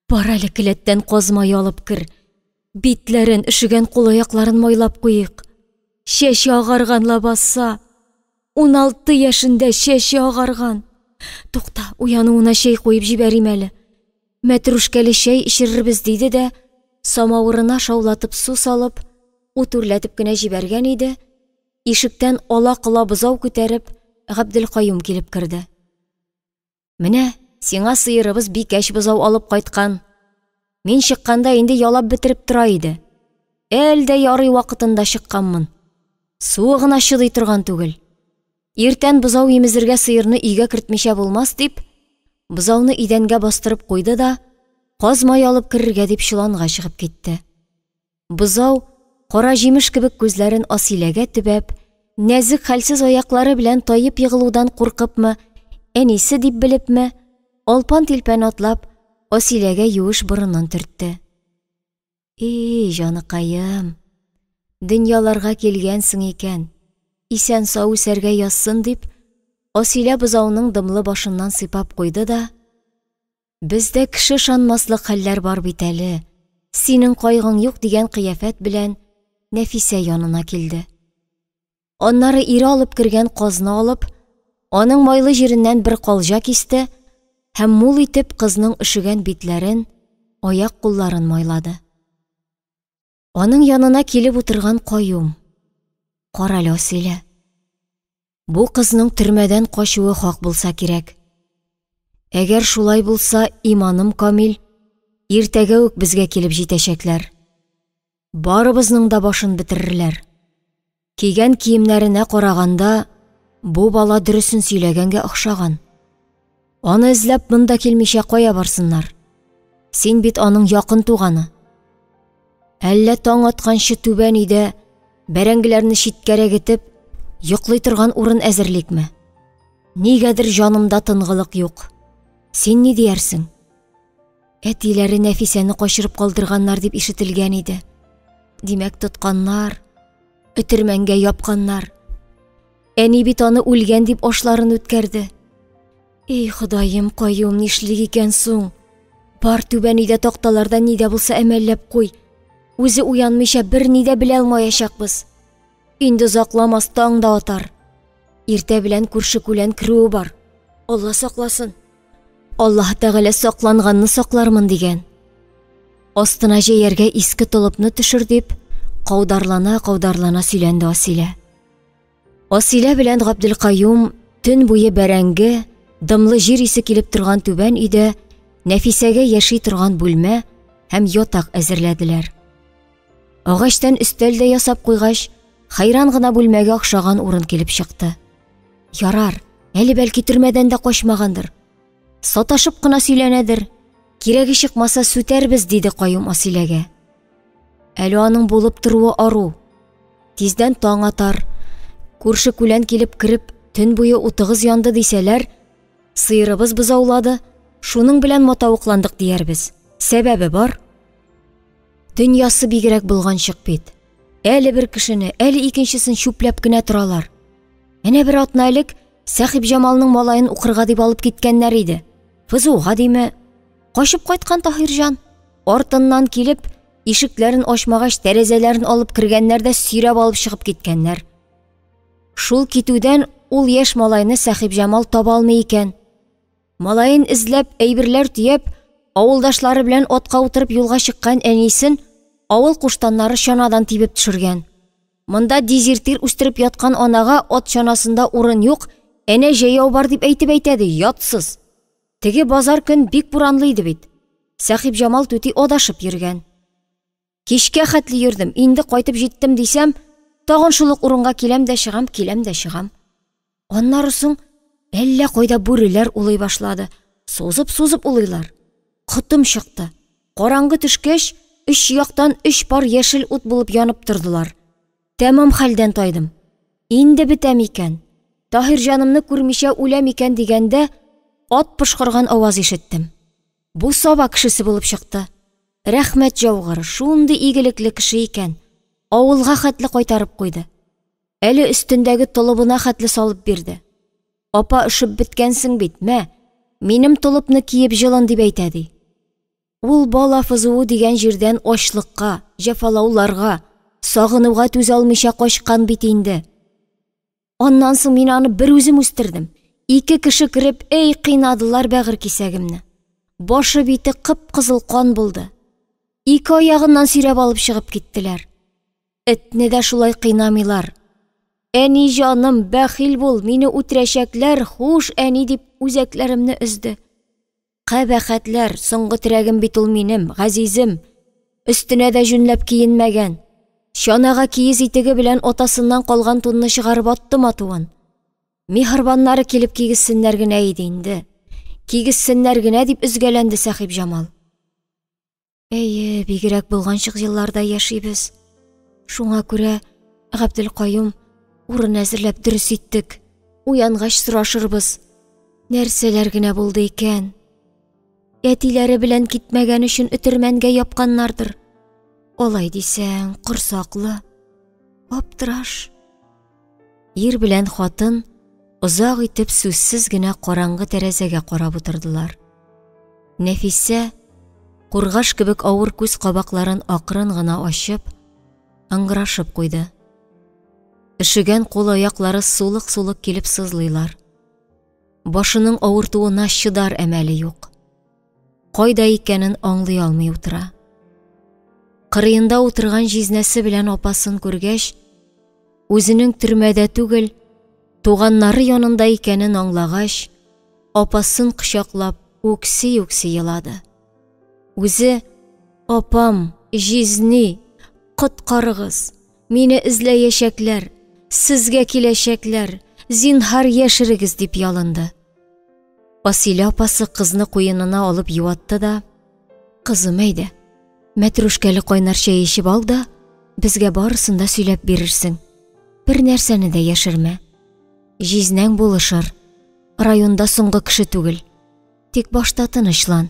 Бар әле келәттән каз мае алып кер. Битләрен, өшегән кул-аякларын майлап куйык. Чәче агарган лабаса. 16 яшендә чәче агарган. Тукта, уянуына чәй куеп җибәрим әле. Мәтрүшкәле чәй эчерербез диде дә, самавырына шаулатып су салып, ут үрләтеп кенә җибәргән иде, ишектән ала-кола бозау күтәреп, Габделкаюм килеп керде. Менә сиңа сыерыбыз бикәч бозау алып кайткан. Мин чыкканда инде ялап бетереп тора иде. Әл дә ярый вакытында чыкканмын. Суы гына чыдый торган түгел. Иртән бозау имезергә сыерны өйгә кертмичә булмас дип, бозауны идәнгә бастырып куйды да, каз мае алып керергә дип чоланга чыгып китте. Бозау, кара җимеш кебек күзләрен Асиләгә төбәп, нәзек хәлсез аяклары белән таеп егылудан куркыпмы, әнисе дип белепме, алпан-тилпән атлап, Асиләгә юеш борынын төртте. И, җаныкаем, дөньяларга килгәнсең икән, исән-сау үсәргә язсын, дип, Асилә бозауның дымлы башыннан сыйпап куйды да, Бездә кеше ышанмаслык хәлләр бар бит әле, синең кайгың юк дигән кыяфәт белән Нәфисә янына килде. Аннары ире алып кергән казны алып, аның майлы җиреннән бер калҗа кисте һәм мул итеп кызның өшегән битләрен, аяк-кулларын майлады. Аның янына килеп утырган Каюм. Карале, Асилә. Бу кызның төрмәдән качуы хак булса кирәк. Әгәр шулай булса, иманым камил, иртәгә үк безгә килеп җитәчәкләр. Барыбызның да башын бетерерләр. Кигән киемнәренә караганда, бу бала дөресен сөйләгәнгә охшаган. Аны эзләп монда килмичә кая барсыннар? Син бит аның якын туганы. Әллә таң атканчы түбән өйдә бәрәңгеләрне читкәрәк этеп, йоклый торган урын әзерликме? Нигәдер җанымда тынгылык юк. Син ни диярсең? Әтиләре Нәфисәне качырып калдырганнар дип ишетелгән иде. Димәк, тотканнар, өтермәнгә япканнар. Әни бит аны үлгән дип ашларын үткәрде. Эй, Ходаем, Каюм, нишлик икән соң? Бар түбән өйдә такталардан ни дә булса әмәлләп куй. Үзе уянмыйча бер ни дә белә алмаячакбыз. Инде озакламас таң да атар. Иртә белән күрше-күлән керүе бар. Алла сакласын. Аллаһ Тәгалә сакланганны саклармын дигән. Астына җәяргә иске толыпны төшер дип, каударлана-каударлана сөйләнде Асилә. Асилә белән Габделкаюм төн буе бәрәңге, дымлы җир исе килеп торган түбән өйдә Нәфисәгә яши торган бүлмә һәм ятак әзерләделәр. Агачтан өстәл дә ясап куйгач, хәйран гына бүлмәгә охшаган урын килеп чыкты. Ярар, әле бәлки төрмәдән дә качмагандыр. Саташып кына сөйләнәдер. Кирәге чыкмаса сүтәрбез, диде Каюм Асиләгә. Әле аның булып торуы ару. Тиздән таң атар. Күрше күлән килеп кереп, төн буе утыгыз янды дисәләр, сыерыбыз бозаулады, шуның белән матавыкландык диярбез. Сәбәбе бар. Дөньясы бигрәк болганчык бит. Әле бер кешене, әле икенчесен чүпләп кенә торалар. Әнә бер атна элек Сәхибҗамалның малаен укырга дип алып киткәннәр иде. ФЗУга диме? Качып кайткан Таһирҗан. Артыннан килеп, ишекләрен ачмагач, тәрәзәләрен алып кергәннәр дә сөйрәп алып чыгып киткәннәр. Шул китүдән ул яшь малайны Сәхибҗамал таба алмый икән. Малаен эзләп, әйберләр төяп, авылдашлары белән атка утырып юлга чыккан әнисен авыл куштаннары чанадан тибеп төшергән. Монда дезертир үстереп яткан анага ат чанасында урын юк, әнә җәяү бар дип әйтеп әйтә ди, ятсыз. Теге базар көн бик буранлы иде бит. Сәхибҗамал түти адашып йөргән. Кичкә хәтле йөрдем, инде кайтып җиттем дисәм, тагын шул ук урынга киләм дә чыгам, киләм дә чыгам. Аннары соң әллә кайда бүреләр улый башлады. Сузып-сузып улыйлар. Котым чыкты. Караңгы төшкәч, өч яктан өч пар яшел ут булып янып тордылар. Тәмам хәлдән тайдым. Инде бетәм икән. Таһирҗанымны күрмичә үләм икән дигәндә, ат пошкырган аваз ишеттем. Бу Саба кешесе булып чыкты. Рәхмәт җаугыр, шундый игелекле кеше икән. Авылга хәтле кайтарып куйды. Әле өстендәге толыбына хәтле салып бирде. Апа, өшеп беткәнсең бит, мә, минем толыпны киеп җылын, дип әйтә ди. Ул бала ФЗУ дигән җирдән ачлыкка, җәфалауларга, сагынуга түзә алмыйча качкан бит инде. Аннан соң мин аны бер үзем үстердем. Ике кеше кереп, эй, кыйнадылар бәгырь кисәгемне. Башы бите кып-кызыл кан булды. Ике аягыннан сөйрәп алып чыгып киттеләр. Этне дә шулай кыйнамыйлар. Әни җаным, бәхил бул, мине үтерәчәкләр, хуш, әни, дип үзәкләремне өзде. Кабахәтләр, соңгы терәгем бит ул минем, газизем. Өстенә дә җүнләп киенмәгән. Чанага киез итеге белән атасыннан калган тунны чыгарып аттым атуын. Миһербаннары килеп кигезсеннәр генә иде инде. Кигезсеннәр генә дип өзгәләнде Сәхибҗамал. Әйе, бигрәк болганчык елларда яшибез. Шуңа күрә, Габделкаюм, урын әзерләп дөрес иттек. Уянгач сорашырбыз. Нәрсәләр генә булды икән? Әтиләре белән китмәгән өчен өтермәнгә япканнардыр. Алай дисәң, корсаклы. Аптыраш. Ир белән хатын озак итеп сүзсез генә караңгы тәрәзәгә карап утырдылар. Нәфисә, кургаш кебек авыр күз кабакларын акрын гына ачып, ыңгырашып куйды. Өшегән кул-аяклары сулык-сулык килеп сызлыйлар. Башының авыртуына чыдар әмәле юк. Кайда икәнен аңлый алмый утыра. Кырыенда утырган җизнәсе белән апасын күргәч, үзенең төрмәдә түгел, туганнары янында икәнен аңлагач, апасын кочаклап үкси-үкси елады. Үзе, апам, җизни, коткарыгыз, мине эзләячәкләр, сезгә киләчәкләр, зинһар яшерегез, дип ялынды. Асилә апасы кызны куенына алып юатты да, Кызым, әйдә, мәтрүшкәле кайнар чәй эчеп ал да, безгә барысын да сөйләп бирерсең. Бер нәрсәне дә яшермә. Җизнәң булышыр. Районда соңгы кеше түгел. Тик башта тынычлан.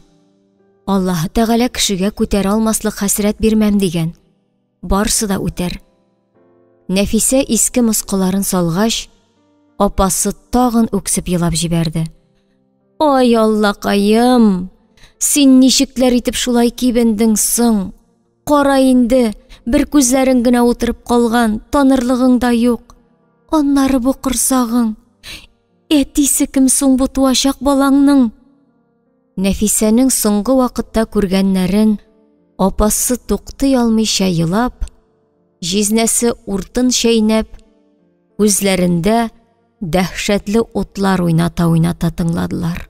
Аллаһы Тәгалә кешегә күтәрә алмаслык хәсрәт бирмәм дигән. Барсы да үтәр. Нәфисә иске мыскыларын салгач, апасы тагын үксеп елап җибәрде. Ай, Аллакаем, син ничекләр итеп шулай кибендең соң? Кара инде, бер күзләрең генә утырып калган, танырлыгың да юк. Аннары бу корсагың. Әтисе кем соң бу туачак балаңның? Нәфисәнең соңгы вакытта күргәннәрен апасы туктый алмыйча елап, җизнәсе уртын чәйнәп, Күзләрендә дәһшәтле утлар уйната-уйната тыңладылар.